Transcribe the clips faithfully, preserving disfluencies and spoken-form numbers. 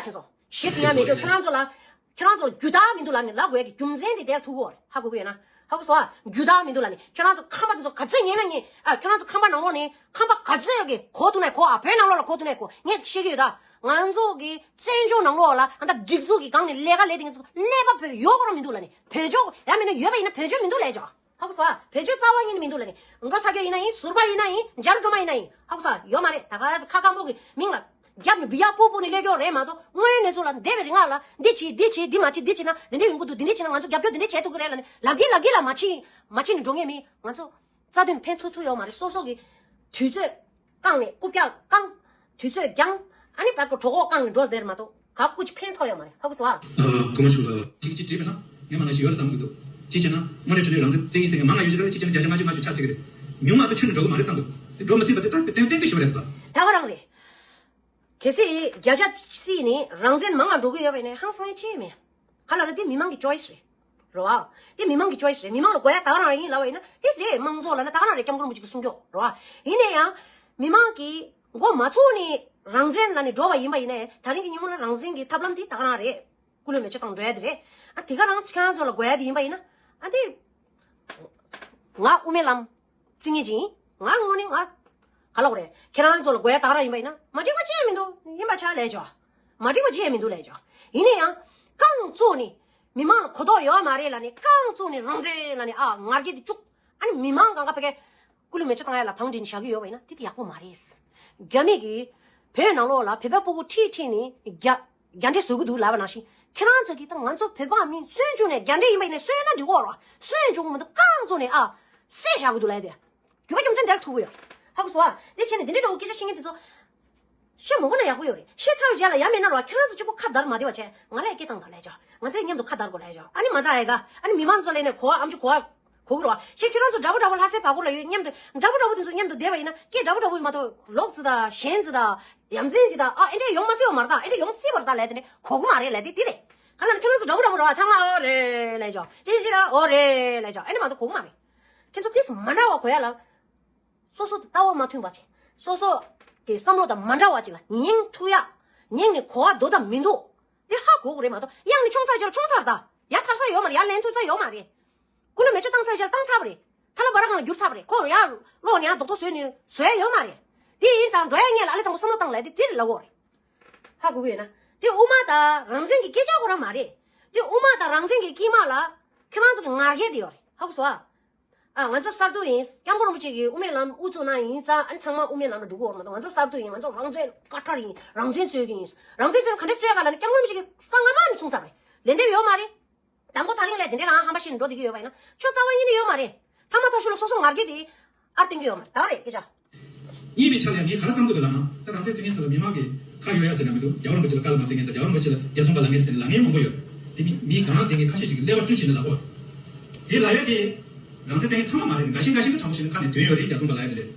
ཁྱེད་ཚོ་ཞེ་དྲི་ཡ་མེད་རྒྱུ། ཁྱེད་རང་ཚོ་ལ་ཁྱེད་རང་ཚོ་རྒྱུ་དག་མི་འདུག་ལབ་ནས་ལབ་དགོས་ཀྱི་རྒྱུ་མཚན་དེ་དེར་ཐུག་གོ་རེད། ཧ་གོ་གི་ཡོད་ན། ཧ་གོ་སོང་ཨ། རྒྱུ་དག་མི་འདུག་ལབ་ནས། ཁྱེད་རང་ཚོ་ཁང་པ་དེ་ཚོ་ག་ཚོད་ཉན་ན་ཉན། ཨ། ཁྱེད་རང་ཚོ་ཁང་པ་ནང་ལོགས་ནས་ཁང་པ་ག་ཚོད་ཀྱི་གོ་ཐུབ་ན་གོ་ཨ། བོད་ནང་ལོགས་ལ་གོ་ཐུབ་ན་གོ། ངས་བཤད་ཀྱི་ཡོད་ད། ང་ཚོ་གི་བཙན་བྱོལ་ནང་ལོགས་ལ་ཨ་ད་སྒྲིག་འཛུགས་ཀྱི་སྒང་ནས་ལས་ཀ་ལས་དེ་ངས་ཚོ་ཀླད་པ་བོད་ཡོད་གོ་རང་མི་འདུག་ལབ་ནས། བོད་ལྗོངས་ཡང་མིན་ན་ཡོད་པ་ཡིན་ན་བོད་ལྗོངས་མི་འདུག་ལབ་ཅོག་ཧ་གོ་སོང་ཨ། བོད་ལྗོངས་རྩ་བ་ཉིད་ནས་མི་འདུག་ལབ་ནས། འབྲོག་ས་སྐྱོ་ཡིན་ན་ཡིན། ཟུར་པ་ཡིན་ན་ཡིན། འཇར་སྒྲོལ་མ་ཡིན་ན་ཡིན། ཧ་གོ་སོང་ཨ། ཡོད་མ་རེད། ད་ག་ཁ་སྐམ་པོ་གི་མིང་ལ་རྒྱབ་ནས་བི་ཡ་ཕུ་ཕུ་ནས་སླེབས་ཀྱོག་རེད་མ་གཏོགས། དངོས་ཡོད་གནས་ཚུལ་ལ་འདས་པའི་རིང་ལ་འདི་བྱེད་འདི་བྱེད་འདི་མ་བྱེད། འདི་བྱེད་ན་འདི་འདྲ་ཡོང་གི་འདུག་འདི་འདྲ་བྱེད་ན་ང་ཚོ་རྒྱབ་སྐྱོར་འདི་འདྲ་བྱེད་ཐུབ་ཀྱི་རེད་ལབ་ནས་ལབ་གིན་ལབ་གིན་ལ་མ་ཕྱིན་མ་ཕྱིན་ནས་འགྲོ་ངེས་མིན། ང་ཚོ་རྩ་དོན་ཕན་ཐོགས་ཐུབ་ཡོད་མ་རེད། སོ་སོ་གི་དུས་ཚོད་བཀང་ནས་རྐུབ་བཀྱག་བཀང་། དུས་ཚོད་འགྱངས། ཨ་ནི་བར་སྐོར་གྲོད་ཁོག་བཀང་ནས་འགྲོ་བསྡད་མ་གཏོགས་ག་སྐུ་ཅི་ཕན་ཐོགས་ཡོད་མ་རེད། ཧ་གོ་སོང་ཨ། ཨ། རྐུ་མ་ཆུང་ལ་ཅིག་ཅིག་བྲིས་པ་ན་ངས་མ་ན་ཞིག་ཡོད་རེད་བསམ་གི་འདུག་ཅིག་བྱས་ན་དངོས་གནས་དྲང་གནས་རང་བཙན་བཙན་ཡིན་ཟེར་མཁན་མང་ང་ཡོད་ཤག་རེད། ཅིག་བྱས་ན་བརྒྱ་ཆ་ལྔ་བཅུ་ང་བཅུ་ཆགས་ཟེར་གི་རེད། ཉུང་མ་གཏོགས་ཁྱོན་ནས་འགྲོ་གི་མ་རེད་བསམ་གི་འདུག་འགྲོ་མི་སྲིད་པ་དེ་ད་ཏན་ཏན་ཏན་ཏན་ཞུ་བ་རེད་ད། ད་ག་རང་རེད། གལ་སྲིད་བརྒྱ་ཆ་བརྩིས་ནས་རང་བཙན་མང་ང་འགྲོ་གི་ཡོད་པ་ཡིན་ན་ཧང་སང་ཡ་ཅི་ཡང་མེད། ག་ལབ་ན་དེ་མི་མང་གི་choice་རེད། རེད་བ། དེ་མི་མང་གི་choice་རེད། མི་མང་ལ་དགོས་ཡ་ད་ག་རང་རང་ཡིན་ལབ་པ་ཡིན་ན་དེ་རེད། དམངས་གཙོ་ལབ་ན་ད་ག་རང་རེད། སྐྱབས་མགོན་རིན་པོ་ཆེ་གིས་གསུང་ཀྱོག་རེད་བ། ཡིན་ན་ཡང་མི་མང་གིས་མགོ་མ་ཚོས་ནས་རང་བཙན་ལབ་ནས་འགྲོ་བ་ཡིན་པ་ཡིན་ན་ད་རིང་གི་ཉིན་མོ་ལ་རང་བཙན་གྱི་ཐབས་ལམ་དེ་ད་ག་རང་རེད། སྐུ་ལུས་མེ་མཆོད་བཏང་འགྲོ་ཡ་དེ་རེད། ཨ་དེ་ག་རང་ཁྱེད་རང་ཚོ་ལ་དགོས་ཡ་དེ་ཡིན་པ་ཡིན་ན་ཨ་དེ། ང་དབུ་མའི་ལམ་བརྩི་མཁན་ཅིག་ཡིན། ང་དངོས་གནས་ང་ག་ལབ་དགོས་རེད། ཁྱེད་རང་ཚོ་ལ་དགོས་ཡ་ད་ག་རང་ཡིན་པ་ཡིན་ན་མ་འགྲིག་པ་ཅི་ཡང་མི་འདུག་ཡིན་པ་ཆགས་ལབ་ཅོག་མ་འགྲིག་པ་ཅི་ཡང་མི་འདུག་ལབ་ཅོག་ཡིན་ན་ཡང་རྐང་བཙུགས་ནས་མི་མང་ལ་གོ་རྟོགས་ཡོད་མ་རེད་ལབ་ནས། རྐང་བཙུགས་ནས་རང་བཙན་ལབ་ནས་ཨ་ང་རྒྱལ་དེ་བཅུག་ཨ་ནི་མི་མང་གང་ག་ཕ་གི་སྐུ་ལུས་མེ་མཆོད་བཏང་ཡ་ལ་བང་སྒྲིག་བཞག་གི་ཡོད་པ་ཡིན་ན་དེ་དེ་ཡག་པོ་མ་རེད། རྒྱ་མི་གིས་བོད་ནང་ལོགས་ལ་བོད་པ་ཕྲུ་གུ་ཁྲིད་ཁྲིད་ནས་རྒྱ་རྒྱ་འདྲེ་བཟོ་གི་འདུག་ལབ་པ་ནང་བཞིན། ཁྱེད་རང་ཚོ་གིས་ད་ང་ཚོ་བོད་པ་མིན་སུན་བྱུང་ནས་རྒྱ་འདྲེ་ཡིན་པ་ཡིན་ན་གསོད་ན་འགྲིག་གོ་རོ། སུན་བྱུང་མི་འདུག་རྐང་བཙུགས་ནས་ཨ། བསད་བཞག་གི་འདུག་ལབ་དེ། རྒྱུ་མ་རྒྱུ་མཚན་དེར་ཐུག་གི་ཡོད། ཧ་གོ་སོང་ཨ། དེ་བྱས་ནས་འདི་འདྲའི་འདྲ་བོ་སྐད་ཆ་བཤད་མཁན་དེ་ཚོ། བཤད་མ་དགོས་ན་ཡག་པོ་ཡོད་རེད། བཤད་ཚར་བའི་རྗེས་ལ་ཡང་མེད་ན་རོ། ཁྱེད་རང་ཚོ་གཅིག་པོ་ཁ་བརྡར་མ་བསྡད་པ་བྱས། ང་ལ་སྐད་བཏང་དང་ལབ་ཅོག་ང་ཚོས་མཉམ་དུ་ཁ་བརྡར་དགོས་ལབ་ཅོག་ཨ་ནི་མ་ཚ་ཨེ་ག་ཨ་ནི་མི་མང་ཚོ་ལས་ནས་གོ་བ་ཨམ་ཆུ་གོ་བ། གོ་གི་རོ། ཞེས་ཁྱེད་རང་ཚོ་དགྲ་བོ་དགྲ་བོ་ལྷ་སའི་བར་སྐོར་ལ་ཡོད་མཉམ་དུ་དགྲ་བོ་དགྲ་བོ་དེ་ཚོ་མཉམ་དུ་བསྡད་པ་ཡིན་ན་སྐད་དགྲ་བོ་དགྲ་བོ་མ་གཏོགས་ལོག་ཙི་ད་ཞན་ཙི་ད་ཡ་མཚན་ཅི་ད་ཨ་ཨེ་འདྲས་ཡོང་མ་སྲིད་པ་མ་རེད་ད། ཨེ་འདྲས་ཡོང་སྲིད་པ་རེད་ད་ལབ་དེ་ནི་གོ་གི་མ་རེད་ལབ་དེ་དེ་རེད། ག་ལ་ནི་ཁྱོད་རང་ཚོ་དགྲ་བོ་དགྲ་བོ་རེད་བ། ཚང་མ་ཨོ་རེད་ལབ་ཅོག་ཅི་ཅི་ཅི་ཨོ་རེད་ལབ་ཅོག་ཨེ་འདྲས་མ་གཏོགས་གོ་གི་མ་རེད། ཁྱེད་ཚོ་དེ་ཚོ་མ་འདྲ་བ་གོ་ཡ་ལ། སོ་སོ་དང་ལྟ་བ་མ་མཐུན་པ་ཅིག་སོ་སོ་གི་བསམ་བློ་དང་མ་འདྲ་བ་ཅིག་ལ་ཉན་ཐུབ་ཡ། ཉན་ནས་གོ་བ་འདུག་དང་མི་འདུག་དེ་ཧ་གོ་དགོས་རེད་མ་གཏོགས་གཡང་ནས་མཆོང་ཚར་རྒྱུ་ལ་མཆོང་ཚར་ད། ཡ་ཐར་ས་ཡོད་མ་རེད། ཡ་ལེན་ཐུབ་ས་ཡོད་མ་རེད། སྐུ་ལུས་མེ་མཆོད་བཏང་ཚར་རྒྱུ་ལ་བཏང་ཚར་བ་རེད། ཐ་ལ་བ་ར་གང་ལ་བསྒྱུར་ཚར་བ་རེད། ཁོ་ཡ་ལོག་ནས་ཡ་རྡོག་ཐོ་བཟོས་ནས་བཟོ་ཡ་ཡོད་མ་རེད། དེ་ཡིན་ཙང་འགྲོ་ཡ་སྔོན་ལ་ཨ་ལེ་དང་པོ་བསམ་བློ་བཏང་ལབ་དེ་དེ་རེད་ལབ་དགོས་རེད། ཧ་གོ་གི་ཡོད་ན། དེ་དབུ་མ་དང་རང་བཙན་གྱི་སྐད་ཆ་ཁོ་རང་མ་རེད། དེ་དབུ་མ་དང་རང་བཙན་གྱི་དཀྱིལ་མ་ལ་ཁྱེད་རང་ཚོ་གི་ང་རྒྱལ་དེ་ཡོད་རེད། ཧ་གོ་སོང་ཨ། ཨ་ང་ཚོ་གསར་གཏོད་ཡིན། སྐྱབས་མགོན་རིན་པོ་ཆེ་གིས་དབུ་མའི་ལམ་དབུ་བཙུགས་གནང་ཡིན་ཙང་ཨ་ནི་ཚང་མ་དབུ་མའི་ལམ་ལ་འགྲོ་དགོས་བ་མ་གཏོགས། ང་ཚོ་གསར་གཏོད་ཡིན། ང་ཚོ་རང་བཙན་དཀར་ཡིན། རང་བཙན་རྩོད་ཀྱི་ཡིན། རང་བཙན་རྩོད་ན་ག་འདྲས་རྩོད་ག་ལབ་ནས་སྐྱབས་མགོན་རིན་པོ་ཆེ་གིས་གསང་སྔ་མ་ནས་གསུངས་ཚར་བ་རེད། ལན་འདེབས་ཡོད་མ་རེད། དང་པོ་ད་རིང་ལས་དེ་འདྲས་རང་ཧམ་པ་བཤད་ནས་འགྲོ་བསྡད་ཀྱི་ཡོད་པ་ཡིན་ན་ཁྱོད་རྩ་བ་ཉིད་ནས་ཡོད་མ་རེད། ཐ་མ་ཐོ་ཤོ་ལ་སོ་སོ་ང་རྒྱལ་དེ་ཨར་བསྟན་གྱི་ཡོད་མ་རེད། ད་རེད་སྐད་ཆ། ཡིན་པའི་ཆ་ལ་ཡང་ངས་ག་རེ་བསམ་གྱི་འདུག་ལབ་ན། ད་རང་བཙན་རྩོད་མཁན་ཚོ་ལ་མི་མང་གིས་ཁ་གཡོག་ཡ་ཟེར་ལབ་མི་འདུག་རྒྱལ་བ་རིན་པོ་ཆེ་ལ་བཀའ་ལ་མ་བརྩི་མཁན་དང་རྒྱལ་བ་རིན་པོ་ཆེ་ལ་རྒྱལ་སྲུང་པ་ལབ་མཁན་ཟེར་ནས་ལབ་མཁན་མང་པོ་ཡོད། དེ་མི་མི་གང་དེ་གའི་ཁ་ཤས་ཤིག་གིས་ཀླད་པ་བཅུ་བྱས་ནས་ལབ་གོ། དེ་ལབ་ཡ་དེ་རང་བཙན་རྩོད་མཁན་ཚང་མ་མ་རེད། འགའ་ཤས་འགའ་ཤས་ཀྱིས་དྲང་པོ་བཤད་ན་ཁ་ནས་འདོན་ཡོད་རེད། རྒྱལ་སྲུང་པ་ལབ་ཡ་དེ་རེད།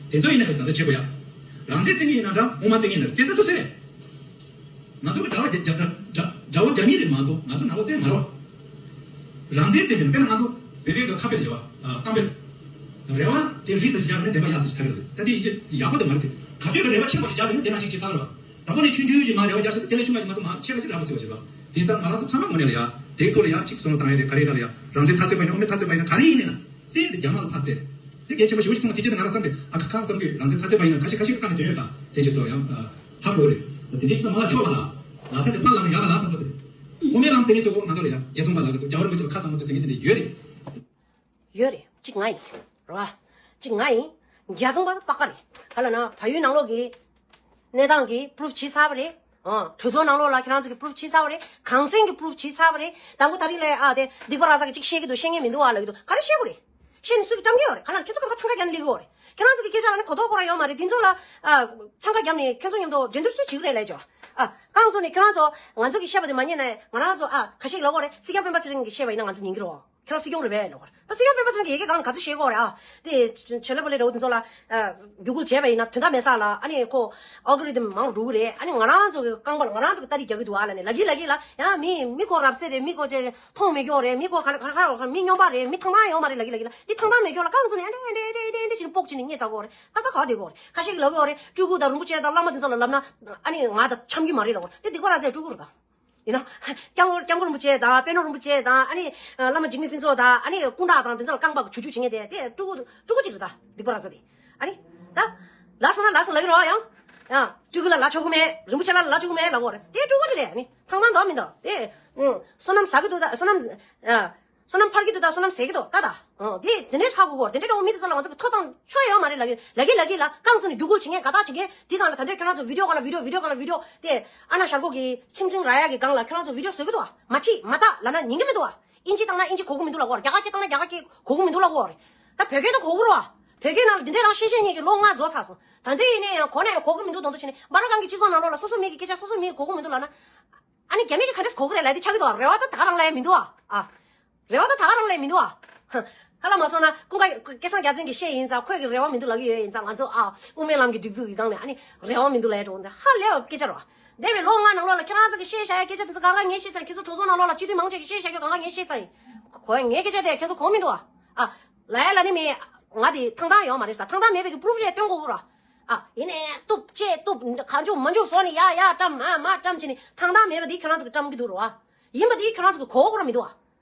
དེ་ཚོ་ཡིན་ན་ཧ་ཟ་ས་བྱེད་དགོས་ཡ། རང་བཙན་རྩོད་མཁན་ཡིན་ན་འདྲ། དབུ་མ་རྩོད་མཁན་ཡིན་ན་རྩོད་ས་ཐུག་ས་རེད། ང་ཚོ་གི་དགྲ་བོ་རྒྱ་རྒྱ་རྒྱ་དགྲ་བོ་རྒྱ་མི་རེད་མ་གཏོགས་ང་ཚོ་ནང་པ་རྩེ་མ་རེད་བ། རང་བཙན་རྩོད་མཁན་དཔེར་ན་ང་ཚོ་བོད་པའི་གི་ཁ་དཔེ་ལ་ཡོད་བ། གཏམ་དཔེ་ལ། རེ་བ་དེ་རི་ས་ཞིག་བཞག་ནས་བདེན་པ་ཡག་ས་ཞིག་ཐར་གི་རེད། ད་དེ་ཡིན་གྱི་ཡག་པོ་དེ་མ་རེད་དེ། ག་ཚོད་ཀྱི་རེ་བ་ཆེན་པོ་ཞིག་བཞག་ནས་བདེན་པ་ཞིག་ཅིག་ཐར་བ། དང་པོ་ནས་ཆུང་ཆུང་ཞིག་མ་རེ་བ་བཞག་ཤག་དེ་ལས་ཆུང་བ་ཞིག་མ་གཏོགས་མ་ཆེ་བ་ཞིག་རག་མ་སྲིད་པ་ཞིག་རེད་བ། དེ་ཙང་ང་རང་ཚོ་ཚང་མ་ངོས་ནས་ལ་ཡ་དེའི་ཐོག་ལ་ཡ་ཅིག་བསམ་བློ་བཏང་ཡ་རེད། ག་རེ་ར་ལ་ཡ་རང་བཙན་འཐབ་རྩོད་པ་ཡིན་ན་དབུ་མའི་འཐབ་རྩོད་པ་ཡིན་ན་ག་རེ་ཡིན་ནའི་ན། རྩེ་དེ་རྒྱ་ནག་ལ་ཕར་རྩེ། དེ་གལ་ཆེན་པོ་ཞེ་པོ་ཞིག་མཐོང་བ་དེ་རྗེས་ང་རང་བསམ་སྟེ་ཨ་ཁ་ཁ་བསམ་གྱི་རང་བཙན་འཐབ་རྩོད་པ་ཡིན་ན་ཁ་ཤས་ཁ་ཤས་ཀྱི་རྐང་ནས་དོན་ཡོད་ད། དེ་རྗེས་སོ་ཡང་ཧ་གོ་རེད། དེ་འདྲའི་ཞིག་ད་མ་ལ་ཆོག་པ་ལ། ལ་ས་དེ་པ་ལ་ཡག་ག་ལ་ས་ས་དེ། དབུ་མའི་ལམ་དེ་ནས་ཚོ་གོ་ང་ཚོ་ལ་ཡ་རྒྱལ་སྲུང་པ་ལ་གི་འདུག་རྒྱལ་བ་རིན་པོ་ཆེ་ལ་ཁ་བཏང་མ་འདུག་ཟེར་མཁན་དེ་འདྲ་ཡོད་རེད། ཡོད་རེད། གཅིག་ང་ཡིན། རེད་བ། གཅིག་ང་ཡིན། རྒྱལ་སྲུང་པ་པ་ཀ་རེད། ག་ལ་ན་བལ་ཡུལ་ནང་ལོགས་ཀྱི་གནས་སྟངས་ཀྱི་པུ་རུབ་བྱས་ཚར་བ་རེད། ཨ། གྲོས་ཚོགས་ནང་ལོགས་ལ་ཁྱེད་རང་ཚོ་གི་པུ་རུབ་བྱས་ཚར་བ་རེད། གངས་སེང་གི་པུ་རུབ་བྱས་ཚར་བ་རེད། དང་པོ་ད་རིང་ལས་ཨ་དེ་སྡིག་པ་ར་ས་གི་གཅིག་བཤད་ཀྱི་འདུག་བཤད་མཁན་མི་འདུག་བ་ལབ་ཀྱི་འདུག་ག་རེ་བཤད་དགོས་རེད། བཤད་ནས་སུས་ཀྱི་བཀྲམ་གྱི་ཡོད་རེད། ག་ལ་ཁྱེད་ཚོ་གང་ག་འཚང་ཁ་རྒྱག་ནས་སླེབས་ཀྱི་ཡོད་རེད། ཁྱེད་རང་ཚོ་གི་སྐད་ཆ་ལ་ནི་གོ་རྟོགས་ཁོ་རང་ཡོད་མ་རེད། དེ་ཚོ་ལ་ཨ་འཚང་ཁ་རྒྱབ་ནས་ཁྱེད་ཚོ་མཉམ་དུ་འགྲན་བསྡུར་སུས་བྱེད་ཀྱི་རེད་ལབ་ཅོག་ཨ། རྐང་བཙུགས་ནས་ཁྱེད་རང་ཚོ་ང་ཚོ་གི་བཤད་པ་དེ་མ་ཉན་ན་ང་རང་ཚོ་ཨ་ཁ་ཤས་ལབ་ཀྱི་ཡོད་རེད། སྲིད་སྐྱོང་སྤེན་པ་ཚེ་རིང་གི་བཤད་པ་ཡིན་ན་ང་ཚོ་ཉན་གྱི་རེད། ཁྱོད་རང་སྲིད་སྐྱོང་རེད་པས་ལབ་པ་རེད། ད་སྲིད་སྐྱོང་སྤེན་པ་ཚེ་རིང་གིས་ཡ་གི་སྒང་ལ་ག་ཚོད་བཤད་ཀྱི་ཡོད་རེད། ཨ་དེ་བྱེད་ལས་པ་ལས་འདྲ་བོ་དེ་ཚོ་ལ་བརྒྱུད་སྐུལ་བྱས་པ་ཡིན་ན་དོན་དག་མེད་ས་ལ། ཨ་ནི་ཁོ་ཨལ་གོ་རི་དམ་མང་རུ་འགྲོ་གི་རེད། ཨ་ནི་ང་རང་ཚོ་གི་རྐང་པ་ལ་ང་རང་ཚོ་གི་ལྟ་དེ་རྒྱག་གི་འདུག་ཨ་ལབ་ནས་ལབ་ཀྱི་ལབ་ཀྱི་ལ། ཡང་མི་མི་ཁོ་རབ་གསལ་རེད། མི་ཁོ་ཅེ་མཐོང་མེད་སྐྱོ་རེད། མི་ཁོ་ག་ག་ག་མི་སྨྱོན་པ་རེད། མི་ཐང་ཐང་ཡོད་མ་རེད་ལབ་ཀྱི་ལབ་ཀྱི་ལ། དེ་ཐང་ཐང་མེད་སྐྱོ་ལ་རྐང་ཚོ་ནས་ཨ་འདྲེ་འདྲེ་འདྲེ་འདྲེ་ཅིག་སྤོག་ཅིག་ནས་ངས་ཚ་གོ་རེད། ད་ད་ག་བ་དེ་གོ་རེད། ཁ་ཤས་ཀྱི་ལབ་གོ་རེད། སྤྲུལ་སྐུ་དང་རིན་པོ་ཆེ་དང་བླ་མ་དེ་ཚོ་ལ་ལབ་ན་ཨ་ནི་ང་དང་འཆམ་གྱི་མ་རེད་ལབ་གོ་རེད། དེ་སྡིག་པ་ར་ཚད་སྤྲུལ་སྐུ་རེད་ད། ཡིན་ན། སྐྱབས་མགོན་སྐྱབས་མགོན་རིན་པོ་ཆེ་དང་པད་ནོར་རིན་པོ་ཆེ་དང་ཨ་ནི་བླ་མ་འཇིགས་མེད་ཕུན་ཚོགས་དང་ཨ་ནི་སྐུ་འདྲ་དང་དེ་ཚོ་ལ་རྐང་པ་གི་ཇུ་ཇུ་བྱེད་མཁན་དེ་དེ་སྤྲུལ་སྐུ་སྤྲུལ་སྐུ་གཅིག་རེད་ད། སྡིག་པ་ར་ཚ་དེ། ཨ་ནི། ད། ལ་སོང་ན་ལ་སོང་ལབ་ཀྱི་རེད་ཡང་། ཡང་སྤྲུལ་སྐུ་ལ་ལ་ཆོག་གི་མེད། རིན་པོ་ཆེ་ལ་ལ་ཆོག་གི་མེད་ལབ་གོ་རེད། དེ་སྤྲུལ་སྐུ་གཅིག་རེད། ཨ་ནི་ཐང་ཐང་འདུག་མི་འདུག་དེ། ཨུ། བསོད་ནམས་ཟ་གི་འདུག་ད་བསོད་ནམས། ཨ། བསོད་ནམས་འཕར་གྱི་འདུག་ད་བསོད་ནམས་ཟད་ཀྱི་འདུག་ད་ད། ཨོ་དེ་དེ་འདྲའི་ཧ་གོ་གོ་དེ་འདྲའི་འདྲ་བོ་མི་དེ་ཚོ་ལ་ང་ཚོ་གི་ཐོབ་ཐང་ཆོད་ཡོད་མ་རེད་ལབ་ཀྱི་ལབ་ཀྱི་ལབ་ཀྱི་ལ། རྐང་ཚོ་ནས་རྒྱུ་སྐུལ་བྱེད་མཁན་དགའ་རྟགས་བྱེད་མཁན་དེ་གང་ལ་ད་ལྟའི་ཁྱོད་རང་ཚོ་བི་ཌིའོ་གང་ལ་བི་ཌིའོ་བི་ཌིའོ་གང་ལ་བི་ཌིའོ་དེ་ཨ་ན་ཞར་གོ་གི་ཚིམ་ཚིམ་ར་ཡ་གི་སྒང་ལ་ཁྱོད་རང་ཚོ་བི་ཌིའོ་བཟོ་གི་འདུག་བ། མ་བྱེད་མ་ལྟ་ལབ་ན་ཉན་གི་མི་འདུག་བ། ཨིན་ཇི་བཏང་ན་ཨིན་ཇི་གོ་གི་མི་འདུག་ལབ་གོ་རེད། རྒྱ་གར་སྐད་བཏང་ན་རྒྱ་གར་སྐད་གོ་གི་མི་འདུག་ལབ་གོ་རེད། ད་བོད་སྐད་ད་གོ་གི་རེད་བ། བོད་སྐད་ནང་ལ་འདི་འདྲའི་རང་ཤེས་ཤེས་ཉིད་ཀྱི་ལོ་ལྔ་རྫོགས་ཚར་སོང་། ད་ལྟའི་ཡིན་ནའི་ཡང་གོ་ན་ཡང་གོ་གི་མི་འདུག་མདོག་མདོག་བྱས་ནས་སྦར་ཁང་གི་སྤྱི་ཚོགས་ནང་ལོགས་ལ་སོ་སོ་མི་གི་སྐད་ཆ་སོ་སོ་མི་གི་གོ་གི་མི་འདུག་ལབ་ན། ཨ་ནི་རྒྱ་མི་གི་ག་འདྲས་གོ་གི་རེད་ལབ་དེ་ཆགས་ཀྱི་འདུག་བ། རེ་བ་ད་ད་ག་རང་ལབ་ཡ་མི་འདུག་བ། ཨ། རེ་བ་ད་ད་ག་རང་ལབ་ཡ་མི་འདུག་བ། ཧ་ལ་མ་སོང་ན་ཀུན་དགའ་སྐལ་བཟང་རྒྱལ་མཚན་གྱིས་བཤད་ཡིན་ཙང་ཁོས་གི་རེ་བ་མི་འདུག་ལབ་ཀྱི་ཡོད་ཡིན་ཙང་ང་ཚོ་ཨ་དབུ་མའི་ལམ་གྱི་སྒྲིག་འཛུགས་ཀྱི་སྒང་ནས་ཨ་ནི་རེ་བ་མི་འདུག་ལབ་ཡ་འགྲོ་འདི་ཧ་ལས་པའི་སྐད་ཆ་རེད་བ། འདས་པའི་ལོ་ལྔ་ནང་ལོགས་ལ་ཁྱེད་རང་ཚོ་གི་བཤད་བཞག་ཡ་སྐད་ཆ་དེ་ཚོ་གང་ག་ངས་བཤད་ཚར་ཡིན། ཁྱེད་ཚོ་གྲོས་ཚོགས་ནང་ལོགས་ལ་སྤྱི་འཐུས་མང་ཆེ་གི་བཤད་བཞག་ཡ་གང་ག་ངས་བཤད་ཚར་ཡིན། གོ་ངའི་སྐད་ཆ་དེ་ཁྱེད་ཚོ་གོ་མི་འདུག་བ། ཨ། ལབ་ཡ་ལབ་ནི་མེད། ང་དེ་ཐང་ཐང་ཡོད་མ་རེད་ས། ཐང་ཐང་མེད་པའི་གི་པུ་རུབ་ལས་སྟོན་དགོས་གི་ར། ཨ། ཡིན་ནའི་གཏུབ་ཅེས་གཏུབ་གང་བྱུང་མ་བྱུང་བཟོ་ནས་ཡ་ཡ་བཀྲམ་མ་མ་བཀྲམ་བྱས་ནས་ཐང་ཐང་མེད་པ་དེ་ཁྱོད་རང་ཚོ་གི་བཀྲམ་གི་འདུག་ར་བ། ཡིན་པ་དེ་ཁྱོད་རང་ཚོ་གི་གོ་གི་ར་མི་འདུག་བ།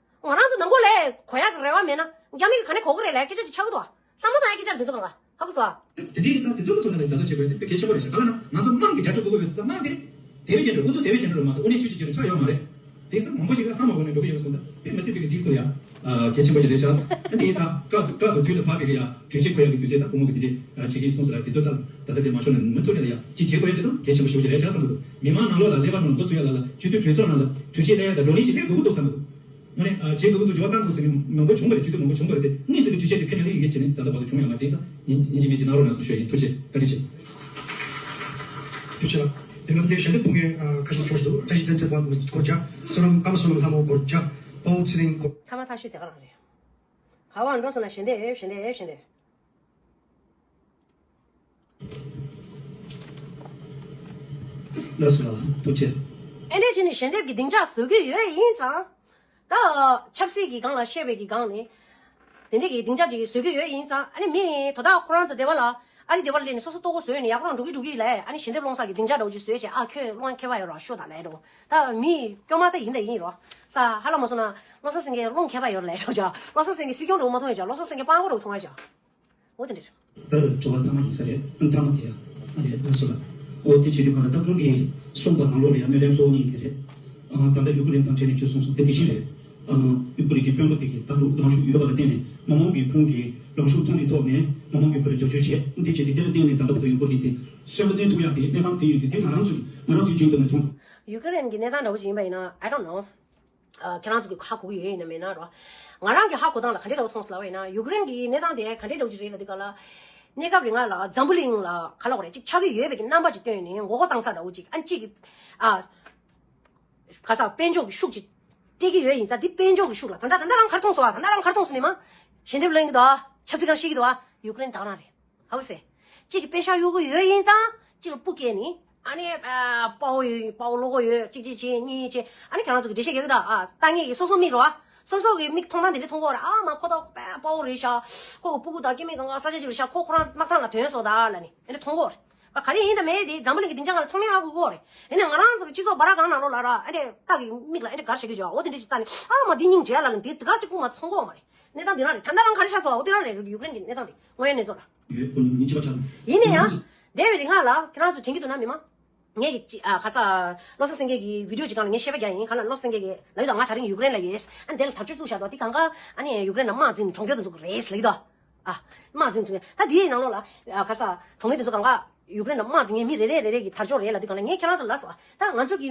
ང་རང་ཚོ་ནང་ཁོག་ལས་གོ་ཡག་གི་རེ་བ་མེད་ན་རྒྱ་མི་གི་ག་ནས་གོ་གི་རེད་ལབ་སྐད་ཆ་ཅིག་ཆགས་ཀྱི་འདུག་བ། བསམ་བློ་བཏང་ཡག་སྐད་ཆ་རེད་འདི་ཚོ་གང་ག་ཧ་གོ་སོང་ཨ། དེ་དེ་ཡིན་ཙང་དེ་ཚོ་གི་ཐོག་ནས་ལ་བཟའ་ཚོ་བྱེད་དགོས་དེ་དཔེ་གལ་ཆེན་པོ་རེད་ཤག་ག་ལ་ན་ང་ཚོ་དམངས་ཀྱི་རྒྱབ་སྐྱོར་དགོས་ཀྱི་ཡོད་ཟེར་ཙང་དམངས་དེ་དེ་བས་ཀྱང་འགྲོ་དབུ་ཚོ་དེ་བས་ཀྱང་འགྲོ་རོགས་མ་གཏོགས་དངོས་གནས་ཆོས་ཀྱི་རྒྱབ་སྐྱོར་ཆགས་ཡོད་མ་རེད། དེ་ཡིན་ཙང་མང་པོ་ཞིག་ལ་ཧ་མ་གོ་ནས་འགྲོ་གི་ཡོད་སོང་ཙང་དཔེ་མི་སྲིད་པའི་གི་དེའི་ཐོག་ལ་ཡ་གལ་ཆེན་པོ་ཞིག་རེད་ཤག་དེ་ཡིན་ད་བཀག་བཀག་ཏུ་དུས་ལ་བབ་པའི་གི་ཡ་གྲོས་ཆོད་འཁོད་ཡག་གི་དུས་ཚོད་ད་སྐུ་ངོ་གི་དེ་འདྲས་བྱེད་ཀྱི་སོང་ཟེར་ལ་དེ་ཚོ་ད་ད་ལྟ་དེ་མ་ཤོར་ན་མུ་མཐུད་ནས་ལ་ཡ་ཅིག་བྱེད་དགོས་ཡ་དེ་དང་གལ་ཆེན་པོ་ཞེ་པོ་ཞིག་རེད་ཤག་བསམ་གི་འདུག་མི་མང་ནང་ལོགས་ལ་ཀླད་པ་ནང་ལ་འགོ་ཚུགས་ཡ་ལ་ལ་སྤྱི་འཐུས་གྲོས་ཚོགས་ནང་ལ་གྲོས་ཆོད་ལེན་ཡ་དང་བགྲོ་གླེང་ཞིག་ལེན་དགོས་ཀྱི་འདུག་བསམ་གི་འདུག་དངོས་གནས་ཨ་བྱེད་དགོས་ཀྱི་འདུག་འགྱུར་བ་གཏང་དགོས་ཟེར་མཁན་མང་པོ་བྱུང་བ་རེད། དུས་དེབ་མང་པོ་བྱུང་བ་རེད་དེ་དངོས་སུ་གྲོས་ཆོད་དེ་ཁས་ལེན་ལེན་ཡོད་ཀྱི་བྱས་ནས་ད་ལྟ་བར་དུ་བྱུང་ཡོད་མ་རེད། དེ་ཡིན་ཙང་ཡིན་ཡིན་གཅིག་མིན་གཅིག་གནང་རོགས་གནང་ཟེར་ཞུ་ཡ་ཡིན། ཐུགས་རྗེ་ཆེ། བཀའ་དྲིན་ཆེ། ཐུགས་རྗེ་ཆེ་ལགས། དེ་ང་ཚོ་དེ་ཞལ་འདེབས་ཐུང་ངེ་ཁ་ཤས་འབྱོར་བཞིན་འདུག་བཀྲ་ཤིས་བཙན་ཚེ་དབང་སྐོར་བརྒྱ། བསོད་ནམས་ཀརྨ་བསོད་ནམས་ལྷ་མོ་སྐོར་བརྒྱ། དཔའ་བོ་ཚེ་རིང་སྐོར། ཐ་མ་ཐག་ཤོས་དེ་ག་རང་རེད། ག་བ་འགྲོ་སོང་ན་ཞལ་འདེབས་ཞལ་འདེབས་ཞལ་འདེབས། ལགས་སོ་ལགས་ཐུགས་རྗེ་ཆེ། ཨེ་འདྲས་བྱས་ནས་ཞལ་འདེབས་ཀྱི་སྡིངས་ཆ་བཟོ་གི་ཡོད་ཡིན་ཙང་། ད་ཆབ་སྲིད་ཀྱི་སྒང་ལ་བཤད་པའི་གི་སྒང་ནས། དེ་འདྲས་ཀྱི་སྡིངས་ཆ་ཅིག་བཟོ་གི་ཡོད་ཡིན་ཙང་ཨ་ནི་མི་དོ་བདག་ཁོ་རང་ཚོ་སྡེ་བ་ལ་ཨ་རི་སྡེ་བ་ལ་སླེབས་ནས་སོ་སོ་ལྟོ་གོས་བཟོས་ནས་ཡག་པོ་རང་འགྲོ་གི་འགྲོ་གི་ལས་ཨ་ནི་ཞལ་འདེབས་སློང་ས་གི་སྡིངས་ཆ་འདྲ་བོ་ཅིག་བཟོས་བྱས་ཨ་ཁྱོད་སློང་མཁས་པ་ཡོད་རོགས་ཤོག་དང་ལས་འགྲོ་ད་མི་སྐྱོ་མ་ད་ཡིན་ད་ཡིན་རོགས་ས་ཧ་ལ་མ་སོང་ན་བློ་བཟང་སེང་གེ་སློང་མཁས་པ་ཡོད་ལས་འགྲོ་ཅག་བློ་བཟང་སེང་གེ་སྲིད་སྐྱོང་འགྲོ་མ་མཐོང་ཡ་ཅག་བློ་བཟང་སེང་གེ་སྤང་པོ་འགྲོ་མཐོང་ཡ་ཅག་འོ་དེ་འདྲ་རེད། ད་དྲི་བ་མཐའ་མ་ཡིན་ས་རེད། མཐའ་མ་དེ་ཡ། ཨ་རེད་ལགས་སོ་ལགས། འོ་དེ་བྱེད་དུས་ག་ལ་ད་ཁོང་གིས་གསུངས་པ་ནང་ལོགས་ལ་ཡ་གནད་དོན་གཙོ་བོ་གཉིས་དེ་རེད། ཨ་ད་ལྟ་ཡུ་ཀེ་རེན་དང་འབྲེལ་ནས་ཁྱོད་གསུངས་སོང་དེ་དེ་བཞིན་རེད། ཨ་ཡུ་ཀེ་རེན་གྱི་དཔོན་པོ་དེ་གིས་ད་ལུགས་ལངས་ཕྱོགས་ཡོད་པ་ལ་བརྟེན་ནས་མི་མང་གི་ཁོང་གི་ལངས་ཕྱོགས་མཐོང་རིགས་ཐོག་ནས་མི་མང་གིས་ཁོ་ལ་རྒྱབ་སྐྱོར་བྱས་འདི་བྱས་ནས་དེ་ལ་བརྟེན་ནས་ད་ལྟ་བར་དུ་ཡུ་ཀེ་རེན་དེ་གསོན་པོ་གནས་ཐུབ་ཡག་དེ་གནས་སྟངས་དེ་ཡོད་དུས་དེ་ང་རང་ཚོ་གིས་ང་རང་དུས་རྒྱུན་དུ་ནས་མཐོང་། ཡུ་ཀེ་རེན་གྱི་གནས་སྟངས་འདྲ་བོ་ཅིག་ཡིན་པ་ཡིན་ན་I don't know། ཁྱེད་རང་ཚོ་གི་ཧ་གོ་གི་ཡོད་ཡིན་ན་མེད་ན་རོ། ང་རང་གི་ཧ་གོ་སྟངས་ལ་ག་འདྲས་འདྲ་བོ་མཐོང་སོང་ལབ་པ་ཡིན་ན་ཡུ་ཀེ་རེན་གྱི་གནས་སྟངས་དེ་ག་འདྲས་འདྲ་བོ་ཅིག་རེད་ལབ་དུས་སྒང་ལ། གནས་སྐབས་རིང་ལ་འཛམ་བུ་གླིང་ལ་ག་ལབ་དགོས་རེད་ཅིག་ཆགས་ཀྱི་ཡོད་པའི་གི་རྣམ་པ་ཅིག་སྟོན་ནས་ངོ་རྒོལ་བཏང་ས་འདྲ་བོ་ཅིག་ཨ་ཅིག་གི་ཨ། ག་ས་དཔལ་འབྱོར་གྱི་ཤུགས་ཅིག་སྤྲད་ཀྱི་ཡོད་ཡིན་ཙང་འདི་དཔལ་འབྱོར་གྱི་ཤུགས་ལ་ད་ལྟ་ད་ལྟ་རང་ག་རེ་མཐོང་སོང་བ་ད་ལྟ་རང་ག་རེ་མཐོང་སོང་ནས་མ། ཞལ་འདེབས་ལེན་གྱི་འདུག་ཨ། ཆབ་སྲིད་སྒང་བཤད་ཀྱི་འདུག་ཨ། ཡུ་ཀེ་རེན་ད་ག་རང་རེད། ཧ་གོ་སོང་། གཅིག་གིས་པེ་ཤག་གཡུག་གི་ཡོད་ཡིན་ཙང་གཅིག་ལ་སྤུ་སྐྱེས་ནི་ཨ་ནི་ཨ་དཔའ་བོ་ཡོད་དཔའ་བོ་བློ་ཁོག་ཡོད་གཅིག་གཅིག་བྱེད་གཉིས་བྱེད་ཨ་ནི་ཁྱེད་རང་ཚོ་གི་འགྲེལ་བཤད་རྒྱག་གི་ད་ཨ་ལྟ་ངེས་ཀྱི་སོ་སོ་མིག་རོ་ཨ་སོ་སོ་གི་མིག་མཐོང་སྟངས་དེ་འདྲ་མཐོང་གི་ཡོད་རེད། ཨ་མ་ཁོ་ད་དཔའ་དཔའ་བོ་རེད་ཤག་ཁོ་གི་སྤུ་གུ་དང་སྐྱེ་དམན་གང་ག་ས་ཆ་ཅིག་ལ་ཤག་ཁོ་ཁོ་རང་དམག་ཐང་ལ་ཐོན་སོང་ད་ལབ་ནི་དེ་འདྲ་མཐོང་གི་ཡོད་རེད། ཨ་ག་རེ་ཡིན་དང་མེད་དེ་འཛམ་བུ་གླིང་གི་སྡིངས་ཆ་སྒང་ལ་ཚང་མས་ཧ་གོ་གི་ཡོད་རེད། ཡིན་ནའི་ང་རང་ཚོ་གི་སྤྱི་ཚོགས་བར་སྒང་ནང་ལོགས་ལ་ར་ཨ་འདྲས་སྟག་གི་མིག་ལ་ཨ་འདྲས་གར་བྱེད་ཀྱི་ཡོད་འོ་དེ་འདྲས་ཅིག་ལྟ་ནི་ཨ་མ་འདི་སྙིང་རྗེ་ལབ་ནི་དེ་དེ་གར་ཅིག་སྤུ་མ་མཐོང་གི་ཡོད་མ་རེད། གནས་སྟངས་འདི་རང་རེད། ད་ལྟ་རང་ག་རེ་ཤར་སོང་བ་འོ་དེ་རང་རེད། ཡུ་ཀེ་རེན་གྱི་གནས་སྟངས་དེ་དངོས་ཡོད་གནས་ཚུལ་ར། ཡོད་ཁོ་ཉིད་ཉིན་གཅིག་པ་ཆགས་སོང་། ཡིན་ནའི་ཡང་། འདས་པའི་རིང་ལ་ཁྱེད་རང་ཚོ་དྲན་གྱི་འདུག་ན་མི་མང་། ངས་ཀྱི་ཅི་ཨ་ཁ་ས། བློ་བཟང་སེང་གེ་གི་བི་ཌིའོ་ཅིག་སྒང་ལ་ངས་བཤད་པ་རྒྱག་ཡིན་ག་ལ་བློ་བཟང་སེང་གེ་གི་ལབ་ཡོད་ད་ང་དེ་རིང་ཡུ་ཀེ་རེན་ལ་ཡོད་ཨ་འདི་ལ་དར་ལྕོག་བཙུགས་བཞག་འདུག་དེ་གང་ག་ཨ་ནི་ཡུ་ཀེ་རེན་ལ་དམག་འཛིང་གྲོང་ཁྱེར་དུ་འཛུགས་རེད་ལབ་ཡོད་ད། ཨ། དམག་འཛིང་གྲོང་ཁྱེར་ད་དེའི་ནང་ལོགས་ལ་ཨ་ཁ་ས་གྲོང་ཁྱེར་དེ་ཚོ་གང་ག་ཡུ་ཀེ་རེན་ལ་དམག་འཛིང་མཁན་མི་རེ་རེ་རེ་རེ་གི་དར་ལྕོག་རེད་ལབ་དུས་གང་ལ་ངས་ཁྱེད་རང་ཚོ་ལ་ལབ་སོང་ཨ་ད་ང་ཚོ་གི་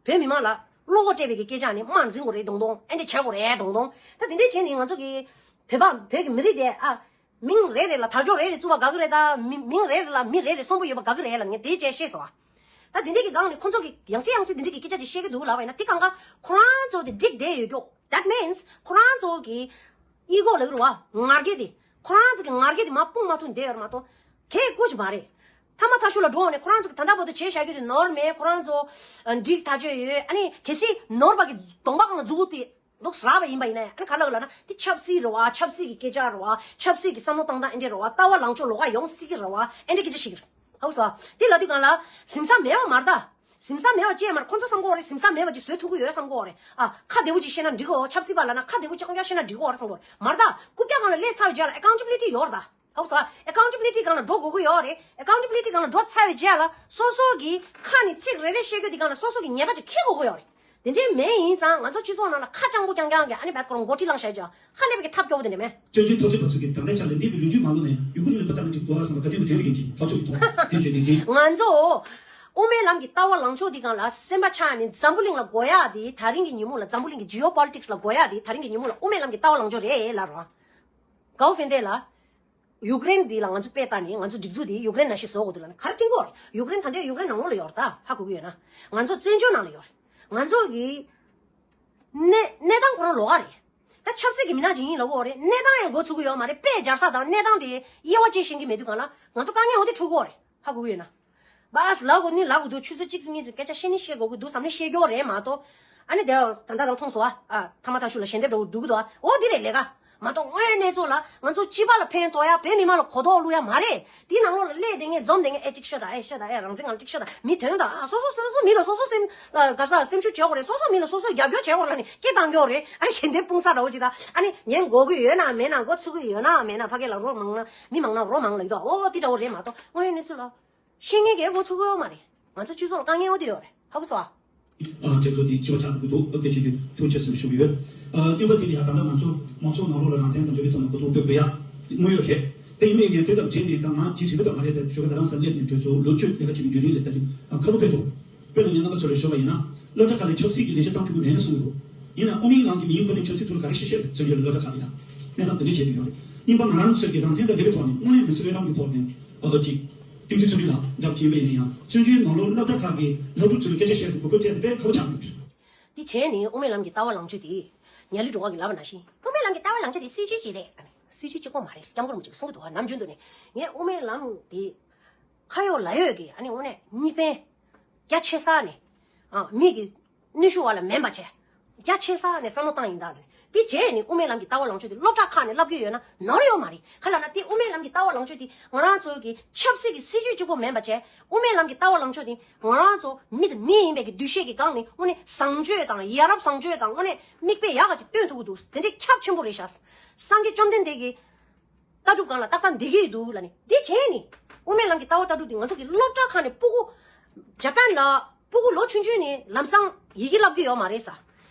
བོད་མི་མང་ལ་བློ་ཁོག་སྤྲད་པའི་གི་སྐད་ཆ་ནི་དམག་འཛིང་དགོས་རེད་དོང་དོང་ཨ་འདྲ་བྱ་དགོས་རེད་དོང་དོང་ད་དེ་འདྲ་བྱས་ནས་ང་ཚོ་གི་བོད་པ་བོད་ཀྱི་མི་རིགས་དེ་ཨ། མིང་རེ་རེ་ལ་དར་ལྕོག་རེ་རེ་བཙུགས་པ་དགའ་གི་རེད་ད་མི་མིང་རེ་རེ་ལ་མི་རེ་རེ་གསོན་པོ་ཡོད་པ་དགའ་གི་རེད་ལབ་ངས་དེའི་རྗེས་བཤད་སོང་ཨ། ད་དེ་འདྲས་ཀྱི་སྒང་ནས་ཁོ་ཚོ་གི་ཡང་སེ་ཡང་སེ་དེ་འདྲས་ཀྱི་སྐད་ཆ་ཅིག་བཤད་གི་འདུག་ལབ་པ་ཡིན་ན་དེ་གང་ག་ཁོ་རང་ཚོ་དེ་འགྲིག་བསྡད་ཡོད་ཀྱོག་ད་ That means ཁོ་རང་ཚོ་གི་ཨི་གོ་ལབ་རུ་བ་ང་རྒྱལ་དེ། ཁོ་རང་ཚོ་གི་ང་རྒྱལ་དེ་མ་སྤུངས་མ་ཐུབ་བསྡད་ཡོད་རེད་མ་གཏོགས་གལ་དགོས་ཀྱི་མ་རེད། ཐ་མ་ཐ་ཤུ་ལ་འགྲོ་འོང་ནས་ཁོ་རང་ཚོ་གི་ད་ལྟ་བར་དུ་བྱས་བཞག་རྒྱུ་དེ་ནོར་མེད། ཁོ་རང་ཚོ་འགྲིག་ཐག་ཆོད་ཡོད། ཨ་ནི་གལ་སྲིད་ནོར་བ་གི་གདོང་པ་སྒང་ལ་མཛུབ་གུ་དེ་འདུག་ཟ་བ་ཡིན་པ་ཡིན་ན་ཡང་། ཨ་ནི་ག་ལ་ག་ལ་ན་དེ་ཆབ་སྲིད་རེད་བ། ཆབ་སྲིད་ཀྱི་སྐད་ཆ་རེད་བ། ཆབ་སྲིད་ཀྱི་བསམ་བློ་བཏང་སྟངས་ཨེ་འདྲས་རེད་བ། ལྟ་བ་ལངས་ཕྱོགས་ལོགས་ཀ་ཡོང་སྲིད་ཀྱི་རེད་བ། ཨེ་འདྲས་སྐད་ཆ་བཤད་ཀྱི་རེད། ཧ་གོ་སོང་། དེ་ལབ་དུས་སྒང་ལ་གཟིམ་ས་མེད་པ་མ་རེད་ད། གཟིམ་ས་མེད་པ་ཅི་ཡང་མ་རེད། ཁོ་ཚོ་བསམ་གྱི་ཡོད་རེད། གཟིམ་ས་མེད་པ་ཅིག་བཟོ་ཐུབ་ཀྱི་ཡོད་བསམ་གྱི་ཡོད་རེད། ཨ། ཁ་བདེ་པོ་ཅིག་བཤད་ན་འགྲིག་གོ། ཆབ་སྲིད་པ་ལབ་ན་ཁ་བདེ་པོ་ཅིག་རྐྱང་རྐྱང་བཤད་ན་འགྲིག་གོ་རེད་བསམ་གྱི་ཡོད་རེད། མ་རེད་ད། རྐུབ་བཀྱག་སྒང་ལ་སླེབས་ཚར་བའི་རྗེས་ལ་ཨེ་ཀའུན་ཊེ་བི་ལི་ཊི་ཡོད་རེད་ད། ཧ་གོ་སོང་། ཨེ་ཀའུན་ཊེ་བི་ལི་ཊི་སྒང་ལ་འགྲོ་དགོས་ཀྱི་ཡོད་རེད། ཨེ་ཀའུན་ཊེ་བི་ལི་ཊི་སྒང་ལ་འགྲོ་ཚར་བའི་རྗེས་ལ་སོ་སོ་གི་ཁ་ནས་ཚིག་རེ་རེ་བཤད་རྒྱུ་དེ་སྒང་ལ་སོ་སོ་གི་ཉེས་པ་ཅིག་འཁྱེར་དགོས་ཀྱི་ཡོད་རེད། དེ་འདྲའི་མེད་ཡིན་ཙང་ང་ཚོ་སྤྱི་ཚོགས་ནང་ལ་ཁ་སྤྱང་པོ་རྐྱང་རྐྱང་གི་ཨ་ནི་བད་ཁོ་རང་མགོ་ཁྲིད་ལངས་བྱས་ཀྱང་ཧ་ལས་པའི་གི་ཐབས་སྐྱོ་པོ་དེ་འདྲ་མེད། སྤྱོད་ཚུལ་ཐོག་ཚད་པ་ཚོ་གིས་ད་ལྟའི་ཆ་ལ་འདས་པའི་ལོ་རྒྱུས་མང་པོ་ནས་ཡུ་ཀུ་རེན་ལ་པ་ཏང་གི་གོ་བ་སོང་བ་ག་དུས་ཀྱི་དྲན་ལ་ཡིན་གྱི་ཐག་ཆོད་ཀྱི་ཐོག་དེ་བརྗོད་ནས་ཀྱི། ང་ཚོ་དབུ་མའི་ལམ་གྱི་ལྟ་བ་ལངས་ཕྱོགས་འདི་སྒང་ལ་སེམས་པ་ཆགས་ནས་འཛམ་བུ་གླིང་ལ་གོ་ཡག་དེ། ད་རིང་གི་ཉིན་མོ་ལ་འཛམ་བུ་གླིང་གི་ཇི་ཨོ་པོ་ལི་ཊིག་སི་ལ་གོ་ཡག་དེ་ད་རིང་གི་ཉིན་མོ་ལ་དབུ་མའི་ལམ་གྱི་ལྟ་བ་ལངས་ཕྱོགས་རེད་ལབ་རོགས། གའོ་ཧྥེང་ཏེ་ལ། ཡུཀ་རེན་འདི་ལ་ང་ཚོ་དཔེ་ལྟ་ནས་ང་ཚོ་སྒྲིག་འཛུགས་འདི་ཡུཀ་རེན་ནང་བཞིན་བཟོ་དགོས་འདུག་ལབ་ན་ག་རེ་བསྟན་གྱི་ཡོད་རེད། ཡུཀ་རེན་ད་ལྟའི་ཡུཀ་རེན་ནང་ལོགས་ལ་ཡོད་རེད་ད། ཧ་གོ་གི་ཡོད་ན། ང་ཚོ་བཙན་བྱོལ་ནང་ལ་ཡོད་རེད། ང་ཚོ་གི་གནས་གནས་སྟངས་ཁོ་རང་ལོགས་ཀ་རེད། ད་ཆབ་སྲིད་ཀྱི་མི་སྣ་ཅིག་ཡིན་ལབ་ཀྱི་ཡོད་རེད། གནས་སྟངས་ཡང་འགོ་ཚུགས་ཀྱི་ཡོད་མ་རེད། དཔེ་སྦྱར་ས་དང་གནས་སྟངས་དེ་དབྱེ་བ་ཕྱེ་ཤེས་ཀྱི་མེད་དུས་སྒང་ལ་ང་ཚོ་དཀའ་ངལ་འོ་དེ་འཕྲད་ཀྱི་ཡོད་རེད། ཧ་གོ་གི་ཡོད་ན། བཱས་ལབ་དགོས་ནི་ལབ་དགོས་འདུག་ཆུ་ཚོད་གཅིག་ཙམ་གཉིས་ཙམ་སྐད་ཆ་བཤད་ནི་བཤད་དགོས་ཀྱི་འདུག་བསམ་ནས་བཤད་ཀྱི་ཡོད་རེད་མ་གཏོགས། ཨ་ནི་དེ་ད་ལྟ་རང་མཐོང་སོང་ཨ། ཨ་ཐ་མ་ཐ་ཤུ་ལ་ཞལ་འདེབས་འདྲ་བོ་འདུག་གི་འདུག་ཨ། འོ་འདི་རེད་ལས་ཀ། མ་གཏོགས་དངོས་གནས་ཚོ་ལ་ང་ཚོ་སྤྱི་པ་ལ་ཕན་ཐོགས་ཡ། བོད་མི་མང་ལ་གོ་རྟོགས་བླུག་ཡ་མ་རེད། དེའི་ནང་ལོགས་ལ་སླེབས་བསྡད་མཁན་འཛོམས་བསྡད་མཁན་ཨེ་གཅིག་ཤོད་དང་། ཨེ་ཤོད་དང་། ཨེ་རང་བཙན་སྒང་ལ་གཅིག་ཤོད་དང་། མི་དོན་དང་། ཨ་སོ་སོ་སོ་སོ་མི་ལ་སོ་སོ་སེམས་ལ་ག་ས་སེམས་ཤུགས་བྱེད་དགོས་རེད། སོ་སོ་མི་ལ་སོ་སོ་རྒྱབ་སྐྱོར་བྱེད་དགོས་རེད་ལབ་ནས་སྐད་བཏང་གི་ཡོད་རེད། ཨ་ནི་ཞལ་འདེབས་སྤུངས་ས་འདྲ་བོ་ཅིག་དང་། ཨ་ནི་ངས་འགོག་གི་ཡོད་ན་མེད་ན། འགོ་ཚུགས་གི་ཡོད་ན་མེད་ན། ཕ་གི་ལ་རོགས་མང་ན་མི་མང་ན་རོགས་མང་ལབ་ཀྱི་འདུག་འོ་དེ་འདྲ་བོ་རེད་མ་གཏོགས་དངོས་ཡོད་གནས་ཚུལ་ལ། ཤེས་མཁན་གྱིས་འགོ་ཚུགས་ཀྱི་ཡོད་མ་རེད། ང་ཚོ་སྤྱི་ཚོགས་ལ་དཀའ་ངལ་འོ་དེ་ཡོད་རེད། ཧ་གོ་སོང་ཨ། ཨ་དེ་ཚོ་དེ་ཕྱི་པ་ཆགས་འདུག་འདུག་ཨ་དེ་ཅི་དེ་ཐུགས་རྗེ་ཆེ་ཞུ་གི་ཡོད། ཨ་སྟོན་པ་དེ་ལ་ཡང་ད་ལྟ་ང་ཚོ་མང་ཚོགས་ནང་ལོགས་ལ་རང་བཙན་དང་འབྲེལ་བའི་ཐོག་ནས་གོ་རྟོགས་སྤེལ་དགོས་ཡ་དངོས་ཡོད་རེད། དེ་ཡིན་པའི་ངས་དེ་དང་འབྲེལ་ནས་ད་ང་ཅིག་དྲན་གི་ད་མ་རེད། ད་ཞོགས་ཀ་ད་རང་སར་སླེབས་ནས་གྲོས་ཚོགས་ལོ་བཅུ་ལས་ཀ་བྱེད་པའི་བརྒྱུད་རིམ་ལ་ད་ཅིག་ཨ་ཁ་པོ་དཔེ་ཐོག་དཔེར་ན་ངས་རྣམ་པ་ཚོ་ལ་ཞུས་པ་ཡིན་ན། སློབ་གྲྭ་ཁག་ལ་ཆབ་སྲིད་ཀྱི་ལས་གཞི་བརྩམས་ཐུབ་ཀྱི་མེད་ན་གསུང་གི་འདུག་ཡིན་ནའང་དབུ་མའི་ལམ་གྱི་མིང་ཁུར་ནས་ཆབ་སྲིད་ཐོག་ལ་ག་རེ་བཤད་བཤད་རེད། བཙན་བྱོལ་ལ་སློབ་གྲྭ་ཁག་ལ་ཡང་གནས་སྟངས་དེ་འདྲ་བྱེད་ཀྱི་ཡོད་རེད། གཉིས་པ་ང་རང་ཚོས་ཀྱི་རང་བཙན་དང་འབྲེལ་བའི་ཐོག་ནས་དངོས་གནས་མི་སེར་བློས་བཏང་གི་ཐོག་ནས་ཨ་ཅིག་བསྟན་འཛིན་བརྩོན་འགྲུས་ལགས་འདྲ་བྱས་པ་ཡིན་ན་ཡང་། བཙན་བྱོལ་ནང་ལོགས་སློབ་གྲྭ་ཁག་གི་སློབ་ཕྲུག་ཚོ་ལ་སྐད་ཆ་བཤད་དུས་གོ་སྐབས་སྤྲད་དེ་དཔེ་ཁག་པོ་ཆགས་འདུག་འདི་བྱས་ནས་དབུ་མའི་ལམ་གྱི་ལྟ་བ་ལངས་ཕྱོགས་དེ་ཉ་ལི་སྒྲོལ་དཀར་གྱིས་ལབ་པ་ནང་བཞིན། དབུ་མའི་ལམ་གྱི་ལྟ་བ་ལངས་ཕྱོགས་དེ་སྲིད་ཇུས་ཅིག་རེད། སྲིད་ཇུས་གཅིག་པོ་མ་རེད། སྐྱབས་མགོན་རིན་པོ་ཆེས་གསུང་གི་འདུག་ནམ་རྒྱུན་དུ་ནས་ངས་དབུ་མའི་ལམ་དེ་ཁ་ཡོད་ལག་ཡོད་ཀྱི་ཨ་ནི་དངོས་གནས་གཉིས་ཕན་རྒྱ་ཆེ་ས་ནས་ཨ་མི་གི་གནོན་ཤུགས་བ་ལ་མེན་པ་བྱས། རྒྱ་ཆེ་ས་ནས་བསམ་བློ་བཏང་ཡིན་ད་ནི། དེ་བྱས་ནས་དབུ་མའི་ལམ་གྱི་ལྟ་བ་ལངས་ཕྱོགས་དེ་སློབ་གྲྭ་ཁག་ནས་བསླབ་ཀྱི་ཡོད་ན་ནོར་ཡོད་མ་རེད། ག་ལ་ན་དེ་དབུ་མའི་ལམ་གྱི་ལྟ་བ་ལངས་ཕྱོགས་དེ་ང་རང་ཚོ་གི་ཆབ་སྲིད་ཀྱི་སྲིད་ཇུས་གཅིག་པོ་མེན་པ་བྱས། དབུ་མའི་ལམ་གྱི་ལྟ་བ་ལངས་ཕྱོགས་དེ་ང་རང་ཚོ་མི་དང་མི་ཡིན་པའི་གི་འདུ་ཤེས་ཀྱི་སྒང་ནས་དངོས་གནས་བཟང་སྤྱོད་དང་ཡ་རབས་བཟང་སྤྱོད་དང་དངོས་གནས་མིག་དཔེ་ཡག་ག་ཅིག་སྟོན་ཐུབ་ཀྱི་འདུག་དེ་འདྲའི་ཁྱབ་ཆེན་པོ་རེད་ཤག་སངས་རྒྱས་བཅོམ་ལྡན་འདས་ཀྱི་ལྟ་གྲུབ་སྒང་ལ་ཏག་ཏག་འདི་གི་འདུག་ལ་ནི། འདི་བྱས་ནི། དབུ་མའི་ལམ་གྱི་ལྟ་བ་ལྟ་གྲུབ་འདི་ང་ཚོ་གི་སློབ་གྲྭ་ཁག་ནས་སྤུ་གུ། ཇ་པན་ལ་སྤུ་གུ་ལོ་ཆུང་ཆུང་ནས་ལམ་སང་ཡི་གེ་བསླབ་ཀྱི་ཡོད་མ་རེད་ས།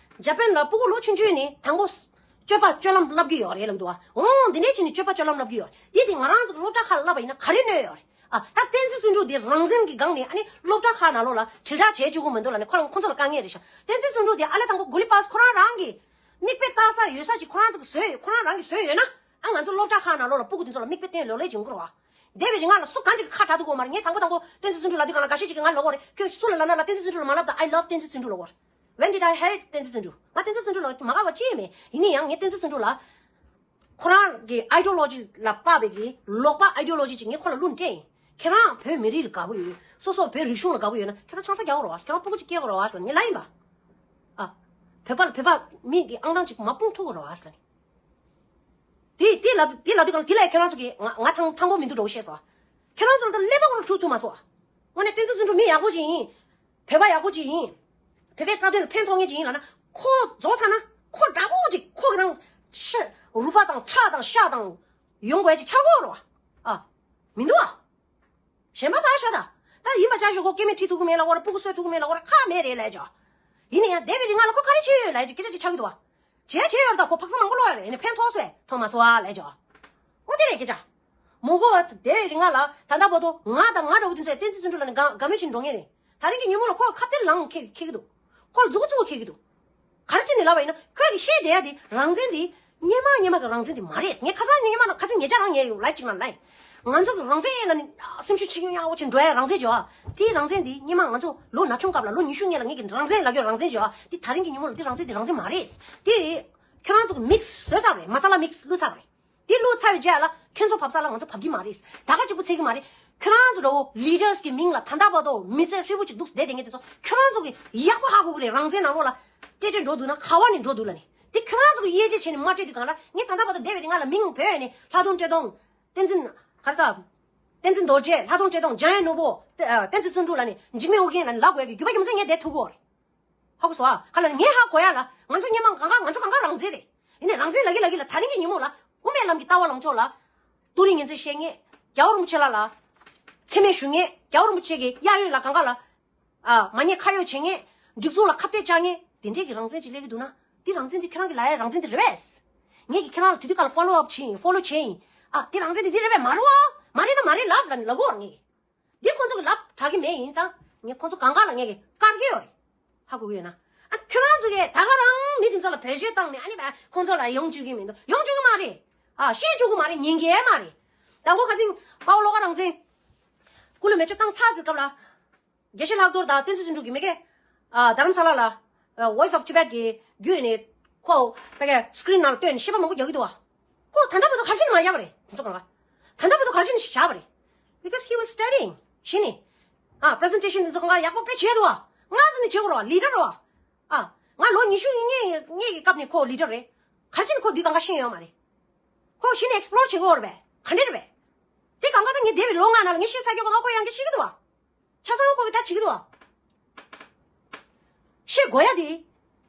ཇ་པན་ལ་སྤུ་གུ་ལོ་ཆུང་ཆུང་ནས་དང་པོ་སྤྱོད་པ་སྤྱོད་ལམ་བསླབ་ཀྱི་ཡོད་རེད་ལབ་འདུག་བ། འོང་འདི་ནས་ཕྱིན་ནས་སྤྱོད་པ་སྤྱོད་ལམ་བསླབ་ཀྱི་ཡོད་རེད། དེ་དེ་ང་རང་ཚོ་གི་སློབ་གྲྭ་ཁག་ལ་བསླབ་པ་ཡིན་ན་ག་རེ་གནོད་ཡོད་རེད། ཨ་ད་བསྟན་འཛིན་བརྩོན་འགྲུས་དེ་རང་བཙན་གྱི་སྒང་ནས་ཨ་ནི་སློབ་གྲྭ་ཁག་ནང་ལོགས་ལ་དྲིལ་བསྒྲགས་བྱེད་བཅུག་གི་མི་འདུག་ལ་ནི་ཁོ་རང་ཁོ་ཚོ་ལ་དཀའ་ངལ་རེད་ཤག་བསྟན་འཛིན་བརྩོན་འགྲུས་དེ་ཨ་ལས་དང་པོ་གུ་ལི་པཱས་ཁོ་རང་རང་གི་མིག་དཔེ་ལྟ་ས་ཡོད་ས་ཅིག་ཁོ་རང་ཚོ་གི་བཟོས་ཡོད། ཁོ་རང་རང་གི་བཟོས་ཡོད་ན། ཨ་ང་ཚོ་སློབ་གྲྭ་ཁག་ནང་ལོགས་ལ་སྤུ་གུ་དེ་ཚོ་ལ་མིག་དཔེ་སྟོན་ལོ་ལེགས་ཀྱི་ཡོང་གི་རེད་བ། འདས་པའི་རིང་ལ་སུ་གང་ཅིག་གིས་ཁ་གྲག་ཐུབ་ཀྱི་ཡོད་མ་རེད། ངས་དང་པོ་དང་པོ་བསྟན་འཛིན་བརྩོན་འགྲུས་ལབ་དུས་སྒང་ལ་འགའ་ཤས་ཅིག་གིས་ང་ལབ་ཀྱི་ཡོད་རེད། ཁྱོད་སུ་ལ་ལབ་ན་ལབ། བསྟན་འཛིན་བརྩོན་འགྲུས་ལ་མ་ལབ་དང་། I love བསྟན་འཛིན་བརྩོན་འགྲུས་ལབ་ཀྱི་ཡོད་རེད། When did I hate བསྟན་འཛིན་བརྩོན་འགྲུས། ང་བསྟན་འཛིན་བརྩོན་འགྲུས་ལ་མ་དགའ་བ་ཅི་ཡང་མེད། ཡིན་ན་ཡང་ངས་བསྟན་འཛིན་བརྩོན་འགྲུས་ལ་ཁོ་རང་གི་ཨའི་ཌི་ཡོ་ལོ་ཇི་ལ་དཔག་པའི་གི་ལོག་པ་ཨའི་ཌི་ཡོ་ལོ་ཇི་ཅིག་ངས་ཁོ་ལ་བླུགས་ནས་སྤྲད་ཡིན། ཁྱེད་རང་བོད་མི་རིགས་ལ་དགའ་པོ་ཡོད། སོ་སོ་བོད་རིག་གཞུང་ལ་དགའ་པོ་ཡོད་ན་ཁྱེད་རང་ཆང་ས་རྒྱག་དགོས་རེད་བ། ཁྱེད་རང་སྤུ་གུ་ཅིག་སྐྱེ་དགོས་རེད་བ་ཟེར་ངས་ལབ་ཡིན་པ། ཨ། བོད་པ་ལ་བོད་པ་མི་གི་ཨང་གྲངས་ཅིག་མ་སྤུངས་ཐུབ་ཀྱི་རེད་བ་ཟེར། དེ་དེ་ལབ་དེ་ལབ་དུས་སྒང་དེ་ལ་ཁྱེད་རང་ཚོ་གིས་ང་ང་ཐང་ཐང་པོ་མི་འདུག་འདྲ་བོ་བཤད་སོང་། ཁྱེད་རང་ཚོ་ལ་ད་ཀླད་པ་ཁོ་རང་འཁྲུག་ཐུབ་མ་སོང་། དངོས་གནས་བསྟན་འཛིན་བརྩོན་འགྲུས་མི་ཡག་པོ་ཅིག་ཡིན། བོད་པ་ཡག་པོ་ཅིག་ཡིན། བོད་པའི་རྩ་དོན་ལ་ཕན་ཐོགས་མཁན་ཅིག་ཡིན་ལབ་ན་ཁོ་རྫོགས་ཚར་ན་ཁོ་འདྲ་པོ་ཅིག་ཁོ་གི་རང་ཤ་རུས་པ་དང་ཁྲག་དང་ཤ་དང་ཡོང་དགོས་ཅིག་ཆགས་དགོས་རེད་བ། ཨ། མི་འདུག་ཨ། གཞན་པ་ཕར་ཞོག་ད། ད་ཡིན་པ་ཆ་བཞག་ཁོ་སྐྱེ་དམན་ཁྲིད་ཐུབ་ཀྱི་མེད་ལབ་ཀྱི་ཡོད་རེད། སྤུ་གུ་གསོ་ཐུབ་ཀྱི་མེད་ལབ་ཀྱི་ཡོད་རེད། ཁག་མེད་རེད་ལབ་ཀྱི་ཡོད། ཡིན་ན་ཡང་འདས་པའི་རིང་ལ་ཁོ་ག་རེ་བྱས་ཡོད་ལབ་ཀྱི་སྐད་ཆ་ཅིག་ཆགས་ཀྱི་འདུག་བ། བྱས་བྱས་ཡོད་རེད་ད། ཁོ་འཕག་ས་མང་པོ་ཀློག་ཡོད་རེད། ཡིན་ནའི་ཕན་ཐོགས་སོང་ངས་ཐོགས་མ་སོང་ཨ་ལབ་ཀྱི་ཡོད། འོ་དེ་རེད་སྐད་ཆ། མ་གོ་བ་འདས་པའི་རིང་ལ་ད་ལྟ་བར་དུ་ང་དང་ང་འདྲ་བོ་དེ་ཚོས་བསྟན་འཛིན་བརྩོན་འགྲུས་ལབ་ནས་དགའ་དགའ་མོས་བྱས་འགྲོ་མཁན་རེད། ད་རིང་གི་ཉིན་མོ་ལ་ཁོ་ཁ་གཏད་ལངས་འཁྱེར་འཁྱེར་གྱི་འདུག་ཁོ་ལ་མཛུབ་གུ་བཙུགས་འཁྱེར་གྱི་འདུག་ག་རེ་བྱས་ནས་ལབ་པ་ཡིན་ན་ཁོས་ཀྱིས་བཤད་བསྡད་ཡ་དེ་རང་བཙན་དེ་སྔོན་མ་སྔོན་མ་གི་རང་བཙན་དེ་མ་རེད། ངས་ཁ་སང་སྔོན་མ་ན་ཁ་སང་ཉེ་ཆར་རང་ངས་ཡོང་ལའིབ་ཅིག་ནང་ལབ་ཡིན། ང་ཚོ་གི་རང་བཙན་ལ་ནི་སེམས་ཤུགས་ཆེ་ཉུང་ཡག་པོ་ཅིག་འགྲོ་ཡ་རང་བཙན་བྱོས་ཨ། དེའི་རང་བཙན་དེ་སྔོན་མ་ང་ཚོ་ལོ་ན་ཆུང་སྐབས་ལ་ལོ་ཉི་ཤུ་སྔོན་ལ་ངས་ཀྱི་རང་བཙན་ལབ་ཀྱི་ཡོད། རང་བཙན་བྱོས་ཨ། དེ་ད་རིང་གི་ཉིན་མོ་ལ་དེ་རང་བཙན་དེ་རང་བཙན་མ་རེད། དེ་ ཁྱོད་རང་ཚོ་གི་མིག་སི་བཟོས་ཚར་བ་རེད། མ་ས་ལ་མིག་སི་བླུགས་ཚར་བ་རེད། དེ་བླུགས་ཚར་བའི་རྗེས་ལ་ཁྱོད་ཚོ་བབས་ས་ལ་ང་ཚོ་བབས་ཀྱི་མ་རེད། ད་ག་གཅིག་པུ་ཚད་ཀྱི་མ་རེད། ཁྱོད་རང་ཚོ་འདྲ་བོ་ལི་ཌར་སི་གི་མིང་ལ་ད་ལྟ་བར་དུ་མི་ཚེ་ཧྲིལ་པོ་ཅིག་འདུག་བསྡད་བསྡད་མཁན་དེ་ཚོ་ཁྱོད་རང་ཚོ་གི་ཡག་པོ་ཧ་གོ་གི་རེད། རང་བཙན་ནང་ལོགས་ལ་སྤྲད་སྤྲད་འགྲོ་འདུག་ན་ག་བ་ནས་འགྲོ་འདུག་ལབ་ནས། དེ་ཁྱོད་རང་ཚོ་གི་དབྱེ་འབྱེད་བྱས་ནས་མ་སྤྲད་དུས་གང་ལ་ངས་ད་ལྟ་བར་དུ་བསྡད་པའི་རིང་ང་ལ་མིང་བོས་ནས་ལྷག་རྡོར་བཀྲས་མཐོང་། བསྟན་འཛིན། ག་རེ་ཟ། བསྟན་འཛིན་རྡོ་རྗེ། ལྷག་རྡོར་བཀྲས་མཐོང་། འཇམ་དབྱངས་ནོར་བུ། ཏེ་ཨ། བསྟན་འཛིན་བརྩོན་འགྲུས་ལབ་ནས་འཇིགས་མེད་ཨོ་རྒྱན་ལབ་ནས་ལབ་དགོས་ཡ་གི་རྒྱུ་མ་རྒྱུ་མཚན་ངས་བསྡད་ཐུབ་ཀྱི་ཡོད་རེད། ཧ་གོ་སོང་ཨ། ག་ལ་ངས་ཧ་གོ་ཡ་ལ་ང་ཚོ་སྔོན་མ་གང་ག་ང་ཚོ་གང་ག་རང་བཙན་རེད། ཡིན་ནའི་རང་བཙན་ལབ་ཀྱི་ལབ་ཀྱི་ལ་ད་རིང་གི་ཉིན་མོ་ལ་དབུ་མའི་ལམ་གྱི་ལྟ་བ་ལངས་ཕྱོགས་ལ་ཏུ་རིང་ངན་ཚད་བཤད་མཁན། རྒྱལ་བ་རིན་པོ་ཆེ་ལགས་ལ་མཚན་སྨད་ཞུ་མཁན། རྒྱལ་བ་རིན་པོ་ཆེ་གི་གཡས་གཡོན་ལ་གང་ག་ལ་ཨ། མ་ཉེས་ཁ་གཡོགས་བྱེད་མཁན། སྒྲིག་འཛུགས་ལ་ཁ་གཏད་བཅག་མཁན་དེ་འདྲས་ཀྱི་རང་བཙན་ཅིག་སླེབས་ཀྱི་འདུག་ན། འདི་རང་བཙན་འདི་ཁྱེད་རང་གི་ལབ་ཡ་རང་བཙན་འདི་རེད་པས། ངས་ཀྱི་ཁྱེད་རང་ལ་དུས་དུས་ག་ལ་ཕོ་ལོ་ཨབ་བྱེད་ཡིན། ཕོ་ལོ་བྱེད་ཡིན། ཨ། འདི་རང་བཙན་འདི་འདི་རེད་པས། མ་རེད་བ། མ་རེད་ན་མ་རེད་ལབ་ལབ་ནས་ལབ་དགོས་རེད་ངས། འདི་ཁོང་ཚོ་གི་ལབ་དྲག་གི་མེད། ཡིན་ཙང་ངས་ཁོང་ཚོ་གང་ག་ལ་ངས་ཀྱི་བཀར་གྱི་ཡོད་རེད། ཧ་གོ་གི་ཡོད་ན། ཨ། ཁྱོད་རང་ཚོ་གིས་ད་ག་རང་མི་དེ་ཚོ་ལ་བེད་སྤྱོད་བཏང་ནས་ཨ་ནི་བ་ཁོང་ཚོ་ལ་ཡོང་བཅུག་གི་མི་འདུག་ཡོང་བཅུག་གི་མ་རེད། ཨ། བཤད་བཅུག་གི་མ་རེད། ཉན་གྱི་མ་རེད། དང་པོ་ཁ་སང་དཔའ་བོ་བློ་དགའ་རང་བཙན་སྐུ་ལ་མེ་མཆོད་བཏང་ཚར་ཟེར་སྐབས་ལ། དགེ་བཤེས་ལྷག་རྡོར་དང་བསྟན་འཛིན་བརྩོན་འགྲུས་ཀྱིས་མི་སྒེར། ཨ། རྡ་རམ་ས་ལ་ལ། ཨ། Voice of Tibet གི་བརྒྱུད་ནས་ཁོ་ཕ་གི་སི་ཀི་རིན་ནང་ལ་བཏོན་ནས་བཤད་པ་མང་པོ་རྒྱག་གི་འདུག་བ། ཁོ་ད་ལྟ་བར་དུ་ག་རེ་བྱས་ནས་མ་བཞག་པ་རེད། དེ་ཚོ་གང་ག་ད་ལྟ་བར་དུ་ག་རེ་བྱས་ནས་བཞག་པ་རེད། Because he was studying. གཞི་ནས། ཨ། པི་རི་སེན་ཊེ་ཤན་དེ་ཚོ་གང་ག་ཡག་པོ་དཔེ་བྱས་འདུག་བ། སྔ་ས་ནས་བྱེད་དགོས་རེད་བ། ལི་ཌར་རེད་བ། ཨ། ང་ལོ་ཉི་ཤུ་ཡིན་ངེས་ངེས་ཀྱི་སྐབས་ནས་ཁོ་ལི་ཌར་རེད། ག་རེ་བྱས་ནས་ཁོ་འདི་གང་ག་ཤེས་ཡོད་མ་རེད། ཁོ་གཞི་ནས་ཨེག་སི་པི་ལོར་བྱེད་དགོས་རེད་པས། ག་འདྲས་རེད་པས། དེ་གང་ག་ད་ངས་འདས་པའི་ལོ་ལྔ་ནང་ལ་ངས་ཤེས་ཚར་རྒྱུ་གང་ག་ཁོ་ཡང་གི་ཤེས་ཀྱི་འདུག་བ། ཆ་ཚང་ཁོ་གི་ད་བྱེད་ཀྱི་འདུག་བ། ཤེས་དགོས་ཡ་དེ།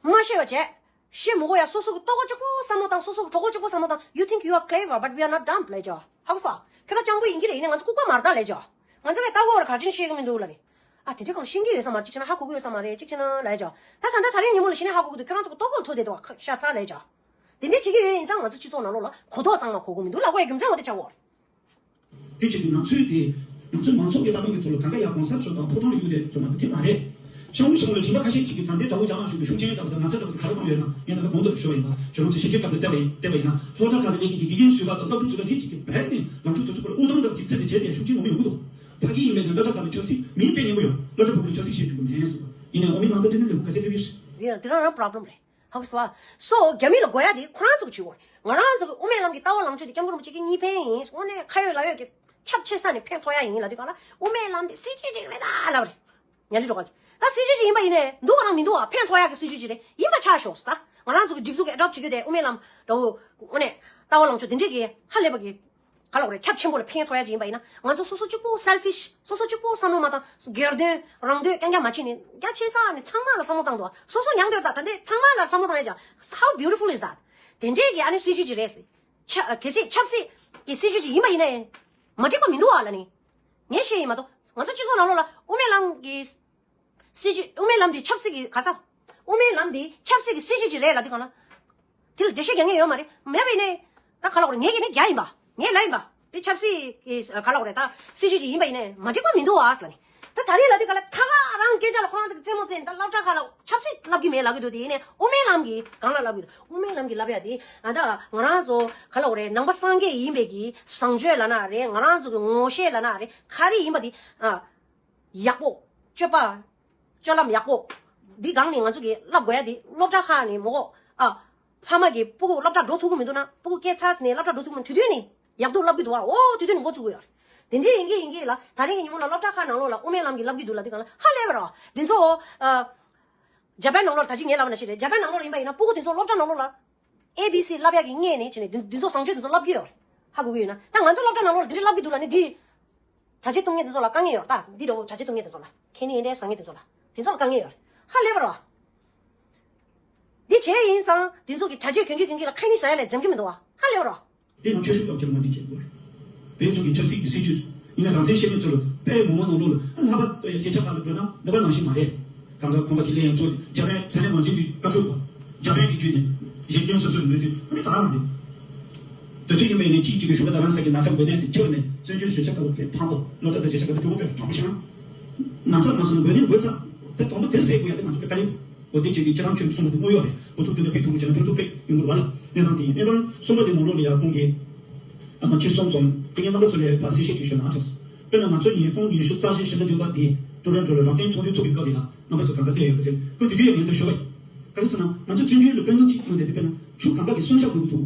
མ་ཤེས་པ་བྱས། ཤེས་མི་དགོས་ཡ། སོ་སོ་གི་ལྟོ་གོ་གཅིག་པོ་བསམ་བློ་བཏང་། སོ་སོ་གི་གྲོགས་པོ་གཅིག་པོ་བསམ་བློ་བཏང་། You think you are clever, but we are not dumb. ལབ་ཀྱི་ཡོད། ཧ་གོ་སོང་། ཁྱོད་རང་སྤྱང་པོ་ཡིན་གྱི་རེད། ཡིན་ནའི་ང་ཚོ་ལྐུགས་པ་མ་རེད་ད་ལབ་ཀྱི་ཡོད། ང་ཚོ་ལ་ལྟ་གོ་ར་ག་རེ་བྱས་ནས་ཤེས་ཀྱི་མི་འདུག་ལབ་ནས། ཨ། དེ་འདྲའི་གང་ཤེས་ཀྱི་ཡོད་ས་མ་རེད། གཅིག་བྱས་ན་ཧ་གོ་གི་ཡོད་ས་མ་རེད། གཅིག་བྱས་ན་ལབ་ཀྱི་ཡོད། ད་ད་ལྟ་ད་རིང་ཉིན་མོ་ལ་གཞི་ནས་ཧ་གོ་གི་འདུག་ཁྱོད་རང་ཚོ་གི་ལྟོ་གོ་ལ་ཐུག་བསྡད་འདུག་བ། ཤ་ཚ་ལབ་ཀྱི་ཡོད། དེ་འདྲའི་བྱེད་ཀྱི་ཡོད། ཡིན་ཙང་ང་ཚོ་སྤྱི་ཚོགས་ནང་ལོགས་ལ་གོ་རྟོགས་གཙང་མ་གོ་གི་མི་འདུག་ལབ་དགོས་ཡ་རྒྱུ་མཚན་འོ་དེ་ཆགས་ཡོད་རེད། དེ་བྱས་ཏེ་ང་ཚོས་དེ་ང་ཚོའི་མང་ཚོགས་ཀྱི་ལྟ་སྟངས་ཀྱི་ཐོག་ལ་གང་ག་ཡ་གོང་གསར་ཤོག་དང་ཕོ་བྲང་ལ་གཡུག་བསྡད་ཡོད་མ་གཏོགས་དེ་མ་རེད། ཤང་བུ་ཤང་ལ་རིམ་པ་ཁ་ཤས་ཅིག་གིས་ད་ལྟའི་དགྲ་བོ་རྒྱ་ནག་གཞུང་གི་ཤུགས་རྐྱེན་ལྟ་བུ་དང་ང་ཚོ་ལྟ་བུ་དེ་ག་རེ་བཏང་ཡོད་ན། ངས་ད་ལྟ་གོང་དུ་ཞུས་པ་ཡིན་པ། ཞོ་ལོང་ཚོ་ཞིབ་ཕྲའི་སྐབས་ལ་བལྟས་པ་ཡིན་བལྟས་པ་ཡིན་ན། སློབ་གྲྭ་ཁག་ལ་སླེབས་ཀྱི་དགེ་རྒན་ཟུར་པ་དང་སློབ་ཕྲུག་ཟུར་པ་རིགས་ཅིག་གིས་བལ་ནས་ལངས་ཕྱོགས་དེ་ཚོ་ཁོ་ལ་དབུགས་འདང་འདྲ་ཅིག་བྱས་ཏེ་བྱས་ཏེ་ཤུགས་རྐྱེན་ངོ་མ་ཡོང་གི་འདུག་ཕ་གི་ཡིན་པའི་ནས་སློབ་གྲྭ་ཁག་ལ་ཆབ་སྲིད་མིང་དཔེ་སྙན་པོ་ཡོད། སློབ་གྲྭ་ཕྲུ་གུ་ལ་ཆབ་སྲིད་ཤེས་བཅུག་གི་མེད་ཟེར་བ་ཡིན་ནའི་འོ་མི་ནང་ཚན་དེ་འདྲ་ལས་ག་ཚད་ཕེབས་ཤིག་དེ་ཡང་དེ་རང་རང་པྲོབ་ལེམ་རེད། ཧ་གོ་སོང་ཨ། སོ་རྒྱ་མི་ལ་དགོས་ཡ་དེ་ཁོ་རང་ཚོ་གི་བྱེད་དགོས་རེད། ང་རང་ཚོ་གི་དབུ་མའི་ལམ་གྱི་ལྟ་བ་ལངས་ཕྱོགས་དེ་སྐྱབས་མགོན་རིན་པོ་ཆེ་གི་གཉིས་ཕན་ཡིན། དངོས་གནས་ཁ་ཡོད་ལག་ཡོད་ཀྱི་ཁྱབ་ཆེ་ས་ནས་ཕན་ཐོགས་ཡ་ཡིན་ལབ་དུས་གང་ལ་དབུ་མའི་ལམ་དེ་སྲིད་ཇུས་ཅིག་རེད་ད་ལབ་རེད། ཉ་ལི་སྒྲོལ་དཀར་གྱིས་ད་སྲིད་ཇུས་ཅིག་ཡིན་པ་ཡིན་ནའི་འདུག་ག་རང་མི་འདུག་ག་ཕན་ཐོགས་ཡ་གི་སྲིད་ཇུས་ཅིག་རེད། ཡིན་པ་ཆགས་ཤོག་ཟེར། ད་ང་རང་ཚོ་གི་སྒྲིག་འཛུགས་ཀྱི་ཨེ་ཌོབ་བྱེད་རྒྱུ་དེ་དབུ་མའི་ལམ་འདྲ་བོ་དངོས་གནས་ལྟ་བ་ལངས་ཕྱོགས་དེ་འདྲས་ཀྱི་ཧ་ལས་པ་གི་ག་ལབ་དགོས་རེད། ཁྱབ་ཆེན་པོ་ལ་ཕན་ཐོགས་ཡ་ཅིག་ཡིན་པ་ཡིན་ན། ང་ཚོ་སོ་སོ་གཅིག་པོ་selfish། སོ་སོ་གཅིག་པོ་བསམ་བློ་མ་བཏང་། སྒེར་དོན་རང་དོན་རྐྱང་རྐྱང་མ་བྱས་ནས་རྒྱ་ཆེ་ས་ནས་ཚང་མ་ལ་བསམ་བློ་བཏང་འདུག་སོ་སོ་མྱང་འདོད་ད་ད་འདི་ཚང་མ་ལ་བསམ་བློ་བཏང་ཡ་ཅིག How beautiful is that? དེ་འདྲས་ཀྱི་ཨ་ནི་སྲིད་ཇུས་ཅིག་རེད་ཟེར། ཆ་གལ་སྲིད་ཆབ་སྲིད་ཀྱི་སྲིད་ཇུས་ཅིག་ཡིན་པ་ཡིན་ན་ཡང་མ་འགྲིག་པ་མི་འདུག་ཨ་ལབ་ནི། ངས་བཤད་ཡིན་མ་གཏོགས་ང་ཚོ་སྤྱི་ཚོགས་ནང་ལོགས་ལ་དབུ་མའི་ལམ་གྱི་སྲིད་ཇུས། དབུ་མའི་ལམ་འདི་ཆབ་སྲིད་ཀྱི་ག་ས། དབུ་མའི་ལམ་འདི་ཆབ་སྲིད་ཀྱི་སྲིད་ཇུས་ཅིག་རེད་ལབ་དུས་གང་ལ། དེ་ལ་འགྲེལ་བཤད་རྒྱག་མཁན་ཡོད་མ་རེད། མེད་པ་ཡིན་ནའི། ད་ག་ལབ་དགོས་རེད། ངས་ཀྱི་ནི་རྒྱ་ཡིན་པ། ངས་ལབ་ཡིན་པ། དེ་ཆབ་སྲིད་ཀྱི་ག་ལབ་དགོས་རེད། ད་སྲིད་ཇུས་ཅིག་ཡིན་པ་ཡིན་ནའི་མ་འགྲིག་པ་མི་འདུག་ཨ་ཟེར་ལབ་ནི། ད་ད་རེས་ལབ་དུས་ག་ལ་ད་ག་རང་སྐད་ཆ་ལ་ཁོ་རང་ཚོ་གི་རྩེད་མོ་རྩེ་ནས་ད་སློབ་གྲྭ་ཁག་ལ་ཆབ་སྲིད་བསླབ་ཀྱི་མེད་ལབ་ཀྱི་འདུག་དེ་ཡིན་ནའི་དབུ་མའི་ལམ་གྱི་སྒང་ལ་བསླབ་ཀྱི་འདུག་དབུ་མའི་ལམ་གྱི་བསླབ་ཡ་དེ་ཨ་ད་ང་རང་ཚོ་ག་ལབ་དགོས་རེད། ནང་པ་སངས་རྒྱས་ཡིན་པའི་གི་བཟང་སྤྱོད་ལབ་ན་རེད། ང་རང་ཚོ་གི་ངོ་ཤེས་ལབ་ན་རེད། ག་རེ་ཡིན་པ་དེ་ཨ། ཡག་པོ། སྤྱོད་པ། སྤྱོད་ལམ་ཡག་པོ། འདི་སྒང་ནས་ང་ཚོ་གིས་བསླབ་དགོས་ཡ་དེ་སློབ་གྲྭ་ཁག་ནས་མོ་གོ་ཨ། ཕ་མ་གིས་སྤུ་གུ་སློབ་གྲྭ་འགྲོ་ཐུབ་ཀྱི་མི་འདུག་ན། སྤུ་གུ་སྐྱེས་ཚར་ནས་སློབ་གྲྭ་འགྲོ་ཐུབ་ཀྱི་མི། དུས་སྟོན་ནས་ཡག་སྡུག་བསླབ་ཀྱི་འདུག་བ། འོ་དུས་སྟོན་ནས་འགོ་བཙུགས་དགོས་ཡོད་རེད། དེ་འདྲས་ཡིན་གྱི་ཡིན་གྱི་ལ་ད་རིང་གི་ཉིན་མོ་ལ་སློབ་གྲྭ་ཁག་ནང་ལོགས་ལ་དབུ་མའི་ལམ་གྱི་བསླབ་ཀྱི་འདུག་ལབ་དུས་གང་ལ་ཧ་ལས་པ་རེད་བ། དེ་ཚོ་ཨ། ཇ་པན་ནང་ལོགས་ལ་ད་ཅི་ངས་ལབ་པ་ནང་བཞིན་རེད། ཇ་པན་ནང་ལོགས་ལ་ཡིན་པ་ཡིན་ན་སྤུ་གུ་དེ་ཚོ་སློབ་གྲྭ་ནང་ལོགས་ལ། ཨེ་བི་སི་བསླབ་ཡག་གི་སྔས་ནས་བྱས་ནས་འདི་འདི་ཚོ་བཟང་སྤྱོད་འདི་ཚོ་བསླབ་ཀྱི་ཡོད་རེད། ཧ་གོ་གི་ཡོད་ན། ད་ང་ཚོ་སློབ་གྲྭ་ནང་ལོགས་ལ་འདི་འདྲ་བསླབ་ཀྱི་འདུག་ལབ་ནས་འདི། གྲྭ་ཆས་གཏོང་མཁན་འདི་ཚོ་ལ་དཀའ་ངལ་ཡོད་རེད། ད་འདི་འདྲ་བོ་གྲྭ་ཆས་གཏོང་མཁན་འདི་ཚོ་ལ། ཁེ་ནི་ཡིན་འདྲ་བཟང་ངན་འདི་ཚོ་ལ། དེ་ཚོ་ལ་དཀའ་ངལ་ཡོད་རེད། ཧ་ལས་པ་རེད་བ། འདི་བྱས་ཡིན་ཙང་འདི་ཚོ་གི་གྲྭ་ཆས་གྱོན་གྱི་གྱོན་གྱི་ལ་ཁ་ཉིན་ཟ་ཡ་ལས་འཛེམ་གྱི་མི་འདུག་བ། ཧ་ལས་པ་རེད་བ། དེ་ཡང་ཆོས་ཕྱོགས་ཀྱང་ཁྱེད་ལ་ངོས་འཛིན་བྱེད་དགོས། བོད་ལྗོངས་ཀྱི་ཆབ་སྲིད་ཀྱི་སྲིད་ཇུས་ཡིན་ན་རང་བཙན་བཤད་མཁན་ཚོ་ལ་དཔེ་མང་པོ་ནང་ལོགས་ལ་ལྷག་པར་དུ་ཡང་སྐད་ཆ་ཁག་ལ་འགྲོ་ན་འདི་པ་ནང་བཞིན་མ་རེད། གང་ག་ཁོང་པ་ཅིག་ལས་ཡང་ཚོ་རྒྱ་བལ་ཚན་རིག་མང་ཆེན་གྱི་བཀའ་ཤོག་གོ་རྒྱ་བལ་གྱི་བརྒྱུད་ནས་བཞེད་སྐྱོན་སོ་སོར་མི་འདུག་ཨ་ནི་ད་ག་རང་རེད། དུས་ཚོད་ཡིན་པ་ཡིན་ནའི་གཅིག་གཅིག་གི་ཞུ་བ་ད་རང་ས་གི་ན་ཚ་འགོས་ནད་དེ་ཁྱེར་ནས་བཙན་བྱོལ་གཞིས་ཆགས་ཁག་ལ་དཔེ་ཐང་པོ་སློབ་གྲྭ་དང་གཞིས་ཆགས་ཁག་ལ་གྲོགས་པོ་དཔེ་དྲག་པོ་ཞིག་ན་ཚ་མ་སོང་འགོས་ནད་འགོས་ཚར་དེ་དང་པོ་དེ་སེལ་དགོས་ཡ་དེ་ང་ཚོ་དཔེ་དཀའ་ལས། འོ་དེ་བྱས་ཏེ་ཁྱེད་རང་ཆོས་གསུངས་པ་དེ་དངོས་ཡོད་རེད། འོ་ཐུག་དེ་འདྲ་ཕན་ཐོགས་མི་བྱས་ན་ཕན་ཐོགས་དཔེ་ཡོང་གི་རེད་བ་ལ། གནས་སྟངས་དེ་ཡིན། གནས་སྟངས་གསུམ་པ་དེ་ནང་ལོགས་ལ་ཡ་ཁོང་གིས་ཨ་ཁྱི་སོང་ཙང་དེ་ངས་རྣམ་པ་ཚོ་ལ་ཕར་གསལ་བཤད་ཅིག་ཞུ་ན་ཨ་ཁྲག་སོང་། དཔེར་ན་ང་ཚོ་ཉིས་སྟོང་ཉི་ཤུ་རྩ་བཞི་ཕྱི་ཟླ་བདུན་པ་འདི་ཀྲུ་རོན་ཀྲོ་ལ་རང་བཙན་ཚོགས་འདུ་ཚོགས་པའི་སྐབས་དེ་ལ་རྣམ་པ་ཚོ་གང་ག་སླེབས་ཡོད་པ་རེད། ཁོ་དེ་དུས་ཡང་ངས་འདི་ཞུ་བ་ཡིན། ག་རེ་ཟེར་ན། ང་ཚོ་བཙན་བྱོལ་ལ་དཔེ་མཚོན་གཅིག་ཡོང་དེ། དཔེར་ན་གཞུང་གང་ག་གི་གསུང་བཤད་དགོས་ཀྱི་འདུག་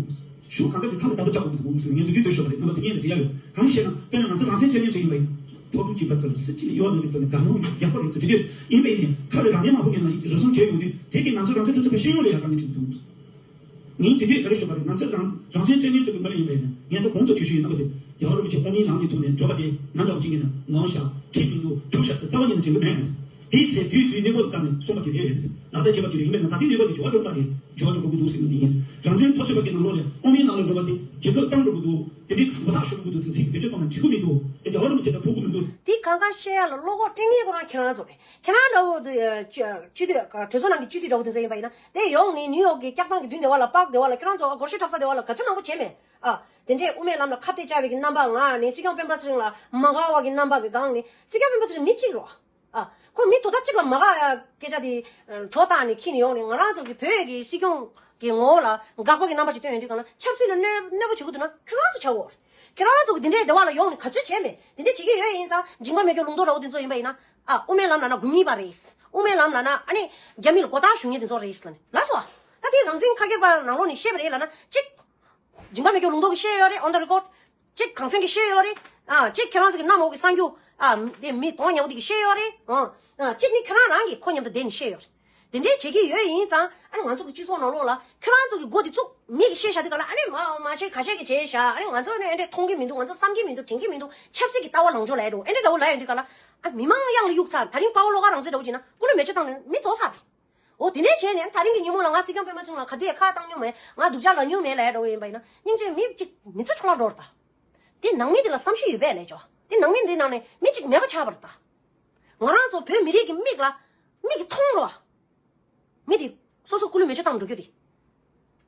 གཞུང་གང་ག་གི་ཁ་ལ་བརྡ་སྤྲོད་རྒྱག་དགོས་ཀྱི་འདུག་ཟེར་ངས་འདི་དུས་དུས་ཞུ་བ་རེད། རྣམ་པ་ཚོ་ངས་ལ་ཟེར་ཡ་ཡོད། གང་ཞེ་ན། དཔེར་ན་ང་ཚོ་རང་བཙན་རྩོད་མཁན་ཚོ་ཡིན་པ་ཡིན་ན། ཐོག་རྡུལ་གྱི་པ་ཙམ་སྲིད་ཀྱི་ཡོད་མེད་ཀྱི་ཐོག་ནས་དགའ་སྣང་ཡག་པོ་རེད་ཟེར། དེ་དུས་ཡིན་པ་ཡིན་ནའི་ཁ་ལ་རང་བཙན་མང་པོ་ཡིན་ན་རེ་ཟུང་བྱས་ཡོང་དུས། དེ་གིས་ང་ཚོ་རང་བཙན་ཐོབ་ཚུལ་ཕར་ཤེས་ཡོན་ལ་ཡང་དཀའ་ངལ་བྱེད་ཀྱི་འདུག་ངས་དེ་དུས་ག་རེ་ཞུ་བ་རེད། ང་ཚོ་རང་རང་བཙན་རྩོད་མཁན་ཚོ་གི་མ་ལ་ཡིན་པ་ཡིན་ན། ངས་ད་གོང་དུ་ཆུ་ཤུ་ཡིན་ན་པ་ཚེ། རྒྱལ་བ་རིན་པོ་ཆེ་དབུ་མའི་ལམ་གྱི་ཐོག་ནས་འགྲོ་བ་དེ་ང་འདྲ་བ་ཞིག་ཡིན་ན་ནོར་བཞག་བྲིས་མི་འདུག་འཁྲུག་བཞག་ཟེར་རྩ་བ་ཉིད་ནས་དྲན་གྱི་མེད། དེའི་ཚེ་དུས་དུས་གནས་སྐབས་སུ་བཀར་ནས་གསུངས་པ་དེ་རེད། ལག་བསྟར་བྱས་པ་དེ་རེད། ཡིན་པས་ན་ད་ཐེངས་གནས་སྐབས་ཀྱི་འགྱུར་བ་འགྲོ་ཚར་རེད། འགྱུར་བ་འགྲོ་དགོས་ཀྱི་འདུག་ཟེར་ནས་དེ་ཡིན། རང་བཙན་ཐོབ་ཚུལ་བར་གྱི་ནང་ལོགས་ལ་དབུ་མའི་ལམ་ལ་འགྲོ་བ་དེ་རྒྱལ་ཁབ་གཙང་འགྲོ་གི་འདུག་དེ་འདྲའི་ངོ་ཐག་ཆོད་གི་འདུག་ཟེར་ཚིག་བེད་སྤྱོད་གཏོང་ན་འགྲིག་གི་མི་འདུག་ཨེ། རྒྱལ་བ་རིན་པོ་ཆེ་དང་ཕོག་གི་མི་འདུག་དེ་གང་ག་བཤད་ཡ་ལ་བློ་ཁོག་སྤྲད་མཁན་ཁོ་རང་ཁྱེད་རང་ཚོ་རེད། ཁྱེད་རང་འདྲ་བོ་དེ་སྤྱི་འཐུས་གྲོས་ཚོགས་ནང་གི་སྤྱི་འཐུས་འདྲ་བོ་དེ་ཚོ་ཡིན་པ་ཡིན་ན། དེ་ཡོང་ནས་ནིའུ་ཡོག་གི་སྐྱག་ཚང་གི་མདུན་སྡེ་བ་ལ། པག་སྡེ་བ་ལ། ཁྱེད་རང་ཚོ་སྒོར་གཞས་འཁྲབ་ས་སྡེ་བ་ལ་ག་ཚོད་མང་པོ་བྱས་མེད། ཨ། དེ་འདྲས་དབུ་མའི་ལམ་ལ་ཁ་གཏད་བཅག་པའི་གི་རྣམ་པ་ངག་ནས། སྲིད་སྐྱོང་སྤེན་པ་ཚེ་རིང་ལ་མ་དགའ་བ་གི་རྣམ་པ་གི་སྒང་ནས། སྲིད་སྐྱོང་སྤེན་པ་ཚེ་རིང་མི་གཅིག་རེད་བ། ཨ། ཁོ་མི་དོ་བདག་གཅིག་ལ་མ་དགའ་ཡ་སྐད་ཆ་དེ་གྲོ་བཏགས་ནས་འཁྱེར་ནས་ཡོང་ནས། ང་རང་ཚོ་གི་བོད་ཀྱི་སྲིད་སྐྱོང་གི་ངོ་བོ་ལ་དགག་པ་གི་རྣམ་པ་ཞིག་སྟོན་ཡོང་དུས་གང་ལ། ཆབ་སྲིད་ལ་གནོད་གནོད་པ་བྱེད་ཀྱི་འདུག་ན་ཁྱོད་རང་ཚོ་བྱ་དགོས་རེད། ཁྱོད་རང་ཚོ་གི་འདི་འདྲའི་སྡེ་བ་ལ་ཡོང་ནས་ག་ཚོད་བྱས་མེད། འདི་འདྲའི་བྱེད་ཀྱི་ཡོད་ཡིན་ཙང་། འཇིགས་པ་མེད་མཁན་ལུང་རྟོགས་འདྲ་བོ་དེ་ཚོ་ཡིན་པ་ཡིན་ན། ཨ། དབུ་མའི་ལམ་ལབ་ན་དགུ་ཉིས་པ་རེད། དབུ་མའི་ལམ་ལབ་ན་ཨ་ནི་རྒྱ་མི་ལ་མགོ་བཏགས་ཞུ་མཁན་དེ་ཚོ་རེད་ལབ་ནས་ལབ་སོང་། ཨ། ད་དེ་རང་བཙན་ཁ་སྐད་པ་ནང་ལོགས་ནས་བཤད་པ་རེད་ལབ་ན་གཅིག་འཇིགས་པ་མེད་མཁན་ལུང་རྟོགས་ཀྱིས་བཤད་ཡོད་རེད། on the record། གཅིག་གངས་སེང་གིས་བཤད་ཡོད་རེད། ཨ། གཅིག་ཁྱེད་རང་ཚོ་གི་གནམ་འོག་གི་གསར་འགྱུར། ཨ། དེ་མི་གདོང་ཉེ་བོ་དེ་གིས་བཤད་ཡོད་རེད། ཨ། ཨ། གཅིག་ནི་ཁྱེད་རང་རང་གིས་ཁོ་མཉམ་དུ་བསྡད་ནས་བཤད་ཡོད་རེད། དེ་འདྲའི་བྱེད་ཀྱི་ཡོད་ཡིན་ཙང་། ཨ་ནི་ང་ཚོ་གི་སྤྱི་ཚོགས་ནང་ལོགས་ལ་ཁྱེད་རང་ཚོ་གི་མགོ་དེ་བཙུགས། མི་གིས་བཤད་བཞག་དུས་ག་ལ། ཨ་ནི་མ་མ་བཤད་ཁ་ཤས་ཀྱིས་བྱས་བཞག་ཨ་ནི་ང་ཚོ་ནི་ཨེ་འདྲས་མཐོང་གི་མི་འདུག་ང་ཚོ་བསམ་གྱི་མི་འདུག་དྲན་གྱི་མི་འདུག་ཆབ་སྲིད་ཀྱི་ལྟ་བ་ལངས་ཕྱོགས་ལ་ཡ་འགྲོ། ཨེ་འདྲས་འདྲ་བོ་ལབ་ཡོང་དུས་ག་ལ། ཨ། མི་མང་གཡང་ལ་གཡུག་ཚར། ད་རིང་དཔའ་བོ་བློ་དགའ་རང་བཙན་འདྲ་བོ་བྱས་ན་སྐུ་ལུས་མེ་མཆོད་བཏང་ནས་མི་རྫོགས་ཚར་རེད། འོ། དེ་འདྲས་བྱས་ནས་ད་རིང་གི་ཉིན་མོ་ལ་ང་སྲིད་སྐྱོང་སྤེན་པ་ཚེ་རིང་ལ་ག་དུས་ཡང་ཁ་བཏང་མྱོང་མེད། ང་སྡུག་ཅག་ལབ་མྱོང་མེད་ལབ་ཡ་འདྲ་བོ་ཡིན་པ་ཡིན་ན། སྙིང་རྗེ། མི་གཅིག་མི་ཚེ་འཕྲོ་བརླག་འགྲོ་རེད་ད། དེ་ནང་མི་དེ་ལ་བསམ་ཤེས་ཡོད་པས་ལས་ཆོག་དེ་ནང་མི་འདི་ནང་ནས་མི་གཅིག་མེད་པ་ཆགས་པ་རེད་ད། ང་རང་ཚོ་བོད་མི་རིགས་ཀྱི་མིག་ལ་མིག་གིས་མཐོང་རོགས། མི་དེ་སོ་སོ་སྐུ་ལུས་མེ་མཆོད་བཏང་འགྲོ་རྒྱུ་དེ།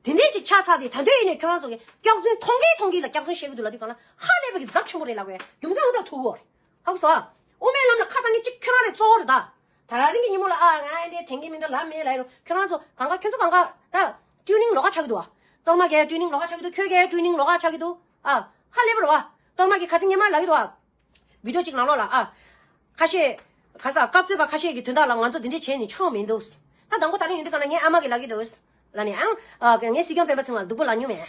དེ་འདྲས་ཅིག་ཆགས་ཚར་དེ། ད་དུང་ཡིན་ནའི་ཁྱོད་རང་ཚོ་གིས་སྐྱག་རྫུན་མཐོང་གིན་མཐོང་གིན་ལ་སྐྱག་རྫུན་བཤད་ཀྱི་འདུག་ལབ་དུས་གང་ལ་ཧ་ལས་པ་གི་ཟབ་ཆེན་པོ་རེད་ལབ་དགོས་ཡ། རྒྱུ་མཚན་འོ་ད་ཐུག་གོ་རེད། ཧ་གོ་སོང་ཨ། དབུ་མའི་ལམ་ལ་ཁ་བཏང་གི་གཅིག་ཁྱོད་རང་རེད། གཙོ་བོ་རེད་ད། ད་རིང་གི་ཉིན་མོ་ལ། ཨ། ང་ཨེ་འདྲས་དྲན་གི་མི་འདུག་ལབ་མེད་ལབ་ཡ་རུ། ཁྱོད་རང་ཚོ་གང་ག་ཁྱོད་ཚོ་གང་ག་ད་ཀྲུའུ་ནིང་ལོགས་ཀ་ཆགས་ཀྱི་འདུག་ཨ། གཏོར་མ་གའི་ཀྲུའུ་ནིང་ལོགས་ཀ་ཆགས་ཀྱི་འདུག་ཁྱོད་ཀའི་ཀྲུའུ་ནིང་ལོགས་ཀ་ཆགས་ཀྱི་འདུག་ཨ། ཧ་ལས་པ་རེད་བ། གཏོར་མ་གི་ཁ་ཚིག་སྔན་མ་ལབ་ཀྱི་འདུག་ཨ། བི་ཌིའོ་གཅིག་ནང་ལོགས་ལ། ཨ། ཁ་ཤས། ག་ས་སྐབས་འཚོལ་པ་ཁ་ཤས་ཀྱི་དོན་དག་ལ་ང་ཚོ་འདི་འདྲས་བྱས་ནས་ཆོ་མི་འདུག་ད་དང་པོ་ད་རིང་ཡིན་དུས་ག་ལ་ངའི་ཨ་མ་གིས་ལབ་ཀྱི་འདུག་ལབ་ནས། ཨང་། ཨ། ངས་སྲིད་སྐྱོང་སྤེན་པ་ཚེ་རིང་ལ་སྡུག་པོ་ལབ་མྱོང་མེད།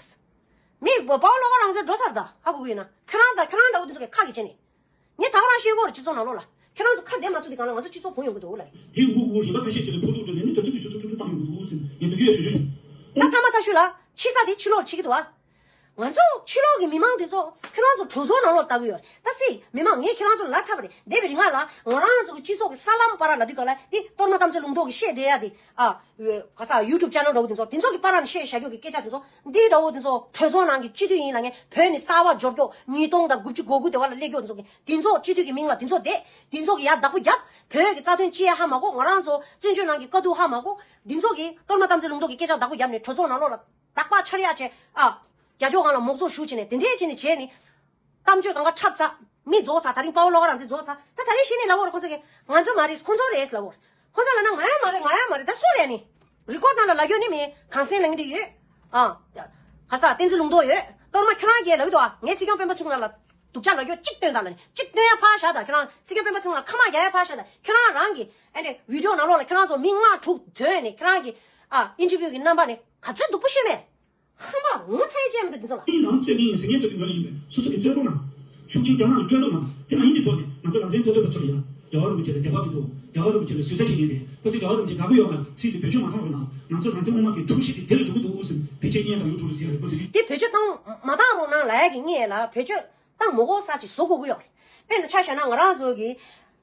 མི་དཔའ་བོ་བློ་དགའ་རང་བཙན་འགྲོ་ཚར་ད། ཧ་གོ་གི་ཡོད་ན། ཁྱོད་རང་དང་ཁྱོད་རང་འདྲ་བོ་དེ་ཚོ་གིས་ཁ་གིས་བྱས་ནས། ངས་ད་ག་རང་ཤེས་ཀྱི་ཡོད་རེད། སྤྱི་ཚོགས་ནང་ལོགས་ལ་ཁྱོད་རང་ཚོ་ཁ་བདེ་མ་ཚུགས་དུས་གང་ལ་ང་ཚོ་སྤྱི་ཚོགས་བུང་ཡོང་གི་འདུག་ལབ། དེའི་དབུ་དབུ་རིམ་པ་ཁ་ཤས་ཀྱི་ལ་ཕོ་ཐུག་འགྲོ་ནས་ནི་དུས་ཚོད་ཀྱི་ཆུ་ཚོད་ཁྲུག་ཁྲུག་བཏང་ཡོང་གི་འདུག་ཟེར་ངས་དུས་ཚོད་ཞུ་ཞུ་ཞུ། ད་ཐ་མ་ཐ་ཤུ་ལ་ཕྱི་ས་དེ་ཕྱི་ལོགས་ལ་ཕྱི་གི་འདུག་ཨ། ང་ཚོ་ཕྱི་ལོགས་ཀྱི་མི་མང་དེ་ཚོ་ཁྱོད་རང་ཚོ་གྲོས་ཚོགས་ནང་ལོགས་ལྟ་གི་ཡོད་རེད། ད་སྲིད་མི་མང་ངས་ཁྱོད་རང་ཚོ་ལ་ལབ་ཚར་བ་རེད། འདས་པའི་རིང་ལ་ང་རང་ཚོ་གི་སྤྱི་ཚོགས་ཀྱི་གསར་ལམ་བར་ལ་དུས་གང་ལ་དེ་གཏོར་མ་གཏམ་ཚོད་ལུང་རྟོགས་ཀྱི་བཤད་བསྡད་ཡ་དེ། ཨ། ག་ས་ཡུ་ཊུབ་ཆེ་ནལ་འདྲ་བོ་དེ་ཚོ་དེ་ཚོ་གི་བར་ལ་བཤད་བཞག་རྒྱུ་གི་སྐད་ཆ་དེ་ཚོ། འདི་འདྲ་བོ་དེ་ཚོ་གྲོས་ཚོགས་ནང་གི་སྤྱི་འཐུས་ཡིན་ལབ་མཁན། བོད་ནས་གསར་པ་འབྱོར་རྒྱུ་ཉིས་སྟོང་དང་དགུ་བཅུ་གོ་དགུ་དེ་བར་ལ་སླེབས་རྒྱུ་དེ་ཚོ་གི་དེ་ཚོ་སྤྱི་འཐུས་ཀྱི་མིང་ལ་དེ་ཚོ་བསྡད། དེ་ཚོ་གི་ཡ་བདག་པོ་རྒྱབ། བོད་ཀྱི་རྩ་དོན་ཅི་ཡ་ཧ་མ་གོ། ང་རང་ཚོ་བཙན་བྱོལ་ནང་གི་དཀའ་སྡུག་ཧ་མ་གོ། དེ་ཚོ་གི་གཏོར་མ་གཏམ་ཚོད་ལུང་རྟོགས་ཀྱི་སྐད་ཆ་བདག་པོ་རྒྱབ་ནས་གྲོས་ཚོགས་ནང་ལོགས་ལ་དག་པ་འཆར་ཡག་བྱས། ཨ། རྒྱ་ཕྱོགས་སྒང་ལ་མོག་མཚོ་བཞུ་བྱས་ནས་དེ་འདྲས་བྱས་ནས་བྱས་ནས། གཏམ་བརྗོད་གང་ག་འཁྲབ་ཚར། མི་རྫོགས་ཚར། ད་རིང་དཔའ་བོ་བློ་དགའ་རང་བཙན་རྫོགས་ཚར། ད་ད་རིང་གཞི་ནས་ལབ་དགོས་རེད། ཁོང་ཚོ་གིས་ང་ཚོ་མ་རེད། ཁོང་ཚོ་རེད་ལབ་དགོས་རེད། ཁོང་ཚོ་ལབ་ན་ང་ཡང་མ་རེད། ང་ཡང་མ་རེད། ད་སུ་རེད་ནི། རི་ཀོཌ་ནང་ལ་ལབ་རྒྱུ་ནི་མེད། གངས་སེང་ལབ་མཁན་དེ་ཡོད། ཨ། ག་ས་བསྟན་འཛིན་ལུང་རྟོགས་ཡོད། གཏོར་མ་ཁྱོད་རང་གིས་ལབ་ཀྱི་འདུག་ཨ། ངས་སྲིད་སྐྱོང་སྤེན་པ་ཚེ་རིང་ལ་སྡུག་ཅག་ལབ་རྒྱུ་གཅིག་སྟོན་དང་ལབ་ནས་གཅིག་སྟོན་ཡ་ཕར་བཞག་དང་། ཁྱོད་རང་སྲིད་སྐྱོང་སྤེན་པ་ཚེ་རིང་ལ་ཁ་མ་རྒྱག་ཡ་ཕར་བཞག་དང་། ཁྱོད་རང་རང་གི་ཨ་ནི་བི་ཌིའོ་ནང་ལོགས་ལ་ཁྱོད་རང་ཚོ་མི་ལྔ་དྲུག་ཐོན་ནས་ཁྱོད་རང་གི། ཨ། ཨིན་ཊར་བིའུ་གི་རྣམ་པ་ནས་ག་ཚོད་སྡུག་པོ་བཤད་མེད། ཧ་མ་ངོ་ཚ་ཡི་ཅན་མི་འདུག་དེ་ཚོ་ལ། ཨིན་ནའང་རྩོད་མཁན་ཡིན་ཟེར་མཁན་ཚོ་གི་ངོས་ལ་ཡིན་པས། སོ་སོ་གི་རྩོད་རོགས་གནང་། ཤུགས་རྐྱེན་རྒྱག་ན་སྤྲོད་རོགས་གནང་། དེ་མ་ཡིན་པའི་ཐོག་ནས་ང་ཚོ་རང་བཙན་ཐོབ་ཐུབ་པ་ཚོ་ལ་ཡ། རྒྱལ་བ་རིན་པོ་ཆེ་ལ་དད་པ་མི་འདུག་རྒྱལ་བ་རིན་པོ་ཆེ་ལ་ཟུར་ཟ་བྱེད་མཁན་རེད། ཁོ་ཚོས་རྒྱལ་བ་རིན་པོ་ཆེ་དགའ་གི་ཡོད་མ་རེད། ཚིག་དེ་བེད་སྤྱོད་མ་གཏོང་རོགས་གནང་། ང་ཚོ་རང་བཙན་དབུ་མ་གི་འཁྲུག་གཞི་དེ་དེ་ལ་འགྲོ་གི་འདུག་ཟེར་ཕལ་ཆེར་བརྙན་དང་ཡུ་ཊུབ་ལ་ཟེར་ཡ་རེད། ཁོ་ཚོས་དེ་བེད་སྤྱོད་བཏང་མ་བཏང་རོགས་གནང་ལབ་ཡ་གི་སྔོན་ལ་བེད་སྤྱོད་བཏང་མ་དགོས་ས་ཅིག་བཟོ་དགོས་ཀྱི་ཡོད་རེད། དཔེར་ན་ཆ་བཞག་ན་ང་རང་ཚོ་གི་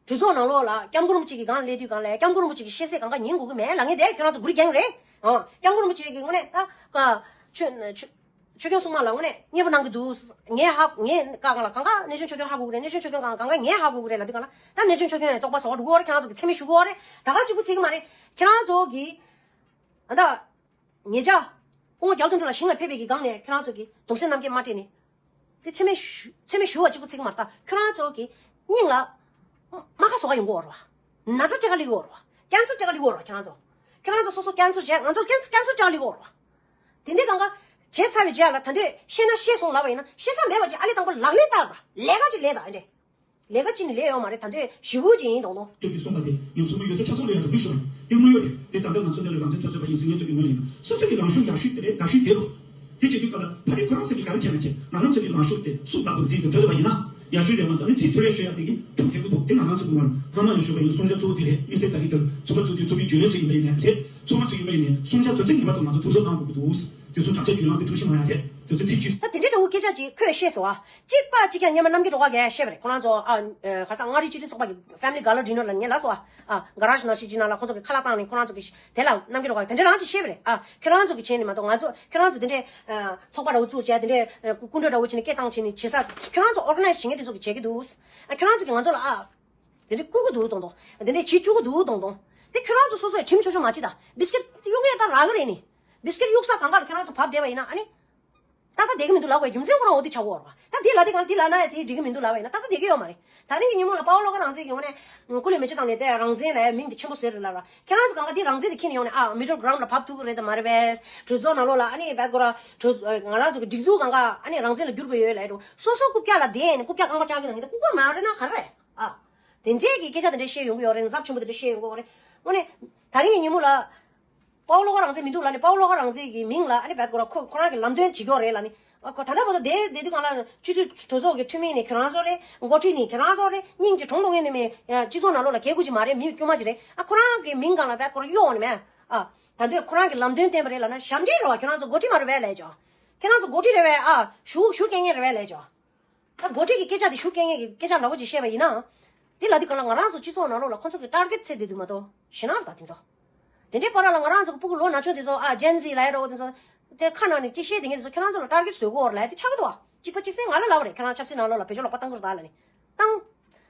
གྲོས་ཚོགས་ནང་ལོགས་ལ་སྐྱབས་མགོན་རིན་པོ་ཆེ་གི་སྒང་སླེབས་དུས་སྒང་ལ་སྐྱབས་མགོན་རིན་པོ་ཆེ་གི་བཤད་སྲོལ་གང་ག་ཉན་དགོས་ཀྱི་མེད་ལབ་མཁན་དེ་ཁྱོད་རང་ཚོ་གུ་རུ་རྒྱན་རེད། ཨང་། སྐྱབས་མགོན་རིན་པོ་ཆེ་གི་དངོས་གནས་ད་ཀ་ཆོས་ཆོས་ཆོས་སྐྱོང་སྲུང་མ་ལ་དངོས་གནས་མཉེས་པོ་གནང་གི་འདུག་ངས་ཧ་ངས་ཀ་གང་ལ་གང་ག་གནས་ཆུང་ཆོས་སྐྱོང་ཧ་གོ་གི་རེད། གནས་ཆུང་ཆོས་སྐྱོང་གང་གང་ག་ངས་ཧ་གོ་གི་རེད་ལབ་དུས་སྒང་ལ། ད་གནས་ཆུང་ཆོས་སྐྱོང་ཡང་བཙོག་པ་བཟོ་འགྲོ་གི་ཡོད་རེད། ཁྱེད་རང་ཚོ་གི་མཚན་སྨད་ཞུ་གི་ཡོད་རེད། ད་ག་གཅིག་པུ་ཚིག་གི་མ་རེད། ཁྱེད་རང་ཚོ་གི་ཨ་ད། ཉེ་ཆར། སྐུ་ངོ་རྒྱ་ལོ་དོན་གྲུབ་ལགས་ཞིང་ལ་ཕེབས་པའི་གི་སྒང་ནས་ཁྱོད་རང་ཚོ་གིས་གདུང་སེམས་རྣམ་རྒྱལ་མ་སྤྲད་ནས། དེ་མཚན་སྨད་ཞུ་མཚན་སྨད་ཞུ་བ་གཅིག་པུ་ཚིག་མ་རེད། ད་ཁྱོད་རང་ཚོ་གི་སྙིང་ལ་རྨ་ཁ་བཟོ་ག་ཡོང་གི་ཡོད་རེད་བ། ན་ཚ་སྤྲད་ག་སླེབས་ཀྱི་ཡོད་རེད་བ། ཀེན་སར་སྤྲད་ག་སླེབས་ཀྱི་ཡོད་རེད་བ། ཁྱོད་རང་ཚོ། ཁྱོད་རང་ཚོ་སོ་སོ་ཀེན་སར་བྱས། ང་ཚོ་ཀེན་སར་ཀེན་སར་སྤྲད་ག་སླེབས་ཀྱི་ཡོད་རེད་བ། དེ་འདྲའི་སྒང་ག་བྱས་ཚར་བའི་རྗེས་ལ་ད་འདོད་བཤད་ན་བཤད་སོང་ལབ་པ་ཡིན་ན། བཤད་ས་མེད་པ་ཅིག་ཨ་ལས་དང་པོ་ལག་ལེན་བསྟར་དང་། ལས་ཀ་ཅིག་ལས་དང་། ཨེ་འདྲས། ལས་ཀ་ཅིག་ནི་ལས་ཡོད་མ་རེད། ད་འདོད་ཞི་བོ་ཅིག་ཡིན་མདོག་མདོག་ཅོག་གིས་གསུངས་པ་དེ་ངས་མཚན་སྨད་ཡོད་ཚད་ཆ་ཚང་ལ་ཡང་རེ་སྐུལ་ཞུ་བ་ཡིན། དེ་དངོས་ཡོད་རེད། དེ་ད་ལྟ་ང་ཚོ་འདི་ལ་རང་བཙན་འཐབ་རྩོད་པ་ཡིན་ཟེར་མཁན་ཚོ་གི་ངོས་ནས་ཡིན་ན། སོ་སོ་གི་ལངས་ཕྱོགས་ཡག་ཤོས་དེ་རེད། དགའ་ཤོས་དེ་རེད། དེ་བྱེད་དུས་སྐབས་ལ་ཕ་རིའི་ཁོ་རང་ཚོ་གི་ག་རེ་བྱས་ན་བྱས། ང་རང་ཚོ་གི་ལངས་ཕྱོགས་དེ་སུ་བདག་པོ་འཛིན་དུ་འགྲོ་ཐུབ་པ་ཡིན་ན། ཡག་ཤོས་རེད་མ་གཏོགས་ནི་ཚིག་ཐོ་རེ་ཤོད་ཡག་དེ་གི་འཁྲུག་བསྡད་ཀྱི་འདུག་དེ་ང་རང་ཚོ་གི་ངོས་ནས་སྔ་མ་ཡང་ཞུས་པ་ཡིན། བསྲུང་བྱ་གཙོ་བོ་དེ་རེད། དམིགས་བསལ་ད་རེས་དེར་ཚོགས་པ་བཙུགས་དུས་ཚོགས་པའི་རྒྱུན་ལས་ཚོ་ཡིན་པ་ཡིན་ནའི་རེད། ཚོགས་པ་ཚོ་ཡིན་པ་ཡིན་ནའི་བསྲུང་བྱ་དོན་ཚན་ངེས་པར་དུ་ང་ཚོ་ཐུགས་གཟབ་གནང་དགོས་ཀྱི་འདུག་དེ་ཚོ་དྲག་ཆས་ཇུས་ལམ་དེ་འཁྲུག་ཆེན་གནང་ཡག་རེད། དེ་ཚོ་ཚིག་ཇུས། ད་དེ་འདྲའི་འདྲ་བོ་སྐད་ཆ་ཅིག་ཁོས་བཤད་སོང་ཨ། གཅིག་པ་གཅིག་རྐྱང་སྔོན་མ་རྣམ་རྒྱལ་སྒྲོལ་དཀར་གྱིས་བཤད་པ་རེད། ཁོ་རང་ཚོ་ཨ་ཨ་ག་ས་མངའ་རིས་སྤྱི་མཐུན་ཚོགས་པ་གི་family gala dinner ལ་ངས་ལབ་སོང་ཨ། ཨ་ག་ར་ཞིག་ནང་ཞིག་ཅིག་ནང་ལ་ཁོ་ཚོ་གི་ཁ་ལག་བཏང་ནས་ཁོ་རང་ཚོ་གི་དེ་ལ་རྣམ་རྒྱལ་སྒྲོལ་དཀར་དེ་འདྲ་རང་ཅིག་བཤད་པ་རེད། ཨ་ཁྱོད་རང་ཚོ་གི་བྱས་ནས་མ་གཏོགས་ང་ཚོ་ཁྱོད་རང་ཚོ་དེ་འདྲའི་ཨ་ཚོགས་པ་འདྲ་བོ་བཙུགས་བྱས། དེ་འདྲའི་ཨ་སྐུ་སྐུ་མགྲོན་འདྲ་བོ་བྱས་ནས་སྐད་བཏང་བྱས་ནས་བྱེད་ས་ཁྱོད་རང་ཚོ་organize བྱེད་མཁན་དེ་ཚོ་གི་བྱེད་ཀྱི་འདུག་ཨ་ཁྱོད་རང་ཚོ་གི་ང་ཚོ་ལ་ཨ་དེ་འདྲའི་བསྐུལ་གྱི་འདུག་དོང་དོང་། དེ་འདྲའི་བྱེད་བཅུག་གི་འདུག་དོང་དོང་། དེ་ཁྱོད་རང་ཚོ་སོ་སོས་ཁྲིམས་ཆོག་ཆོག་མ་བྱེད་ད། བིསྐིཊ་གཡུག་མཁན་ད་རག་གི་རེད་ནི། བིསྐིཊ་གཡུག་ས་གང་ག་ལ་ཁྱོད་རང་ཚོ་བབས་བསྡད་པ་ཡིན་ན་ཨ་ནི། ཏག་ཏག་བསྡད་ཀྱི་མི་འདུག་ལབ་དགོས་རྒྱུ་མཚན་ཁོ་རང་འོ་དེ་ཆགས་ཀྱི་ཡོད་རེད་པ། ད་དེ་ལབ་དེ་གང་དེ་ལབ་ན་ཡང་དེ་འགྲིག་གི་མི་འདུག་ལབ་པ་ཡིན་ན་ཏག་ཏག་བསྡད་ཀྱི་ཡོད་མ་རེད། ད་རིང་གི་ཉིན་མོ་ལ་དཔའ་བོ་བློ་དགའ་རང་བཙན་གྱི་ངོས་ནས་སྐུ་ལས་མེ་ལྕེ་བཏང་ནས་དེ་རང་བཙན་ལབ་མིང་དེ་ཆེན་པོ་བཟོས་རེད་ལབ་ར། ཁྱེད་རང་ཚོ་གང་ག་དེ་རང་བཙན་དེ་འཁྱེར་ནས་ཡོང་ནས་ཨ་middle ground ལ་བབས་ཐུབ་ཀྱི་རེད་དམ་མ་རེད་པས། གྲོས་ཚོགས་ནང་ལོགས་ལ་ཨ་ནི་བད་ཀོ་ར་གྲོས་ང་རང་ཚོ་གི་སྒྲིག་འཛུགས་གང་ག་ཨ་ནི་རང་བཙན་ལ་བསྒྱུར་དགོས་ཡོད་ལབ་འགྲོ། སོ་སོ་རྐུབ་བཀྱག་ལ་བསྡད་ནས་རྐུབ་བཀྱག་རྐང་པ་བཅག་གི་ན་ཡིན་ད་རྐུབ་བཀྱག་མ་རེད་ན་ག་རེ་རེད། ཨ། དེ་འདྲས་ཀྱི་སྐད་ཆ་དེ་འདྲས་བཤད་ཡོང་གི་ཡོད་རེད། ཚབས་ཆེན་པོ་དེ་འདྲས་བཤད་ཡོང་གི་ཡོད་རེད། དངོས་གནས་ད་རིང་གི་ཉིན་མོ་ལ། དཔའ་བོ་བློ་དགའ་རང་བཙན་མི་འདུག་ལབ་ནས་དཔའ་བོ་བློ་དགའ་རང་བཙན་གྱི་མིང་ལ་ཨ་ནི་བད་ཀོ་ར་ཁོ་ཁོ་རང་གི་ལམ་སྟོན་བྱེད་ཀྱི་ཡོད་རེད་ལབ་ནས། ཨ་ཁོ་ད་ལྟ་བར་དུ་དེ་དེ་དུས་གང་ལ་སྤྱི་འཐུས་གྲོས་ཚོགས་ཀྱི་འཐུས་མི་ནི་ཁྱེད་རང་ཚོ་རེད། འགོ་ཁྲིད་ནི་ཁྱེད་རང་ཚོ་རེད། སྙིང་རྗེ་གྲོངས་གཏོང་མཁན་ནི་མི་སྤྱི་ཚོགས་ནང་ལོགས་ལ་གལ་དགོས་ཀྱི་མ་རེད། མི་དཀྱུས་མ་ཅིག་རེད། ཨ་ཁོ་རང་གི་མིང་སྒང་ལ་བད་ཀོ་ར་གཡོག་ནི་མེད། ཨ་ད་འདོད་ཁོ་རང་གི་ལམ་སྟོན་བསྟན་པ་རེད་ལབ་ན་ཞབས་འདྲེན་རེད་བ། ཁྱེད་རང་ཚོ་འགོ་ཁྲིད་མ་རེད་པས་ལབ་ཅོ། ཁྱེད་རང་ཚོ་འགོ་ཁྲིད་རེད་པས། ཨ་ཞུ་ཞུ་སྐད་ངན་རེད་པས་ལབ་ཅོ། ད་འགོ་ཁྲིད་ཀྱི་སྐད་ཆ་དེ་ཞུ་སྐད་ངན་གྱི་སྐད་ཆ་འདྲ་བོ་ཅིག་བཤད་པ་ཡིན་ན། དེ་ལ་དེ་ག་ལ་ང་རང་ཚོ་སྤྱི་ཚོགས་ནང་ལོགས་ལ་ཁོ་ཚོ་གི་target ཚད་དེ་འདུག་མ་གཏོགས་ཞེ་ན་ར་ད་དེ་ཚོ། དེ་འདྲའི་བར་ལ་ང་རང་ཚོ་གི་སྤུ་གུ་ལོ་ན་ཆུང་དེ་ཚོ་ཨ་Gen Z ལབ་ཡ་འདྲ་བོ་དེ་ཚོ། དེ་ཁ་ནང་ནས་ཅི་བཤད་དེ་ངས་དེ་ཚོ་ཁྱེད་རང་ཚོ་ལ་target བཟོས་གོ་ར་ལབ་ཡ་དེ་ཆགས་ཀྱི་འདུག་ཨ། གཅིག་པ་གཅིག་སེ་ང་ལ་ལབ་པ་རེད། ཁྱེད་རང་ཆབ་སྲིད་ནང་ལོགས་ལ་བེད་སྤྱོད་ལོག་པ་བཏང་གི་རེད་ད་ལབ་ནས། བཏང་།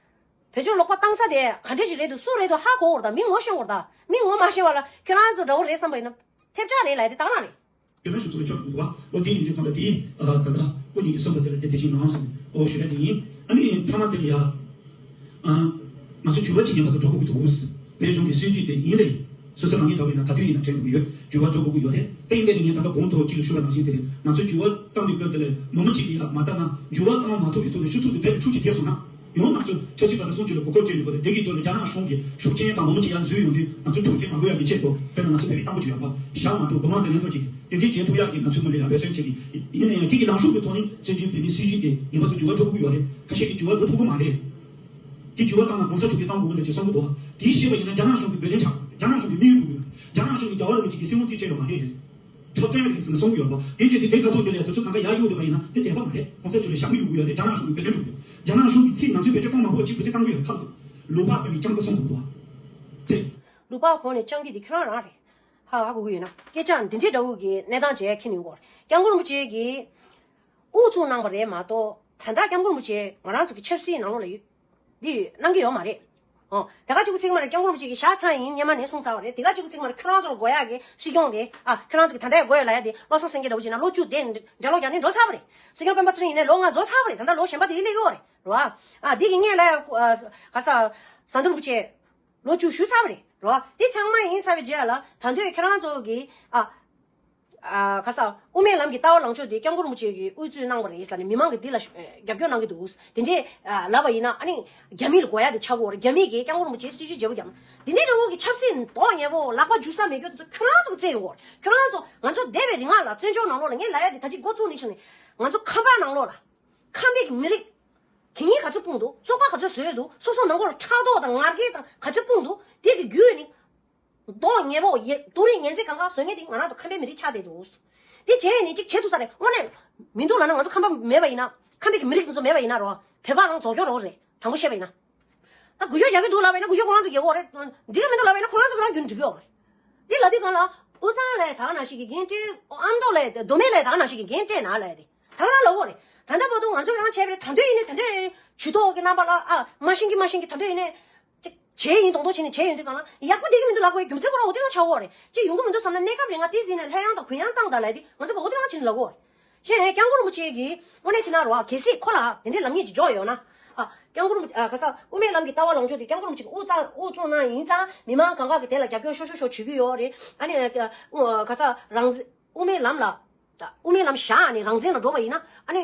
བེད་སྤྱོད་ལོག་པ་བཏང་ས་དེ་ག་འདྲས་ཅིག་རེད་འདུག་སུ་རེད་འདུག་ཧ་གོ་གོ་ར་ད། མི་ངོ་མ་ཤེས་པ་ལ་ཁྱེད་རང་ཚོ་འདྲ་བོ་རེད་བསམ་པ་ཡིན་ན། ཐེབས་ཆག་རེད་ལབ་ཡ་དེ་ད་ག་རང་རེད། ཇོ་ནང་ཞུ་ཚོགས་ལ་ཆོག་འདུག་བ། ཨོ་དེ་ཡིན་དུས་ད་ལྟ་དེ་ད་ལྟ་སྐུ་ཉིད་ཀྱི་གསུངས་པ་དེ་ལ་དེ་དེ་བཞིན་གནང་ཟེར་ནས་ཨོ་ཞུ་ཡ་དེ་ཡིན། ཨ་ནི་མཐའ་མ་དེ་ལ་ཡ། ང་ཚོ་འགྱུར་བ་ཅིག་ངེས་པར་དུ་འགྲོ་དགོས་ཀྱི་འདུག་བོད་གཞུང་གི་སྲིད་ཇུས་དེ་ཡིན་ལེ། སོ་སོ་རང་ཉིད་འདྲ་བས་ན་ག་དུས་ཡིན་ན་དྲན་དགོས་ཀྱི་ཡོད། འགྱུར་བ་འགྲོ་དགོས་ཀྱི་ཡོད་རེད། དེ་ཡིན་པས་ནི་ངས་ད་ལྟ་གོང་དུ་གཅིག་ལ་ཞུས་པ་ནང་བཞིན་དེ་རེད། ང་ཚོ་འགྱུར་བ་བཏང་བའི་སྐབས་དེ་ལ་མང་པོ་ཅིག་ལ་ཡ་མ་ལྟ་ན་འགྱུར་བ་བཏང་མ་ཐུབ་པའི་ཐོག་ནས་ཆུ་ཚོད་དེ་བས་འཁྲུག་ཅིག་ཐེབས་སོང་ན། ཡང་ང་ཚོ་ཆབ་སྲིད་པ་ལ་གསུང་ཆོས་ལ་གོ་སྐབས་སྤྲད་ནས་བར་དེ་གི་འཇོག་ལ་རྒྱ་ནག་གཞུང་གི་ཤུགས་རྐྱེན་དང་མང་པོ་ཅིག་ཡར་འཛུལ་ཡོང་དུས་ང་ཚོ་འཁྲུག་རྐྱེན་མ་འགོས་ཡག་གི་ཆེད་དུ་དཔེར་ན་ང་ཚོ་བོད་པའི་རྟ་མགོ་ཅིག་ཡོད་པ་ཞག་མ་འགྲོ་སྒོ་མང་དུ་ལེན་ཐུབ་ཅིག་དེ་འདྲའི་བྱེད་ཐུབ་ཡག་གི་ང་ཚོའི་ངོས་ནས་ཡང་འབད་བརྩོན་བྱེད་ཀྱི་ཡིན་ནའི་ཡང་དེ་གི་ལངས་ཕྱོགས་ཀྱི་ཐོག་ནས་སྲིད་འཛིན་བོད་མིའི་སྲིད་བྱུས་དེ་ངེས་པར་དུ་འགྱུར་བ་འགྲོ་དགོས་ཀྱི་ཡོད་རེད། ཁ་ཤས་ཀྱིས་འགྱུར་བ་འགྲོ་ཐུབ་ཀྱི་མ་རེད། དེ་འགྱུར་བ་བཏང་ན་གོང་ས་མཆོག་གིས་བཏང་དགོས་ཀྱི་རེད་ཅེས་གསུང་གི་འདུག་དེ་བཤད་པ་ཡིན་ན་རྒྱ་ནག་གཞུང་གི་བོད་དོན་ཆགས། རྒྱ་ནག་གཞུང་གི་དམིགས་ཡུལ་འགྲུབ་ཀྱི་ཡོད་རེད། རྒྱ་ནག་གཞུང་གིས་རྒྱལ་བ་རིན་པོ་ཆེ་གི་སྲིད་དབང་རྩིས་སྤྲད་ཡོད་མ་རེད། འཁྲབ་སྟོན་རེད་ཟེར་ནས་གསུང་གི་ཡོད་རེད་པ། དེ་བྱས་དུས་དེ་ཁ་ཐུག་དེ་ལས་དུས་ཚོད་གང་ག་ཡར་གཡུག་བསྡད་པ་ཡིན་ན་དེ་བདེན་པ་མ་རེད། གོང་ས་མཆོག་ལ་ཞྭ་མོ་གཡུག་གི་ཡོད་རེད། རྒྱ་ནག་གཞུང་གི་བོད་དོན་སྒྲུབ་དགོས། རྒྱ་ནག་གཞུང་གིས་ཚིག་ང་ཚོའི་བེད་སྤྱོད་གཏོང་མ་ཕོད་ཅིག་བེད་སྤྱོད་བཏང་གི་ཡོད་རེད། ཁ་ཐུག་ལུང་པ་གང་ནས་སྤྱང་ཀ་གསུང་གི་འདུག་བ། ཚེ། ལུང་པ་གང་ནས་སྤྱང་ཀི་དེ་ཁྱོད་རང་རང་རེད། ཧ་ཧ་གོ་གི་ཡོད་ན་སྐད་ཆ་འདི་འདྲའི་འདྲ་བོ་གི་གནས་སྟངས་བྱས་ཁྱེར་ནས་ཡོང་གི་ཡོད་རེད། སྐྱབས་མགོན་རིན་པོ་ཆེ་གིས་དབུ་བཙུགས་གནང་བ་རེད་མ་གཏོགས་ད་ལྟ་སྐྱབས་མགོན་རིན་པོ་ཆེ་ང་རང་ཚོ་གི་ཆབ་སྲིད་ནང་ལོགས་ལ་ཡོད། འདི་གནང་གི་ཡོད་མ་རེད། ཨོ། དེ་ག་གཅིག་པུ་ཚིག་མ་རེད། སྐྱབས་མགོན་རིན་པོ་ཆེ་གི་ཞག་ཚང་ཡིན་སྔོན་མ་ནས་གསུངས་ཚར་བ་རེད། དེ་ག་གཅིག་པུ་ཚིག་མ་རེད། ཁྱོད་རང་ཚོ་ལ་དགོས་ཡག་གི་སྲིད་སྐྱོང་དེ་ཨ་ཁྱོད་རང་ཚོ་གི་ད་ལྟ་དགོས་ཡོད་ལབ་ཡག་དེ་བློ་བཟང་སེང་གེ་འདྲ་བོ་ཅིག་ན་ལོ་བཅུ་དེ་ལྗགས་ཀློག་རྒྱག་ནས་འགྲོ་ཚར་བ་རེད། སྲིད་སྐྱོང་སྤེན་པ་ཚེ་རིང་ཡིན་ནའི་ལོ་ལྔ་རྫོགས་ཚར་བ་རེད། ད་ལྟ་ལོ་གཞན་པ་དེ་སླེབས་ཀྱི་ཡོད་རེད་རོ། ཨ་འདི་གི་སྔོན་ལ་ཨ་ག་ས་ཟམ་གདོང་རིན་པོ་ཆེ་ལོ་བཅུ་ཞུས་ཚར་བ་རེད་རོ། དེ་ཚང་མ་ཡིན་ཚར་བའི་རྗེས་ལ་ད་དུང་ཁྱོད་རང་ཚོ་གི་ཨ། ཨ་ཁ་ས་དབུ་མའི་ལམ་གྱི་ལྟ་བ་ལངས་ཕྱོགས་དེ་སྐྱབས་མགོན་རིན་པོ་ཆེ་གིས་དབུ་གཙོས་གནང་བ་རེད་ཟེར་ནས་མི་མང་གིས་འདི་ལ་ཨ་རྒྱབ་སྐྱོར་གནང་གི་འདུག་དེ་འདྲས་ཨ་ལབ་པ་ཡིན་ན་ཨ་ནི་རྒྱ་མི་ལ་དགོས་ཡག་དེ་ཆགས་ཀྱི་ཡོད་རེད། རྒྱ་མི་གིས་སྐྱབས་མགོན་རིན་པོ་ཆེ་སྲིད་ཇུས་བརྗེ་པོ་བརྒྱབ་ན་འདི་འདྲས་འདྲ་བོ་གི་ཆབ་སྲིད་མདོག་ཉེས་པོ་ལག་པ་འཇུ་ས་མེད་རྒྱུ་དེ་ཚོ་ཁྱོད་རང་ཚོ་གིས་བཙལ་ཡོང་གི་ཡོད་རེད། ཁྱོད་རང་ཚོ་ང་ཚོ་འདས་པའི་རིང་ལ་བཙན་བྱོལ་ནང་ལོགས་ལ་ངས་ལབ་ཡག་དེ་ད་ཅི་འགོ་བཙུགས་ནས་བྱུང་ནས་ང་ཚོ་ཁང་པ་ནང་ལོགས་ལ་ཁམས་པའི་མི་རིགས་དེ་གཉིས་ག་ཚོད་སྤུངས་འདུག་བཙོག་པ་ག་ཚོད་བཟོས་འདུག་སོ་སོ་ནང་ཁུལ་ལ་ཕྲག་དོག་དང་ངར་སྐད་དང་ག་ཚོད་སྤུངས་འདུག་དེ་གི་རྒྱུ་ནི། མདོག་ཉེས་པོ་ཡེ་སྡུག་རུས་ངན་ཚད་གང་ག་བཟོ་མཁན་དེ་ང་རང་ཚོ་ཁམས་པའི་མི་རིགས་ཆགས་བསྡད་འདུག་དེ་བྱས་ནས་ཅིག་བྱེད་ཐུབ་ས་རེད། དངོས་གནས་མི་འདུག་ལབ་ན་ང་ཚོ་ཁམས་པ་མེད་པ་ཡིན་ན། ཁམས་པའི་མི་རིགས་དེ་ཚོ་མེད་པ་ཡིན་ན་རོ། བོད་པ་རང་རྫོགས་སྐྱོར་རོགས་རེད། དྲང་པོ་བཤད་པ་ཡིན་ན། ད་འགུལ་སྐྱོད་རྒྱག་གི་འདུག་ལབ་པ་ཡིན་ན་འགུལ་སྐྱོད་ཁོ་རང་ཚོ་རྒྱག་གི་ཡོད་རེད། འགྲིག་གི་མི་འདུག་ལབ་པ་ཡིན་ན་ཁོ་རང་ཚོ་ཁོ་རང་རྒྱུན་འགྲིག་གི་ཡོད་རེད། དེ་ལབ་དུས་གང་ལ་ཨུ་ཚང་ལས་ད་ག་ནང་བཞིན་གྱི་འགན་སྤྲད། ཨ་མདོ་ལས་མདོ་སྨད་ལས་ད་ག་ནང་བཞིན་གྱི་འགན་སྤྲད་ན་ལབ་ཡ་དེ། ད་ག་རང་ལབ་ཡོད་རེད། ད་ལྟ་བར་དུ་ང་ཚོས་རང་བྱས་པ་རེད། ད་འདོད་ཡིན་ནའི་ད་འདོད་ཇུས་གཏོགས་ཀྱི་རྣམ་པ་ལ་ཨ་མ་ཤེས་ཀྱི་མ་ཤེས་ཀྱི་ད་འདོད་ཡིན་ནའི། ཅིག་བྱས་ཡིན་དོང་དོ་བྱས་ནས་བྱས་ཡོང་དུས་གང་ལ་ཡག་པོ་བསྡད་ཀྱི་མི་འདུག་ལབ་དགོས་རྒྱུ་མཚན་ཁོ་རང་འོ་དེ་རང་ཆགས་ཡོད་རེད། ཅིག་ཡོང་གི་མི་འདུག་བསམ་ན་གནས་སྐབས་རིང་ང་དེ་ཟིན་ནས་ལྷོད་ཡངས་དང་གུ་ཡངས་བཏང་དང་ལབ་དེ་ང་ཚོ་ག་འོ་དེ་རང་བྱས་ནས་ལབ་དགོས་རེད། གཞན་སྐྱབས་མགོན་རིན་པོ་ཆེ་གིས་དངོས་གནས་བྱས་ན་རོ་གལ་སྲིད་ཁོ་ལ་དེ་འདྲའི་ལམ་ངན་ཅིག་འཇོག་ཡོད་ན། ཨ་སྐྱབས་མགོན་རིན་པོ་ཨ་ག་ས་དབུ་མའི་ལམ་གྱི་ལྟ་བ་ལངས་ཕྱོགས་དེ་སྐྱབས་མགོན་རིན་པོ་ཆེ་གིས་དབུ་གཙང་དབུ་བཙུགས་གནང་ཡིན་ཙང་མི་མང་གང་ག་གིས་དེ་ལ་རྒྱབ་སྐྱོར་ཤོག་ཤོག་ཤོག་བྱེད་ཀྱི་ཡོད་རེད། ཨ་ནི་ཨ་ག་ས་རང་དབུ་མའི་ལམ་ལ། ད་དབུ་མའི་ལམ་བཞག་ནས་རང་བཙན་ལ་འགྲོ་བ་ཡིན་ན་ཨ་ནི།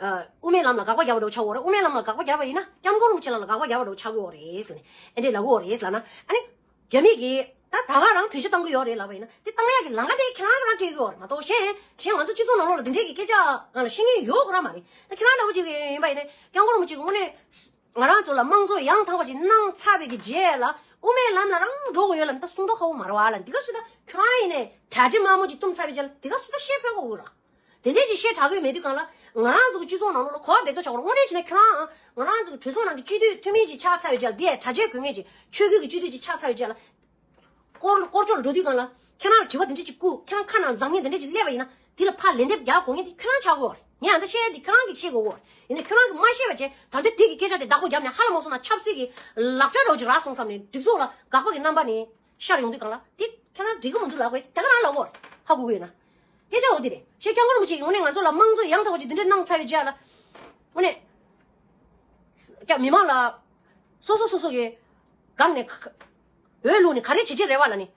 ཨ་དབུ་མའི་ལམ་ལ་དགག་པ་བརྒྱབ་པ་འདྲ་བོ་ཆགས་ཀྱི་ཡོད་རེད། དབུ་མའི་ལམ་ལ་དགག་པ་བརྒྱབ་པ་ཡིན་ན་སྐྱབས་མགོན་རིན་པོ་ཆེ་ལ་ལ་དགག་པ་བརྒྱབ་པ་འདྲ་བོ་ཆགས་ཀྱི་ཡོད་རེད་ཟེར་ནས་ཨེ་འདྲས་ལབ་ཀྱི་ཡོད་རེད་ལབ་ན། ཨ་ནི་རྒྱ་མི་གིས་ ད་ད་ག་རང་བེད་སྤྱོད་གཏང་གི་ཡོད་རེད་ལབ་པ་ཡིན་ན། དེ་གཏང་ཡག་གི་ལམ་ཁ་དེ་ཁྱེད་རང་རང་སྤྲད་ཀྱི་ཡོད་རེད་མ་གཏོགས། གཞན་གཞན་ང་ཚོ་སྤྱི་ཚོགས་ནང་ལོགས་ལ་དེ་འདྲས་ཀྱི་སྐད་ཆ་སྒང་ལ་བཤད་མཁན་ཡོད་དགོས་ར་མ་རེད། ད་ཁྱེད་རང་འདྲ་བོ་ཅིག་ཡིན་པ་ཡིན་ན་སྐྱབས་མགོན་རིན་པོ་ཆེ་གི་དངོས་གནས་ང་རང་ཚོ་ལ་དམངས་གཙོ་ཡང་དག་པ་ཅིག་གནང་ཚར་བའི་གི་རྗེས་ལ་དབུ་མའི་ལམ་ལ་རང་འགྲོ་དགོས་ཡོད་ལ། ད་གསུང་མདོག་ཁ་པོ་མ་རེད་བ་ལ། འདི་ག་ཞིག་ད་ཁྱོད་རང་ཡིན་ནས་གྲ་སྒྲིག་མང་པོ་ཅིག་བཏུམ་ཚར་བའི་རྗེས་ལ་འདི་ག་ཞིག་ད་བཤད་ཕོད་དགོས་ར། དེ་འདྲས་ཅིག་བཤད་དྲག་གི་མེད་དུས་གང་ལ། ང་རང་ཚོ་གི་སྤྱི་ཚོགས་ནང་ལོགས་ལ་གོ་བ་འབེབས་ཐབས་བྱ་དགོས་ར། དངོས་གནས་བྱས་ན་ཁྱོད་རང་ང་རང་ཚོ་གི་གྲོས་ཚོགས་ནང་གི་སྤྱི་འཐུས་འཐུས་མི་ཅིག་ཆགས་ཚར་བའི་རྗེས་ལ། འདི་ཡ་གྲ་ཆས་གོན་མཁན་ཅིག་ཆོས་བརྒྱུད་ཀྱི་སྤྱི་འཐུས་ཅིག་ཆགས་ཚར་བའི་རྗེས་ལ། སྐོར་སྐོར་ཕྱོགས་ལ་འགྲོ་དུས་གང་ལ་ཁྱེད་རང་ལ་དྲི་བ་དེ་འདྲས་ཅིག་བསྐུར། ཁྱེད་རང་ཁ་ནང་འཛམ་གླིང་དེ་འདྲས་ཅིག་སླེབས་པ་ཡིན་ན། དེ་ལ་ཕར་ལན་འདེབས་རྒྱག་དགོས་མཁན་དེ་ཁྱེད་རང་ཆགས་དགོས་རེད། ངས་ཨ་འདྲ་བཤད་དེ་ཁྱེད་རང་གིས་ཤེས་དགོས་རེད། ཡིན་ནའི་ཁྱེད་རང་གིས་མ་ཤེས་པ་བྱས། ད་ལྟ་དེ་གི་སྐད་ཆ་དེ་བདག་པོ་བརྒྱབ་ནས་ཧ་ལས་མ་སོང་ན་ཆབ་སྲིད་ཀྱི་ལག་ཆ་འདྲ་བོ་ཅིག་རག་སོང་བསམ་ནས་སྒྲིག་འཛུགས་ལ་དགག་པ་གི་རྣམ་པ་ནས་ཤར་ཡོང་དུས་གང་ལ། དེ་ཁྱེད་རང་འགྲིག་གི་མི་འདུག་ལབ་དགོས། དེ་ག་རང་ལབ་དགོས་རེད། ཧ་གོ་གི་ཡོད་ན། སྐད་ཆ་འོ་དེ་རེད། ཞེས་སྐྱབས་མགོན་རིན་པོ་ཆེ་གིས་དངོས་གནས་ང་ཚོ་ལ་དམངས་གཙོ་ཡང་དག་པ་ཅིག་འདི་འདྲ་གནང་ཚར་བའི་རྗེས་ལ། དངོས་གནས་ཀྱང་མི་མང་ལ་སོ་སོ་སོ་སོ་གི་སྒང་ནས་འོས་བླུགས་ནས་ག་རེ་བྱེད་ཀྱི་རེད་བ་ལབ་ནས།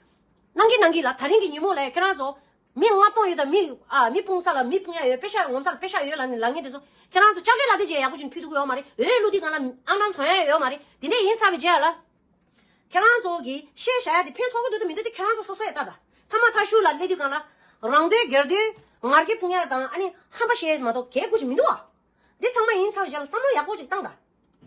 གནང་གི་གནང་གི་ལ། ད་རིང་གི་ཉིན་མོ་ལ་ཁྱེད་རང་ཚོ་མི་ལྔ་སྟོང་ཡོད་དང་། མི་ཨ་མི་སྤུངས་ས་ལ་མི་སྤུངས་ཡ་ཡོད། པེ་ཤ་ངོམ་ས་ལ་པེ་ཤ་ཡོད་ལབ་ནས་ལབ་མཁན་དེ་ཚོ་ཁྱེད་རང་ཚོ་ལྕགས་རི་ལ་དེ་བྱས་ཡག་པོ་ཅིག་འཁྱུད་ཐུབ་ཀྱི་ཡོད་མ་རེད། འོས་བླུགས་དུས་གང་ལ་ཨང་གྲངས་ཐོན་ཡ་ཡོད་མ་རེད། དེ་འདྲས་ཡིན་ཚར་བའི་རྗེས་ལ། ཁྱེད་རང་ཚོ་གིས་བཤད་བཞག་ཡ་དེ་ཕན་ཐོགས་ཀྱི་འདུག་དང་མི་འདུག་དེ་ཁྱེད་རང་ཚོ་སོ་སོས་ལྟ་དང་། ཐ་མ་ཐ་ཤུ་ལ་སླེབས་དུས་གང་ལ། རང་དོན་སྒེར་དོན་ངར་སྐད་སྤུངས་ཡ་དང་ཨ་ནི་ཧམ་པ་བཤད་ཡ་མ་གཏོགས་གལ་དགོས་ཅིག་མི་འདུག་ཨ། འདི་ཚང་མ་ཡིན་ཚར་བའི་རྗེས་ལ་བསམ་བློ་ཡག་པོ་ཅིག་བཏང་དང་།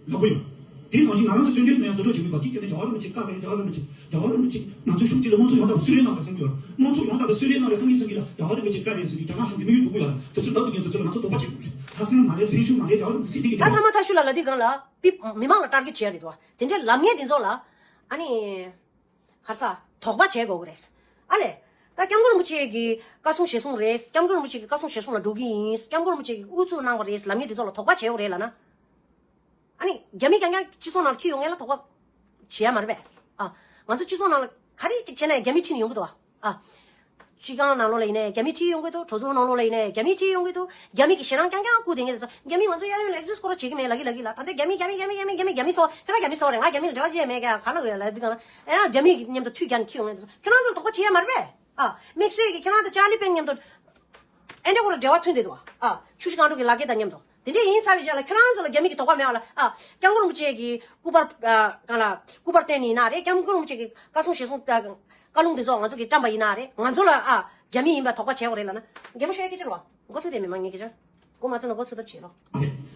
ཡག་པོ་ཡོད། དེ་ནང་བཞིན་ང་རང་ཚོ་སྐྱོན་བརྗོད་མེད་བཟོ་འདྲ་བྱེད་མི་བ་ཁྱི་སྐྱེ་ནས་རྒྱལ་བ་རིན་པོ་ཆེ་བཀའ་མེད། རྒྱལ་བ་རིན་པོ་ཆེ་རྒྱལ་བ་རིན་པོ་ཆེ་ང་ཚོ་གཞུང་འདི་ལ་དམངས་གཙོ་ཡང་དག་པ་སུ་ལས་གནང་བ་བསམ་གྱི་ཡོད། དམངས་གཙོ་ཡང་དག་པ་སུ་ལས་གནང་བ་བསམ་གྱི་བསམ་གྱི་ལ། རྒྱལ་བ་རིན་པོ་ཆེ་བཀའ་རེད་ཟེར་གྱི། རྒྱ་ནག་གཞུང་གི་དམིགས་ཡུལ་འགྲུབ་ཀྱི་ཡོད་ལ། དེ་ཚོ་ལབ་དུས་ངས་དེ་ཚོ་ལ་ང་ཚོ་དོགས་པ་བྱེད་དགོས་རེད། ལྷག་བསམ་མ་རེད། སེམས་ཤུགས་མ་རེད། རྒྱལ་བ་རིན་པོ་ཆེ་སྲིད་དེ་གི་ད་ཐ་མ་ཐ་ཤུ་ལ་ལབ་དུས་གང་ལ་པི་མི་མང་ལ་ཊར་གེཊ་བྱས་རེད་དོ། དེ་འདྲའི་ལབ་མཁན་དེ་ཚོ་ལ་ཨ་ནི། ག་རེ་ཟ། དོགས་པ་བྱེད་དགོས་ཀྱི་རེད། ཨ་ལས། ད་སྐྱབས་མགོན་རིན་པོ་ཆེ་གི་བཀའ་གསུང་ཞལ་གསུང་རེད། སྐྱབས་མགོན་རིན་པོ་ཆེ་གི་བཀའ་གསུང་ཞལ་གསུང་ལ་འགྲོ་གི་ཡིན། སྐྱབས་མགོན་རིན་པོ་ཆེ་གིས་དབུ་བཙུགས་གནང་བ་རེད་ལབ་མཁན་དེ་ཚོ་ལ་དོགས་པ་བྱེད་དགོས་རེད་ལབ་ན། ཨ་ནི་རྒྱ་མི་རྐྱང་རྐྱང་སྤྱི་ཚོགས་ནང་ལ་འཁྱེར་ཡོང་མཁན་ལ་དོགས་པ་བྱེད་ཡ་མ་རེད་པས། ཨ། ང་ཚོ་སྤྱི་ཚོགས་ནང་ལ་ག་རེ་ཅིག་བྱས་ན་རྒྱ་མི་ཁྲིད་ནས་ཡོང་གི་འདུག་ཨ། ཨ། སྤྱི་ཁང་ནང་ལོགས་ལ་ཡིན་ནའི་རྒྱ་མི་ཁྲིད་ཡོང་གི་འདུག་གྲོས་ཚོགས་ནང་ལོགས་ལ་ཡིན་ནའི་རྒྱ་མི་ཁྲིད་ཡོང་གི་འདུག་རྒྱ་མི་གི་ཞེ་སྡང་རྐྱང་རྐྱང་བསྐུར་བསྡད་མཁན་དེ་ཚོ། རྒྱ་མི་ང་ཚོ་གཡས་གཡོན་ལ་ཨེག་ཟིས་སྐོར་བྱེད་ཀྱི་མེད་ལབ་ཀྱི་ལབ་ཀྱི་ལ། ད་ལྟ་རྒྱ་མི་རྒྱ་མི་རྒྱ་མི་རྒྱ་མི་རྒྱ་མི་སོགས། ཁྱེད་རང་རྒྱ་མི་སོགས་རེད། ང་རྒྱ་མི་ལ་འབྲེལ་བ་ཅི་ཡང་མེད་ཀྱང་ག་ལ་འོས་ལབ་དུས་གང་ལ། ཨེ་ཡང་རྒྱ་མི་གི་མཉམ་དུ་མཐུད་རྒྱག་ནས་ཁྱེར་ཡོང་མཁན་དེ་ཚོ་ཁྱེད་རང་ཚོ་ལ་དོགས་པ་བྱེད་ཡ་མ་རེད་པས། ཨ། དམིགས་བསལ་གྱི་ཁྱེད་རང་དང་ཅཱར་ལི་པེན་མཉམ་དུ་ཨེ་འདྲ་སྐོར་ལ་འབྲེལ་བ་མཐུད་བསྡད་འདུག་ཨ། ཆུ་བཞི་སྒང་དྲུག་གི་ལག་འཁྱེར་དང་མཉམ་དུ། དེ་འདྲས་ཡིན་ཚར་བའི་རྗེས་ལ་ཁྱེད་རང་ཚོ་ལ་རྒྱ་མི་གི་དོགས་པ་མེད་པ་ལ། ཨ། སྐྱབས་མགོན་རིན་པོ་ཆེ་གི་སྐུ་པར། ཨ། གང་ལ་སྐུ་པར་བསྟན་ནི་ཡིན་ན་རེད། སྐྱབས་མགོན་རིན་པོ་ཆེ་གི་བཀའ་གསུང་ཞལ་གསུང་། ཨ། བཀའ་ལུང་དེ་ཚོ་ང་ཚོ་གིས་བཀྲམ་པ་ཡིན་ན་རེད། ང་ཚོ་ལ། ཨ། རྒྱ་མི་ཡིན་པ་དོགས་པ་བྱེད་དགོས་རེད་ལབ་ན། རྒྱ་མོ་ཤོད་ཡ་སྐད་ཆ་རེད་བ། མགོ་ཚོད་དེ་མི་མང་ངའི་སྐད་ཆ། མགོ་མ་ཚོད་ན་མགོ་ཚོད་ཐབས་བྱེད་ལོ།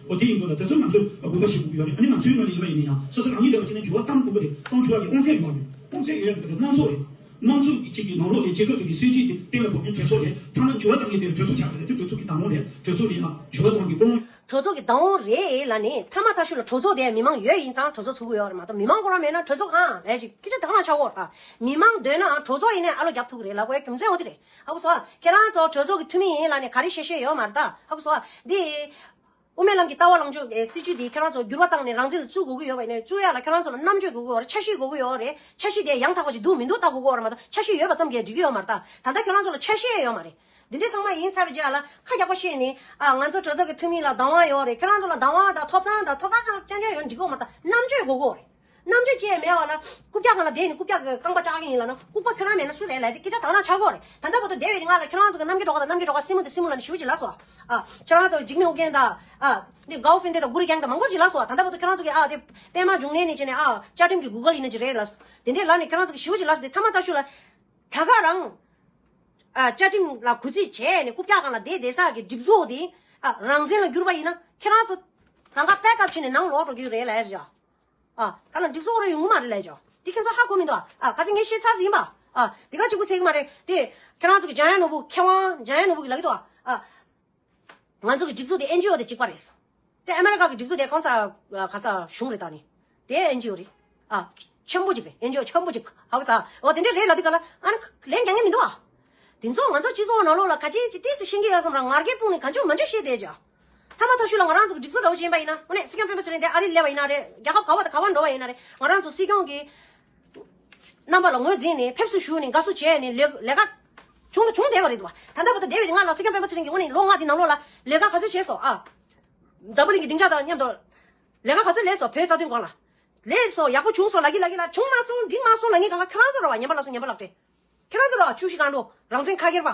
ཨོ་དེ་ཡིན་དགོས་ལ། དེ་ཚོ་ང་ཚོས་དགོངས་པ་བཞེས་དགོས་ཀྱི་ཡོད་རེད། ཨ་ནི་ང་ཚོའི་ངོས་ནས་ཡིན་པ་ཡིན་ན་ཡང་སོ་སོ་རང་ཉིད་འདྲ་བ་བྱས་ན་འགྱུར་བ་གཏང་དགོས་ཀྱི་རེད། གཏོང་ཆོག་ཡ་གི་དབང་ཚད་ཡོད་རེད། དབང་ཚད་ཡོད་ཡ་གི་དམངས་གཙོ་རེད། དམངས་གཙོ་གི་གཅིག་གི་ནང་ལོགས་ལ་རྒྱལ་ཁབ་དེ་གི་སྲིད་ཇུས་དེ་གཏན་ལ་ཕབ་མཁན་གྲོས་ཚོགས་རེད། ཐ་ན་འགྱུར་བ་གཏང་མཁན་དེ་གྲོས་ཚོགས་ཆགས་པ་རེད། དེ་གྲོས་ཚོགས་ཀྱི་བདག་དབང་རེད། གྲོས་ཚོགས་ལ་ཡང་འགྱུར་བ་གཏོང་གི་ཀུན་སློང་། གྲོས་ཚོགས་ཀྱི་བདག་དབང་རེད་ལབ་ནས་ཐ་མ་ཐ་ཤུ་ལ་གྲོས་ཚོགས་དེ་མི་མང་ཡོད་ཡིན་ཙང་གྲོས་ཚོགས་ཚུགས་ཀྱི་ཡོད་རེད་མ་གཏོགས། མི་མང་ཁོ་རང་མེད་ན་གྲོས་ཚོགས་གང་ལས་ཅིག་སྐད་ཆ་དག་ན་ཆགས་ཀྱི་ཡོད་རེད། མི་མང་འདོད་ན་གྲོས་ཚོགས་ཡིན་ནའི་ཨ་ལོ་རྒྱབ་ཐུབ་ཀྱི་རེད་ལབ་དགོས་རྒྱུ་མཚན་འོ་དེ་རེད། ཧ་གོ་སོང་ཨ། ཁྱེད་རང་ཚོ་གྲོས་ཚོགས་ཀྱི་འཐུས་མི་ཡིན་ལབ་ནས་ག་རེ་བཤད་བཤད་ཡོད་མ་རེད་ད། ཧ་གོ་སོང་ཨ། འདི། དབུ་མའི་ལམ་གྱི་ལྟ་བ་ལངས་ཕྱོགས་སྲིད་ཇུས་འདི་ཁྱེད་རང་ཚོ་འགྱུར་བ་བཏང་ནས་རང་བཙན་ལ་བཙུགས་དགོས་ཀྱི་ཡོད་པ་ཡིན་ན། བཙུགས་ཡག་ལ་ཁྱེད་རང་ཚོ་ལ་རྣམ་དཔྱོད་དགོས་ཀྱི་ཡོད་རེད། འཆར་གཞི་དགོས་ཀྱི་ཡོད་རེད། འཆར་གཞི་དེ་ཡང་དག་པ་ཅིག་འདུག་མི་འདུག་ལྟ་དགོས་ཀྱི་ཡོད་རེད་མ་གཏོགས། འཆར་གཞི་ཡོད་པ་ཙམ་གྱིས་འགྲིག་གི་ཡོད་མ་རེད་ད། ད་ལྟ་ཁྱེད་རང་ཚོ་ལ་འཆར་གཞི་ཡང་ཡོད་མ་རེད། འདི་འདྲས་ཚང་མ་ཡིན་ཚར་བའི་རྗེས་ལ་ཁ་རྒྱག་པ་བཤད་ནས། ཨ། ང་ཚོ་གྲོས་ཚོགས་ཀྱི་འཐུས་མི་ལ་བདག་དབང་ཡོད་རེད། ཁྱེད་རང་ཚོ་ལ་བདག་དབང་དང་ཐོབ་ཐང་དང་ཐོབ་ཐང་ཚང་རྐྱང་རྐྱང་ཡོད་ན་འགྲིག་གི་ཡོད་མ་རེད་ད། རྣམ་དཔྱོད་དགོས་ཀྱི་ཡོད་རེད། རྣམ་དཔྱོད་ཅིག་མེད་པ་ལ་རྐུབ་བཀྱག་སྒང་ལ་བསྡད་ནས་རྐུབ་བཀྱག་གི་རྐང་པ་བཅག་གིན་ཡིན་ལབ་ན། ལྐུགས་པ་ཁྱོད་རང་མེད་ན་སུ་རེད་ལབ་དེ་སྐད་ཆ་དག་ན་ཆགས་ཀྱི་ཡོད་རེད། ད་ལྟ་བར་དུ་བསྡད་པའི་རིང་ལ་ཁྱེད་རང་ཚོ་གི་གནམ་རྒྱུད་གྲོགས་དང་གནམ་རྒྱུད་གྲོགས་སྲིན་མོ་དང་སྲིན་མོ་ལབ་ནས་ཞེ་པོ་ཅིག་ལབ་སོང་། ཨ། ཁྱེད་རང་ཚོ་ཇིག་མེ་ཨུ་རྒྱན་དང་། ཨ། འདི་གའོ་ཧྥིན་ཏེ་དང་གུ་རུ་རྒྱན་དང་མང་པོ་ཅིག་ལབ་སོང་། ད་ལྟ་བར་དུ་ཁྱེད་རང་ཚོ་གི། ཨ། དེ་པད་མ་འབྱུང་གནས་ནས་བྱས་ནས། ཨ། བཅའ་ཁྲིམས་ཀྱི་གུ་གལ་ཡིན་ན་ཅིག་རེད་ལབ་སོང་། དེ་འདྲས་ལབ་ནས་ཁྱེད་རང་ཚོ་གི་ཞེ་པོ་ཅིག་ལབ་སོང་། དེ་ཐ་མ་ད་ཤུ་ལ། ད་ག་རང་། ཨ། བཅའ་ཁྲིམས་ལ་གུས་བརྩི་བྱས་ནས་རྐུབ་བཀྱག་སྒང་ལ་བསྡད་བསྡད་ས་གི་སྒྲིག་འཛུགས་དེ། ཨ། རང་བཙན་ལ་བསྒྱུར་བ་ཡིན་ན་ཁྱེད་རང་ཚོ་གང་ག་པེག་ཨབ་བྱས་ནས་ནང་ལོག་འགྲོ་རྒྱུ་རེད་ལབ་ཡ། ཨ། ག་ལ་འགྲིག་སོང་རེ་ཡོང་གི་མ་རེད་ལབ་ཅོ། འདི་ཁྱེད་ཚོ་ཧ་གོ་མི་འདུག་ཨ། ག་ཚོད་ངས་བཤད་ཚར་ཟིན་པ། ཨ། འདི་ག་གཅིག་པུ་ཚད་ཀྱི་མ་རེད་དེ། ཁྱེད་རང་ཚོ་གི་འཇམ་དབྱངས་ནོར་བུ། མཁས་དབང་འཇམ་དབྱངས་ནོར་བུ་གི་ལབ་ཀྱི་འདུག་ཨ། ང་ཚོ་གི་སྒྲིག་འཛུགས་དེ་ཨེན་ཇི་ཨོ་དེ་གཅིག་པ་རེད། དེ་ཨ་མེ་རི་ཀ་གི་སྒྲིག་འཛུགས་དེ་གང་ས། ག་ས་གཞུང་རེད་ད་ནི། དེ་ཨེན་ཇི་ཨོ་རེད། ཨ། ཆེན་པོ་གཅིག་རེད། ཨེན་ཇི་ཨོ་ཆེན་པོ་གཅིག་ཧ་གོ་ས། འོ་དེ་འདྲས་རེད་ལབ་དུས་ག་ལ་ཨ་ནི་ལན་རྒྱག་མཁན་མི་འདུག་ཨ། དེ་ཚོ་ང་ཚོ་སྤྱི་ཚོགས་ནང་ལོགས་ལ་ག་ཅི་ཅི་ཏོག་ཙམ་ཤེས་ཀྱི་ཡོད་བསམ་ར། ངར་སྐད་སྤུངས་ནས་གང་བྱུང་མང་བྱུང་བཤད་བསྡད་ཅོ། ཐ་མ་ཐ་ཤུ་ལ་ང་རང་ཚོ་གི་སྒྲིག་འཛུགས་འདྲ་བོ་ཅིག་ཡིན་པ་ཡིན་ན། དངོས་གནས་སྲིད་སྐྱོང་སྤེན་པ་ཚེ་རིང་དེ་ཨ་རིར་སླེབས་པ་ཡིན་ན་རེད། རྒྱལ་ཁབ་ག་བ་དང་ག་བར་འགྲོ་བ་ཡིན་ན་རེད། ང་རང་ཚོ་སྲིད་སྐྱོང་གི་རྣམ་པ་ལ་ངོས་འཛིན་ནས་ཕེབས་བསུ་ཞུས་ནས་དགའ་བསུ་བྱས་ནས་ལས་ལས་ཀ་བྱུང་དང་བྱུང་བསྡད་པ་རེད་འདུག་བ། ད་ལྟ་བར་དུ་བསྡད་པའི་རིང་ལ་སྲིད་སྐྱོང་སྤེན་པ་ཚེ་རིང་གིས་དངོས་གནས་ལོ་ལྔ་དེའི་ནང་ལོགས་ལ་ལས་ཀ་ག་ཚོད་བྱས་སོང་ཨ། འཛམ་བུ་གླིང་གི་སྡིངས་ཆ་དང་མཉམ་དུ་ལས་ཀ་ག་ཚོད་ལས་སོང་། བོད་རྩ་དོན་སྒང་ལ་ལས་སོང་། ཡག་པོ་བྱུང་སོང་ལབ་ཀྱི་ལབ་ཀྱི་ལ། བྱུང་མ་སོང་འགྲིག་མ་སོང་ལབ་མཁན་གང་ག་ཁྱེད་རང་ཚོ་རེད་བ། ཉན་པ་ལ་སོང་། ཉན་པ་ལགས་ཏེ། ཁྱེད་རང་ཚོ་ར་ཆུ་བཞི་སྒང་དྲུག་རང་བཙན་ཁ་སྒེར་པ།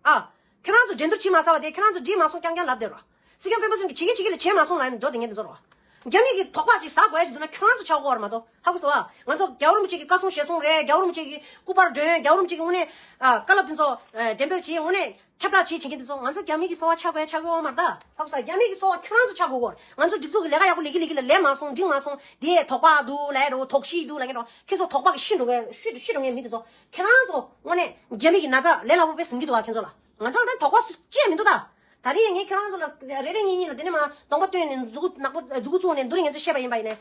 ཨ། ཁྱེད་རང་ཚོ་འགྲན་བསྡུར་བྱེད་མ་ཚར་བ་དེ་ཁྱེད་རང་ཚོ་འགྲིག་མ་སོང་རྐྱང་རྐྱང་ལབ་བསྡད་རོགས། སྲིད་སྐྱོང་སྤེན་པ་ཚེ་རིང་གིས་བྱེད་ཀྱི་བྱེད་ཀྱི་ལས་བྱས་མ་སོང་ལབ་ནས་འགྲོ་བསྡད་མཁན་དེ་ཚོ་རོགས། རྒྱ་མི་གི་དོགས་པ་ཅིག་ཟ་དགོས་ཡ་ཅིག་འདུག་ན་ཁྱོད་རང་ཚོ་ཆགས་དགོས་པ་རེད་མ་གཏོགས། ཧ་གོ་སོང་ཨ། ང་ཚོ་རྒྱལ་བ་རིན་པོ་ཆེ་གི་བཀའ་གསུང་ཞལ་གསུང་རེད། རྒྱལ་བ་རིན་པོ་ཆེ་གི་སྐུ་པར་སྒྲོན། རྒྱལ་བ་རིན་པོ་ཆེ་གི་དངོས་གནས་ཨ་བཀའ་སློབ་དེ་ཚོ་ཨ་འགྲེམས་སྤེལ་བྱེད། དངོས་གནས་ཁྱབ་བསྒྲགས་བྱེད་བྱེད་མཁན་དེ་ཚོ་ང་ཚོ་རྒྱ་མི་གི་སོ་པ་ཆགས་དགོས་ཡ་ཆགས་དགོས་པ་མ་རེད་ད། ཧ་གོ་སོང་ཨ། རྒྱ་མི་གི་སོ་པ་ཁྱོད་རང་ཚོ་ཆགས་དགོས་གོ། ང་ཚོ་སྒྲིག་འཛུགས་ཀྱི་ལས་ཀ་ཡག་པོ་ལས་ཀྱི་ལས་ཀྱི་ལ་ལས་མ་སོང་འགྲིག་མ་སོང་དེ་དོགས་པ་འདུག་ལབ་ཡ་འགྲོ། དོགས་གཞི་འདུག་ལབ་མཁན་འགྲོ། ཁྱོད་ཚོ་དོགས་པ་གི་ཤི་འགྲོ་མཁན་ཤི་འགྲོ་མཁན་མི་དེ་ཚོ་ཁྱོད་རང་ཚོ་དངོས་གནས་རྒྱ་མི་གི་ན་ཚ་ལས་སླ་པོ་དཔེ་ཟིན་གྱི་འདུག་ཨ། ཁྱོད་ཚོ་ལ་ང་ཚོ་ལ་ད་དོགས་པ་སུ་ཅི་ཡང་མི་འདུག་ད། ད་རེས་ངས་ཁྱེད་རང་ཚོ་ལ་རེ་རེ་གཉིས་གཉིས་ལ་དེ་ནས་མ་གདོང་པ་སྟོན་ནས་མཛུ་གུ་ནག་པོ་མཛུ་གུ་བཙུགས་ནས་འདུག་ངས་ཚོ་བཤད་པ་ཡིན་པ་ཡིན་ནས།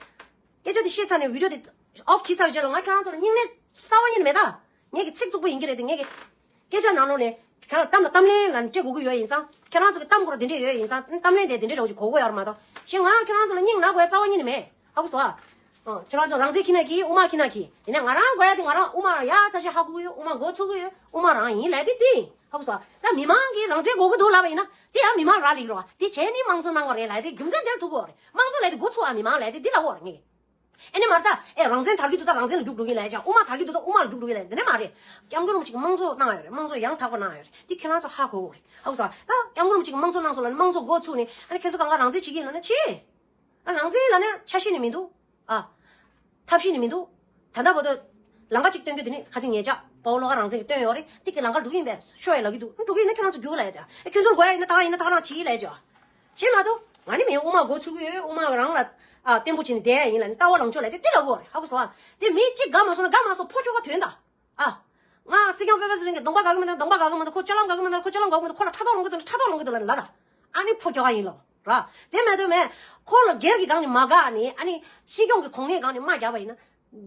སྐད་ཆ་དེ་བཤད་ཚར་ནས་བི་ཌིའོ་དེ་ཨོཕ་བྱས་ཚར་བའི་རྗེས་ལ་ང་ཁྱེད་རང་ཚོ་ལ་སྙིང་ནད་གསར་པ་ཡིན་ནི་མེད་ད། ངས་ཀྱི་ཚིག་རྩུབ་པོ་ཡིན་གྱི་རེད་དེ། ངས་ཀྱི་སྐད་ཆ་ནང་ལོགས་ནས་ག་ལ་གཏམ་ལ་གཏམ་ལན་ལ་འདྲེ་དགོས་ཀྱི་ཡོད་ཡིན་ཙང་། ཁྱེད་རང་ཚོ་གི་གཏམ་སྐོར་དེ་འདྲས་ཡོད་ཡིན་ཙང་གཏམ་ལན་དེ་དེ་འདྲས་རོགས་ཀྱི་གོ་དགོས་ཡོད་རེད་མ་གཏོགས། གཞན་ང་ཁྱེད་རང་ཚོ་ལ་སྙིང་ན་དགོས་ཡ་རྩ་བ་ཉིད་ནས་མེད། ཧ་གོ་སོང་ཨ། ཨ། ཁྱེད་རང་ཚོ་རང་བཙན་ཁྱེར་ན་གྱིས། དབུ་མ་ཁྱེར་ན་གྱིས། དེ་ནས་ང་རང་དགོས་ཡ་དེ་ང་རང་དབུ་མ་ཡག་ཐག་ཆོད་ཧ་གོ་གི་ཡོད། དབུ་མ་མགོ་ཚོས་ཀྱི་ཡོད། དབུ་མ་རང་ཡིན་ལབ་དེ་དེ་ཡིན། ཧ་གོ་སོང་ཨ། ད་མི་མང་གིས་རང་བཙན་དགོས་ཀྱི་འདུག་ལབ་པ་ཡིན་ན་དེ་ཡང་མི་མང་རག་ལས་རོགས། དེ་བྱས་ནས་དམངས་གཙོ་གནང་བ་རེད་ལབ་དེ་རྒྱུ་མཚན་དེར་ཐུག་གི་ཡོད་རེད། དམངས་གཙོ་ལབ་དེ་མགོ་ཚོས་ཨ་མི་མང་ལབ་དེ་འདི་ལབ་ཡོད་རེད་ངས། ཨེ་ནི་མ་རེད་ད། ཨེ་རང་བཙན་དར་གྱི་འདུག་ད་རང་བཙན་ལ་རྒྱུགས་འགྲོ་གི་ལབ་ཀྱང་། དབུ་མ་དར་གྱི་འདུག་ད་དབུ་མ་ལ་རྒྱུགས་འགྲོ་གི་ལབ་འདི་ནས་མ་རེད། སྐྱབས་མགོན་རིན་པོ་ཆེ་གིས་དམངས་གཙོ་གནང་ཡོད་རེད། དམངས་གཙོ་ཡང་དག་པ་གནང་ཡོད་རེད། དེ་ཁྱེད་རང་ཚོ་ཧ་གོ་དགོས་རེད། ཧ་གོ་སོང་ཨ། ད་སྐྱབས་མགོན་རིན་པོ་ཆེ་གིས་དམངས་གཙོ་གནང་སོང་ལབ་ནས་དམངས་གཙོ་མགོ་ཚུགས་ནས་ཨ་ནི་ཁྱེད་ཚོ་གང་ག་རང་བཙན་བྱེད་ཀྱི་ཡིན་ལབ་ན་བྱེད། ཨ། རང་བཙན་ལབ་ན་ཆ་ཤས་ནི་མི་འདུག་ཨ། ཐབས་ཤེས་ནི་མི་འདུག་ད་ལྟ་བར་དུ་ལམ་ཁ་གཅིག་སྟོན་རྒྱུ་དེ་ནི་ཁ་སང་ཉེ་ཆར་དཔའ་བོ་བློ་དགའ་རང་བཙན་གྱིས་སྟོན་ཡོད་རེད། དེ་གི་ལམ་ཁ་འགྲོ་གི་ཡིན་པས་ཤོག་ཡ་ལབ་ཀྱི་འདུག་འགྲོ་གི་ཡིན་ན་ཁྱེད་རང་ཚོ་རྒྱུགས་ལབ་ཡ་དེ། ཨ། ཁྱོད་ཚོར་དགོས་ཡ་ཡིན་ན་ད་ག་ཡིན་ན་ད་ག་རང་བྱེད་ལབ་ཀྱང་། བྱེད་མ་གཏོགས་ང་ནི་མིན། དབུ་མ་མགོ་ཚུགས་ཀྱི་ཡོད། དབུ་མ་རང་ལ་ཨ་བརྟན་པོ་བྱས་ནས་བསྡད་ཡ་ཡིན་ལབ་ནས་ལྟ་བ་ལངས་ཕྱོགས་ལབ་དེ་དེ་ལབ་དགོས་རེད། ཧ་གོ་སོང་ཨ། དེ་མི་གཅིག་དགའ་མ་སོང་ན་དགའ་མ་སོང་ཕོ་ཁྱོ་ག་དོན་དང་། ཨ། ང་སྲིད་སྐྱོང་སྤེན་པ་ཚེ་རིང་གི་གདོང་པ་དགའ་གི་མི་འདུག་གདོང་པ་དགའ་གི་མི་འདུག་ཁོ་སྤྱང་ལམ་དགའ་གི་མི་འདུག་ཁོ་སྤྱང་ལམ་དགའ་གི་མི་འདུག་ཁོ་ལ་ཕྲག་དོག་ལངས་གི་འདུག་ཕྲག་དོག་ལངས་གི་འདུག་ལབ་ནས་ལབ་དང་། ཨ་ནི་ཕོ་ཁྱོ་ག་ཡིན་ལབ་ར། དེ་མ་གཏོགས་མེད། ཁོ་ལ་སྒེར་གྱི་སྒང་ནས་མ་དགའ་ནས་ཨ་ནི་སྲིད་སྐྱོང་གི་གོ་གནས་སྒང་ནས་མ་རྒྱག་པ་ཡིན་ན།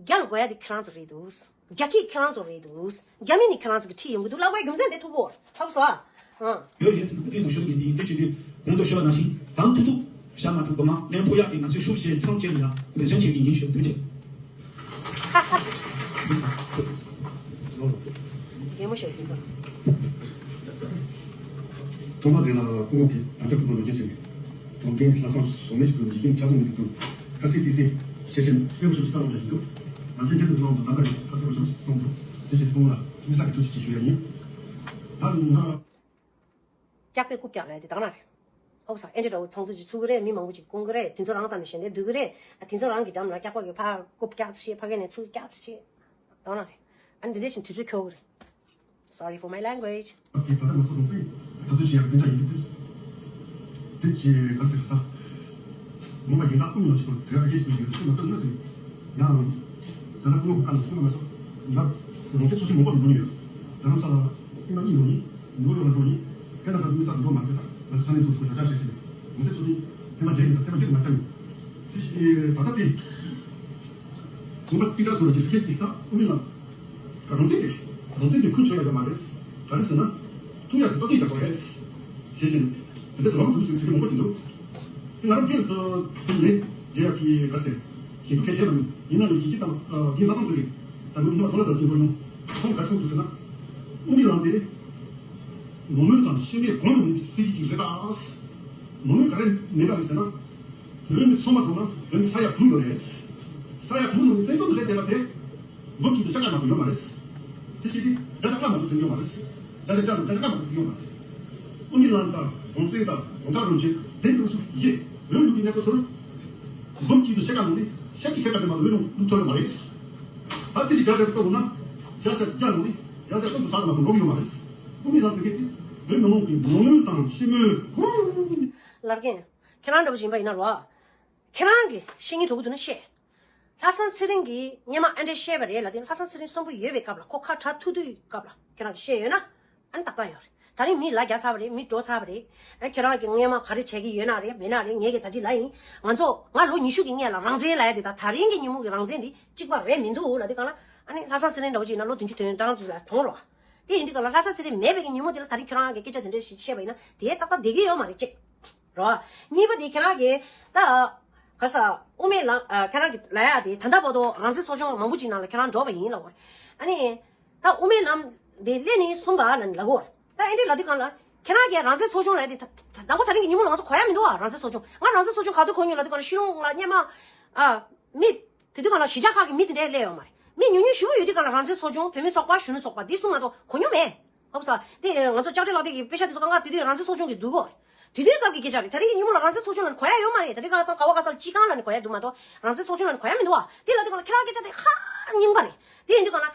རྒྱ་ལ་དགོས་ཡ་དེ་ཁྱེད་རང་ཚོ་རེད་འདུག་རྒྱ་སྐྱེད་ཁྱེད་རང་ཚོ་རེད་འདུག་རྒྱ་མི་ནི་ཁྱེད་རང་ཚོ་གི་ཁྲིད་ཡོང་གི་འདུག་ལབ་པའི་རྒྱུ་མཚན་དེ་ཐུག་གོ། ཧ་གོ་སོང་ཨ། ཡོད་ཡོད་ཟེར་ན་སྐུ་མདུན་དུ་ཞུ་གི་འདི་ཡིན། དེ་བྱེད་དུས་གོང་དུ་ཞུ་བ་ནང་བཞིན་དང་ཐུག་ཐུག་བཞག་མ་ཐུབ་གོ་མ་ལན་ཕོག་ཡག་གི་ང་ཚོའི་ཤུགས་ཆེ་ཚང་ཆེ་ལ་ཡང་འབད་བརྩོན་བྱེད་ཀྱི་ཡིན་ཞུ་འདུག་ཅེས། གད་མོ་ཤོར་གྱིན་ཙང་། ཐོག་མ་དེ་ལ་སྐུ་ངོ་གིས་དམ་བཅའ་ཕུལ་བ་ནང་བཞིན་བྱས་ནས་གྲོང་ཁྱེར་ལྷ་ས་བཟོ་ལས་ཀྱི་འཇིག་རྟེན་བྱ་དགོས་མི་འདུག་ཁ་སི་ཏི་སི་ཤེས་བཞིན་གསལ་པོ་ཞིག་ཅིག་བཏང་བ་ཞིག་འདུག་ང་ཚོའི་འགྲན་བསྡུར་གནང་དུ་ད་ལྟ་ཡང་ཁ་སི་པ་ཞིག་སོང་འདུག་དེ་བྱས་ཏེ་སྐུ་ངོ་ལ་དམིགས་བསལ་གྱི་ཐུགས་རྗེ་ཆེ་ཞུ་ཡ་ཡིན། ད་ང་སྐྱག་པས་རྐུབ་བཀྱག་ལབ་དེ་དག་ན་རེད། ཧོག་ས་ཨེ་འདྲ་འདྲ་བོ་ཚོགས་འདུ་ཅིག་ཚུགས་ཀྱི་རེད། མི་མང་པོ་ཅིག་སྐུང་གི་རེད། དེ་ཚོ་རང་ཙམ་ནས་ཞལ་འདོན་སྡོད་ཀྱི་རེད། དེ་ཚོ་རང་གི་འགྲམ་ལ་སྐྱག་པ་གི་ཕར་རྐུབ་བཀྱག་ཅིག་བྱེད། ཕ་གི་ནས་ཚུར་བཀྱག་ཅིག་བྱེད། དག་ན་རེད། ཨ་ནི་འདི་འདྲ་ཞིག་དུས་ཚོད་འཁྱོལ་གི་རེད། Sorry for my language. ད་ལྟ་ང་ཚོ་རང་བཙན་ད་ཚོད་ཅིག་ཡང་བདེ་འཇགས་ཡིན་དུས་དེ་ཅི་ག་ཟེར་ད། མོ་མ་ཡིན་ད་ཀུན་ཡང་ཞིག་གྲོས་ཁ་ཤས་ཤིག་ཡོད་ཚུལ་མ་བཏོན་ན་དེ་ཡང་ད་ལྟ་ཀུན་ཡང་ཀ་ནས་སོང་མ་སོང་ད་རང་བཙན་ཚོགས་ཆེན་མང་པོ་འགྲོ་ནི་ཡོད། ད་ལམ་ས་ལ་ཨི་མ་གཉིས་འགྲོ་ནི་ནུ་ཡོད་ལ་འགྲོ་ནི་དེ་ལ་ད་མི་ས་འགྲོ་མ་དེ་ད་ང་ཚོ་ས་གནས་སོ་སོ་ལ་ཆ་ཤས་ཤིག་རང་བཙན་ཚོགས་ཆེན་ཐེངས་མ་བརྒྱད་ཡིན་ས་ཐེངས་མ་བརྒྱད་མ་ཆགས་ཡིན། དེ་ཞིག་ད་ལྟ་དེ་གོམ་པ་ཏི་ཏྲ་སོ་ལ་ཅིག་ཁྱེད་ཀྱིས་ད་ཨུ་མི་ལ། རང་བཙན་དེ། རང་བཙན་དེ་ཁུར་ཆོག་ཡ་ཡོད་མ་རེད། ག་རེ་ཟེར་ན། ཐུག་ཡ་དེ་ལྟོ་ཅིག་རྒྱག་དགོས་རེད། ཞེས་བཞིན། དེ་འདྲ་ཟེར་བ་མ་འདུག་ཟེར་ཟེར་གྱི་མང་པོ་ཅིག་འདུག་དེ་ང་རང་སྒེར་དུ་དེ་ནས་རྒྱལ་ཡག་གི་ག་རེ་ཟེར། ཞིབ་ཏུ་ཁས་བཤད་ལ་ཡིན་ན་ཡང་ཞིབ་ཞིབ་དང་དེ་ལྷག་བསམ་ཟེར་གི། ད་ངོས་ནས་མ་དོ་ལ་དར་གྱི་འགྲོ་ཡོང་། ཁོང་ག་རེ་གསུངས་འདུག་ཟེར་ན། དབུ་མའི་ལམ་དེ། མོ་མོས་དང་ཤི་མོས་གོང་དུ་མིན་པའི་སྲིད་ཇུས་ཅིག་རེད་ད། མོ་མོས་ག་རེ་མེད་པ་རེད་ཟེར་ན། བོད་མི་ཚང་མ་དང་ན་བོད་མི་ས་ཡ་དྲུག་ཡོད་རེད། ས་ཡ་དྲུག་ནང་ནས་བཙན་བྱོལ་དུ་སླེབས་བསྡད་པ་དེ། འབུམ་གཅིག་དང་ཤ་ཁྲག་མ་གཏོགས་ཡོད་མ་རེད། དེ་བྱས་ཏེ་བརྒྱ་ཆ་ལྔ་མ་གཏོགས་ཟིན་ཡོད་མ་རེད། བརྒྱ་ཆ་བརྒྱ་དང་བརྒྱ་ཆ་ལྔ་མ་གཏོགས་ཟིན་ཡོད་མ་རེད། དབུ་མའི་ལམ་དང་གོང་བཙན་དང་གོང་ཐག་རིང་ཆེན་དེ་འདུག་སུ་ཡིས་བོད་ལུགས་ཀྱི་གནས་སྐབས་སུ། འབུམ་གཅིག་དང་ཤ་ཁྲག་ནང་ནས་ཤ་གི་ཤ་ཁྲག་དེ་མ་གཏོགས་བོད་ལུགས་ཐོན་ཡོད་མ་རེད། ད་དེ་བཞིན་བརྒྱ་ཆ་བཏོན་ན་བརྒྱ་ཆ་བརྒྱ་ནང་ནས་བརྒྱ་ཆ་སུམ་ཅུ་ཙམ་དེ་མ་གཏོགས་འགྲོ་གི་ཡོད་མ་རེད། དབུ་མའི་ལམ་ཟེར་མཁན་དེ་བོད་མི་མང་གི་མོ་མོས་དང་ཤི་མོས་གོང་། ལར་གན། ཁྱེད་རང་འདྲ་པོ་ཞིག་ཡིན་པ་ཡིན་ན་རོ། ཁྱེད་རང་གིས་ཤེས་ངེས་འགྲོ་གི་འདུག་ན་བཤད། ལྷ་བཟང་ཚེ་རིང་གིས་སྔོན་མ་ཨ་འདྲས་བཤད་པ་རེད་ལབ་དུས་ལྷ་བཟང་ཚེ་རིང་གསོན་པོ་ཡོད་པའི་སྐབས་ལ་ཁོ་ཁ་གྲག་ཐུག་དུས་སྐབས་ལ་ཁྱེད་རང་གིས་བཤད་ཡོད་ན། ཨ་ནི་ཏག་ཏག་ཡོད་རེད། ད་རིང་མི་ལ་རྒྱ་ཚར་བ་རེད། མི་འགྲོ་ཚར་བ་རེད། ཨ་ཁྱེད་རང་གིས་སྔོན་མ་ག་རེ་བྱས་ཀྱི་ཡོད་ན་རེད་མེད་ན་རེད། ངས་ཀྱིས་ད་ཅི་ལབ་ཡིན། ང་ཚོ་ང་ལོ་ཉི་ཤུ་གི་སྔོན་ལ་རང་བཙན་ལབ་ཡ་དེ་དང་ད་རིང་གི་ཉིན་མོ་གི་རང་བཙན་དེ་གཅིག་པ་རེད་མི་འདུག་ལབ་དུས་གང་ལ། ཨ་ནི་ལྷ་བཟང་ཚེ་རིང་འདྲ་པོ་ཅིག་ཡིན་ན་ལོ་བདུན་ཅུ་དོན་གྲངས་ཅིག་ལ་གྲོངས་རོགས། དེ་ཡིན་དུས་གང་ལ་ལྷ་བཟང་ཚེ་རིང་མེད་པའི་གི་ཉིན་མོ་དེ་ལ་ད་རིང་ཁྱེད་རང་གིས་སྐད་ཆ་དེ་འདྲ་ཞིག་བཤད་པ་ཡིན་ན་དེ་ཏག་ཏག་བསྡད་ཀྱི་ཡོད་མ་རེད་ཅིག་རོ། གཉིས་པ་དེ་ཁྱེད་རང་གིས་ད། ག་ས། དབུ་མའི་ལམ་ཨ། ཁྱེད་རང་གིས་ལབ་ཡ་དེ་ད་ལྟ་བར་དུ་རང་བཙན་ཚོགས་ཆུང་མང་པོ་ཅིག་ནང་ལ་ཁྱེད་རང་འགྲོ་བ་ཡིན་ལབ་པ་རེད། ཨ་ནི། ད་དབུ་མའི་ལམ་དེ་སླེབས་ནས་གསུངས་པ་ལ་ལབ་པ་རེད། ད་ཨེ་འདྲས་ལབ་དུས་གང་ལ། ཁྱེད་རང་གིས་རང་བཙན་ཚོགས་ཆུང་ལབ་ཡ་དེ་ད་ད་དང་པོ་ད་རིང་གི་ཉིན་མོ་ལ་ང་ཚོ་གོ་ཡ་མི་འདུག་ཨ། རང་བཙན་ཚོགས་ཆུང་ང་རང་བཙན་ཚོགས་ཆུང་ག་དུས་གོ་མྱོང་ལབ་དུས་གང་ལ་ཕྱི་ལོགས་ལ་སྔོན་མ་ཨ། མི། དེ་དུས་གང་ལ་གཞིས་ཆགས་ཁག་གི་མི་དེ་འདྲས་སླེབས་ཡོད་མ་རེད། མི་ཉུང་ཉུང་ཞེ་པོ་ཡོད་དུས་གང་ལ་རང་བཙན་ཚོགས་ཆུང་བོད་མི་ཚོགས་པ་གཞོན་ནུ་ཚོགས་པ་འདི་གསུམ་མ་གཏོགས་གོ་མྱོང་མེད། ཧ་གོ་སོང་། དེ་ང་ཚོ་ལྕགས་སྤྲེལ་ལགས་དེ་གི་དཔེ་ཆ་དེ་ཚོ་གང་ག་དེ་དུས་རང་བཙན་ཚོགས་ཆུང་གི་འདུག་གོ། དུས་དུས་སྐབས་ཀྱི་སྐད་ཆ་རེད། ད་རིང་གི་ཉིན་མོ་ལ་རང་བཙན་ཚོགས་ཆུང་ལ་ནི་གོ་ཡ་ཡོད་མ་རེད། ད་རིང་ཁ་སང་ག་བ་ག་ས་ལ་སྤྱི་ཁང་ལ་ནི་གོ་ཡ་འདུག་མ་གཏོགས་རང་བཙན་ཚོགས་ཆུང་ལ་ནི་གོ་ཡ་མི་འདུག་བ། དེ་ལ་དུས་གང་ལ་ཁྱེད་རང་སྐད་ཆ་དེ་ཧ་རྙིང་པ་རེད། དེ་ཡིན་དུས་གང་ལ་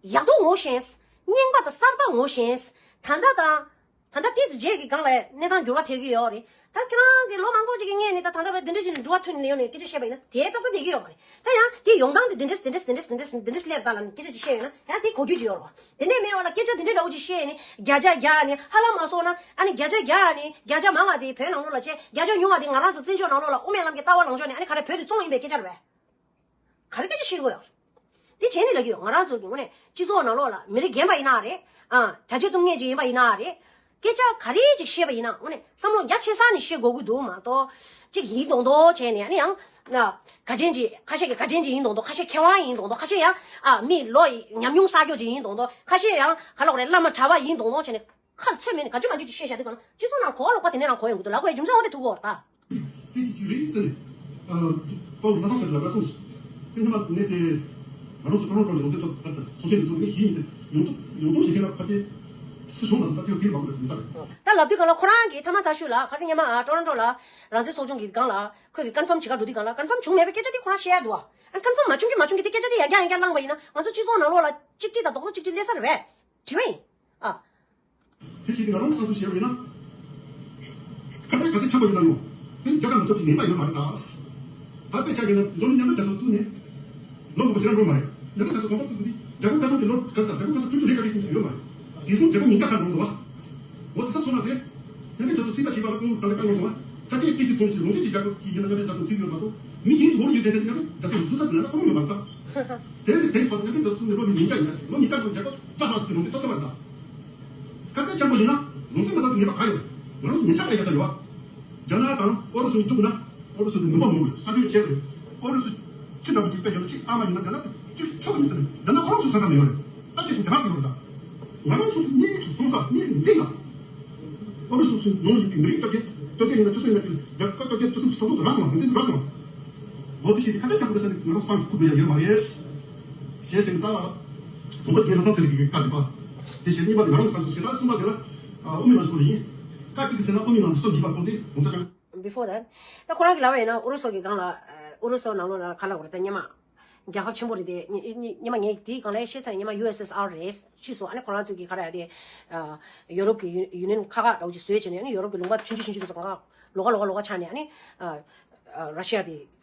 ཡག་སྡུག་ངོ་ཤེས། རྙིང་པ་དང་གསར་པ་ངོ་ཤེས། ད་ལྟ་དང་། ད་ལྟ་ཏི་ཙི་རྗེས་ཀྱི་སྒང་ལ་གནས་སྟངས་འགྱུར་བ་ཐེབས་ཀྱི་ཡོད་རེད། ད་ཁྱེད་རང་གི་ལོ་མང་པོ་ཅིག་གི་སྔས་ནས་ད་ད་ལྟ་བར་འདི་འདྲ་ཞིག་ནས་འགྲོ་བ་མཐུད་ནས་ཡོང་ནས་སྐད་ཆ་བཤད་པ་ཡིན་ན་དེའི་སྟབས་ཀ་བསྡད་ཀྱི་ཡོད་མ་རེད། ད་ཡང་དེ་ཡོང་སྟངས་དེ་འདི་འདྲས་འདི་འདྲས་འདི་འདྲས་འདི་འདྲས་འདི་འདྲས་སླེབས་ད་ལ་ནི་སྐད་ཆ་ཅིག་བཤད་ཡོད་ན་ཡང་དེ་གོ་རྒྱུ་ཅིག་ཡོད་རེད་བ། དེ་འདྲས་མེད་བ་ལ་སྐད་ཆ་འདི་འདྲས་འདྲ་བོ་ཅིག་བཤད་ནས་བརྒྱ་ཆ་བརྒྱ་ནས་ཧ་ལམ་མ་སོང་ན་ཨ་ནི་བརྒྱ་ཆ་བརྒྱ་ནས་བརྒྱ་ཆ་མང་བ་དེ་བོད་ནང་ལོགས་ལ་བྱས། བརྒྱ་ཆ་ཉུང་བ་དེ་ང་རང་ཚོ་བཙན་བྱོལ་ནང་ལོགས་ལ་དབུ་མའི་ལམ་གྱི་ལྟ་བ་ལངས་ཕྱོགས་ནས་ཨ་ནི་ག་རེ་བོད་དེ་བཙོང་ཡིན་པའི་སྐད་ཆ་རེད་བས། ག་རེ་སྐད་ཆ་བཤད་དགོས་ཡོད། དེ་བྱས་ནས་ལབ་ཀྱི་ཡོད། ང་རང་ཚོ་གི་ངོས་ནས་སྤྱི་ཚོགས་ནང་ལོགས་ལ་མི་རིགས་རྒན་པ་ཡིན་ན་རེད། ཨ། བྱ་བྱེད་གཏོང་མཁན་ཅིག་ཡིན་པ་ཡིན་ན་རེད། སྐད་ཆ་ག་རེ་ཅིག་བཤད་པ་ཡིན་ན་ངོས་ནས་བསམ་བློ་རྒྱ་ཆེ་ས་ནས་བཤད་དགོས་ཀྱི་འདུག་མ་གཏོགས། ཅིག་ཡིན་མདོག་མདོག་བྱས་ནས་ཨ་ནི་ཡང་། ན། ག་ཅན་ཅིག་ཁ་ཤས་ཀྱི་ག་ཅན་ཅིག་ཡིན་མདོག་མདོག་ཁ་ཤས་མཁས་དབང་ཡིན་མདོག་མདོག་ཁ་ཤས་ཡང་། ཨ། མི་ལོ་ཡི་ཉམས་མྱོང་བསགས་རྒྱུ་ཅིག་ཡིན་མདོག་མདོག་ཁ་ཤས་ཡང་ག་ལབ་དགོས་རེད། བླ་མ་གྲྭ་པ་ཡིན་མདོག་མདོག་བྱས་ནས། ཁར་ཚོད་མེད་ནས་ག་ཅུ་མ་ཅུ་ཅིག་བཤད་བཞག་དུས་གང་ལ་སྤྱི་ཚོགས་ནང་གོ་བ་ལོག་པ་དེ་འདྲ་རང་གོ་ཡོང་གི་འདུག་ལབ་དགོས་རྒྱུ་མཚན་འོ་དེ་ཐུག་གི་ཡོད་རེད་ད། སྲིད་ཀྱི་ཅིག་རེད་ཟེར་ནས། ཨ། པའོ་ལྷ་བསམ་ཟེར་ལ་ལ་གསུངས་སོང་། དེ་ཉི་མ་ནས་དེ། ང་རང་ཚོ་ཀྲོ་རོན་ཀྲོ་ལ་ཡོང་ཚེ་ཐོབ་ད་ཚོགས་ཆེན་འདི་ཚོ་ངས་ཡིན་ཏེ། ཡོང་ཐུབ་ཡོང་ཐུབ་བྱེད་མཁན་ལ་ཕལ་ཆེར་སུ་བྱུང་མ་སོང་། ད་དེ་དེ་མང་པོ་ལ་དེ་ས་རེད། ད་ལབ་དུས་གང་ལ་ཁོ་རང་གིས་ཐ་མ་ཐ་ཤུ་ལ་ཁ་སང་ཉི་མ་ཨ་ཀྲོ་རོན་ཀྲོ་ལ་རང་བཙན་ཚོགས་ཆུང་གི་སྒང་ལ་ཁོས་ཀྱི་ཀོན་ཕམ་བྱེད་ག་འགྲོ་དུས་གང་ལ་ཀོན་ཕམ་བྱུང་མེད་པའི་སྐད་ཆ་དེ་ཁོ་རང་བཤད་ཡ་འདུག་ཨ། ཨ་ཀོན་ཕམ་མ་བྱུང་གི་མ་བྱུང་གི་དེ་སྐད་ཆ་དེ་ཡང་བསྐྱར་ཡང་བསྐྱར་བླངས་པ་ཡིན་ན་ང་ཚོ་སྤྱི་ཚོགས་ནང་ལོགས་ལ་གཅིག་སྒྲིལ་དང་རྡོག་རྩ་གཅིག་སྒྲིལ་སླེབས་ས་རེད་བས། དྲི་བ་ཡིན། ཨ། དེ་བཞིན་ང་རང་སོ་སོ་བཤད་པ་ཡིན་ན། ཁ་གཏད་ག་ཚོད་ཆགས་པ་ཡིན་ན་ཡང་། དེ་ནི་རྒྱ་གར་མ་གཏོགས་ཅིག་ངན་པ་ཡོད་མ་རེད་ད། ད་དཔེ་ཆ་བཞག་ན་འཛམ་གླིང་མཉམ་འབྲེལ་རྒྱལ་ཚོགས་བཙུགས་ནས། ལོ་མང་པོ་ཞེ་དྲག་འགྲོ་མ་རེད། མཉམ་འབྲེལ་རྒྱལ་ཚོགས་གང་ལ་བཙུགས་དུས་རྒྱ་གར་ག་ཚོད་དེ་ལོ་ག་ས་རྒྱ་གར་ག་ཚོད་བཅུ་བཅུ་ལས་ཀ་ཡིན་ཟེར་ཡོད་མ་རེད། དེང་སང་རྒྱ་གར་ཉིས་བརྒྱ་ཁ་འགྲོ་འདུག་བ། འོ་དེ་ས་སོང་ན་དེ། མཉམ་འབྲེལ་རྒྱལ་ཚོགས་སྲིད་པ་ཞིག་པ་ལ་ཀུན་ད་ལྟ་བཀའ་མངགས་སོང་བ། ཆ་རྐྱེན་དེ་གི་ཚོང་ཅིག་ལོང་ཆེ་ཅིག་རྒྱ་གར་གྱི་ཡིན་ན་མཉམ་འབྲེལ་རྒྱལ་ཚོགས་བཙུགས་ཡོད་མ་གཏོགས། མི་གཞན་ཅིག་འོར་ཡོད་དེ་དེ་མཉམ་འབྲེལ་རྒྱལ་ཚོགས་བཙུགས་ས་ཟེར་ན་ཁོ་མོ་ཡོད་མ་རེད་ད། དེ་ནི་དེ་བར་མཉམ་འབྲེལ་རྒྱལ་ཚོགས་ནས་ལོ་མི་ཉིས་བརྒྱ་ཡིན་ས་ཞིག་ལོ་ཉིས་བརྒྱ་ལ་རྒྱ་གར་བཅའ་ལྷག་ཟེར་གྱི་ལོང་ཚེ་ཐོབ་ས་མ་རེད་ད། ཁ་གཏད་ཆགས་པོ་ཡིན་ན་ལོང་ཚེ་མ་ཐོབ་ངེས་པ་ག་ཡོད། ང་རང་ཚོ་མི་ཆགས་པའི་རྒྱལ་ས་ཡོད་པ། རྒྱ་ནག་དང་ཨུ་རུ་སུ་གཉིས་གཏུག་ན་ཨུ་རུ་སུ་དེ་ནུས་པ་མང་པོ་ཡོད། ས་མཐོའི་ཆེ་རེད། ཨུ་རུ་སུ་ཆུ་འདྲ་པོ་ཅིག་དཔེ་ཡོད་ན་གཅིག་ཨ་མ་ཡིན་ན་རྒྱ་ནག་དེ་གཅིག་ཆོག་གི་མི་སྲིད་རེད། རྒྱ་ནག་ཁོ་རང་ཚོའི་ས་ཁྲ་མི་ཡོད་རེད། ད་ཅིག་རྒྱ་ནག་ཟེར་བ་རེད་ད། ང་རང་ཚོ་གི་མིའི་ཆུ་མཐོང་ས་མིའི་འདི་ལ། ཨོ་ལུ་སོགས་ཀྱི་ནང་ཡོད་པའི་མི་རིགས་བཅོ་བརྒྱད་བཅོ་བརྒྱད་ཡིན་ན་བཅུ་གསུམ་ཡིན་ན་རྒྱ་སྐད་བཅོ་བརྒྱད་བཅུ་གསུམ་གྱི་ཐོག་ཏུ་རག་སོང་བ། ང་ཚོའི་རག་སོང་བ། འོ་དེ་བྱས་ཏེ་ཁ་གཏད་ཆགས་པོ་དེ་ས་ནི་ང་རང་སྤང་གི་ཁུག་པའི་ཡ་ཡོད་མ་རེད། ཞེས་བྱས་ནས་ད། དང་པོ་དེ་ལ་སང་ཚེ་རིག་གི་བཀའ་འདི་པ། དེ་བྱས་གཉིས་པ་དེ་ང་རང་སང་སོ་ཞེ་ད་གསུམ་པ་དེ་ལ། དབུ་མའི་ལམ་སྐོར་ཡིན། བཀའ་གཅིག་གི་ཟེར་ན་དབུ་མའི་ལམ་དུ་སོ་བགྱིས་པ་ཁོ་དེ་ང་ཚོ་ཅང་། Before that། ད་ཁོ་རང་གིས་ལབ་པ་ཡིན་ན་ཨུ་རུ་སུ་གི་སྒང་ལ་ཨུ་རུ་སུ་ནང་ལོགས་ལ་ག་ལབ་དགོས་རེད་ད་སྔོན་མ། རྒྱལ་ཁབ་ཆེན་པོ་རེད་དེ། སྔོན་མ་ངས་དེའི་སྒང་ལ་བཤད་ཚར། སྔོན་མ་ཡུ་ཨེས་ཨེས་ཨར་རེད། ཕྱིས་སུ་ཨ་ནི་ཁོ་རང་ཚོས་ཀྱི་ག་རེ་ཡ་དེ། ཡོ་རོབ་ཀྱི་ཡུ་ནི་ཡན་ཁག་ཁག་འདྲ་བོ་ཅིག་བཟོས་བྱས་ནས་ཨ་ནི་ཡོ་རོབ་ཀྱི་ལུང་པ་ཆུང་ཆུང་ཆུང་ཆུང་དེ་ཚོ་གང་ག་ལོགས་ཀ་ལོགས་ཀ་ལོགས་ཀ་ཆགས་ནས་ཨ་ནི། ར་ཤི་ཡ་དེ་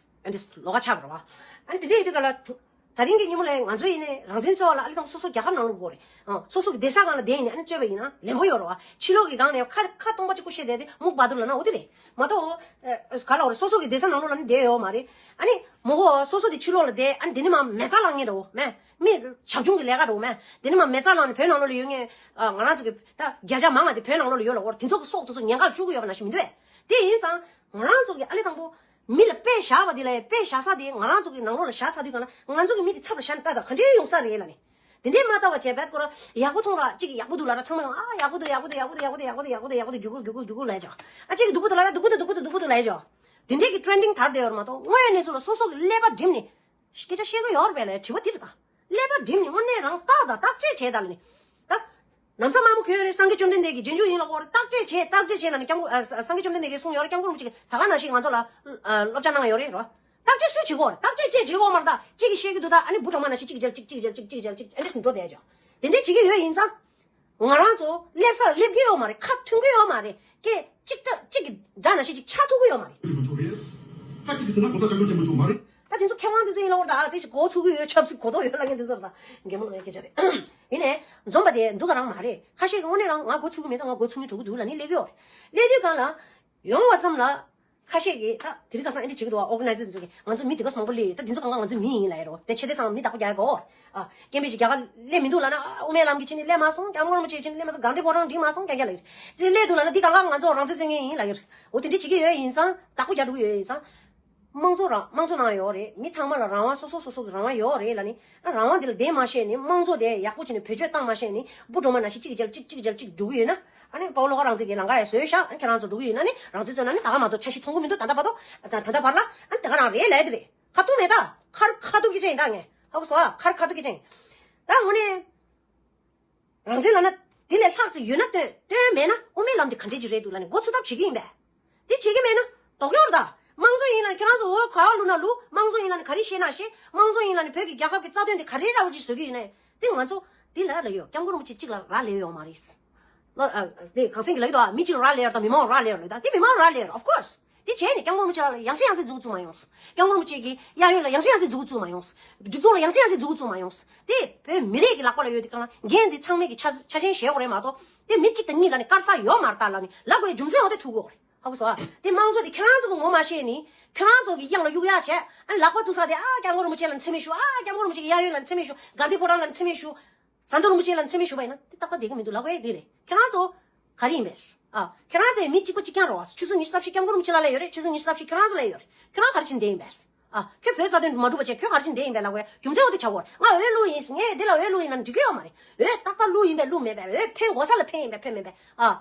ཨ་འདྲས་ལོགས་ཀ་ཆགས་པ་རེད་བ། ཨ་ནི་དེ་འདྲས་ཡིན་དུས་ག་ལ། ད་རིང་གི་ཉིན་མོ་ལ་ང་ཚོ་ཡིན་ནའི་རང་བཙན་རྩོད་པ་ལ་ཨ་ལི་དང་སོ་སོ་རྒྱལ་ཁབ་ནང་ལོགས་དགོས་རེད། ཨ་སོ་སོ་གི་སྡོད་ས་སྒང་ལ་བསྡད་ཡིན་ནའི་ཨ་ནི་རྩོད་པ་ཡིན་ན་ལན་པོ་ཡོད་རེད་བ། ཕྱི་ལོགས་ཀྱི་སྒང་ནས་ཁ་ཁ་སྟོང་པ་གཅིག་པོ་བཤད་བསྡད་དེ་མུག་བ་དུར་ལ་ན་འོ་དེ་རེད། མ་གཏོགས། ཨ་ག་ལ་འོ་རེད། སོ་སོ་གི་སྡོད་ས་ནང་ལོགས་ལ་ནི་བསྡད་ཡོད་མ་རེད། ཨ་ནི་མོ་ཧོ་སོ་སོ་དེ་ཕྱི་ལོགས་ལ་བསྡད། ཨ་ནི་དེ་ནི་མ་མེ་བཙའ་ལངས་ངེས་རེད་འོ་མེ། མི་བྱབ་ཆུང་གི་ལས་ཀ་རེད་འོ་མེ། དེ་ནི་མ་མེ་བཙའ་ལངས་ནས་བོད་ནང་ལོགས་ལ་ཡོད་ངེས། ཨ་ང་རང་ཚོ་གི་ད་བརྒྱ་ཆ་མང་ང་དེ་བོད་ནང་ལོགས་ལ་ཡོད་ལ་འོ་རེད། དེ་ཚོ་གི་སྲོག་དེ་ཚོ་ཉེན་ཁར་བཅུག་གི་ཡོད་པ་ནང་བཞིན་མི་འདུག་བས། དེ་ཡིན་ཙང་། ང་རང་ཚོ་གི་ཨ་ལི་དང་པོ། མི་ལ་དཔེ་བཞག་པ་དེ་ལ་དཔེ་བཞག་ས་དེ་ང་རང་ཚོ་གི་ནང་ལོགས་ལ་བཞག་ཚར་དུས་གང་ལ་ང་ཚོ་གི་མི་དེ་ཚབ་ལ་བཞག་ནས་ལྟ་དང་ག་འདྲའི་ཡོང་ས་རེད་ལ་ནི། དེ་འདྲའི་མ་ལྟ་བ་བྱས་བད་ཁོ་རང་ཡག་པོ་མཐོང་ར་གཅིག་ཡག་པོ་འདུག་ལ་ར་ཚང་མས་ཨ་ཡག་པོ་འདུག་ཡག་པོ་འདུག་ཡག་པོ་འདུག་ཡག་པོ་འདུག་ཡག་པོ་འདུག་ལབ་ཀྱང་ཨ་གཅིག་གི་སྡུག་པོ་འདུག་ལ་ར་སྡུག་པོ་འདུག་སྡུག་པོ་འདུག་སྡུག་པོ་འདུག་ལབ་ཀྱང་། དེ་འདྲའི་གི་ཊྲེན་ཌིང་དར་བསྡད་ཡོད་རེད་མ་གཏོགས་དངོས་ཡོད་གནས་ཚུལ་ལ་སོ་སོ་གི་ཀླད་པ་སྒྲིམ་ནས། སྐད་ཆ་བཤད་གི་ཡོད་རེད་པས་ལས་དྲི་བ་འདི་རེད་ད། ཀླད་པ་སྒྲིམ་ནས་དངོས་གནས་རང་བརྟག་དང་བརྟག་དཔྱད་བྱས་ད་ལ་ནི། ད། ལམ་སང་དམར་པོ་གྱོན་ཡོད་རེད། སངས་རྒྱས་བཅོམ་ལྡན་འདས་ཀྱི་རྗེས་འཇུག་ཡིན་ལ་འོ་རེད། བརྟག་དཔྱད་བྱས་བརྟག་དཔྱད་བྱས་ལ་ནི་སྐྱབས་མགོན་ཨ་སངས་རྒྱས་བཅོམ་ལྡན་འདས་ཀྱིས་གསུངས་ཡོད་རེད། སྐྱབས་མགོན་རིན་པོ་ཆེ་གིས་ད་ག་ནང་བཞིན་ང་ཚོ་ལ་ཨ་སློབ་སྦྱོང་གནང་ཡོད་རེད་རོ། བརྟག་དཔྱད་བྱེད་དགོས་རེད། བརྟག་དཔྱད་བྱེད་དགོས་མ་རེད་ད། གཅིག་གིས་བཤད་ཀྱི་འདུག་ད་ཨ་ནི་བུ་གྲོགས་མ་ནང་བཞིན་གཅིག་གིས་འཇལ་གཅིག་གཅིག་གིས་འཇལ་གཅིག་གཅིག་གིས་འཇལ་གཅིག་ཨ་འདྲས་སུ་འགྲོ་བསྡད་ཡ་ཅོ། དེ་འདྲས་བྱེད་ཀྱི་ཡོད་ཡིན་ཙང་། ང་རང་ཚོ་སླེབས་སར་སླེབས་ཀྱི་ཡོད་མ་རེད། ཁ་མཐུན་གྱི་ཡོད་མ་རེད། སྐད་གཅིག་སྒྲ་གཅིག་གི་སྒྲ་ནང་བཞིན་ཅིག་ཆགས་ཐུབ་ཀྱི་ཡོད་མ་རེད། ཁ་གཅིག་ཟེར་ན་གོང་ས་སྐྱབས་མགོན་ཆེན་པོ་མཆོག་མ་རེད། ད་དེ་ཚོ་མཁས་དབང་དེ་ཚོ་ཡིན་ལ་འོར་ད་ཨ་དེ་ཞིག་གོ་ཚུགས་ཀྱི་ཡོད་ཆབ་སྲིད་གོ་རྟོགས་ཡོད་ལ་ངས་དེ་ཚོར་ད་རྒན་མོ་ལ་ངས་སྐད་ཆ་རེད། ཡིན་ནའི་འཛོམས་པ་དེ་འདུག་ག་རང་མ་རེད། ཁ་ཤས་ཀྱི་དངོས་གནས་རང་ང་གོ་ཚུགས་ཀྱི་མེད། ད་ང་གོ་ཚུགས་ཀྱི་འགྲོ་གི་འདུག་ལ་ནི་སླེབས་ཀྱི་ཡོད་རེད། སླེབས་དུས་གང་ལ་ཡོང་བ་ཙམ་ལ། ཁ་ཤས་ཀྱིས་ད་དེ་རིང་ཁ་སང་ཨེ་འདྲ་བྱེད་ཀྱི་འདུག་ཨ། ཨོར་ག་ནའི་ཛར་དེ་ཚོ་གིས་ང་ཚོ་མི་དེ་ག་ཚོད་མང་པོ་སླེབས་ཡོད། ད་དེ་ཚོ་གང་ག་ང་ཚོའི་མི་ཡིན་ལབ་ཡོད་རེད། དེ་ཆེ་དེ་ཚང་མི་བདག་པོ་རྒྱག་ཡ་གོ། ཨ། སྐད་འབོད་ཅིག་རྒྱག་ག་སླེབས་མི་འདུག་ལབ་ན། ཨ། དབུ་མའི་ལམ་གྱི་ཆེད་ནས་སླེབས་མ་སོང་། སྐྱབས་མགོན་རིན་པོ་ཆེའི་ཆེད་ནས་སླེབས་མ་སོང་། རྒྱ་རྒྱ་ལབ་ཡོད་རེད། དེ་སླེབས་འདུག་ལབ་ན་འདི་གང་ག་ང་ཚོ་རང་བཙན་རྩོད་མཁན་ཡིན་ལབ་ཡོད་རེད། འོ་དེ་འདྲ་བྱེད་ཀྱི་ཡོད་ཡིན་ཙང་བདག་པོ་རྒྱག་འགྲོ་གི་ཡོད་ཡིན་ཙང་། དམངས་གཙོ་རང་དམངས་གཙོ་ནང་ཡོད་རེད། མི་ཚང་མ་ལ་རང་དབང་སོ་སོ་སོ་སོ་གི་རང་དབང་ཡོད་རེད་ལབ་ནི། ཨ། རང་དབང་དེ་ལ་བརྟེན་མ་ཤེས་ནི། དམངས་གཙོ་དེ་ཡག་པོ་བྱས་ནས་བེད་སྤྱོད་བཏང་མ་ཤེས་ནི། འབུ་གྲོག་མ་ནང་བཞིན་གཅིག་གིས་འཇལ་གཅིག་གཅིག་གིས་འཇལ་གཅིག་འགྲོ་གི་ཡོད་ན། ཨ་ནི་དཔའ་བོ་བློ་དགའ་རང་བཙན་གྱིས་ལམ་ཁ་ཡ་བཟོས་ཤག་ཨ་ནི་ཁྱེད་རང་ཚོ་འགྲོ་གི་ཡོད་ན་ནི་རང་བཙན་རྩོད་ན་ནི་ད་ག་མ་གཏོགས་འཆར་གཞི་མཐོང་གི་མི་འདུག་ད་ལྟ་བར་དུ། ད་ད་ལྟ་བར་ལ་ཨ་ནི་ད་ག་རང་རེད་ལབ་ཡ་དེ་རེད། ཁ་ཐུག་མེད་ད། ཁར་ཁ་ཐུག་གི་ཅན་ཡིན་ད་ངས་ཧ་གོ་སོང་ཨ། ཁར་ཁ་ཐུག་གི་ཅན་ཡིན། ད་དངོས་གནས། རང་བཙན་ལབ་ན་དེ་ལས་ལྷག་ཅིག་ཡོད་ན་སྟོན། སྟོན་མེད་ན་དབུ་མའི་ལམ་དེ་ག་འདྲས་ཅིག་རེད་འདུག་ལབ་ནས་མགོ་ཚོད་ཐབས་བྱེད་ཀྱི་ཡིན་པས། དེ་བྱེད་ཀྱི་མེད་ན་ལྡོག་ཡོད་རེད་ད། དམངས་གཙོ་ཡིན་ལ་ནི་ཁྱེད་རང་ཚོ་འོ་ག་བ་བླུག་ན་བླུག་དམངས་གཙོ་ཡིན་ལ་ནི་ག་རེ་བཤད་ན་བཤད། དམངས་གཙོ་ཡིན་ལ་ནི་བོད་ཀྱི་རྒྱལ་ཁབ་ཀྱི་རྩ་དོན་དེ་ག་རེ་འདྲ་བོ་ཅིག་བཟོ་གི་ཡིན་ནའི་དེ་ང་ཚོ་དེ་ལ་ལ་ཡོད། སྐྱབས་མགོན་རིན་པོ་ཆེ་གཅིག་ལ་རག་ལས་ཡོད་མ་རེད། ལོ་ཨ་དེ་གངས་སེང་གི་ལ་ཡོད་ད། མི་གཅིག་ལ་རག་ལས་ཡོད་ད། མི་མང་ལ་རག་ལས་ཡོད་ལ་ད། དེ་མི་མང་ལ་རག་ལས་ཡོད། Of course། དེ་བྱས་ནས་སྐྱབས་མགོན་རིན་པོ་ཆེ་ལ་ཡང་སེ་ཡང་སེ་མཛུབ་གུ་བཙུགས་མ་ཡོང་། སྐྱབས་མགོན་རིན་པོ་ཆེ་གི་གཡས་གཡོན་ལ་ཡང་སེ་ཡང་སེ་མཛུབ་གུ་བཙུགས་མ་ཡོང་། སྒྲིག་འཛུགས་ལ་ཡང་སེ་ཡང་སེ་མཛུབ་གུ་བཙུགས་མ་ཡོང་། དེ་བོད་མི་རིགས་ཀྱི་ལག་པ་ལ་ཡོད་དེ་གང་ལ་འགན་དེ་ཚང་མས་ཀྱི་ཆ་ཆ་ཆེན་བཞེས་དགོས་རེད་མ་གཏོགས། དེ་མི་གཅིག་དང་གཉིས་ལ་ནི་དཀར་ས་ཡོད་མ་རེད་ད་ལ་ནི་ལབ་དགོས་རྒྱུ་མཚན་འོ་དེ་ཐུག་དགོས་རེད། ཧ་གོ་སོང་ཨ། དེ་དམངས་གཙོ་དེ་ཁྱེད་རང་ཚོ་གི་ངོ་མ་ཤེས་ནི། ཁྱེད་རང་ཚོ་གི་གཡང་ལ་གཡུག་ཡག་བྱས། ཨ་ནི་ལག་པ་བཙུགས་ས་དེ་ཨ་སྐྱབས་མགོན་རིན་པོ་ཆེ་ལ་ནི་མཚན་སྨད་ཞུ། ཨ་སྐྱབས་མགོན་རིན་པོ་ཆེ་གི་གཡས་གཡོན་ལ་ནི་མཚན་སྨད་ཞུ། དགའ་ལྡན་ཕོ་བྲང་ལ་ནི་མཚན་སྨད་ཞུ་བ་ཡིན་ན་དེ་ཏག་ཏག་བསྡད་ཀྱི་མི་འདུག་ལབ་དགོས་ཡག་དེ་རེད། ཁྱེད་རང་ཚོ་ག་རེ་ཡིན་པས། ཨ། ཁྱེད་རང་ཚོའི་མི་གཅིག་པ་གཅིག་རྐྱང་རེད་བ། ཆུ་ཚོད་ཉི་ཤུ་རྩ་བཞི་སྐྱབས་མགོན་རིན་པོ་ཆེ་ལ་ལ་ཡོད་རེད། ཆུ་ཚོད་ཉི་ཤུ་རྩ་བཞི་ཁྱེད་རང་ཚོ་ལ་ཡོད་རེད། ཁྱེད་རང་ག་རེ་བྱས་ནས་བསྡད་ཡིན་པས། ཨ། ཁྱོད་བོད་རྩ་དོན་མ་འགྲུབ་པ་བྱས་ཁྱོད་ག་རེ་བྱས་ནས་བསྡད་ཡིན་པས་ལབ་དགོས་རྒྱུ་མཚན་འོ་དེ་བྱ་དགོས་རེད། ང་འོས་བླུགས་ཡིན། ངས་འདི་ལ་འོས་བླུགས་ཡིན་ལབ་ན་འགྲིག་གི་ཡོད་མ་རེད། འོས་ཏག་ཏག་བླུགས་ཡིན་པས་བླུགས་མེད་པས། འོས་འཕེན་དགོས་ས་ལ་འཕེན་ཡིན་པས་འཕེན་མེད་པས། ཨ།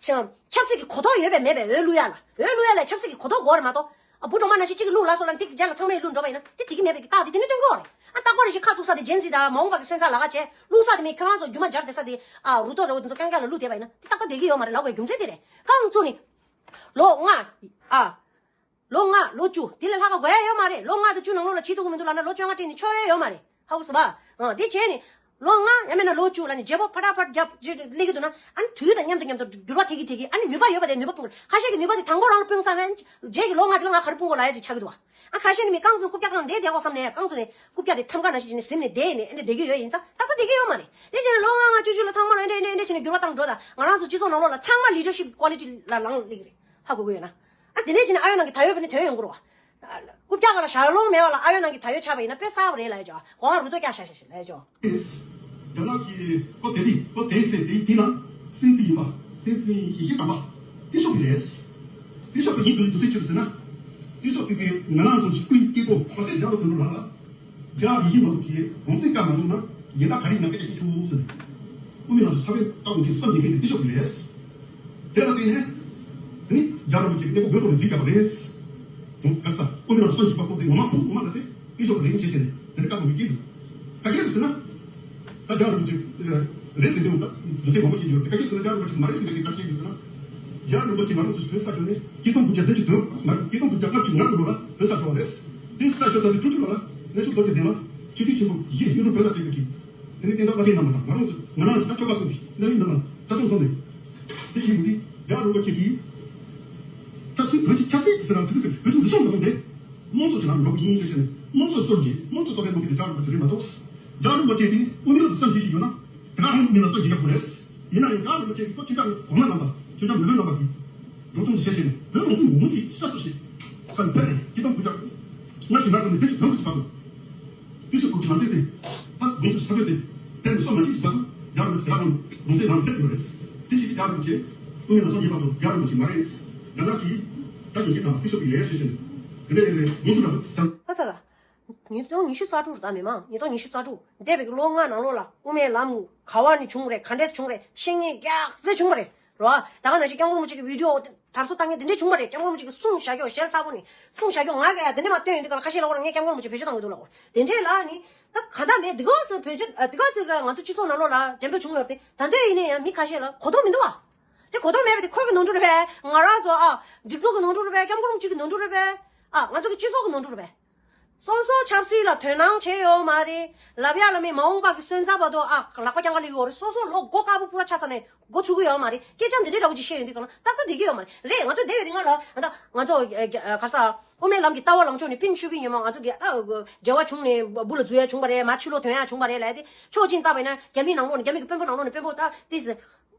ཆབ་ཆབ་སྲིད་ཀྱི་གོ་རྟོགས་ཡོད་པས་མེད་པས་འོས་བླུགས་ཡ་ལ། འོས་བླུགས་ཡ་ལ་ཆབ་སྲིད་ཀྱི་གོ་རྟོགས་དགོས་རེད་མ་གཏོགས། ཨ། བུ་གྲོགས་མ་ནང་བཞིན་གཅིག་གིས་བླུགས་ལབ་སོང་ལབ་ནས་དེ་རྗེས་ལ་ཚང་མས་བླུགས་འགྲོ་བ་ཡིན་ན་དེ་འགྲིག་གི་མེད་པའི་རྟགས་དེ་དེ་ནས་སྟོན་གྱི་ཡོད་རེད། ཨ། རྟག་པར་རེ་ཞིག་ཁ་བཙུགས་ས་དེ་ཇེན་ཟི་དང་མ་འོངས་པ་གི་སོན་རྩ་ལ་ཁ་བྱས། བླུགས་ས་དེ་མིན་ཁྱོད་རང་ཚོ་རྒྱུ་མ་སྦྱར་བསྡད་ས་དེ། ཨ། རུ་ཐོག་རེ་བོ་དེ་ཚོ་རྐྱང་རྐྱང་ལ་བླུགས་བསྡད་པ་ཡིན་ན་དེ་ཏག་ཏག་བསྡད་ཀྱི་ཡོད་མ་རེད་ལབ་དགོས་རྒྱུ་མཚན་དེ་རེད། རྐང་བཙུགས་ནས། ལོ་ལྔ། ཨ། ལོ་ལྔ་ལོ་བཅུ་དེ་ལས་ལྷག་ག་དགོས་ཡ་ཡོད་མ་རེད། ལོ་ལྔ་དང་བཅུ་ནང་ལོགས་ལ་བྱེད་ཐུབ་ཀྱི་མི་འདུག་ལབ་ན་ལོ་བཅོ་ལྔ་སྤྲད་ནས་ཆོག་ཡ་ཡོད་མ་རེད། ཧ་གོ་སོང་པ། ཨ། དེ་བྱས་ནས། ལོ་ལྔ་ཡང་མིན་ན་ལོ་བཅུ་ལབ་ནས་བརྗེ་པོ་ཕ་ཊ་ཕ་ཊ་རྒྱབ་ཅིག་སླེབས་ཀྱི་འདུག་ན། ཨ་ནི་དུས་དང་མཉམ་དུ་མཉམ་དུ་འགྱུར་བ་ཐེབས་ཀྱི་ཐེབས་ཀྱི། ཨ་ནི་ནུས་པ་ཡོད་པ་དེ་ནུས་པ་སྤུངས་དགོས། ཁ་ཤས་ཀྱི་ནུས་པ་དེ་དང་པོ་རང་ལ་སྤུངས་ཚར་ན། རྗེས་ཀྱི་ལོ་ལྔ་དེ་ལ་ང་ག་རེ་སྤུངས་དགོས་ལབ་ཡ་ཅིག་ཆགས་ཀྱི་འདུག་བ། ཨ། ཁ་ཤས་ནི་མི་རྐང་བཙུགས་རྐུབ་བཀྱག་སྒང་བསྡད་བསྡད་དགོས་བསམ་ནས་རྐང་བཙུགས་ནས་རྐུབ་བཀྱག་དེ་ཐམ་ཀ་ནང་བཞིན་བྱས་ནས་ཟིན་ནས་བསྡད་ནས་ཨ་འདྲ་བསྡད་ཀྱི་ཡོད་ཡིན་ཙང་ཏག་ཏག་བསྡད་ཀྱི་ཡོད་མ་རེད། དེ་བྱས་ན་ལོ་ལྔ་ལྔ་བཅུ་བཅུ་ལ་ཚང་མ་ལ་ཨ་འདྲ་ཨ་འདྲ་ཨ་འདྲ་བྱས་ནས་འགྱུར་བ་བཏང་འགྲོ་དང་། ང་རང་ཚོ་སྤྱི་ཚོགས་ནང་ལོགས་ལ་ཚང་མ་ལི་ཌར་ཤིབ་ཀོ་ལི་ཊི་ལ་ལངས་སླེབས་ཀྱི་རེད། ཧ་གོ་གི་ཡོད་ན། ཨ། དེ་འདྲ་བྱས་ན་ཨ་ཡོད་ནང་གི་ད་ཡོད་པ་ནི་དོན་ཡོང་གི་རེད་བ། རྐུབ་བཀྱག་སྒང་ལ་ཞལ་ལུང་མེད་པ་ལ་ཨ་ཡོད་ནང་གི་ད་ཡོད་ཆགས་པ་ཡིན་ན་དཔེ་གསར་པ་རེད་ལབ་ཡ་ཅིག་གོ་ང་རུ་ཏོ་བཀྱག་ཤ་ཤ་ཤ་ལབ་ཡ་ཅིག་རྒྱ་ནག་གི་ཁོ་དེ་དེ་ཁོ་དེ་ཟེར་དེ་དེ་ན་སྲིད་འཛིན་ཡིན་པ། སྲིད་འཛིན་ཞི་ཞི་དམ་པ་དེ་ཤོག་གི་རེད། དེ་ཤོག་གི་ཡིན་དུས་དུས་ཚོད་ཆུད་ཟེར་ན། དེ་ཤོག་གི་ང་རང་ཚོ་ཞིག་སྐུའི་སྐྱེ་བོ་ཁ་སེ་རྒྱ་ལོ་དོན་ལ། རྒྱ་ཡི་ཡིན་མ་གཏོགས་ཀྱི་གོང་ཚད་བཀའ་མ་གནང་ན་ཡིན་ད་ག་རེ་ཡིན་ན་སྐད་ཆ་བཤད་ཆོག་ཟེར། དབུ་མའི་ལམ་ས་ས་བོན་བཀའ་དགོངས་ཀྱི་བསམ་གྱིས་མཁྱེན་པའི་སྟེང་ཤོག་གི་རེད། དེ་ལ་བརྟེན་ནས། དེ་ནི་རྒྱ་རིན་པོ་ཆེ་གི་གནས་སྐབས་བོད་ཐོག་ནས་གཟིགས་བརྒྱབ་པ་རེད། དེ་ག་ས་དབུ་མའི་ལམ་ས་བོན་གྱི་བཀའ་དགོངས་དེ་ངོ་མ་ཕུགས་ངོ་མ་ལ་དེ་སྟེང་ཤོག་གི་རེད་ཞེས་བཤད་ནས་དེ་ནི་བཀའ་དགོངས་ཀྱི་སྐྱིད་འདུག་ག་གེ་རེད་ཟེར་ན། ད་རྒྱ་རིན་པོ་ཆེ་རེད་ཟེར་དུས་ད་རྒྱུ་མཚན་མང་པོ་ཞིག་ཡོད་དེ། ག་གེ་ཟེར་ན་རྒྱ་རིན་པོ་ཆེ་མ་རེད་ཟེར་བའི་ག་གེ་ཟེར་ན། རྒྱ་རིན་པོ་ཆེ་མ་རེད་ཟེར་བོད་ས་ཁྱོན་ནས་སྐྱིད་སྟོང་དགུ་བརྒྱ་བདུན་ཅུ་དོན་མ་རེད། སྐྱིད་སྟོང་དགུ་བརྒྱ་ལྔ་བཅུ་ང་དགུ་ལོ་ལ་བོད་ས་ཤོར་བ་རེད། དེ་ས་ཤོར་ཚར་དུས་དྲུག་ཅུ་ལོ་ལ་གནས་མཆོག་རྡོ་རྗེ་གདན་ལ་ཆོས་ཀྱི་ཆེན་པོ་ཡེ་ཡུལ་གྲུ་བོད་ལ་བཅས་པའི་གི། དེ་ནས་བསྟན་བདག་བླ་ཆེན་རྣམ་པ་དང་ང་རང་ཚོ་ང་རང་ཚོ་ད་ཆོ་ག་གསུམ་གྱི་གནས་ཡུལ་རྣམ་པ་ཆ་ཚང་ཚང་ནས། དེ་བཞིན་དུ་རྒྱ་རིན་པོ་ཆེ་གིས་ཆབ་སྲིད་བོད་ཀྱི་ཆབ་སྲིད་ཟེར་ན་ཆབ་སྲིད་ཟེར་བོད་ཀྱི་འཛིན་སྐྱོང་དང་དེ་དམངས་གཙོ་ཆེད་ལ་འགྲོ་གི་ཡིན་ཞེས་བཤད་ནས་དམངས་གཙོ་སྲོལ་འབྱེད་དམངས་གཙོ་གཏོར་བའི་ལམ་གྱི་དེ་རྒྱ་རིན་པོ་ཆེ་རེད་མ་གཏོགས། རྒྱ་རིན་པོ་ཆེ་དེ་དབུ་མའི་ལམ་དུ་བསམ་གཞིག་ཞིག་ཡོད་ན་དེ་ག་རང་གི་མིང་ལ་སྲོལ་འབྱེད་ཡག་པོ་རེད། ཡིན་ན་ཡང་རྒྱ་རིན་པོ་ཆེ་གིས་ཁོ་ཆོས་རྒྱ་གོང་མ་རྣམ་པ་ཆོས་རྒྱ་མི་བོད་རྣམ་པ་གི་འགྲོ་སྟངས་ཤེས་བྱས་ནས་བོད་རང་བཙན་ངོ་མ་ཅིག་ཤ་སོ་ཞིག་ག་ནས་ཕེབས་ནས་སྐྱིད་སྟོང་དགུ་བརྒྱ་ལྔ་བཅུ་ང་དགུ་ནས་བདུན་ཅུ་དོན་དགུ་ཅིག་བར་དུ། དེ་ཞིག་གོ་གི་ལམ་སྟོན་དེ། ད་དགོངས་ཚུལ་ས་བཀོད་དེ། དེ་ནི་སོ་མ་གཅིག་ཅིག་བར་དུ་རྒྱ་རིན་པོ་ཆེ་དེ་ག་རང་དགོངས་ཚུལ་རང་ཕེབས་ཡོད་རེད། དེ་ཞིག་གི་རྒྱ་རིན་པོ་ཆེ་དབུ་མའི་ལམ་སྲོལ་འབྱེད་པ་དང་རྒྱ་རིན་པོ་ཆེ་མ་རེད། རྒྱ་ནག་གིས་ད་ཡིན་གཅིག་དང་ཕུ་ཤོག་གི་ལས་བྱེད་བཞིན། དེ་འདྲ་ཡིན་རེད་དགོངས་ཚུལ་རང་ད་ལྟ་ད། ཉིས་སྟོང་ཉི་ཤུ་རྩ་དྲུག་རེད་ད་མི་མང་ཉིས་སྟོང་ཉི་ཤུ་རྩ་དྲུག་འདས་པའི་ལོ་ལྔ་ནང་ལོགས་ལ་དབུ་མའི་ལམ་ག་བ་ནས་བྱུང་རེད། ག་འདྲས་བྱུང་རེད། ཤེས་མཁན་ཡག་ཚད་བྱུང་བ་རེད། རོ། ད་ག་ནང་བཞིན་སྐྱབས་མགོན་རིན་པོ་ཆེ་གི་བི་ཌི་ཡོ་དེ་དར་སྲོལ་བཏང་མཁན་དེ་འདྲས་བྱུང་བ་རེད། སྐྱབས་མགོན་རིན་པོ་ཆེ་གི་གསུང་བཞག་ཀྱོག་ཞལ་ཚ་པོ་ནས་གསུང་བཞག་ཀྱོག་ང་ག་ཡ་དེ་འདྲས་མ་སྟོན་ཡོང་དུས་ག་ལ་ཁ་ཤས་ལ་འོ་ངས་སྐྱབས་མགོན་རིན་པོ་ཆེ་བེད་སྤྱོད་བཏང་གི་འདུག་ལ་འོ་དེ་འདྲས་ལ་ནི། ད་ག་འདྲ་མེད་འདི་ག་ཟེར་བེད་སྤྱོད་འདི་ག་ཚོད་ག་ང་ཚོ་སྤྱི་ཚོགས་ནང་ལོགས་ལ་འགྲེམས་སྤེལ་བྱུང་ཡོད་དེ་ད་འདོད་ཡིན་ན་ཡང་མི་ཁ་ཤས་ལ་གོ་རྟོགས་མི་འདུག་བ། དེ་གོ་རྟོགས་མེད་པ་དེ་ཁོ་གི་ནོར་འཁྲུལ་རེད་པས། ང་རང་ཚོ་ཨ་སྒྲིག་འཛུགས་ཀྱི་ནོར་འཁྲུལ་རེད་པས། སྐྱབས་མགོན་རིན་པོ་ཆེ་གི་ནོར་འཁྲུལ་རེད་པས། ཨ་ང་ཚོ་གི་སྤྱི་ཚོགས་ཀྱི་ནོར་འཁྲུལ་རེད་པས། སོ་སོ་ཆབ་སྲིད་ལ་དོ་སྣང་བྱས་ཡོད་མ་རེད། ལབ་ཡ་ལ་མི་མ་འོངས་པ་གི་སོན་རྩ་བར་དུ་ཨ་ལག་པ་རྐྱང་ག་ལ་ཡོད་རེད། སོ་སོ་ལོ་མགོ་དཀར་པོ་སྤུ་ར་ཆགས་ཚར་ནས་མགོ་ཚུགས་ཀྱི་ཡོད་མ་རེད། སྐད་ཆ་འདི་འདྲའི་འདྲ་བོ་ཅིག་བཤད་ཡོང་དུས་གང་ལ་ཏག་ཏག་བསྡད་ཀྱི་ཡོད་མ་རེད། རེད་ང་ཚོ་འདས་པའི་རིང་ལ་ད་ང་ཚོ་ག་ས་དབུ་མའི་ལམ་གྱི་ལྟ་བ་ལངས་ཕྱོགས་ནས་པིན་ཆུ་པིན་ཉོན་མོངས་ང་ཚོ་གི་ཨ་འབྲེལ་བ་བྱུང་ནས་འབུ་ལ་འཛུལ་ཡ་བྱུང་བ་རེད། མ་ཕྱི་ལོགས་ཐོན་ཡ་བྱུང་བ་རེད་ལབ་དེ་ཕྱོགས་གཅིག་བལྟས་པ་ཡིན་ན་རྒྱ་མིའི་ནང་ལོགས་ནས་རྒྱ་མི་གི་དཔོན་པོ་ནང་ལོགས་ནས་དཔོན་པོ་ད་ཏིས།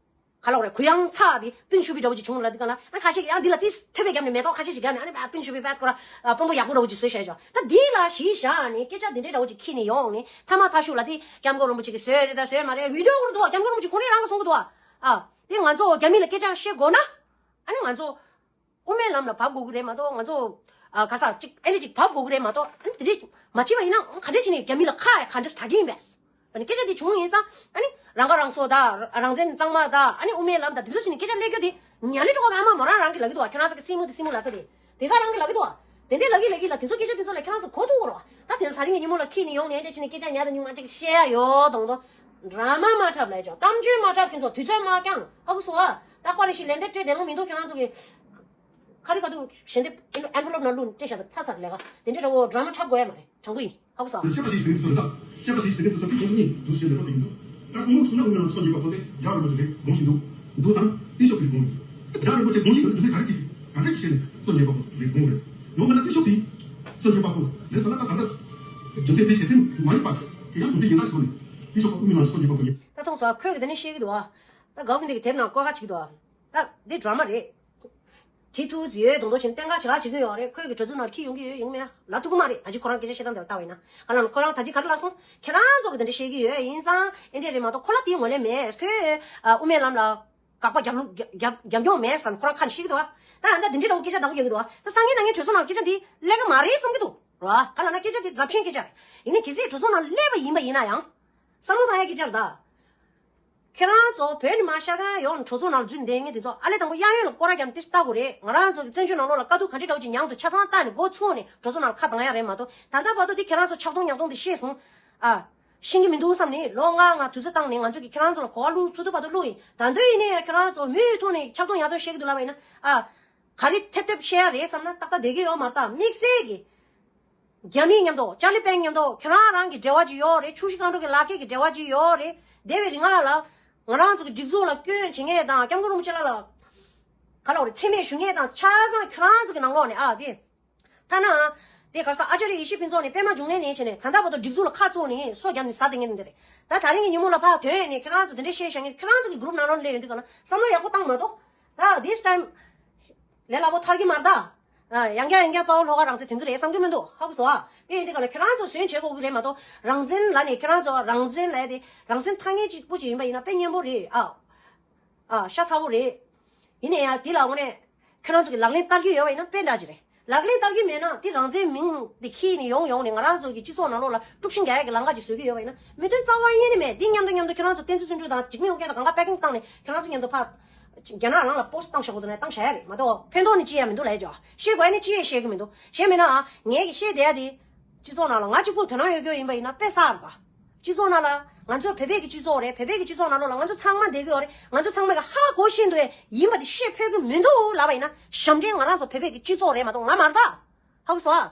ག་ལ་བ་རེད། གུ་ཡངས་ཚ་དེ་པིན་ཆུ་པི་འདྲ་བོ་ཅིག་བྱུང་ལ་དེ་ག་ན་ཨ་ཁ་ཤས་ཀྱིས་ཨ་འདི་ལ་ཏིས་ཐོད་པའི་རྒྱབ་ནས་མེ་ཏོག་ཁ་ཤས་ཤིག་རྒྱབ་ནས་ཨ་ནི་པིན་ཆུ་པི་པད་ཁོ་ར་དཔོན་པོ་ཡག་པོ་འདྲ་བོ་ཅིག་བཟོས་བཞག་ཅོ། ད་འདི་ལ་གཞི་བཞག་ནས་སྐད་ཆ་འདི་འདྲའི་འདྲ་བོ་ཅིག་ཁྱེར་ནས་ཡོང་ནས་ཐ་མ་ཐ་ཤུ་ལ་དེ་སྐྱབས་མགོན་རིན་པོ་ཆེ་གིས་བཟོས་རེད་ད་བཟོས་མ་རེད་བི་ཌི་ཡོ་ཁོ་ར་འདུག་སྐྱབས་མགོན་རིན་པོ་ཆེ་ཁོ་ནས་རང་གིས་གསུང་གི་འདུག་ཨ་དེ་ང་ཚོ་རྒྱ་མི་ལ་སྐད་ཆ་བཤད་དགོས་ན་ཨ་ནི་ང་ཚོ་དབུ་མའི་ལམ་ལ་བབས་དགོས་ཀྱི་རེད་མ་གཏོགས་ང་ཚོ་ཨ་ག་ས་ཅིག་ཨེ་འདྲ་ཅིག་བབས་དགོས་ཀྱི་རེད་མ་གཏོགས་ཨ་ནི་དེ་འདྲ་མ་བྱས་པ་ཡིན་ན་ག་འདྲ་བྱས་ནས་རྒྱ་མི་ལ་ཁ་ག་འདྲ་གྲག་གི་ཡིན་པས། ཨ་ནི་སྐད་ཆ་འདི་བྱུང་ཡིན་ཙང་ཨ་ནི་རང་ཁ་རང་གསོ་དང་རང་བཙན་གཙང་མ་དང་ཨ་ནི་དབུ་མའི་ལམ་དང་དེ་ཚོ་བྱས་ནས་སྐད་ཆ་སླེབས་རྒྱུ་དེ་ཉ་ལི་ཀྲོ་ག་ཨ་མ་མོ་རང་རང་གི་ལབ་ཀྱི་འདུག་བ། ཁྱོད་རང་ཚོ་གི་སྲིང་མོ་དེ་སྲིང་མོ་ལབ་ས་དེ་དེ་ག་རང་གི་ལབ་ཀྱི་འདུག་བ། དེ་འདྲའི་ལབ་ཀྱི་ལབ་ཀྱི་ལ་དེ་ཚོ་སྐད་ཆ་དེ་ཚོ་ལ་ཁྱོད་རང་ཚོ་གོ་ཐུབ་དགོས་རེད་བ། ད་དེ་ཚོ་དེ་རིང་གི་ཉིན་མོ་ལ་ཁྱེར་ནས་ཡོང་ནས་འདྲ་བྱས་ནས་སྐད་ཆ་ཉ་དང་ཉུང་མ་ཅིག་བཤད་ཡ་ཡོད་དང་དོ། ཌ་ར་མ་མ་འཁྲབ་ལབ་ཅོ། གཏམ་རྒྱུད་མ་འཁྲབ། ཁྱོད་ཚོ་དུས་ཚོད་མ་འཁྱོངས། ཧ་གོ་སོང་ཨ། རྟག་པར་རེ་ཞིག་ལན་འདེབས་སྤྲད་བསྡད་ལོང་མི་འདུག་ཁྱོད་རང་ཚོ་གི། ཁ་རི་ཁ་ཐུག་ཞལ་འདེབས་ཨེན་བེ་ལོབ་ནང་བླུགས་ནས་སྤྲད་བཞག་པ་ཚར་ཚར་ལས་ཀ་དེ་འདྲའི་འདྲ་བོ་ཌ་ར་མ་འཁྲབ་དགོས་ཡ་མ་རེད། དྲང་པོ་ཡིན། ཧ་གོ་སོང་། བཤད་པ་ཞིག་ཟིན་སོ་རེད་ད། བཤད་པ་ཞིག་ཟིན་སོ་ཁྱེད་ཚོ་གཉིས་འདུག་ཞེས་ལས་པ་དེ་ཡིན་འདུག་ད་ཀོང་ལོག་སུ་ན་ཨུ་མི་ལ་སོ་རྒྱས་པ་པོ་དེ་རྒྱ་རིན་པོ་ཆེ་རེད་དགོངས་བཞིན་འདུག་འདུག་དང་ཏི་ཤོ་གི་དགོངས་རེད། རྒྱ་རིན་པོ་ཆེ་དགོངས་བཞིན་འདུག་རྒྱུ་མཚན་ག་རེ་གྱིས་ག་འདྲ་གྱིས་བཤད་ནས་སོ་རྒྱས་པ་པོ་རེད་དགོངས་རེད། ཡང་མིན་ན་ཏི་ཤོ་དེ་སོ་རྒྱས་པ་པོ་རེད་ཟེར་ན་ད་ད་ལྟ་རྒྱུ་མཚན་དེ་བཤད་སེམས་མ་ཡིན་པ་དེ་ཡང་རྒྱུ་མཚན་ཡིན་ན་ཞིག་ནས་ཏི་ཤོ་པ་ཨུ་མི་ལ་སོ་རྒྱས་པ་པོ་ཡིན། ད་མཐོང་སོང་ཁོས་གི་དེ་ནས་བཤད་གི་འདུག་ཨ། ད་གའོ་ཕིན་དེ་གི་དེབ་ནང་བཀོད་ཁ་བྱེད་ཀྱི་འདུག་ཨ། ད་འདི་ཌ་ར་མ་རེད། བྱེད་ཐུབ་ཀྱི་ཡོད་མདོག་མདོག་བྱས་ནས་བསྟན་ག་བྱེད་ག་བྱེད་ཀྱི་ཡོད་རེད། ཁོས་ཀྱི་གྲོས་ཚོགས་ནང་ལ་འཁྱེར་ཡོང་གི་ཡོད་ཡིན་མེད་ལབ་ཐུབ་ཀྱི་མ་རེད། ད་ཅི་ཁོ་རང་སྐད་ཆ་བཤད་སྟངས་དེ་ལ་ལྟ་བ་ཡིན་ན་ག་ལ་ནི་ཁོ་རང་ད་ཅི་ག་རེ་ལབ་སོང་། ཁྱེད་རང་ཚོ་གི་དེ་འདྲ་བཤད་ཀྱི་ཡོད་ཡིན་ཙང་ཨེ་འདྲས་རེད་མ་གཏོགས་ཁོ་ལ་དེའི་ངོས་ལེན་མེད། ཁོས་ཨ་དབུ་མའི་ལམ་ལ་དགག་པ་རྒྱབ་ལུགས་རྒྱབ་རྒྱབ་རྒྱབ་མྱོང་མེད་ཟེར་ནས་ཁོ་རང་ཁ་ནས་བཤད་ཀྱི་འདུག་བ། ད་ཨ་ད་དེ་འདྲའི་འདྲ་བོ་སྐད་ཆ་བདག་པོ་རྒྱག་གི་འདུག་བ། ད་སང་ཉིན་གནངས་ཉིན་གྲོས་ཚོགས་ནང་ལ་སྐད་ཆ་འདི་སླེབས་ཀྱི་མ་རེད་བསམ་གྱི་འདུག་ར། ག་ལ་ན་སྐད་ཆ་འདི་རྫབ་ཆེན་སྐད་ཆ་རེད། ཡིན་ནའི་གལ་སྲིད་གྲོས་ཚོགས་ནང་སླེབས་པ་ཡིན་པ་ཡིན་ན་ཡང་། བསམ་བློ་བཏང་ཡ་སྐད་ཆ་རེད་ད། ཁྱེད་རང་ཚོ་བོད་ནས་མར་ཤར་མཁན་ཡོང་ནས་གྲོས་ཚོགས་ནང་ལ་འཛུལ་བསྡད་མཁན་དེ་ཚོ་ཨ་ལས་དང་པོ་གཡས་གཡོན་ལ་སྐོར་ར་བརྒྱབ་ནས་ཏོག་ཙམ་ལྟ་དགོས་རེད། ང་རང་ཚོ་གི་བཙན་བྱོལ་ནང་ལོགས་ལ་དཀའ་སྡུག་ག་འདྲ་འདྲ་བོ་ཅིག་མྱངས་འདུག་ཆ་ཚང་ལྟ་ནས་མགོ་ཚུགས་ནས་གྲོས་ཚོགས་ནང་ལ་ཁ་གདངས་ཡ་རེད་མ་གཏོགས། ད་ལྟ་བར་དུ་དེ་ཁྱེད་རང་ཚོ་ཆགས་སྡང་ཉག་སྡང་དེ་ཤེས་སོང་། ཨ། ཤེས་ཀྱི་མི་འདུག་བསམ་ནས་ལོ་ལྔ་ལྔ་དུས་ཚོད་བཏང་ནས་ང་ཚོ་གི་ཁྱེད་རང་ཚོ་ལ་གོ་བ་བླུག་ཐུབ་ཐུབ་བར་དུ་བླུགས་ཡིན། ད་དུང་ཡིན་ནའི་ཁྱེད་རང་ཚོ་མུ་མཐུད་ནས་ཆགས་སྡང་ཉག་སྡང་བཤད་ཀྱི་འདུག་ལབ་པ་ཡིན་ན། ཨ། ག་རེ་ཐེབས་ཐེབས་བཤད་ཡ་རེད་བསམ་ན་ཏག་ཏག་བསྡད་ཀྱི་ཡོད་མ་རེད་ད། དམིགས་བསལ་གྱི། རྒྱ་མི་མཉམ་དུ་ཅར་ལི་པེང་མཉམ་དུ་ཁྱེད་རང་རང་གི་འབྲེལ་བ་ཅིག་ཡོད་རེད། ཆུ་བཞི་སྒང་དྲུག་གི་ལག་ཁྱེར་གྱི་འབྲེལ་བ་ཅིག་ཡོད་རེད། འདས་པའི་རིང་ལ་ལ། ང་རང་ཚོ་གི་སྒྲིག་འཛུགས་ལ་སྐྱོན་བྱེད་མཁན་དང་སྐྱབས་མགོན་རིན་པོ་ཆེ་ལ་ལ། ག་ལ་བ་རེད། མཚན་སྨད་ཞུ་མཁན་དང་ཆ་ཚང་ཁྱེད་རང་ཚོ་གི་ནང་ལོགས་ནས་ཨ་དེ། ཐ་ན། དེ་ག་རེ་ཟ་ཨ་ཅཱརྱ་ཡེ་ཤེས་ཕུན་ཚོགས་ནས་པད་མ་འབྱུང་གནས་ནས་བྱས་ནས་ད་ལྟ་བར་དུ་སྒྲིག་འཛུགས་ལ་ཁ་བཙུགས་ནས་སོ་བརྒྱབ་ནས་ཟ་བསྡད་མཁན་དེ་འདྲ་རེད། ད་ད་རིང་གི་ཉིན་མོ་ལ་ཕར་ཐོན་ནས་ཁྱེད་རང་ཚོ་དེ་འདྲ་བཤད་བཞག་མཁན་ཁྱེད་རང་ཚོ་གི་གུ་རུབ་ནང་ལོགས་སླེབས་ཡོང་དུས་ག་ལ་བསམ་བློ་ཡག་པོ་བཏང་མ་གཏོགས། ད་this time ལས་སླ་པོ་ཐར་གྱི་མ་རེད་ད། ཨ། ཡང་བསྐྱར་ཡང་བསྐྱར་དཔའ་བོ་ལྷོ་ཁ་རང་བཙན་ཐོན་གྱི་རེད་བསམ་གྱི་མི་འདུག་ཧ་གོ་སོང་ཨ། དེ་ཡིན་དུས་ག་ལ་ཁྱེད་རང་ཚོ་ཟོན་བྱེད་དགོས་ཀྱི་རེད་མ་གཏོགས། རང་བཙན་ལབ་ནས་ཁྱེད་རང་ཚོ་རང་བཙན་ལབ་ཡ་དེ་རང་བཙན་ཐང་ངེ་གཅིག་པུ་ཅིག་ཡིན་པ་ཡིན་ན་དཔེ་སྙན་པོ་རེད་ཨ། ཨ། ཤ་ཚ་པོ་རེད། ཡིན་ན་ཡང་དེ་ལ་དངོས་གནས་ཁྱེད་རང་ཚོ་གི་ལག་ལེན་བསྟར་གྱི་ཡོད་པ་ཡིན་ན་དཔེ་འདྲ་ཅིག་རེད། ལག་ལེན་བསྟར་གྱི་མེད་ན་དེ་རང་བཙན་མིང་དེ་འཁྱེར་ནས་ཡོང་ཡོང་ནས་ང་རང་ཚོ་གི་སྤྱི་ཚོགས་ནང་ལོགས་ལ་དཀྲུག་ཤིང་རྒྱག་ཡ་གི་ལམ་ཁ་ཅིག་བཟོ་གི་ཡོད་པ་ཡིན་ན་མི་དོན་རྩ་བ་ཡིན་ནི་མེད། དེ་མཉམ་དུ་མཉམ་དུ་ཁྱེད་རང་ཚོ་བསྟན་འཛིན་བརྩོན་འགྲུས་དང་འཇིགས་མེད་དབང་རྒྱལ་དང་གང་ག་པེ་ཀིང་བཏང་ནས་ཁྱེད་རང་ཚོ་མཉམ་དུ་ཕར། རྒྱ་ནག་རང་ལ་པོ་སི་བཏང་བཞག་དགོས་འདུག་ན་བཏང་བཞག་ཡ་རེད་མ་གཏོགས་ཕན་ཐོགས་ནི་ཅི་ཡང་མི་འདུག་ལབ་ཡ་ཅོ། ཤེས་དགོས་ཡ་ནི་ཅི་ཡང་ཤེས་ཀྱི་མི་འདུག་བཤད་མེད་ན་ཨ། ངས་ཀྱི་བཤད་བསྡད་ཡ་དེ། སྤྱི་ཚོགས་ནང་ལ་ང་གཅིག་པུ་དོ་སྣང་ཡོད་རྒྱུ་ཡིན་པ་ཡིན་ན་དཔེ་བསགས་རེད་པ། སྤྱི་ཚོགས་ནང་ལ་ང་ཚོ་བོད་པའི་གི་སྤྱི་ཚོགས་རེད། བོད་པའི་གི་སྤྱི་ཚོགས་ནང་ལོགས་ལ་ང་ཚོ་ཚང་མ་བསྡད་ཀྱི་ཡོད་རེད། ང་ཚོ་ཚང་མ་གི་ཧ་གོ་བཞིན་དུ་ཡིན་པ་དེ་བཤད་ཕོད་ཀྱི་མི་འདུག་ལབ་པ་ཡིན་ན་ཞབས་འདྲེན་ང་རང་ཚོ་བོད་པའི་གི་སྤྱི་ཚོགས་རེད་མ་གཏོགས་ང་མ་རེད་ད། ཧ་གོ་སོང་ཨ།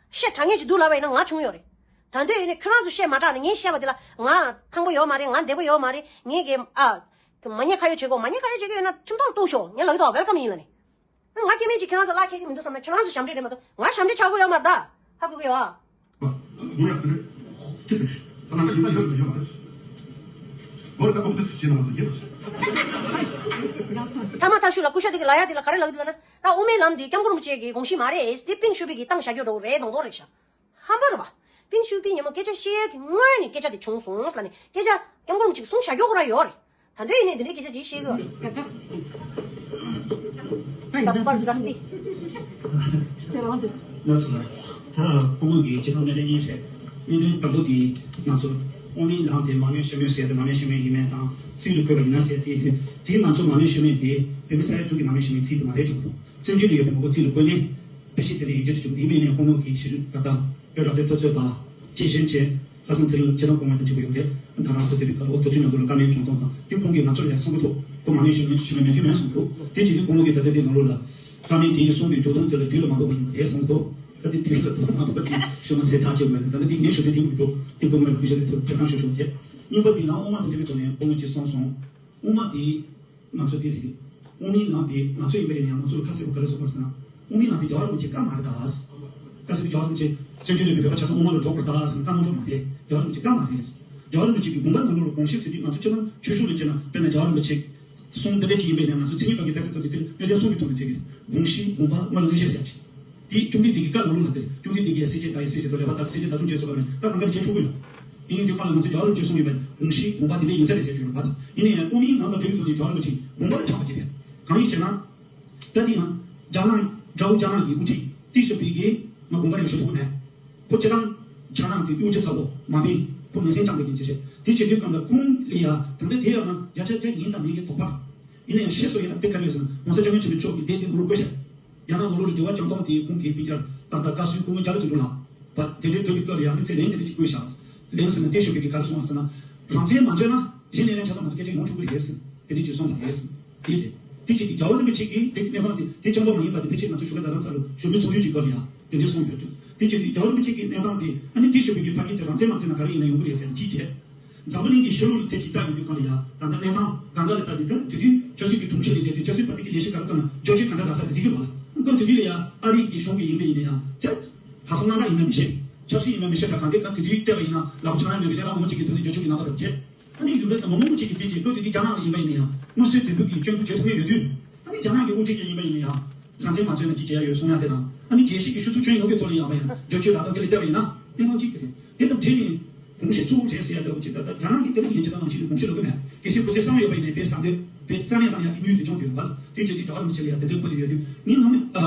བཤད་དྲང་ངེས་ཅིག་འདུག་ལབ་པ་ཡིན་ན་ང་བྱུང་ཡོད་རེད། ད་འདོད་ཡིན་ནས་ཁྱོད་རང་ཚོ་བཤད་མ་དྲག་ནས་ངས་བཤད་པ་དེ་ལ་ང་ཐང་པོ་ཡོད་མ་རེད། ང་བདེ་པོ་ཡོད་མ་རེད། ངས་གི་ཨ། མ་ཉེས་ཁ་གཡོག་བྱེད་དགོས། མ་ཉེས་ཁ་གཡོག་བྱེད་ཀྱི་ཡོད་ན་ཁྲིམས་ཐོག་གཏུགས་ཤོག་ངས་ལབ་ཀྱི་འདུག་ཝེལ་ཀམ་ཡིན་ལ་ནི། ང་སྐྱེ་དམན་གྱིས་ཁྱེད་རང་ཚོ་གླགས་འཁེལ་གྱི་མི་འདུག་བསམ་ན་ཁྱེད་རང་ཚོ་ཞབས་འདྲེན་རེད་མ་གཏོགས་ང་ཞབས་འདྲེན་ཆགས་ཀྱི་ཡོད་མ་རེད་ད། ཧ་གོ་གི་ཡོད་ཨ། མོ་ཡ་དེ་རེད། ཅི་ཟེར། ད་ནང་ང་ཡིན་ད་ཡོད་རེད་ཡོད་མ་རེད། མོ་རེད་ད་ཨོ་ཏི་སི་ཤེས་ན་མ་གཏོགས་ཡིན། ཐ་མ་ཐག་ཤུ་ལ་སྐུ་ཞབས་དེ་གི་ལ་ཡ་དེ་ལ་ག་རེ་ལབ་ཀྱི་འདུག་ན། ད་དབུ་མའི་ལམ་འདི་སྐྱབས་མགོན་རིན་པོ་ཆེ་གི་དགོངས་གཞི་མ་རེད། དེ་པིང་ཤུ་པི་གིས་བཏང་བཞག་རྒྱུ་འདྲ་བོ་རེད་མདོག་མདོག་རེད་ཤག་ཧམ་པ་རེད་པ། པིང་ཤུ་པི་ཉིན་མོ་སྐད་ཆ་བཤད་ཡས་ཀྱི་སྔོན་ནས་སྐད་ཆ་དེ་བྱུང་སོང་ལབ་ནས་སྐད་ཆ་སྐྱབས་མགོན་རིན་པོ་ཆེ་གིས་གསུངས་བཞག་རྒྱུ་ཁོ་རང་ཡོད་རེད། ད་དུང་ཡིན་ནའི་འདི་འདྲའི་སྐད་ཆ་ཅིག་བཤད་ཀྱི་ཡོད་རེད། འཛམ་བུ་གླིང་ཟ་སྟེ། ལགས་སོ་ལགས། ད་སྐུ་ངོ་གིས་སྤྱི་བཏང་གནད་དོན་གཉིས་རེད། གནད་དོན་དང་པོ་དེ་ང་ཚོ་དབུ་མའི་ལམ་དེ་མང་མོས་ཤོས་མོས་ཟེར་ཏེ་མང་མོས་ཤོས་མོས་ཡིན་མིན་དང་ཚིག་ལ་བཀོད་པ་ཡིན་ན་ཟེར་ཏེ་དེ་ང་ཚོ་མང་མོས་ཤོས་མོས་དེ་བོད་མི་ས་ཡ་དྲུག་གི་མང་མོས་ཤོས་མོས་ཚིག་དེ་མ་རེད་དྲན་གྱི་འདུག་བཙན་བྱོལ་ལ་ཡོད་པའི་མང་པོ་རྩིས་ལ་བཀོད་ནས་ཕལ་ཆེར་དེ་འདྲ་ཡིན་གྱི་འདུག་ཡིན་པས་ནས་སྐུ་ངོ་གིས་ཤེས་རིག་བཀའ་བཏང་བོད་རང་བཙན་འཐབ་རྩོད་པ་སྐྱེས་ཆེན་ཆེ་ལྷག་བསམ་ཚེ་རིང་སྤྱི་བཏང་སྐུ་ངོ་དང་འཁྲིལ་བ་ཡོད་རེད། ད་རང་ས་དེ་བའི་སྐབས་ལ་ཨོ་ཐོ་ཚུན་ཡང་དུ་ལ་བཀའ་མོལ་བྱུང་སྟངས་དང་དེ་ཁོང་གིས་ང་ཚོར་ཡང་གསུང་གི་འདུག་ཁོ་མང་མོས་ཤོས་མོས་ཤོས་མོས་མེད་མཁན་མེད་གསུང་གི་འདུག་དེ་བྱེད་དུས་སྐུ་ངོ་གིས་ད་ལྟ་དེའི་ནང་ལོགས་ལ་བཀའ་མོལ་དེའི་གསུང་གི་མཇུག་སྡོམ་དེ་ལ་དུས་ལ་མ་འགོར་བ་ཡིན་པ་རེད་གསུང་གི་འདུག་ད་དེ་དུས་ལ་འགོར་མ་འགོར་བ་དེ་ཤོད་མ་ཟད་ཐག་བཅད་དགོས་ནས་ད་ལྟ་དེ་ངས་ཞུ་ཚུལ་དེ་མི་འདུག་དེ་སྐུ་ངོ་ལ་ཕུལ་བྱ་དེ་ཐུགས་ཕེབས་གནང་ཞུ་ཞུ་བྱས། གཉིས་པ་དེ་ཡང་དབུ་མ་དང་འབྲེལ་བའི་ཐོག་ནས་སྐུ་ངོ་གིས་གསུངས་སོང་། དབུ་མ་དེ་ང་ཚོ་དེ་རེད། དབུ་མའི་ལམ་དེ་ང་ཚོ་ཡིན་པ་ཡིན་ན་ཡང་ང་ཚོ་ལ་ཁ་གསལ་པོ་ག་རེ་བཟོ་དགོས་ཟེར་ན། དབུ་མའི་ལམ་དེ་རྒྱལ་བ་རིན་པོ་ཆེའི་བཀའ་མ་རེད་ད། སྐབས་སུ་རྒྱལ་བ་རིན་པོ་ཆེ་བཙན་བྱོལ་ནས་བོད་པ་ཆ་ཚང་དབུ་མ་ལ་འགྲོ་དགོས་ད་ཟེར་ན་བཀའ་མ་འགྲོ་མ་རེད། རྒྱལ་བ་རིན་པོ་ཆེའི་བཀའ་མ་རེད། རྒྱལ་བ་རིན་པོ་ཆེ་གི་དགོངས་པ་ནང་ལོགས་ལ་དགོངས་གཞི་ཟེར་དུས་ང་ཚོ་སྤྱིར་བཏང་ཆོས་ཕྱོགས་ལ་བྱས་ན་དཔེར་ན་རྒྱལ་བ་རིན་པོ་ཆེ་གསུང་དེ་འདྲ་ཅིག་ཡིན་པས་ན་ང་ཚོ་མཚན་ཉིད་པ་གི་ཐད་ཚད་ཐོག་ནས་དེར་གནད་དོན་གསུམ་གྱི་ཐོག་ནས་བྱེད་ཀྱི་རེད། དགོངས་གཞི་དགོངས་པ་དངོས་གནས་གཞི་ཟེར་ཡ་ཅིག་དེ་བཅོམ་ལྡན་འདས་ཀྱི་བཀའ་ནང་ལོགས་ལ་དེར་བཅོམ་ལྡན་འདས་ཀྱིས་སྲས་བཅས་བདག་ཡི་སྲས་བཅས་དོ་ལས་པ་དག་སྲས་བཅས་བདག་བཟུང་བྱས་སོ་ལབ་ནས་བཀའ་གང་ག་ནས་བྱེད་ཆོག་གི་ཡོད། ཡིན་ཡང་དུས་སྐབས་ལ་ང་ཚོས་རྒྱལ་བ་རིན་པོ་ཆེས་གསུངས་ཡོད་པའི་དགོངས་གཞི་དགོངས་པ་དེ་འདྲ་ཡིན་ས་རེད་ཟེར་གྱི་ཡོད་པ་དང་། ཡིན་ན་ཡང་དབུ་མའི་ལམ་དང་འབྲེལ་བའི་ཐོག་ནས་རྒྱལ་བ་རིན་པོ་ཆེས་དགོངས་པ་རེ་འཆང་བ་ཅིག་རེད། གང་ཡིན་ཟེར་ན། ད་དེ་ཡང་། རྒྱ་ནག་དགྲ་བོ་རྒྱ་ནག་གི་དབུ་ཁྲིད་ཏི་ཤོ་པི་གིས་ང་དགོངས་པ་རེ་ཞུ་ཐུབ་ཀྱི་མེད། ཁོ་སྤྱིར་བཏང་རྒྱ་ནག་གི་གཡོ་སྒྱུ་ཚ་པོ་མ་བིན་ཁོ་ངན་སེམས་བཅངས་པའི་རྐྱེན་གྱིས་རེད། དེ་བྱེད་དུས་སྐབས་ལ་ཁོང་ལ་ཡ་ད་ལྟ་དེ་ཡང་ན་བརྒྱ་ཆ་བརྒྱ་ཡིན་དང་མིན་གྱི་དོགས་པ། ཡིན་ན་ཡང་ཤེས་སོ་ཡ་དེ་ག་རེ་ཡོད་ཟེར་ན་༸གོང་ས་༸སྐྱབས་མགོན་ཆེན་པོ་མཆོག་གིས་དེ་དེ་ངོ་ལོག་བཀོད་ཤག་རྒྱ་ནག་ངོ་ལོག་ལ་འབྲེལ་བ་བྱུང་སྟངས་དེ་ཁོང་གིས་དཔེ་ཆ་ཏག་ཏག་བཀའ་ཟུར་སྐུ་ངོ་རྒྱ་ལོ་དོན་གྲུབ་ལགས་པ་དེ་འདྲའི་འགྲོ་གི་སྐབས་ལ་ཡང་མི་ཚེ་ལན་དེ་འདྲ་ཅིག་བཀོད་ཤག་ལན་ཟེར་ན་ཏི་ཤོ་པི་གིས་ག་རེ་གསུངས་པ་ཟེར་ན། རང་བཙན་མ་བཟོས་ན་གཞི་ནས་ལན་ཆ་ཚང་ང་ཚོ་སྐད་ཆ་ཡོང་ཆོག་གི་རེད་ཟེར་དེ་འདྲ་ཅིག་གསུངས་པ་རེད་ཟེར་དེ་རེད། དེ་བྱས་ཏེ་རྒྱལ་བ་རིན་པོ་ཆེ་གིས་དེ་གནས་སྟངས་དེ་དེ་ཅང་པོ་མ་ཡིན་པ་དེ་ཕལ་ཆེར་ང་ཚོ་བཞུགས་སྒར་རྡ་རམ་ས་ལ་བཞུགས་མོལ་ཚོགས་ཡུལ་གྱི་སྐོར་ལ་ཡང་དེ་འདྲའི་གསུངས་ཡོད་དེ། དེ་བྱས་ཏེ་རྒྱལ་བ་རིན་པོ་ཆེ་གི་གནས་སྟངས་དེ་ཨ་ནི་དེ་ཞུ་བའི་གི་ཕ་གི་ཚེ་རང་བཙན་མ་བཙན་ན་ག་རེ་ཡིན་ན་ཡོང་གི་རེད་ཟེར་ནས་གཅིག་བྱས། འཛམ་བུ་གླིང་གི་ཤར་ནུབ་ཀྱི་ཚད་གཅིག་ལྟ་ཡོང་དུས་གང་ལ་ཡང་ད་ལྟ་གནས་སྟངས་གང་ག་ལ་ལྟ་དུས་ད་དེ་དུས་ཆབ་སྲིད་ཀྱི་གྲོང་ཁྱེར་ལ་བསྡད་དུས་ཆབ་སྲིད་པ་དེ་གི་ལས་གཞི་ག་རེ་བརྩམས་ན་འགྱུར་བཅོས་ག་འདྲ་རག་ས་རེད་གཟིགས་ཀྱི་མ་རེད། སྐབས་དེ་དུས་ལ་ཡང་ཨ་རི་གི་གཞུང་གི་ཡིན་པ་ཡིན་ན་ཡང་ཁྱེད་ལྷག་བསམ་རྣམ་དག་ཡིན་ན་མི་ཤེས། ཆབ་སྲིད་ཡིན་ན་མི་ཤེས། ད་གང་གི་གང་དེ་དུས་བལྟས་པ་ཡིན་ན་ལག་པ་འཆང་ཡ་མེད་པའི་གནས་སྟངས་མང་པོ་ཅིག་གི་ཐོག་ནས་འགྱུར་བཅོས་ཀྱི་གནང་བ་རེད་བྱས། ཨ་ནི་ཡུ་རོབ་དང་མི་མང་པོ་ཅིག་གིས་བལྟས་རྗེས་སྐབས་དེ་དུས་རྒྱ་ནག་ལ་ཡིན་པ་ཡིན་ན་ཡང་མངོན་གསལ་དོད་པོ་གིས་སྐྱོན་འཛུགས་བྱེད་ཐུབ་ཀྱི་ཡོད་དུས། ཨ་ནི་རྒྱ་ནག་གི་དབུ་ཁྲིད་ཀྱིས་ཡིན་པ་ཡིན་ན་ཡང་རང་བཙན་མ་རྩོད་ན་ཅིག་བྱེད་ཡ་ཡོད་གསུང་ཡ་དེ་དང་། ཨ་ནི་རྒྱལ་སྤྱི་གི་ཤུགས་ཚུགས་ཁྱོན་ཡོངས་ཀྱི་ཐོག་ལ་ཡིན་པ་ཡིན་ན་འགྱུར་བཅོས་ལག་བསྟར་དེ་ལ་བལྟས་པ་ཡིན་ན་གནས་སྟངས་གཅིག་དེ་རེད། དེ་དང་འབྲེལ་ནས་གོང་ཞུས་གཙོ་བོ་རེད་ཟེར་ཡ་འདྲ་བོ་ཅིག་ད་རྒྱ་ནག་གི་དེ་ལ་ཡིན་གཅིག་དང་ནང་བཞིན་གྱི་གོང་ཞུས་ལབ་གི་མེད། གལ་སྲིད་ཁོ་ཚོའི་བསམ་ཡོད་པ་ཡིན་ན་དཔེ་བཟང་འདོད་དཔེ་བསམ་ཡ་བཏང་ཡ་གི་དངུལ་དེ་སྦྱོང་གི་ཡོད་པ་ལ། དེ་བྱས་ཏེ་རྒྱ་གར་རིན་པོ་ཆེ་ལ་ཡ་དེ་འདྲའི་བཀོད་དེ་ཡོད་དུས་ངས་སྔ་མོ་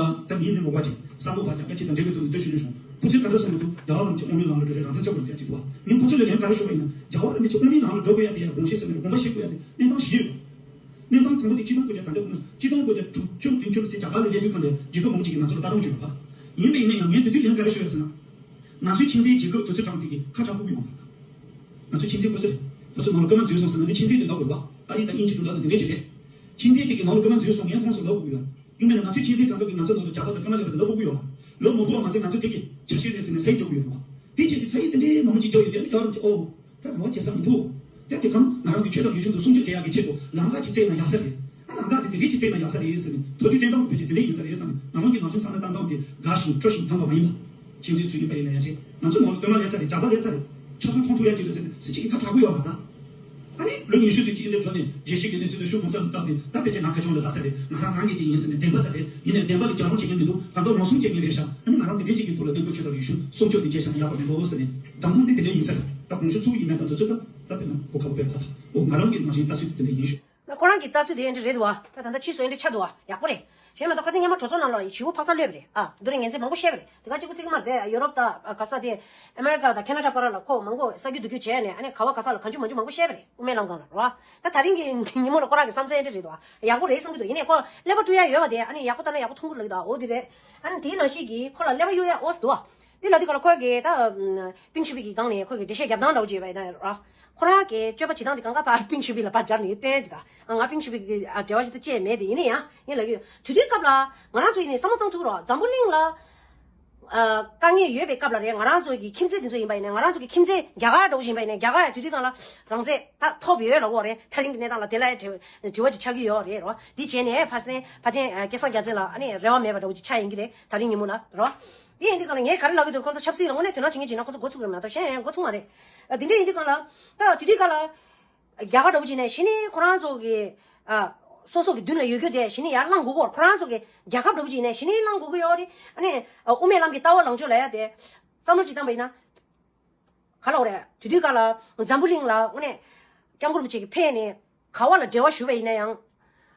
ད་མིའི་རིན་པོ་བ་ཅིག་བསམ་བློ་བ་ཅིག་སྐད་ཆ་དང་འབྲེལ་བའི་ཐོག་ནས་འདི་ཞུ་འདོད་བྱུང་། ཁོ་ཚོས་ད་ལྟ་གསུངས་ཡོད་དུས་རྒྱ་གར་རིན་པོ་ཆེ་དབུ་མའི་ལམ་ལ་འགྲོ་རེད། རང་བཙན་རྩོད་དགོས་རེད་ཟེར་ཡ་ཅིག་འདུག་བ། ངས་ཁོ་ཚོ་ལ་ལན་ག་རེ་ཞུ་བ་ཡིན་ན་རྒྱ་གར་རིན་པོ་ཆེ་དབུ་མའི་ལམ་ལ་འགྲོ་དགོས་ཡ་དེ་ཡ་དགོངས་བཞེས་ཟེར་ནས་དགོངས་པ་བཞེས་དགོས་ཡ་དེ་གནས་སྟངས་བཞི་ཡོད། གནས་སྟངས་དང་པོ་དེ་སྤྱི་བཏང་དགོས་ཀྱང་ད་ལྟ་ཁོང་སྤྱི་བཏང་དགོས་ཀྱང་དྲུག་ཅུ་བདུན་ཅུ་ལ་ཚེ་རྒྱ་གར་ལ་སླེབས་དུས་གང་ལས་རྒྱལ་ཁབ་མང་ཅིག་གིས་ང་ཚོ་ལ་ལྟ་སྟངས་བྱུང་ཡོད་པ། ཡིན་པ་ཡིན་ན་ཡང་ངས་དེ་དུས་ལན་ག་རེ་ཞུ་ཡོད་ཟེར་ན། ང་ཚོའི་ཁྱིམ་མཚེས་རྒྱལ་ཁབ་དེ་ཚོ་གྲངས་དེ་གི་ཁ་གྲག་པོ་ཡོང་བ། ང་ཚོའི་ཁྱིམ་མཚེས་ཁོ་ཚོ་རེད། ཁོ་ཚོ་ནང་ལ་སྐར་མ་འཛུལ་སོང་ཟེར་ན་ང་ཚོའི་ཁྱིམ་མཚེས་དེ་ལབ་དགོས་པ། ཨ་རི་དང་དབྱིན་ཇི་དུ་ལབ་དང་དེ་འདྲས་ཅིག་རེད། ཁྱིམ་མཚེས་དེ་གི་ནང་ལ་སྐར་མ་འཛུལ་སོང་ངས་མཐོང་སོང་ལབ་དགོས་ཀྱི་ཡོད། ཡིན་པས་ན་ང་ཚོའི་ཁྱིམ་མཚེས་གང་ག་གིས་ང་ཚོ་ནང་ལ་རྒྱ་གར་དང་ཀར་ནཱ་ཊ་ཀ་དང་ལབ་དགོས་ཀྱི་ཡོད། ལོ་མང་པོ་བ་ང་ཚོས་ང་ཚོ་དེ་གི་བྱ་བྱེད་རེད་ཟེར་ནས་ཟས་རྒྱག་གི་ཡོད་རེད་བ། དེ་བྱས་ཏེ་ཚ་ཡིག་དེ་འདྲའི་མང་པོ་ཅིག་རྒྱག་ཡོད་དེ་ཨ་ནི་རྒྱག་རུང་ཅི་ཨོ། ད་རང་དབང་སྐྱེ་ས་མི་འདུག་དེ་དེ་གམ་ང་རང་གི་ཆོས་དང་རིག་གཞུང་དུ་སྲུང་སྐྱོབ་བྱེད་ཡག་གི་ཆེད་དུ་ལམ་ཁ་ཅིག་བཙལ་ན་ཡག་ས་རེད། ཨ་ལམ་ཁ་དེ་དེ་འདྲས་ཅིག་བཙལ་ན་ཡག་ས་རེད་ཟེར་ནས་ཐག་གཅོད་བཏོན་སྟངས་དེ་བྱས་དེ་འདྲས་ཡིན་ས་རེད་བསམ་ནས་ང་རང་གི་ནང་སེམས་བསམ་བློ་བཏང་སྟངས་དེ་དགའ་ཞིང་སྤྲོ་ཞིང་དྭངས་པ་མ་ཡིན་པ། ཁྱིམ་མཚེས་ཚོས་ཡིན་པ་ཡིན་ན་ཡང་རེད། ང་ཚོ་ནང་ལ་སྟོད་མ་ལས་ཚ་རེད། རྒྱག་པ་ལས་ཚ་རེད། ཆ་ཚང་མཐོང་ཐུབ་ཡ་ཅིག་རེད་ཟེར་ནས་སུ་གཅིག་གིས་ཁ་གྲག་གི་ཡོད་མ་རེད། ཨ་ནི་ལོ་ཉི་ཤུ་ཙམ་ཅིག་འདྲ་འགྲོ་ནས་རྒྱལ་སྤྱིའི་གི་གནས་ཚུལ་དེ་ཤུགས་གང་ས་ལ་བཏང་སྟེ་ད་ཕལ་ཆེར་ང་ཁ་ཆུང་ལ་ལྷག་ས་རེད། ང་རང་རང་གི་དེ་ཡིན་ཟེར་ནས་བདེན་པ་ད་རེད། ཡིན་ནའི་བདེན་པ་ལ་རྒྱག་རོགས་བྱེད་མཁན་མི་འདུག་ད་མདོ་ངོ་སྲུང་བྱེད་མཁན་རེད་ཤག་ཨ་ནི་ང་རང་དེ་འདྲས་ཅིག་གི་ཐོག་ལ་བདེན་པ་ཆོས་དང་རིག་གཞུང་སྲུང་སྐྱོབ་དེ་བྱས་བཞག་ན་ཡག་པ་མིན་འགྲོ་ཟེར་ནས་བརྡ་མཐོང་དེ་དེ་འདྲས་ཡིན་ས་རེད། ད་གོང་ཞུ་ཚུགས་ཡིན་མེད་དང་དུ་ཚོད་ད་ད་དཔེར་ན་གོ་ཁ་པོ་དཔེ་ཁ་ད་ཨོ་ང་རང་གི་ནང་བཞིན་ལྟ་ཚུལ་དེ་དེ་འདྲས་ཡིན་ཞུ། ཁོ་རང་གི་ལྟ་ཚུལ་དེ་འདྲས་རེད་འདུག་བ། ད་ད་ལྟ་ཕྱིས་སུ་འདི་འདྲས་ཆགས་འདུག་བ། ཡག་པོ་རེད། གཞན་མ་གཏོགས་ཁ་སང་སྔོན་མ་གྲོས་ཚོགས་ནང་ལ་བྱིའུ་ཕག་ཚ་གློད་པ་རེད། ཨ་འདི་རིང་ངན་ཚད་མང་པོ་བཤད་པ་རེད། དེ་ག་གཅིག་པུ་ཅིག་མ་རེད་དེ། ཡོ་རོབ་དང་ག་ས་དེ་ཨ་མེ་རི་ཀ་དང་ཁེ་ན་ཌ་བར་ལ་ཁོ་མང་པོ་ས་རྒྱུ་རྡོ་རྒྱུ་བྱས་ནས་ཨ་ནི་ག་བ་ག་ས་ལ་གང་བྱུང་མང་བྱུང་མང་པོ་བཤད་པ་རེད། དབུ་མའི་ལམ་སྒང་ལ་རོ། ད་ད་རིང་གི་ཉིན་མོ་ལ་ཁོ་རང་གི་བསམ་ཚུལ་འདི་འདྲས་རེད་འདུག་བ། ཡག་པོ་རེད་བསམ་གྱི་འདུག་ཡིན་ནའི་ཁོ་ཀླད་པ་བཀྲུ་ཡ་ཡོད་པ་དེ་ཨ་ནི་ཡག་པོ་ལྟ་ན་ཡག་པོ་མཐོང་གི་ལབ་ཀྱི་འདུག་འོ་དེ་རེད། ཨ་ནི་དེའི་ནང་བཞིན་གྱི་ཁོ་ལ་ཀླད་པ་གཡུག་ཡ་འོ་ཟེར་འདུག་བ། དེ་ལ་དེ་ག་ལ་ཁོ་གི་ད་པིང་ཆུ་པི་གི་སྒང་ནས་ཁོ་གི་འགྲེལ་བཤད་རྒྱབ་སྟངས་འདྲ་བོ་ཅིག་ཡོད་པ་ཡིན་ན་ར། ཁོ་རང་གི་སྤྱོད་པ་བྱེད་སྟངས་དེ་གང་ག་ཕར་པིང་ཆུ་པི་ལ་ཕར་སྦྱར་ནས་བསྟན་ཅིག་ད། ང་པིང་ཆུ་པི་གི་འབྲེལ་བ་ཞིག་ད་ཅེས་མེད་དེ་ཡིན་ན་ཡང་ངས་ལབ་ཀྱི་ཡོད། དེ་དུས་སྐབས་ལ་ང་རང་ཚོ་ཡིན་ནས་བསམ་བློ་བཏང་ཐུབ་རོགས། འཛམ་བུ་གླིང་ལ་དཀའ་ངལ་ཡོད་པའི་སྐབས་ལ་རེད། ང་རང་ཚོ་གི་ཁྱིམ་མཚེས་དེ་ཚོ་ཡིན་པ་ཡིན་ན་ང་རང་ཚོ་གི་ཁྱིམ་མཚེས་རྒྱ་གར་འདྲ་བོ་ཞིག་ཡིན་པ་ཡིན་ན་རྒྱ་གར་ཡ་དེ་དུས་སྒང་ལ་རང་བཙན་ད་ཐོབ་ཡོད་ལབ་ཀྱི་ཡོད་རེད། ད་རིང་གི་གནས་སྟངས་ལ་དེ་ལ་ཡ་དྲི་དྲི་བ་ཅིག་ཆགས་ཀྱི་ཡོད་རེད་རོ། འདི་བྱས་ནས་ཕར་སེང་ཕར་ཆེན་སྐལ་བཟང་རྒྱལ་མཚན་ལ་ཨ་ནི་རེ་བ་མེད་པ་འདྲ་བོ་ཅིག་ཆགས་ཡིན་གྱི་རེད། ད་རིང་ཉིན་མོ་ལ་རོ། དེ་ཡིན་དུས་སྒང་ལ་ངས་ག་རེ་ལབ་ཀྱི་འདུག་ཁོང་ཚོ་ཆབ་སྲིད་ལ་དངོས་གནས་དོ་སྣང་བྱེད་མཁན་བྱས་ན་ཁོང་ཚོ་འགོ་ཚུགས་ཀྱི་རེད་མ་གཏོགས་གཞན་འགོ་ཚུགས་མ་རེད། ཨ་དེ་འདྲ་ཡིན་དུས་སྒང་ལ་ད་དེ་དུས་སྒང་ལ་རྒྱ་གར་འདྲ་བོ་བྱས་ནས་གཞི་ནས་ཁོ་རང་ཚོ་གི་ཨ་སོ་སོ་གི་མདུན་ལ་ཡོད་རྒྱུ་དེ་གཞི་ནས་ཡར་བླང་དགོས་ཀྱི་ཡོད་རེད། ཁོ་རང་ཚོ་གི་རྒྱལ་ཁབ་འདྲ་བོ་བྱས་ནས་གཞི་ནས་བླང་དགོས་ཀྱི་ཡོད་རེད། ཨ་ནི་ཨ་དབུ་མའི་ལམ་གྱི་ལྟ་བ་ལངས་ཕྱོགས་ལ་ཡ་དེ་བསམ་བློ་ཅིག་བཏང་པ་ཡིན་ན། ག་ལབ་དགོས་རེད། དེ་དུས་སྒང་ལ་འཛམ་བུ་གླིང་ལ་དངོས་གནས་སྐྱབས་མགོན་རིན་པོ་ཆེ་གིས་ཕེབས་ནས་ག་བ་ལ་འབྲེལ་བ་ཞུས་པ་ཡིན་ན་ཡང་།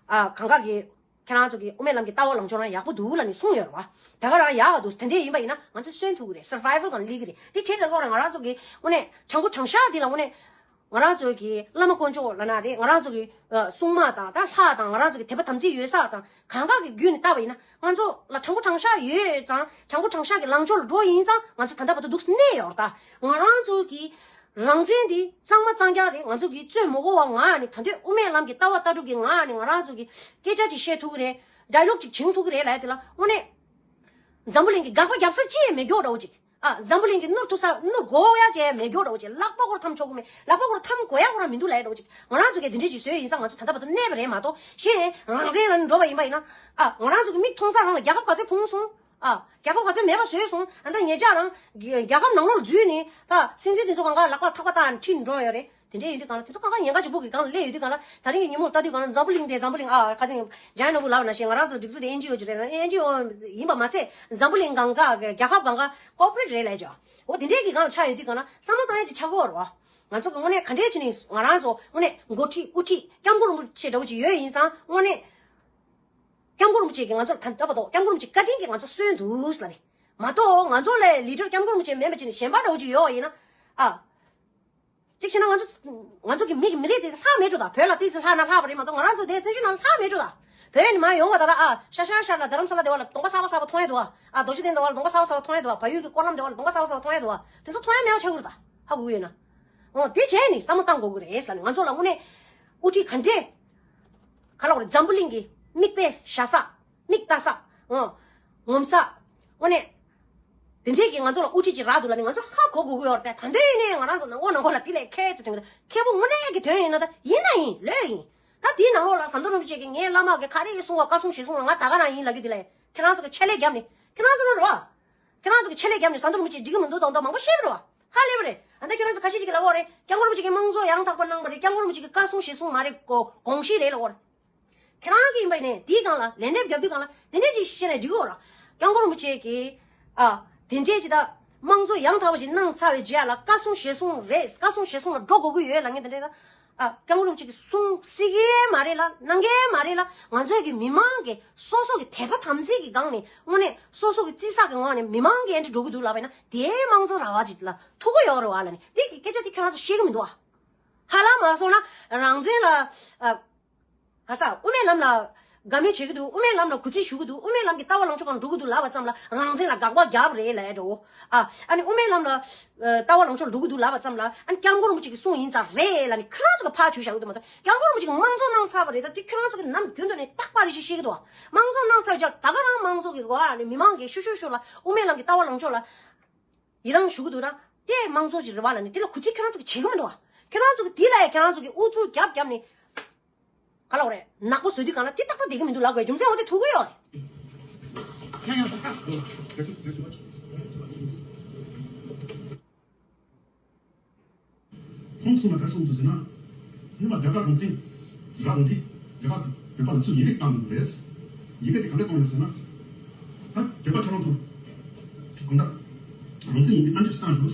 ཨ་གང་ག་གིས་ཁྱེད་རང་ཚོ་གི་དབུ་མའི་ལམ་གྱི་ལྟ་བ་ལངས་ཕྱོགས་རང་ཡག་པོ་འདུག་ལབ་ནས་གསུངས་ཡོད་རེད་བ། ད་ག་རང་ཡག་ག་འདུག་དེ་འདྲས་ཡིན་པ་ཡིན་ན་ང་ཚོ་གསོན་ཐུབ་ཀྱི་རེད། survival་སྒང་སླེབས་ཀྱི་རེད། དེ་བྱས་ལ་ཁོ་རང་ང་རང་ཚོ་གི་དངོས་གནས་བྱང་ཁོག་བྱང་ཤ་འདི་ལ་དངོས་གནས་ང་རང་ཚོ་གི་བླ་མ་དཀོན་མཆོག་ལབ་ན་རེད། ང་རང་ཚོ་གི་ཨ་སྲུང་མ་དང་ད་ལྷ་དང་ང་རང་ཚོ་གི་དད་པ་དམ་ཚིག་ཡོད་ས་དང་གང་ག་གི་བརྒྱུད་ནས་བལྟས་པ་ཡིན་ན། ང་ཚོ་ལ་བྱང་ཁོག་བྱང་ཤ་ཡོད་ཙང་བྱང་ཁོག་བྱང་ཤ་གི་ལངས་ཕྱོགས་ལ་འགྲོ་ཡིན་ཙང་ང་ཚོ་ད་ལྟ་བར་དུ་འདུག་གནས་ཡོད་རེད། ད་ང་རང་ཚོ་གི་རང་བཙན་འདི་གཙང་མ་གཙང་རྐྱང་རེད། ང་ཚོ་གི་རྩོད་མི་དགོས་པ་ངང་ནས་ད་ལྟའི་དབུ་མའི་ལམ་གྱི་ལྟ་བ་ལྟ་གྲུབ་ཀྱི་ངང་ནས་ང་རང་ཚོ་གི་སྐད་ཆ་ཅིག་བཤད་ཐུབ་ཀྱི་རེད། ཌའི་ལོག་ཅིག་བྱེད་ཐུབ་ཀྱི་རེད་ལབ་ཡ་དེ་ལ་དངོས་གནས་འཛམ་བུ་གླིང་གི་དགག་པ་རྒྱབ་ས་ཅི་ཡང་མེད་མགྱོགས་འདྲ་བོ་ཅིག་ཨ་འཛམ་བུ་གླིང་གི་ནོར་ཐུབ་ས་ནོར་དགོས་ཡ་ཅི་ཡང་མེད་མགྱོགས་འདྲ་བོ་ཅིག་ལག་པ་སྐོར་འཐམ་ཆོག་གི་མེད། ལག་པ་སྐོར་འཐམ་དགོས་ཡ་ཁོ་རང་མི་འདུག་ལབ་ཡ་འདྲ་བོ་ཅིག་ང་རང་ཚོ་གིས་འདི་འདྲས་ཅིག་བཟོས་ཡིན་ཙང་ང་ཚོ་ད་ལྟ་བར་དུ་གནས་པ་རེད་མ་གཏོགས་གཞན་རང་བཙན་ལ་འགྲོ་བ་ཡིན་པ་ཡིན་ན། ཨ་ང་རང་ཚོ་གི་མིག་མཐོང་ས་རང་ལ་རྒྱལ་ཁབ་ག་ཚོད་ཕུང་སོང་། ཨ། རྒྱལ་ཁབ་ག་ཚོད་མེད་པ་བཟོས་སོང་། ཨ་ད་ཉེ་ཆར་རང་རྒྱལ་ཁབ་ནང་ལོགས་ལ་འཛུལ་ནས་ད་སྲིད་འཛིན་དེ་ཚོ་གང་ག་ལག་པ་ཐག་པ་བཏགས་ནས་ཁྲིད་འགྲོ་ཡོད་རེད། དེ་འདྲས་ཡོད་དུས་གང་ལ་དེ་ཚོ་གང་ག་ཉེན་ཁ་ཆེན་པོ་གི་སྒང་ལ་སླེབས་ཡོད་དུས་གང་ལ་ད་རིང་གི་ཉིན་མོར་ལྟ་དུས་གང་ལ་འཛམ་བུ་གླིང་དེ་འཛམ་བུ་གླིང་ཨ་ཁ་ཅིག་ཇའི་ནོ་བུ་ལབ་ན་ཞེས་ང་རང་ཚོ་སྒྲིག་འཛུགས་དེ་ཨེན་ཇི་ཨོ་ཅིག་རེད་ན་ཨེན་ཇི་ཨོ་ཡིན་པ་མ་ཚད་འཛམ་བུ་གླིང་གང་ག་གི་རྒྱལ་ཁབ་གང་ག་ཀོར་པོ་རེ་ཊི་རེད་ལབ་ཅོ། འོ་དེ་འདྲས་ཀྱི་སྒང་ལ་ཆགས་ཡོད་དུས་གང་ལ་བསམ་བློ་བཏང་ཡ་ཅིག་ཆགས་ཀྱི་ཡོད་རེད་བ། ང་ཚོ་གི་དངོས་གནས་ག་འདྲས་བྱས་ནས་ང་རང་ཚོ་དངོས་གནས་འགོ་ཁྲིད་དབུ་ཁྲིད་སྐྱབས་མགོན་རིན་པོ་ཆེ་འདྲ་བོ་ཅིག་ཡོད་ཡིན་ཙང་དངོས་གནས། སྐྱབས་མགོན་རིན་པོ་ཆེ་གིས་ང་ཚོར་ད་ལྟ་བར་དུ་སྐྱབས་མགོན་རིན་པོ་ཆེ་བཀའ་དྲིན་གྱིས་ང་ཚོ་གསོན་འདུག་ཟེར་ལབ་ནས། མ་གཏོགས་ང་ཚོ་ལས་ལི་ཌར་སྐྱབས་མགོན་རིན་པོ་ཆེ་མེད་པ་བྱས་ནས་གཞན་པ་འདྲ་བོ་ཅིག་ཡོད་པ་ཡིན་ན། ཨ། གཅིག་བྱས་ན་ང་ཚོ་ང་ཚོ་གི་མི་གི་མི་རིགས་དེ་ལྷག་མེད་འགྲོ་ད། བོད་ལ་ཏོག་ཙམ་ལྷག་ན་ལྷག་པ་རེད་མ་གཏོགས་ང་རང་ཚོ་དེ་བཙན་བྱོལ་ནང་ལྷག་མེད་འགྲོ་ད། བོད་ནས་མར་ཡོང་བ་ད་ར་ཨ་ཤར་ཤར་ཤར་ལ་རྡ་རམ་ས་ལ་དེ་བ་ལ་གདོང་པ་གསར་པ་གསར་པ་མཐོང་ཡ་འདུག་ཨ། ཨ་རྡོ་རྗེ་གདན་དེ་བ་ལ་གདོང་པ་གསར་པ་གསར་པ་མཐོང་ཡ་འདུག་ཨ། བལ་ཡུལ་གྱི་སྐོར་ལམ་དེ་བ་ལ་གདོང་པ་གསར་པ་གསར་པ་མཐོང་ཡ་འདུག་ཨ། དེ་ཚོ་མཐོང་ཡ་མེད་པ་ཆགས་ཀྱི་རེད་ད། ཧ་གོ་གི་ཡོད་ན། འོ་དེ་བྱས་ནས་བསམ་བློ་བཏང་དགོས་ཀྱི་རེད་ཟེར་ནས་ང་ཚོ་ལ་དངོས་གནས་དབུ་ཁྲིད་ག་འདྲས་ག་ལ་བ་རེད་འཛམ་བུ་གླིང་གི་ མིག་དཔེ་བཞག་ས། མིག་ལྟ་ས། ཨོ། ངོམ་ས། དངོས་གནས། དེ་འདྲས་ཀྱི་ང་ཚོ་ལ་དབུ་ཁྲིད་ཅིག་རག་འདུག་ལབ་ནས་ང་ཚོ་ཧ་གོ་དགོས་ཀྱི་ཡོད་རེད་དེ། ད་འདོད་ཡིན་ནའི་ང་རང་ཚོ་ནང་ལོགས་ནང་ལོགས་ལ་དེ་ལས་ཁྱད་ཚོ་དོན་གྱི་ཁྱད་པར་དངོས་གནས་ཀྱི་དོན་ཡིན་ན། ད་ཡིན་ན་ཡིན་ལོས་ཡིན། ད་དེའི་ནང་ལོགས་ལ་ཟམ་གདོང་རིན་པོ་ཆེ་གིས་ངའི་བླ་མ་གིས་ག་རེ་གསུང་བ་བཀའ་གསུང་ཞེས་གསུང་ལ་ང་ད་ག་རང་ཡིན་ལབ་རྒྱུ་དེ་ལས་ཁྱེད་རང་ཚོ་གིས་ཆད་ལས་བརྒྱབ་ནས་ཁྱེད་རང་ཚོ་ལ་རེད་བ། ཁྱེད་རང་ཚོ་གིས་ཆད་ལས་བརྒྱབ་ནས་ཟམ་གདོང་རིན་པོ་ཆེ་འགྲིག་གི་མི་འདུག་དང་དང་མང་པོ་བཤད་པ་རེད་བ། ཧ་ལས་པ་རེད། ཨ་ད་ཁྱེད་རང་ཚོ་ཁ་ཤས་ཅིག་གིས་ལབ་ཡོད་རེད། སྐྱབས་མགོན་རིན་པོ་ཆེ་གིས་དམངས་གཙོ་ཡང་དག་པ་གནང་བ་རེད། སྐྱབས་མགོན་རིན་པོ་ཆེ་གིས་བཀའ་གསུང་ཞེས་གསུང་མ་རེད། དགོངས་གཞི་རེད་ལབ་ཡོད་རེད། ཁྱེད་རང་གིས་ཡིན་པ་ཡིན་ནའི་དེའི་སྒང་ལ་ལན་འདེབས་རྒྱབ་དུས་སྒང་ལ་དེ་འདྲས་ཅིག་བཤད་ནས་འགྲིག་གི་ཡོད་རེད། སྐྱབས་མགོན་རིན་པོ་ཆེ་གིས་ཨ་དེ་འདྲས་ཅིག་ད་དམངས་གཙོ་ཡང་དག་པ་ཅིག་གནང་ཚར་བའི་རྗེས་ལ་བཀའ་གསུང་ཞེས་གསུང་རེད། བཀའ་གསུང་ཞེས་གསུང་ལ་འགྲོ་དགོས་ཀྱི་ཡོད་ལབ་མཁན་དེ་འདྲས་ད། ཨ། སྐྱབས་མགོན་རིན་པོ་ཆེ་གིས་གསུང་སྲིད་ཀྱི་མ་རེད་ལ་གནང་གི་མ་རེད་ལ། ང་ཚོའི་གི་མི་མང་གི་སོ་སོ་གི་དད་པ་དམ་ཚིག་གི་སྒང་ནས་དངོས་གནས་སོ་སོ་གི་བརྩི་ས་གི་ངོས་ནས་མི་མང་གི་འདྲ་འགྲོ་གི་འདུག་ལབ་པ་ཡིན་ན་དེའི་དམངས་གཙོ་ར་བ་ཅིག་ལ་ཐུག་གི་ཡོད་རེད་བ་ལབ་ནས་འདི་གི་སྐད་ཆ་འདི་ཁྱོད་རང་ཚོ་ཤེས་གི་མི་འདུག་ཨ། ཧ་ལམ་མ་སོང་ན་རང་བཙན་ལ་ཨ། ག་ས་དབུ་མའི་ལམ་ལ་དགའ་མོས་བྱེད་ཀྱི་འདུག་དབུ་མའི་ལམ་ལ་གུས་བརྩི་ཞུ་གི་འདུག་དབུ་མའི་ལམ་གྱི་ལྟ་བ་ལངས་ཕྱོགས་སྒང་འགྲོ་གི་འདུག་ལབ་པ་ཙམ་ལ་རང་བཙན་ལ་དགག་པ་རྒྱབ་རེད་ལབ་ཡ་འགྲོ། ཨ། ཨ་ནི་དབུ་མའི་ལམ་ལ་ལྟ་བ་ལངས་ཕྱོགས་ལ་འགྲོ་གི་འདུག་ལབ་པ་ཙམ་ལ་ཨ་ནི་སྐྱབས་མགོན་རིན་པོ་ཆེ་གི་གསུང་ཡིན་ཙང་རེད་ལབ་ནས་ཁྱོད་རང་ཚོ་གི་ཕར་ཆུ་བཞག་གི་འདུག་མ་གཏོགས་སྐྱབས་མགོན་རིན་པོ་ཆེ་གི་དམངས་གཙོ་གནང་ཚར་བ་རེད། ད་དེ་ཁྱོད་རང་ཚོ་གི་ནམ་རྒྱུན་དུ་ནས་རྟག་པར་རེ་ཞིག་བཤད་ཀྱི་འདུག་དམངས་གཙོ་གནང་ཚར་བའི་རྗེས་ད་ག་རང་དམངས་གཙོ་གི་གོ་ཨ་ནི་མི་མང་གི་ཤུ་ཤུ་ཤུ་ལ་དབུ་མའི་ལམ་གྱི་ལྟ་བ་ལངས་ཕྱོགས་ལ་ཡི་རང་ཞུ་གི་འདུག་ན་དེ་དམངས་གཙོ་ཞིག་རེད་བ་ལབ་ནས་དེ་ལ་གུས་བརྩི་ཁྱོད་རང་ཚོ་གི་བྱེད་གི་མི་འདུག་བ། ཁྱོད་རང་ཚོ་གི་དེ་ལ་ཡ་ཁྱོད་རང་ཚོ་གི་ཨུ་ཚུགས་རྒྱབ་རྒྱབ་ནས། ག་ལ་བ་རེད། ནག་པོ་བཟོས་དུས་གང་ལ་དེ་ཏག་ཏག་བསྡད་ཀྱི་མི་འདུག་ལབ་དགོས་རྒྱུ་མཚན་འོ་དེ་ཐུག་གི་ཡོད་རེད། ཁོང་གསུངས་ན་ག་རེ་གསུངས་འདུག་ཟེར་ན། སྔོན་མ་རྒྱ་གར་རང་བཙན་རག་འོང་དུས་རྒྱ་གར་བོད་པ་ལ་ཚུར་ཡི་གེ་བཏང་འདུག་རེད། ཡི་གེ་དེ་ག་འདྲ་བཏང་ཡོད་ཟེར་ན། ད་བོད་པ་ཁྱོད་རང་ཚོ་དགོང་དག་རང་བཙན་ཡིན་པའི་ཨ་འདྲ་ཅིག་བཏང་འདུག་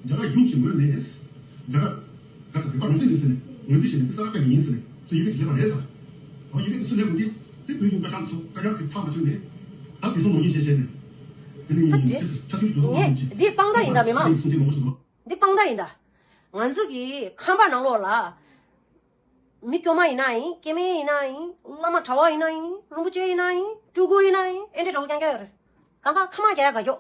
རྒྱ་གར་ཡོང་ཞིག་ངོས་ནས་རྒྱ་གར་ག་ས་བོད་པ་རང་བཙན་ཡིན་ཟེར་ནས་ངོས་འཛིན་བྱས་ནས་འདི་ས་ར་ཀ་གི་ཡིན་ཟེར་ནས་ཚུར་ཡི་གེ་ཅིག་སླེབས་པ་རེད་ཟེར། ཨོ་ཡི་གེ་དེ་ཚུར་སླེབས་འོང་དུས་དེ་བོད་ཀྱི་བཀའ་ཤག་ཚོ་བཀའ་ཤག་གི་ཐག་མ་ཆོད་ནས་ད་དེ་སོང་ནོར་ཡིན་ཞེས་བཤད་ནས་དེ་ནས་ད་དེ་ཆ་ཆ་ཚུལ་གྱི་འགྲོ་སྟངས་ངས་ཡིན་ཅིག་འདི་དཔང་རྟགས་ཡིན་ད་མི་མང་གསུང་དེ་མང་པོ་ཞིག་འདུག་འདི་དཔང་རྟགས་ཡིན་ད། ང་ཚོ་གི་ཁང་པ་ནང་ལོགས་ལ། མི་སྐྱོ་མ་ཡིན་ན་ཡིན། སྐྱེ་དམན་ཡིན་ན་ཡིན། བླ་མ་གྲྭ་བ་ཡིན་ན་ཡིན། རིན་པོ་ཆེ་ཡིན་ན་ཡིན། སྤྲུལ་སྐུ་ཡིན་ན་ཡིན། ཨེ་འདྲས་འདྲ་བོ་རྐྱང་རྐྱང་ཡོད་རེད། གང་ག་ཁ་མ་རྒྱག་ཡ་དགའ་སྐྱོ།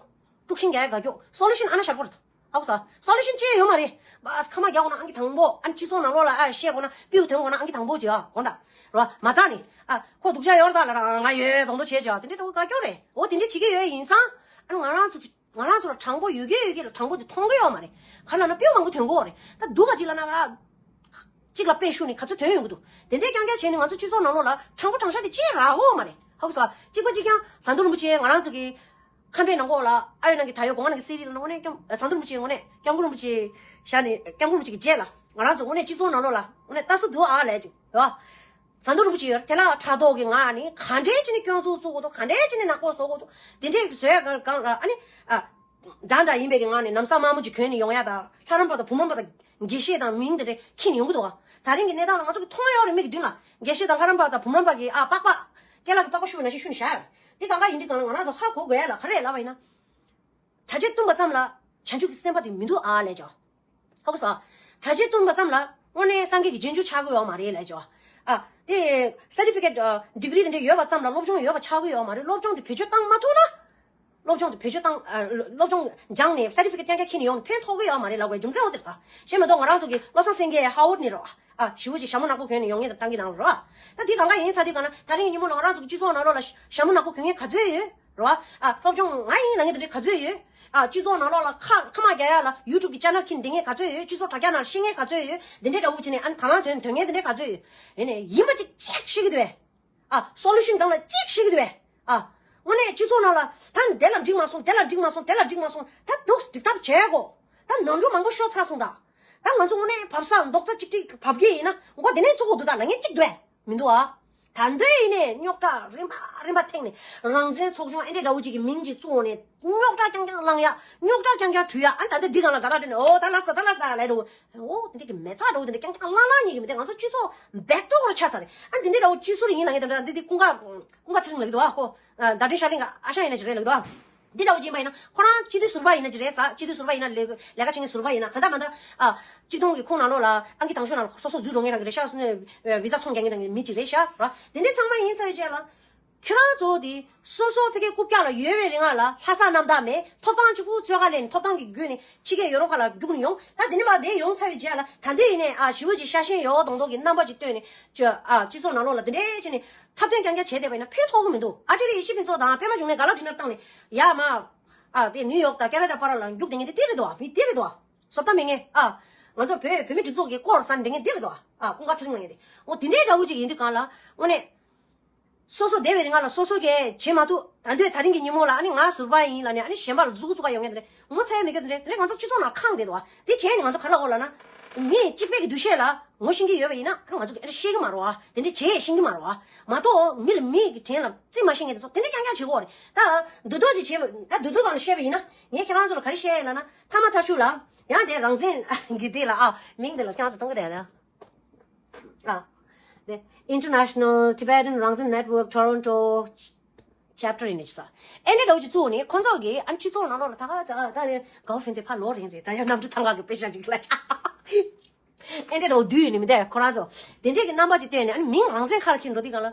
དཀྲུག་ཤིང་རྒྱག་ཡ་དགའ་སྐྱོ། སོ་ལུ་ཤིན་ཨ་ན་ཤར་པོ་རེད། ཧ་གོ་ས། སོ་ལུ་ཤིན་ཅི་ཡང་ཡོད་མ་རེད། བ་ཁ་མ་རྒྱག་འོ་ན་ཨང་ཀི་དང་པོ། ཨ་ནི་སྤྱི་ཚོགས་ནང་ལོགས་ལ་ཨ་བཤད་དགོས་ན་པིའུ་ཐོན་དགོས་ན་ཨང་ཀི་དང་པོ་བྱེད་ཨ་དགོངས་དག་རེད་བ། མ་རྩ་ནས་ཨ་ཁོ་སྡུག་ཅག་ཡོད་རེད་ད་ལབ་ར་ང་ཡོད་དོང་དོ་བྱེད་བྱེད་ཨ་དེ་འདྲས་འདྲ་བོ་དགའ་སྐྱོ་རེད། འོ་དེ་འདྲས་བྱེད་ཀྱི་ཡོད་ཡིན་ཙང་ཨ་ནི་ང་རང་ཚོ་གི་ང་རང་ཚོ་ལ་དྲང་པོ་ཡོད་ཀྱི་ཡོད་ཀྱི་ལ་དྲང་པོ་དེ་མཐོང་གི་ཡོད་མ་རེད། ག་ལབ་ན་པིའུ་མང་པོ་ཐོན་གོ་རེད། ད་སྡུག་ག་ཅིག་ལབ་ན་ང་གཅིག་ལ་དཔེ་ཞུ་ནས་ག་ཚོད་ཐོན་ཡོང་གི་འདུག་དེ་འདྲའི་རྐྱང་རྐྱང་བྱས་ནས་ང་ཚོ་སྤྱི་ཚོགས་ནང་ལོགས་ལ་དྲང་པོ་དྲང་བཞག་དེ་ཅི་རག་གོ་མ་རེད། ཧ་གོ་སོང་། གཅིག་པ་གཅིག་རྐྱང་ཟམ་གདོང་རིན་པོ་ཆེ་ང་རང་ཚོ་གི་ཁང་པའི་ནང་ལོགས་ལ་ཨ་ཡོད་ནང་གི་ད་ཡོད་གོང་ནང་གི་སི་ཌི་ལ་དངོས་གནས་སྐྱབས་ཟམ་གདོང་རིན་པོ་ཆེ་དངོས་གནས་སྐྱབས་མགོན་རིན་པོ་ཆེ་བཞག་ནས་སྐྱབས་མགོན་རིན་པོ་ཆེ་གི་རྗེས་ལ་ང་རང་ཚོ་དངོས་གནས་སྤྱི་ཚོགས་ནང་ལོགས་ལ་དངོས་གནས་ལྟ་ས་འདུག་ཨ་ལས་ཅིག་རེད་བ། ཟམ་གདོང་རིན་པོ་ཆེ་ཡོད་རེད། དེ་ལ་ཕྲག་དོག་གི་ངང་ནས་ག་འདྲས་བྱས་ནས་སྐྱོན་འཛུགས་བཙུགས་དགོས་འདུག་ག་འདྲས་བྱས་ནས་ནག་པོ་བཟོ་དགོས་འདུག་དེ་འདྲས་ཀྱི་བཟོ་ཡ་གང་ལ་ཨ་ནི་ཨ། འདྲ་འདྲ་ཡིན་པའི་གི་ངང་ནས་ནམ་བཟའ་དམར་མོ་ཅིག་གྱོན་ནས་ཡོང་ཡ་དང་ལྷ་རམས་པ་དང་བུ་རམས་པ་དང་དགེ་བཤེས་དང་མིང་དེ་འདྲས་འཁྱེར་ནས་ཡོང་གི་འདུག་ག་ད་རིང་གི་གནས་སྟངས་ལ་ང་ཚོ་གི་མཐོང་ཡོད་རེད། མིག་གི་མདུན་ལ་དགེ་བཤེས་དང་ལྷ་རམས་པ་དང་བུ་རམས་པ་གི་ཨ་པགས་པ་སྐེ་ལག་གི་པགས་པ་བཤུ་བའི་ནང་བཞིན་བཤུ་ནས་བཞག་ཡོད་རེད། འདི་གང་ག་ཡིན་འདི་གང་ལ་ང་རང་ཚོ་ཧ་གོ་དགོས་ཡ་ལ་ག་རེ་ལབ་པ་ཡིན་ན། བྱ་བྱེད་བཏུང་བ་ཙམ་ལ་བྱང་ཆུབ་ཀྱི་སེམས་དཔའ་དེ་མི་འདུག་ཨ་ལས་ཀྱང་། ཧ་གོ་སོང་། བྱ་བྱེད་བཏུང་བ་ཙམ་ལ་དངོས་གནས་སངས་རྒྱས་ཀྱི་རྗེས་འཇུག་ཆགས་ཀྱི་ཡོད་མ་རེད་ལབ་ཀྱང་། ཨ། དེ་སར་ཊི་ཕི་ཀེ་ཊི་ཌི་གྷི་རི་དེ་འདྲ་ཡོད་པ་ཙམ་ལ་སློབ་སྦྱོང་ཡོད་པ་ཆགས་ཀྱི་ཡོད་མ་རེད། སློབ་སྦྱོང་དེ་བེད་སྤྱོད་བཏང་མ་ཐུབ་ན། སློབ་སྦྱོང་དེ་བེད་སྤྱོད་བཏང་ཨ། སློབ་སྦྱོང་སྦྱངས་ནས་སར་ཊི་ཕི་ཀེ་ཊི་རྐྱང་རྐྱང་འཁྱེར་ནས་ཡོང་ནས་ཕན་ཐོགས་ཀྱི་ཡོད་མ་རེད་ལབ་དགོས་རྒྱུ་མཚན་འོ་དེ་རེད་ད། གཞན་མ་གཏོགས་ང་རང་ཚོ་གི་བློ་བཟང་སེང་གེ་ཧ་ཝར་ཌི་ནས་རེད་བ། ཨ། ཞེ་པོ་ཅིག་ཞྭ་མོ་ནག་པོ་གྱོན་ནས་ཡོང་མཁན་དང་བཏང་གི་ནང་ལ་རེད་བ། ད་དེ་གང་ག་ཡིན་ཚར་དུས་གང་ན་ད་རིང་གི་ཉིན་མོ་ལ་ང་རང་ཚོ་གི་སྤྱི་ཚོགས་ནང་ལོགས་ལ་ཞྭ་མོ་ནག་པོ་གྱོན་མཁན་ག་ཚོད་ཡོད། རེད་བ། ཨ། སློབ་སྦྱོང་ང་ཡིན་ལབ་མཁན་དེ་འདྲ་ག་ཚོད་ཡོད། ཨ། སྤྱི་ཚོགས་ནང་ལོགས་ལ་ཁ་ཁ་མ་རྒྱག་ཡ་ལ་ཡུ་ཊུབ་གི་ཅེ་ནལ་འཁྱེར་བསྡད་མཁན་ག་ཚོད་ཡོད། སྤྱི་ཚོགས་དྲ་རྒྱ་ནང་ལ་ཤེས་མཁན་ག་ཚོད་ཡོད། དེ་འདྲའི་འདྲ་བོ་བྱས་ནས་ཨ་ནི་དང་བླངས་དོན་དོན་མཁན་དེ་འདྲ་ག་ཚོད་ཡོད། ཡིན་ནའི་ཡིན་པ་ཅིག་ཅིག་ཤེས་ཀྱི་འདུག་བས། ཨ། སོ་ལུ་ཤིན་སྒང་ལ་ཅིག་ཤེས་ཀྱི་འདུག་བས། ཨ། དངོས་གནས་སྤྱི་ཚོགས་ནང་ལ་ད་དེ་ལ་འགྲིག་མ་སོང་། དེ་ལ་འགྲིག་མ་སོང་། དེ་ལ་འགྲིག་མ་སོང་། ད་འདུག་སེ་འགྲིག་ཐབས་བྱེད་དགོས། ད་ནོར་འཁྲུལ་མང་པོ་ཤོར་ཚར་སོང་ད། ད་ང་ཚོ་དངོས་གནས་བབས་ས་རྡོག་རྩ་གཅིག་སྒྲིལ་བབས་ཀྱི་ཡིན་ན་མགོ་དེ་ནས་བཙུགས་དགོས་འདུག་ད་ལབ་མཁན་གཅིག་འདུག་བས། མི་འདུག་ཨ། ད་འདོད་ཡིན་ནས་རྙོག་དྲ་རིམ་པ་རིམ་པ་ཐེངས་ནས་རང་བཙན་ཚོགས་ཆུང་ཨེ་འདྲས་འདྲ་བོ་ཅིག་གི་མིང་ཅིག་བཙུགས་ནས་རྙོག་དྲ་རྐྱང་རྐྱང་བསླང་ཡ། རྙོག་དྲ་རྐྱང་རྐྱང་བྲུས་ཡ། ཨ་ད་ལྟ་འདི་སྒང་ལ་དགའ་ར་སྤྲད་ནས་ཨོ་ད་ལགས་སོ་ད་ལགས་སོ་ད་ལབ་འགྲོ། ཨོ་དེ་འདྲས་ཀྱི་མེ་བཙའ་འདྲ་བོ་དེ་འདྲས་རྐྱང་རྐྱང་བསླང་བསླང་ཉིད་ཀྱི་མི་དེ་ང་ཚོ་སྤྱི་ཚོགས་སྦེག་ཏོག་ར་ཆགས་ཚར་རེད། ཨ་འདི་འདྲས་འདྲ་བོ་སྤྱི་ཟུར་ཡིན་ལབ་མཁན་དེ་འདྲ་འདི་འདི་ཀུན་དགའ་ཀུན་དགའ་ཚེ་རིང་ལབ་ཀྱི་འདུག་ཨ། ཁོ་ཨ་ཟླ་སྒྲོན་ཤར་གླིང་གི་ཨ་ཞང་ཡིན་ན་ཅིག་རེད་ལབ་ཀྱི་འདུག་ཨ། འདི་འདྲ་བོ་ཅིག་ཡིན་པ་ཡིན་ན་ཁོ་རང་སྤྱི་འཐུས་ཟུར་པ་ཡིན་ན་ཅིག་རེད་ཟེར། སྤྱི་འཐུས་ཟུར་པ་ཡིན་ན་ལས་ལས་ཀ་བྱེད་མཁན་ཟུར་པ་ཡིན་ན་གང་ལྟར་མ་ལྟར་ཨ། སྤྱི་སྟོང་གི་ཁོང་ནང་ལོགས་ལ་ཨང་ཀི་དང་ཤོས་ནང་ལ་སོ་སོ་འཛུལ་འགྲོ་མཁན་རང་གི་རེད་ཤག་སོ་སོའི་བི་ཛ་ཚོང་རྒྱག་མཁན་རང་གི་མི་ཅིག་རེད་ཤག་ར། དེ་འདྲའི་ཚང་མ་ཡིན་ཚར་བའི་རྗེས་ལ་ ཁྱོད་རང་ཚོ་དེ་སོ་སོ་ཕ་གིའི་རྐུབ་བཀྱག་ལ་ཡོད་པའི་རིང་ལ་ལྷ་ས་གནམ་བདག་མེད། ཐོབ་ཐང་གཅིག་པུ་འཚོལ་ག་ལེན། ཐོབ་ཐང་གི་བརྒྱུད་ནས་ཕྱི་རྒྱལ་ཡོ་རོབ་ཁག་ལ་རྒྱུགས་ནས་ཡོང་། ད་དེ་ནས་མར་དེ་ཡོང་ཚར་བའི་རྗེས་ལ་ད་དུང་ཡིན་ནའི་ཨ་ཞི་བ་ཅིག་ཤ་ཞེན་ཡོད་མདོག་མདོག་གི་རྣམ་པ་ཅིག་སྟོན་ནས་ཅོ་ཨ་སྤྱི་ཚོགས་ནང་ལོགས་ལ་དེ་འདྲའི་བྱས་ནས་འཁྲབ་སྟོན་རྐྱང་རྐྱང་བྱས་བསྡད་པ་ཡིན་ན་ཕན་ཐོགས་གི་མི་འདུག་ཨ་ཅེ་རེ་ཡེ་ཤི་ཕིན་ཚོ་དང་པད་མ་འབྱུང་གནས་ག་ལ་འཕྲིན་ལབ་བཏང་ནས་ཡ་མ་ཨ་དེ་ནིའུ་ཡོག་དང་ཁེ་ན་ཌ་པར་ལ་རྒྱུགས་བསྡད་མཁན་དེ་དེ་རེད་འདུག་མི་དེ་རེད་འདུག་བཟོ་ལྟ་མེད་མཁན་ཨ། ང་ཚོ་བོད་བོད་མི་སྒྲིག་འཛུགས་ཀྱི་སྐོར་ཟ་འདྲེ་ངན་འདི་རེད་དོ། ཨ་ཀུན་དགའ་ཚེ་རིང་ལ་ངན་འདི། འོ་དེ་འདྲའི་འདྲ་བོ་ཅིག་ཡིན་དུས་གང་ལ་དངོས་གནས། སོ་སོ་བསྡད་པའི་རིང་ལ་སོ་སོ་གས་བྱེད་མ་ཐུབ། ད་འདོད་ད་རིང་གི་ཉིན་མོ་ལ་ཨ་ནི་ང་ཟུར་པ་ཡིན་ལ་ནི་ཨ་ནི་གཞན་པ་ལ་མཛུ་གུ་བཙུགས་ཀ་ཡོང་ངེས་དེ་འདྲ་ངོ་ཚ་ཡ་མེད་གི་དེ་འདྲ་དེ་འདྲ་ང་ཚོ་སྤྱི་ཚོགས་ནང་ཁེངས་བསྡད་དོ། དེ་བྱས་ནས་ང་ཚོ་ག་རེ་ལབ་དགོས་ལབ་ན། མི་གཅིག་པའི་གི་འདུ་ཤེས་ལ་ངོ་ཤེས་ཀྱི་ཡོད་པ་ཡིན་ན་ཨ་ནི་ང་ཚོ་གི་ཨ་ནི་ཤེས་ཀྱི་མ་རེད་བ། དེ་འདྲ་བྱེད་ཤེས་ཀྱི་མ་རེད་བ། མ་གཏོགས་མི་ལ་མི་གི་དྲན་ལ་རྩིས་མ་ཤེས་མཁན་དེ་ཚོ་དེ་འདྲ་རྐྱང་རྐྱང་བྱེད་དགོས་རེད། ད་འདུག་འདུག་ཅིག་བྱེད་པ་ད་འདུག་འདུག་སྒང་ལ་བཤད་པ་ཡིན་ན་ངས་ཁྱེད་རང་ཚོ་ལ་ག་རེ་བཤད་ཡིན་ལབ་ན། ཐ་མ་ཐ་ཤུ་ལ། ཡང་དེ་རང་བཙན་གི་དེ་ལ་ཨ། མིང་དེ་ལ་ཁྱེད་རང་ཚོ་མཐོང་གི་དེ་ལ། ཨ། དེ་International Tibetan Rangzen Network Toronto Chapter ཡིན་ནི་ཅི་ས། ཨེ་འདྲ་འདྲ་བོ་ཅིག་བཙུགས་ནས་ཁོང་ཚོ་གི་ཨ་ནི་སྤྱི་ཚོགས་ནང་ལོགས་ལ་ད་ག་ཚ་ད་དེ་གའོ་ཧྥིན་དེ་ཕ་ལོ་རིང་རེད། ད་ཡང་གནམ་གྲུ་ཐང་ག་གི་དཔེ་ཤ་ཅིག་ལ་ཆ། ཨེ་འདྲ་འདྲ་བོ་བསྡུས་ཡོད་ནི་མི་འདུག་ཁོ་རང་ཚོ་དེ་འདྲས་ཀྱི་རྣམ་པ་ཅིག་བཏོན་ནས་ཨ་ནི་མིང་རང་བཙན་ཁ་ལ་འཁྱེར་འགྲོ་དུས་གང་ལ།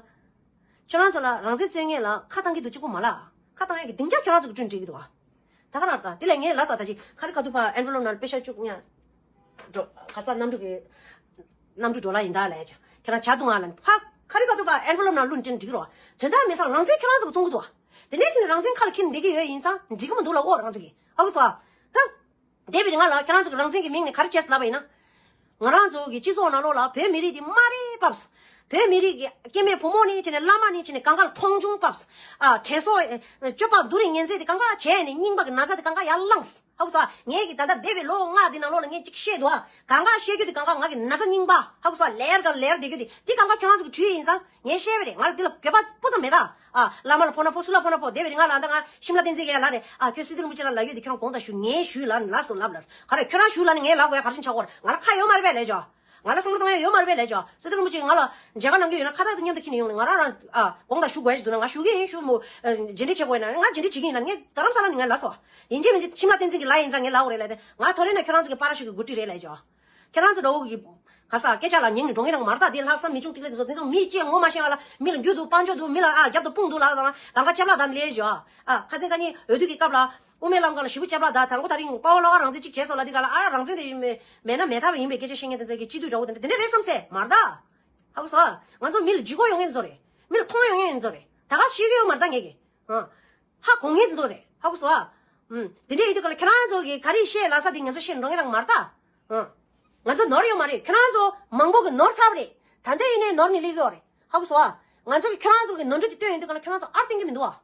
ཁྱོད་རང་ཚོ་ལ་རང་བཙན་རྩོད་མཁན་ལ་ཁ་བཏང་གི་འདུག་གཅིག་པོ་མ་ལ། ཁ་བཏང་ཡས་ཀྱི་སྡིངས་ཆ་ཁྱོད་རང་ཚོ་གི་བསྐྲུན་འགྲིག་གི་འདུག་བ། ད་ག་རང་ད་དེ་ལས་ངས་ལབ་ས་ད་ཅི་ཁ་རི་ཁ་ཐུག་ཕ་ཨེན་ཝེ་ལོབ་ནང་དཔེ་ཤ་བཅུག་ཉ། འགྲོ་ཁ་ས་གནམ་གྲུ་གི། གནམ་གྲུ་འགྲོ་ལ་ཡིན་ད་ལས་ཅི་ཁྱེད་རང་བྱ་འདུག་ང་ལ་ཕ་ཁ་རི་ཁ་ཐུག་ཕ་ཨེན་ཝེ་ལོབ་ནང་བླུགས་ནས་འགྲིག་རོ། དོན་དག་མེད་ས་རང་བཙན་ཁྱོད་རང་ཚོ་གི་བཙོང་གི་འདུག་བ། དེ་ནས་ཅི་ནས་རང་བཙན་ཁ་ལ་འཁྱེར་བསྡད་ཀྱི་ཡོད་ཡིན་ཙང་འགྲིག་གི་མི་འདུག་ལ་ཨོ་རང་ཚོ་གི་ཧ་གོ་སོང་ཨ། ད། འདས་པའི་རིང་ལ་ཁྱེད་རང་ཚོ་གི་རང་བཙན་གྱི་མིང་ནས་ག་རེ་བྱས་ཟེར་ལབ་པ་ཡིན་ན། ང་རང་ཚོ་གི་སྤྱི་ཚོགས་ནང་ལོགས་ལ་བོད་མི་རིགས་འདི་དམའ་རིམ་བབས། བོད་མི་རིགས་ཀྱི་སྐྱེ་དམན་བུ་མོ་ནས་བྱས་ནས་བླ་མ་ནས་བྱས་ནས་གང་ག་ལ་མཐོང་ཆུང་བབས། ཨ་དྲན་གསོ་ཨེ་སྤྱོད་པ་སྡུག་རུས་ངན་ཚད་དེ་གང་ག་བྱས་ནས་རྙིང་པ་གི་ན་ཚ་དེ་གང་ག་ཡར་ལངས། ཧ་གོ་སོང་ཨ། ངས་ཀྱི་ད་ལྟ་འདས་པའི་ལོ་ལྔ་འདི་ནང་ལོགས་ལ་ངས་ཅིག་བཤད་འདུག་ཨ། གང་ག་བཤད་རྒྱུ་དེ་གང་ག་ང་གི་ན་ཚ་རྙིང་པ་ཧ་གོ་སོང་ཨ། ལེར་ག་ལེར་བསྡད་རྒྱུ་དེ་དེ་གང་ག་ཁྱོད་རང་ཚོ་གི་འཁྲུལ་ཡིན་ཙང་ངས་བཤད་པ་རེད། ང་ལ་འདི་ལ་དགོས་པ་སྤུ་ཙམ་མེད་ད། ཨ། བླ་མ་ལ་ཕོག་ན་ཕོག་སུ་ལ་ཕོག་ན་ཕོག་འདས་པའི་རིང་ང་ལ་ད་ང་ཤིམ་ལ་བསྟན་འཛིན་གྱི་ཡ་ལ་རེད། ཨ་ཁྱོད་སི་ཏུ་རིན་པོ་ཆེ་ལ་ལབ་ཡོད་དེ་ཁྱོད་རང་དགོངས་དག་ཞུ། ངས་ཞུས་ལ་ནི་ལ་སོ་ལབ་ལ་ག་རེ་ཁྱོད་རང་ཞུས་ལ་ནི་ངས་ལབ་དགོས་ཡ་ག་རེ་ཕྱིན་ཆགས་གོ་རེད། ང་ལ་ཁ་ཡོད་མ་རེད་པས་ལས་ཇོ། ང་ལ་བསམ་བློ་གཏོང་ཡ་ཡོད་མ་རེད་པས་ལས་ཇོ། སི་ཏུ་རིན་པོ་ཆེ་ང་ལ་མཇལ་ཁ་གནང་གི་ཡོད་ན་ཁ་བཏགས་དེ་མཉམ་དུ་ཁྱེར་ནས་ཡོང་ནས་ང་རང་རང་ཨ་དགོངས་དག་ཞུ་དགོས་ཡ་ཞིག་འདུག་ན་ང་ཞུ་གི་ཡིན་ཞུ་མོ། རྗེས་འདྲི་བྱེད་དགོས་ཡ་ན་ང་རྗེས་འདྲི་བྱེད་ཀྱི་ཡིན་ན་ངས་རྡ་རམ་ས་ལ་ནི་ངས་ལབ་སོ། ཡིན་གཅིག་མིན་གཅིག་ཤིམ་ལ་བསྟན་འཛིན་གྱི་ལ་ཡིན་ཙང་ངས་ལབ་དགོས་རེད་ལས་དེ་ང་ཐོ་རེ་ན་ཁྱོད་རང་ཚོ་གི་པ་ར་ཤུ་གི་འགོ་ཁྲིད་རེད་ལས་ཇོ། ཁྱེད་རང་ཚོ་འདྲ་བོ་གི་ག་ས་སྐད་ཆ་ལ་ཉན་ནས་འགྲོ་མཁན་རང་མ་རེད་ད། དེ་ལྷག་བསམ་མི་ཆུང་ཏིག་ལེ་དེ་ཚོ་དེ་ཚོ་མི་གཅིག་ངོ་མ་ཤེས་པ་ལ་མི་ལ་རྒྱུ་འདུག་དཔལ་འབྱོར་འདུག་མི་ལ་ཨ་རྒྱབ་ཏུ་དཔུང་འདུག་ལ་ད་ལ་གང་ག་ལྕེབ་ལ་ད་ལས་བཞག་ཨ། ཁ་ཚན་ཁ་ཉིན་འོས་བསྡུ་གི་སྐབས་ལ་དབུ་མའི་ལམ་ཁ་ལ་ཞི་བུ་ལྕེབ་ལ་ད་དང་པོ་ད་རིང་དཔའ་བོ་བློ་དགའ་རང་བཙན་གཅིག་བྱས་སོང་ལ་དེ་ག་ལ་ཨ་རང་བཙན་དེ་མེད་ན་མེད་ཐབས་ཡིན་པའི་སྐད་ཆ་བཤད་མཁན་དེ་ཚོ་གི་སྤྱི་འཐུས་འདྲ་བོ་དེ་འདྲ་དེ་འདྲ་རེད་བསམ་སེ་མ་རེད་ད། ཧ་གོ་སོང་ཨ། ང་ཚོ་མི་ལ་ལྗིད་ཁོག་ཡོང་མཁན་ཚོ་རེད། མི་ལ་མཐོང་ཡོང་མཁན་ཚོ་རེད། ད་ག་ཤེས་ཀྱི་ཡོད་མ་རེད་ད་ངས་གི་ཨ། ཧ་གོ་ངེས་འདི་ཚོ་རེད། ཧ་གོ་སོང་ཨ། ཨུམ། དེ་འདྲ་ཡིན་དུས་ག་ལ་ཁྱེད་རང་ཚོ་གིས་ག་རེ་བཤད་ལབ་ས་དེ་ང་ཚོ་བཤད་འགྲོ་ངེས་རང་མ་རེད་ད། ཨུམ། ང་ཚོ་ནོར་ཡོད་མ་རེད། ཁྱེད་རང་ཚོ་མང་པོ་གིས་ནོར་ཚར་བ་རེད། ད་འདོད་ཡིན་ནའི་ནོར་ནས་སླེབས་ཀྱི་ཡོད་རེད། ཧ་གོ་སོང་ཨ། ང་ཚོ་གིས་ཁྱེད་རང་ཚོ་གི་ནོར་འཁྲུལ་དེ་སྟོན་ཡོང་དུས་ག་ལ་ཁྱེད་རང་ཚོ་ཨར་བསྟན་གྱི་མི་འདུག་ཨ།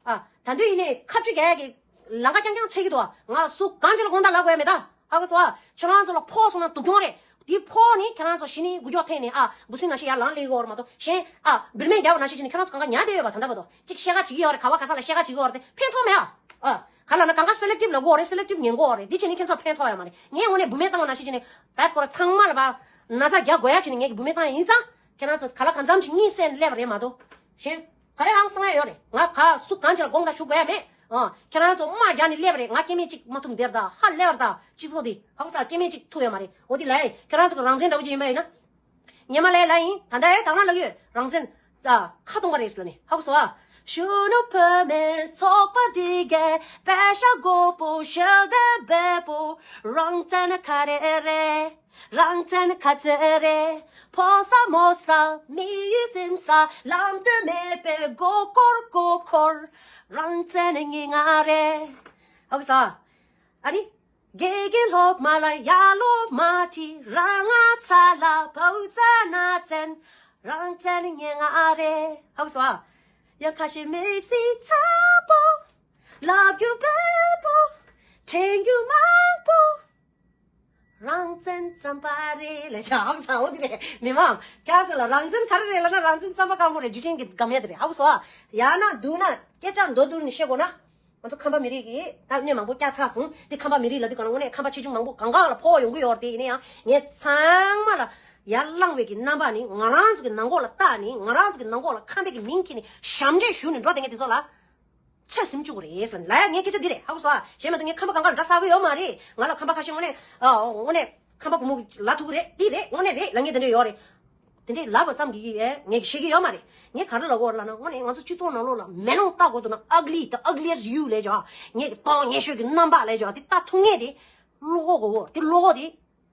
ཨ། ད་འདོད་ཡིན་ནའི་ཁ་གཅོད་རྒྱག་ཡ་གི་ལམ་ཁ་རྐྱང་རྐྱང་འཚོལ་གྱི་འདུག་ཨ། ང་སུ་གང་ཅི་ལ་དགོངས་དག་ལབ་དགོས་ཡ་མེད་ད། ཧ་གོ་སོང་ཨ། ཁྱེད་རང་ཚོ་ལ་ཕོག་སོང་ན་སྡུག་གྱོང་རེད། དེ་ཕོག་ནི་ཁྱེད་རང་ཚོ་གཞི་ནས་མགོ་སྐྱོག་འཐེན་ནས་ཨ་འབུ་སྲིན་ནང་བཞིན་ཡར་ལངས་སླེབས་ཀྱི་ཡོད་རེད་མ་གཏོགས་གཞན་ཨ་འབུར་མེད་རྒྱབ་ནང་བཞིན་བྱས་ནས་ཁྱེད་རང་ཚོ་གང་ག་ཉར་བསྡད་ཡོད་པ་ད་ལྟ་བར་དུ་གཅིག་བཤད་ག་བྱེད་ཀྱི་ཡོད་རེད། ག་བ་ག་ས་ལ་བཤད་ག་བྱེད་ཀྱི་ཡོད་རེད་དེ་ཕན་ཐོགས་མེད་ཨ། ཨ། ག་ལ་ན་གང་ག་སེ་ལེག་ཊིབ་ལབ་དགོས་རེད། སེ་ལེག་ཊིབ་ཉན་དགོས་རེད། འདི་བྱས་ནས་ཁྱེད་ཚོ་ཕན་ཐོགས་ཡོད་མ་རེད། ངས་དངོས་གནས་འབུར་མེད་བཏང་བ་ནང་བཞིན་བྱས་ནས་བད་ཀོ་ར་ཚང་མ་ལ་བ་ན་ཚ་རྒྱག་དགོས་ཡ་བྱས་ནས་ངས་ཀྱི་འབུར་མེད་བཏང་ཡ་ཡིན་ཙང་ཁྱེད་རང་ཚོ་ག་ལ་གང་འཚམ་ཅིག་གཉིད་སད་སླེབས་པ་རེད་མ་གཏོགས་གཞན་ག་རེ་ཧང་སང་ཡ་ཡོད་རེད། ང་ག་སུ་གང་ཅི་ལ་དགོངས་དག་ཞུ་དགོས་ཡ་མེད། ཨ། ཁྱེད་རང་ཚོ་དམག་རྒྱག་ནས་སླེབས་པ་རེད། ང་སྐྱེ་དམན་གཅིག་མ་ཐུབ་འདིར་ད་ཧ་སླེབས་པ་རེད་ད། སྤྱི་ཚོགས་འདི་ཧང་སང་སྐྱེ་དམན་གཅིག་ཐུབ་ཡོད་མ་རེད། འོ་འདི་ལ་ཡིན་ཁྱེད་རང་ཚོ་གི་རང་བཙན་འདྲ་བོ་ཅིག་ཡིན་པ་ཡིན་ན། ཉི་མ་ལས་ལ་ཡིན་ད་ལྟ་ཡ་དང་ན་ལ་ཡོད་རང་བཙན་ཙ་ཁ་གཏོང་པ་རེད་ཟེར་ནས་ཧ་གོ་སོང་ཨ། གཞོན་ནུ་བུད་མེད་ཚོགས་པ་འདི་གས་པད་ཤག་མགོ་པོ་ཞལ་འདེབས་འབེབས་པོ། རང་བཙན་ག་རེ་རེད། རང་བཙན་ག་ཚོད་རེད། ཕོ་ས་མོ་ས་མི་ཡུལ་སེམས་ས་ལམ་སྟོན་མེད་པའི་མགོ་སྐོར་མགོ་འཁོར། རང་བཙན་ངན་ང་རེད། ཧ་གོ་སོང་ཨ། ཨ་རི། དགེ་རྒན་སློབ་མ་ལ་ཡ་ལོ་མ་ཁྲི་རང་ང་ཚ་ལ་བའུ་ཙ་ན་བཙན། རང་བཙན་ངན་ང་རེད། ཧ་གོ་སོང་ཨ། ཡང་ཁ་ཤས་མིག་སི་ཚ་པོ། ལབ་རྒྱུ་བེ་པོ། དྲན་རྒྱུ་མང་པོ། རང་བཙན་རྩམ་པ་རེད་ལས་བྱ་ཧ་གོ་སོང་ཨ། འོ་དེ་རེད། མི་མང་ཁྱེད་ཚོ་ལ་རང་བཙན་ག་རེ་རེད་ལབ་ན་རང་བཙན་རྩམ་པ་སྐམ་པོ་རེད། རྒྱུ་ཆེན་གྱི་སྒམ་ཡ་དེ་རེད། ཧ་གོ་སོང་ཨ། ཡང་ན་འདུག་ན་སྐད་ཆ་མདོར་བསྡུས་ནས་བཤད་དགོས་ན། ང་ཚོ་ཁམས་པ་མི་རིགས་ཀྱི་ད་གནས་མང་པོ་བསྐྱལ་ཚར་སོང་། དེ་ཁམས་པ་མི་རིགས་ལབ་དུས་གང་ལ་དངོས་གནས་ཁམས་པ་ཆེ་ཆུང་མང་པོ་གང་གང་ལ་ཕོག་ཡོང་གི་ཡོད་རེད། དེ་ཡིན་ན་ཡང་ངས་ཚང་མ་ལ་ཡར་ལངས་པའི་གི་རྣམ་པ་ནི་ང་རང་ཚོ་གི་ནང་ཁོག་ལ་བལྟས་ནི་ང་རང་ཚོ་གི་ནང་ཁོག་ལ་ཁམས་པའི་གི་མིང་ཁྱེར་ནི་ཞབས་འདྲེན་ཞུ་ནི་འགྲོ་བསྡད་མཁན་དེ་ཚོ་ལ་ཚོད་ཟིན་བཅུག་གི་རེད་ཟེར་ལ་ཡ། ངས་སྐད་ཆ་འདི་རེད་ཧ་གོ་སོང་ཨ། གཞན་མ་གཏོགས་ངས་ཁམས་པ་གང་ག་ལ་འདྲ་ཟ་གི་ཡོད་མ་རེད། ང་ལ་ཁམས་པ་ཁ་ཤས་དངོས་གནས་ཨ་དངོས་གནས་ཁམས་པ་བུ་མོ་གི་ལབ་ཐུབ་གི་རེད། འདི་རེད་དངོས་གནས་རེད་ལབ་མཁན་དེ་འདྲ་ཡོད་རེད། དེ་འདྲས་ལབ་པ་ཙམ་གྱིས་ངས་ཤེས་ཀྱི་ཡོད་མ་རེད། ངས་ག་རེ་ལབ་དགོས་རེད་ལབ་ན། དངོས་གནས་ང་ཚོ་སྤྱི་ཚོགས་ནང་ལོགས་ལ་མེ་ལོང་ལྟ་དགོས་འདུག་ན། ugly, the ugliest you ལབ་བྱས་ངས་ཀྱི་གཏོང་ངན་ཤོས་ཀྱི་རྣམ་པ་ལབ་བྱས་དེ་ལྟ་ཐུབ་མཁན་དེ་བློ་ཁོག་དགོས་གོ། དེ་བློ་ཁོག་དེ་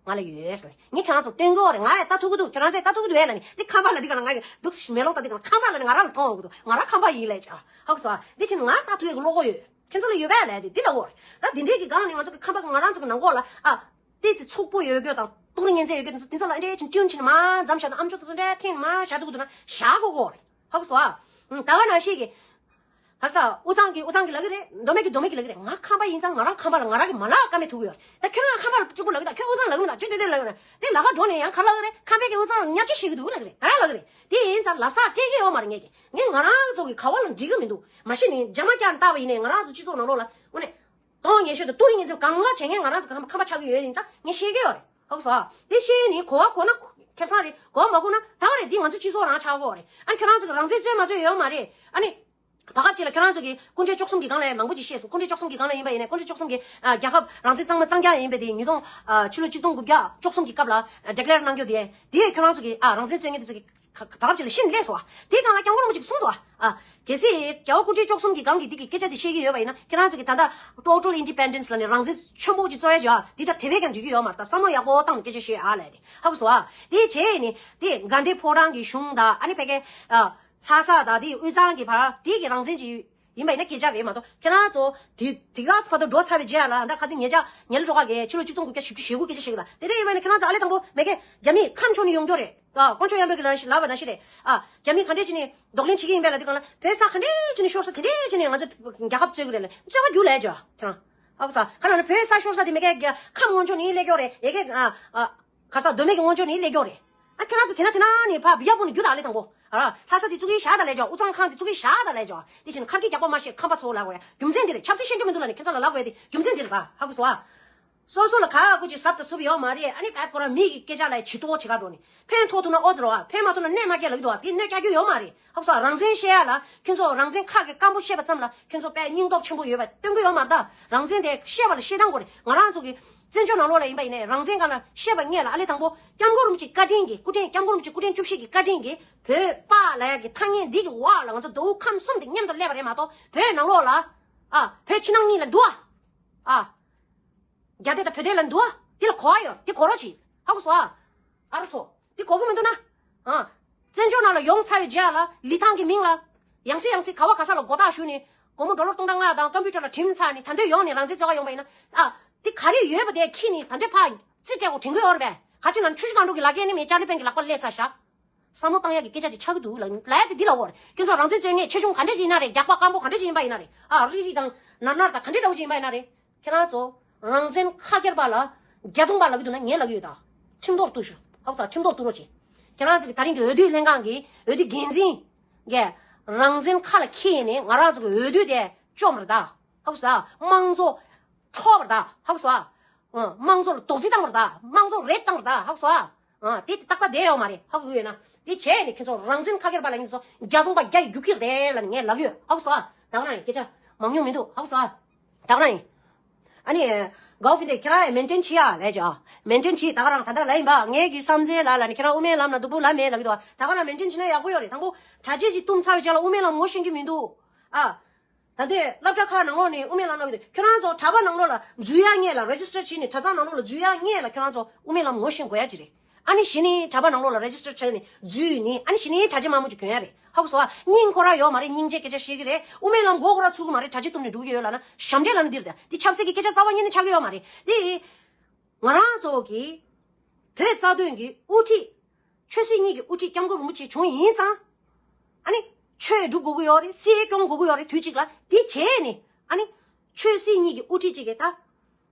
ང་ལ་ཡོད་ཟེར། ངས་ཁྱེད་རང་ཚོར་སྟོན་གི་ཡོད་རེད། ང་ཡང་ལྟ་ཐུབ་ཀྱི་འདུག་ཁྱེད་རང་ཚོས་ལྟ་ཐུབ་ཀྱི་འདུག་ཨེ་ལབ་ནས། དེ་ཁམས་པ་ལབ་དུས་ག་ལ་ང་གི་འདུག་མེ་ལོང་ལྟ་དུས་ག་ལ་ཁམས་པ་ལབ་ནས་ང་རང་ལ་མཐོང་ཡོང་གི་འདུག་ང་རང་ཁམས་པ་ཡིན་ལབ་བྱས། ཧ་གོ་སོང་ཨ། དེ་བྱས་ནས་ང་ལྟ་ཐུབ་ཡག་གི་བློ་ཁོག་ཡོད། ཁྱེད་ཚོ་ལ་ཡོད་པས་ལབ་དེ་འདི་ལབ་དགོས་རེད། ད་འདི་འདྲའི་གི་སྒང་ནས་ང་ཚོ་གི་ཁམས་པ་གི་ང་རང་ཚོ་གི་ནང་ཁོག་ལ་ཨ། ཏོག་ཙམ་ཚུགས་པོ་ཡོད་རྒྱུ་དང་ཏོག་རེ་ཉན་ཚད་ཡོད་རྒྱུ་དེ་ཚོ་དེ་ཚོ་ལ་འདྲ་ཅིག་སྐྲུན་བྱས་ནས་མར་འཛོམས་བཞག་ན། ཨ་མཆོག་དེ་ཚོ་འདྲ་འཐེན་མར་བཞག་འདུག་འདུག་ན་བཞག་དགོས་དགོས་རེད། ཧ་གོ་སོང་ཨ། ད་ག་ནང་བཞིན་གི་ག་རེ་ཟ། དབུས་གཙང་གི་དབུས་གཙང་གི་ལབ་ཀྱི་རེད། མདོ་སྨད་ཀྱི་མདོ་སྨད་ཀྱི་ལབ་ཀྱི་རེད། ང་ཁམས་པ་ཡིན་ཙང་ང་རང་ཁམས་པ་ལ་ང་རང་གི་མ་ལབ་ཀ་མེད་ཐུག་གི་ཡོད་རེད། ད་ཁྱོད་རང་ཁམས་པ་ལ་གཅིག་པུ་ལབ་ཀྱི་ད། ཁྱོད་དབུས་གཙང་ལབ་ཀྱི་མིན་ད། ཁྱོད་དེ་དེ་ལབ་ཀྱི་རེད། དེ་ལ་ཁ་འགྲོ་ནས་ཡང་ག་ལབ་ཀྱི་རེད། ཁམས་པའི་གི་དབུས་གཙང་ལ་བརྙས་བཅོས་བྱེད་ཀྱི་འདུག་ལབ་ཀྱི་རེད། ད་ཡང་ལབ་ཀྱི་རེད། དེ་ཡིན་ཙང་ལབ་ས་སྤྲད་ཀྱི་ཡོད་མ་རེད་ངས་ཀྱི། ངས་ང་རང་ཚོ་གི་ག་བ་ལ་འགྲིག་གི་མི་འདུག་མ་གཞི་ནས་རྒྱ་དམར་རྒྱག་བཏང་བ་ཡིན་ནའི་ང་རང་ཚོ་སྤྱི་ཚོགས་ནང་ལོགས་ལ་དངོས་གནས་གཏོང་ངན་ཤོས་དང་ཏོག་རེ་ཉན་ཚད་གང་ག་བྱེད་མཁན་ང་རང་ཚོ་ཁམས་པ་ཆགས་ཀྱི་ཡོད་ཡིན་ཙང་ངས་ཤེས་ཀྱི་ཡོད་རེད། ཧ་གོ་སོང་ཨ། དེ་ཤེས་ནས་གོ་བ་གོ་ན་ཁེ་བཟང་རེད། གོ་བ་མ་གོ་ན་ད་ག་རེད། འདི་ང་ཚོ་སྤྱི་ཚོགས་རང་ཆགས་ཀྱི་ཡོད་རེད། ཨ་ནི་ཁྱོད་རང་ཚོ་གི་རང་བཙན་རྩོད་མ་རྩོད་ཡོད་མ་རེད། ཨ་ནི་བར་སྐབས་ཅིག་ལ་ཁྱོད་རང་ཚོ་གི་སྐུ་ཕྲེང་བཅུ་གསུམ་གྱི་སྒང་ལ་མང་པོ་ཅིག་བཤད་སོང་། སྐུ་ཕྲེང་བཅུ་གསུམ་གྱི་སྒང་ལ་ཡིན་པ་ཡིན་ནའི། སྐུ་ཕྲེང་བཅུ་གསུམ་གྱི་ཨ་རྒྱལ་ཁབ་རང་བཙན་གཙང་མ་གཙང་རྐྱང་ཡིན་པ་དེ་ཉིས་སྟོང་ཨ་ཕྱི་ལོ་ཆིག་སྟོང་དགུ་བརྒྱ་བཅུ་གསུམ་གྱི་སྐབས་ལ་ཌི་ཀི་ལེར་གནང་རྒྱུ་དེ། དེ་ཁྱོད་རང་ཚོ་གི་ཨ་རང་བཙན་རྩོད་མཁན་དེ་ཚོ་གི་བར་སྐབས་ཅིག་ལ་ཤི་ནས་སླེབས་སོང་བ། དེའི་སྒང་ལ་སྐྱབས་མགོན་རིན་པོ་ཆེས་གསུངས་འདུག་བ། ཨ། གལ་སྲིད་རྒྱལ་བ་སྐུ་ཕྲེང་བཅུ་གསུམ་གྱི་སྒང་གི་འདི་གི་སྐད་ཆ་དེ་བཤད་ཀྱི་ཡོད་པ་ཡིན་ན། ཁྱེད་རང་ཚོ་གི་ད་ལྟ་total independence ལབ་ནས་རང་བཙན་ཆེན་པོ་ཅིག་རྩོད་ཡ་བྱ་བ་འདི་ད་དེ་བས་ཀྱང་འགྲིག་གི་ཡོད་མ་རེད། ད་བསམ་བློ་ཡག་པོ་བཏང་ནས་སྐད་ཆ་བཤད་ཨ་ལབ་དེ། ཧ་གོ་སོང་ཨ། དེ་བྱས་ནས་དེ་དགའ་ལྡན་ཕོ་བྲང་གི་གཞུང་དང་། ཨ་ནི་ཕ་གི་ཨ་ལྷ་ས་དང་དེ་དབུས་གཙང་གི་བར་དེ་གི་རང་བཙན་ཅིག་ཡིན་པ་ཡིན་ན་སྐད་ཆ་རེད་མ་གཏོགས། ཁྱེད་རང་ཚོ་དེ་དེ་ག་ས་བར་དུ་འགྲོ་ཚར་བའི་རྗེས་ལ། ད་ཁ་སང་ཉེ་ཆར་ཉེ་ལམ་འགྲོ་ཁ་གི་ཕྱི་ལོ་ཆིག་སྟོང་དགུ་བརྒྱ་བཞི་བཅུ་ཞེ་དགུ་སྐད་ཆ་བཤད་གི། ད་དེ་འདྲ་ཡིན་པ་ཡིན་ན་ཁྱེད་རང་ཚོ་ཨ་ལས་དང་པོ་མ་གི་རྒྱ་མི་ཁམས་ཕྱོགས་ནས་ཡོང་རྒྱུ་རེད། ཨ། དཀོན་མཆོག་གཡང་འབེབས་ཀྱི་ནང་བཞིན་ལབ་པ་ནང་བཞིན་རེད། ཨ། རྒྱ་མི་ག་འདྲས་བྱས་ནས་གདོང་ལེན་བྱེད་ཀྱི་ཡིན་པས་ལབ་དུས་སྒང་ལ། བོད་ས་ག་འདྲས་བྱས་ནས་ཤོར་ས་དེ་འདྲས་བྱས་ནས་ང་ཚོ་རྒྱལ་ཁབ་རྩོད་ཀྱི་རེད་ལབ། རྩོད་ག་རྒྱུགས་ལབ་བྱས། ཁྱེད་རང་ཧ་གོ་སོང་། ག་ལབ་ན་བོད་ས་ཤོར་ས་དེ་མ་གི་ཁམས་ངོས་ཕྱོགས་ནས་སླེབས་ཀྱི་ཡོད་རེད། ཡ་གི་ཨ་ཨ་ག་རེ་ཟ། མདོ་སྨད་ཀྱི་ངོས་ཕྱོགས་ནས་སླེབས་ཀྱི་ཡོད་རེད། ཨ། ཁྱེད་རང་ཚོ་དེ་ན་དེ་ན་ནས་ཕར་བི་ཡ་པོ་ནས་རྒྱུགས་དང་། ཨ་ལས་དང་པོ། ཨ། ལྷ་ས་དེ་བཙུགས་ཀྱི་བཞག་དང་ལབ་བྱས། དབུས་གཙང་ཁང་དེ་བཙུགས་ཀྱི་བཞག་དང་ལབ་བྱས། དེ་བཞིན་ཁར་གི་རྒྱག་པ་མ་བཤད། ཁམས་པ་ཚོ་ལབ་དགོས་ཡ་རྒྱུ་མཚན་དེ་རེད། ཆབ་སྲིད་ཤེས་རྒྱུ་མི་འདུག་ལབ་ནས་ཁྱེད་ཚོ་ལ་ལབ་དགོས་ཡ་དེ་རྒྱུ་མཚན་དེ་རེད་པ། ཧ་གོ་སོང་ཨ། སོ་སོ་ལ་ག་ག་ཅིག་གཟབ་དང་ཟུབ་ཡོད་མ་རེད། ཨ་ནི་བས་ཁོ་རང་མི་གི་སྐད་ཆ་ལ་ཇུས་གཏོགས་བྱེད་ག་འགྲོ་ནས། ཕན་ཐོགས་ཐུབ་ན་ཨོ་ཙི་རེད་པ། ཕན་མ་ཐོགས་ན་གནོད་མ་སྐྱེལ་ལབ་ཀྱི་འདུག་པ། དེ་གནོད་སྐྱེལ་རྒྱུ་ཡོད་མ་རེད། ཧ་གོ་སོང་། རང་བཙན་བཤད་ཡ་ལ་ཁྱོད་ཚོ་རང་བཙན་ཁ་གི་སྐམ་པོ་བཤད་པ་ཙམ་ལ་ཁྱོད་ཚོ་དཔེ་སྙིང་སྟོབས་ཆེན་པོ་ཡོད་པ་སྟོན་གྱི་ཡོད་མ་རེད། ད་རང་བཙན་དེ་བཤད་པ་ལ་བཤད་སྟངས་དགོས་རེད། ང་རང་ཚོ་གི་བཙན་བྱོལ་ནང་ལོགས་ལ་ཡིན་པ་ཡིན་ནའི་རང་བཙན་སྒང་ལ་བཤད་པ་སྔོན་ལ། ཨ་ལས་དང་པོ་སྐྱབས་མགོན་རིན་པོ་ཆེའི་བཀའ་དྲིན་གྱིས། སྐུ་ཕྲེང་སྐྱབས་མགོན་རིན་པོ་ཆེ་སྐུ་ཕྲེང་བཅུ་བཞི་གི་བཀའ་དྲིན་གྱིས་བོད་པ་ལབ་ཡ་གི་ཐ་སྙད་འདི་གི་འོག་ལ་ང་ཚོ་མདོ་དབུས་ཁམས་གསུམ་དེ་མཉམ་དུ་སླེབས་པ་རེད་མ་གཏོགས། བོད་ནང་ལོགས་ལ། ཨ། བོད་ཕྱི་ནང་གཉིས་ལ་འདུག་ཨ། ཨ། རྒྱ་སྡེ་དང་བོད་སྡེ་ལ་འདུག་ཨ། དེ་ལ་གོ་བ་ཡོད། དེ་གོ་རོགས་གྱིས། ཧ་གོ་སོང་ཨ། ཨ་རོ་ཚོ། དེ་གོ་གི་མི་འདུག་ན། ཨ། བཙན་བྱོལ་ནང་ལ་ཡོང་ཚར་བའི་རྗེས་ལ་ལི་ཐང་གི་མིང་ལ་ཡང་སེ་ཡང་སེ་ག་བ་ག་ས་ལ་མགོ་བཏགས་ཞུས་ནས། སྒོར་མོ་ཌོ་ལར་སྟོང་ཕྲག་ལྔ་དང་ཀམ་པུ་ཊར་ལ་བྲིམས་ཚར་ནས་ད་འདོད་ཡོང་ནས་རང་བཙན་རྩོད་ག་ཡོང་པ་ཡིན་ན། ཨ། དེ་ག་རེ་ཡོད་པ་དེ་ཁྱེར་ནས་ད་འདོད་ཕར་རྩིས་སྤྲད་དགོས་དྲན་གྱི་ཡོད་རེད་པས། ག་ཅི་ན་ཆུ་བཞི་སྒང་དྲུག་གི་ལ་རྒྱ་ནི་མེད། ཅར་ལི་པན་གྱི་ལག་པ་སླེབས་ཚར་ཤག་བསམ་བློ་བཏང་ཡག་གི་སྐད་ཆ་ཅིག་ཆགས་ཀྱི་འདུག་ལབ་ལབ་ཡ་དེ་འདི་ལབ་དགོས་རེད། ཁྱོད་ཚོ་རང་བཙན་རྩོད་མཁན་ཆེ་ཆུང་ག་འདྲ་ཅིག་ཡིན་ན་རེད། རྒྱགས་པ་སྐམ་པོ་ག་འདྲ་ཅིག་ཡིན་པ་ཡིན་ན་རེད། ཨ། རིགས་རིགས་དང་ནར་ནར་དང་ག་འདྲ་འདྲ་བོ་ཅིག་ཡིན་པ་ཡིན་ན་རེད། ཁྱེད་རང་ཚོ་རང་བཙན་ཁ་སྐྱེར་པ་ལ་རྒྱ་མཚོ་པ་ལབ་ཀྱི་འདུག་ན་ངས་ལབ་ཀྱི་ཡོད་ད། ཁྲིམས་ཐོག་གཏུགས་ཤོག་ཧ་གོ་སོང་། ཁྲིམས་ཐོག་གཏུགས་རོགས་བྱེད། ཁྱེད་རང་ཚོ་གི་ད་རིང་གི་འོས་བསྡུ་ལྷན་ཁང་གི་འོས་བསྡུ་འགན་འཛིན་གྱིས་རང་བཙན་ཁ་ལ་འཁྱེར་ནས་ང་རང་ཚོ་གི་འོས་བསྡུ་དེ་བཅོམ་རེད་ད། ཧ་གོ་སོང་། དམངས་གཙོ་འཕྲོག་པ་རེད་ད། ཧ་གོ་སོང་། ཨ། དམངས་གཙོ་ལ་རྡོག་རྫིས་བཏང་བ་རེད་ད། དམངས་གཙོ་རེད་བཏང་བ་རེད་ད། ཧ་གོ་སོང་། ཨ། དེ་ཏག་ཏག་བསྡད་ཡོད་མ་རེད། ཧ་གོ་ཡོད་ན། དེ་བྱས་ནས་ཁྱེད་ཚོ་རང་བཙན་ཁ་སྐྱེར་པ་ལབ་མཁན་ཚོ་རྒྱ་མཚོ་པ་རྒྱ་ཡི་རྒྱུག་ཁྱི་རེད་ལབ་ནས་ངས་ལབ་ཀྱི་ཡོད། ཧ་གོ་སོང་། ད་ག་རང་ཡིན། སྐད་ཆ་མང་ཉུང་མི་འདུག་ཧ་གོ་སོང་། ད་ག་རང་ཡིན། ཨ་ནི། གའོ་ཕིན་ཏེ་ཁྱེད་རང་ཡང་མེན་ཊེན་བྱེད་ཡ་ལབ་བྱས། མེན་ཊེན་བྱེད། ད་ག་རང་ད་ལྟ་ལབ་ཡིན་པ། ངའི་གི་བསམ་ཚུལ་ལ་ལབ་ནས་ཁྱེད་རང་དབུ་མའི་ལམ་ལ་སྡུག་པོ་ལབ་མེད་ལབ་ཀྱི་འདུག་ད་ག་རང་མེན་ཊེན་བྱེད་ན་ཡག་པོ་ཡོད་རེད། དང་པོ་གྲྭ་ཆས་ཅིག་བཏུམས་ཚར་བའི་རྗེས་ལ་དབུ་མའི་ལམ་ངོ་ཤེས་ཀྱི་མི་འདུག་ཨ། ད་ལྟའི་སློབ་གྲྭ་ཁག་ནང་ལོགས་ནས་དབུ་མའི་ལམ་ལབ་ཀྱི་འདུག་ཁྱོད་རང་ཚོ་གྲྭ་པ་ནང་ལོགས་ལ་འཛུལ་ཡ་སྔོན་ལ། རེ་ཇི་སི་ཊར་བྱས་ནས་གྲྭ་ཚང་ནང་ལོགས་ལ་འཛུལ་ཡ་སྔོན་ལ་ཁྱོད་རང་ཚོ་དབུ་མའི་ལམ་ངོ་ཤེས་དགོས་ཡ་ཅིག་རེད། ཨ་ནི་གཞི་ནས་གྲྭ་པ་ནང་ལོགས་ལ་རེ་ཇི་སི་ཊར་བྱས་ནས་འཛུལ་ནས། ཨ་ནི་གཞི་ནས་གྲྭ་ཆས་དམར་མོ་ཅིག་གྱོན་ཡ་རེད། ཧ་གོ་སོང་ཨ། སྙིང་ཁོ་རང་ཡོད་མ་རེད། སྙིང་རྗེ་སྐད་ཆ་བཤད་ཀྱི་རེད། དབུ་མའི་ལམ་མགོ་ཁོ་རང་ཚུགས་ཀྱི་མ་རེད། གྲྭ་ཆས་བཏུམས་ནས་འགྲོ་གི་ཡོད་ལབ་ན་ཞབས་འདྲེན་ལབ་ན་འདི་རེད་ད། འདི་ཆབ་སྲིད་ཀྱི་སྐད་ཆ་རྩ་བ་ཉིད་ནས་ཆགས་ཀྱི་ཡོད་མ་རེད། འདི་ང་རང་ཚོ་གི་བོད་རྩ་དོན་གྱི་དབུ་ཁྲིད། ཆོས་སྲིད་གཉིས་ཀྱི་དབུ་ཁྲིད་སྐྱབས་མགོན་རིན་པོ་ཆེ་བྱུང་ཡིན་ཙང་། ཨ་ནི་ཆོས་སྒྲུབ་དགོས་ཀྱི་ཡོད་རེད། སྲིད་སྐྱོང་དགོས་ཀྱི་ཡོད་རེད། དུས་གཅིག་ལ་དེ་བྱས་ནས། ཨ་ནི་ཆོས་སྲིད་གཉིས་ཀྱི་དབུ་ཁྲིད་ཅིག་གིས་ད་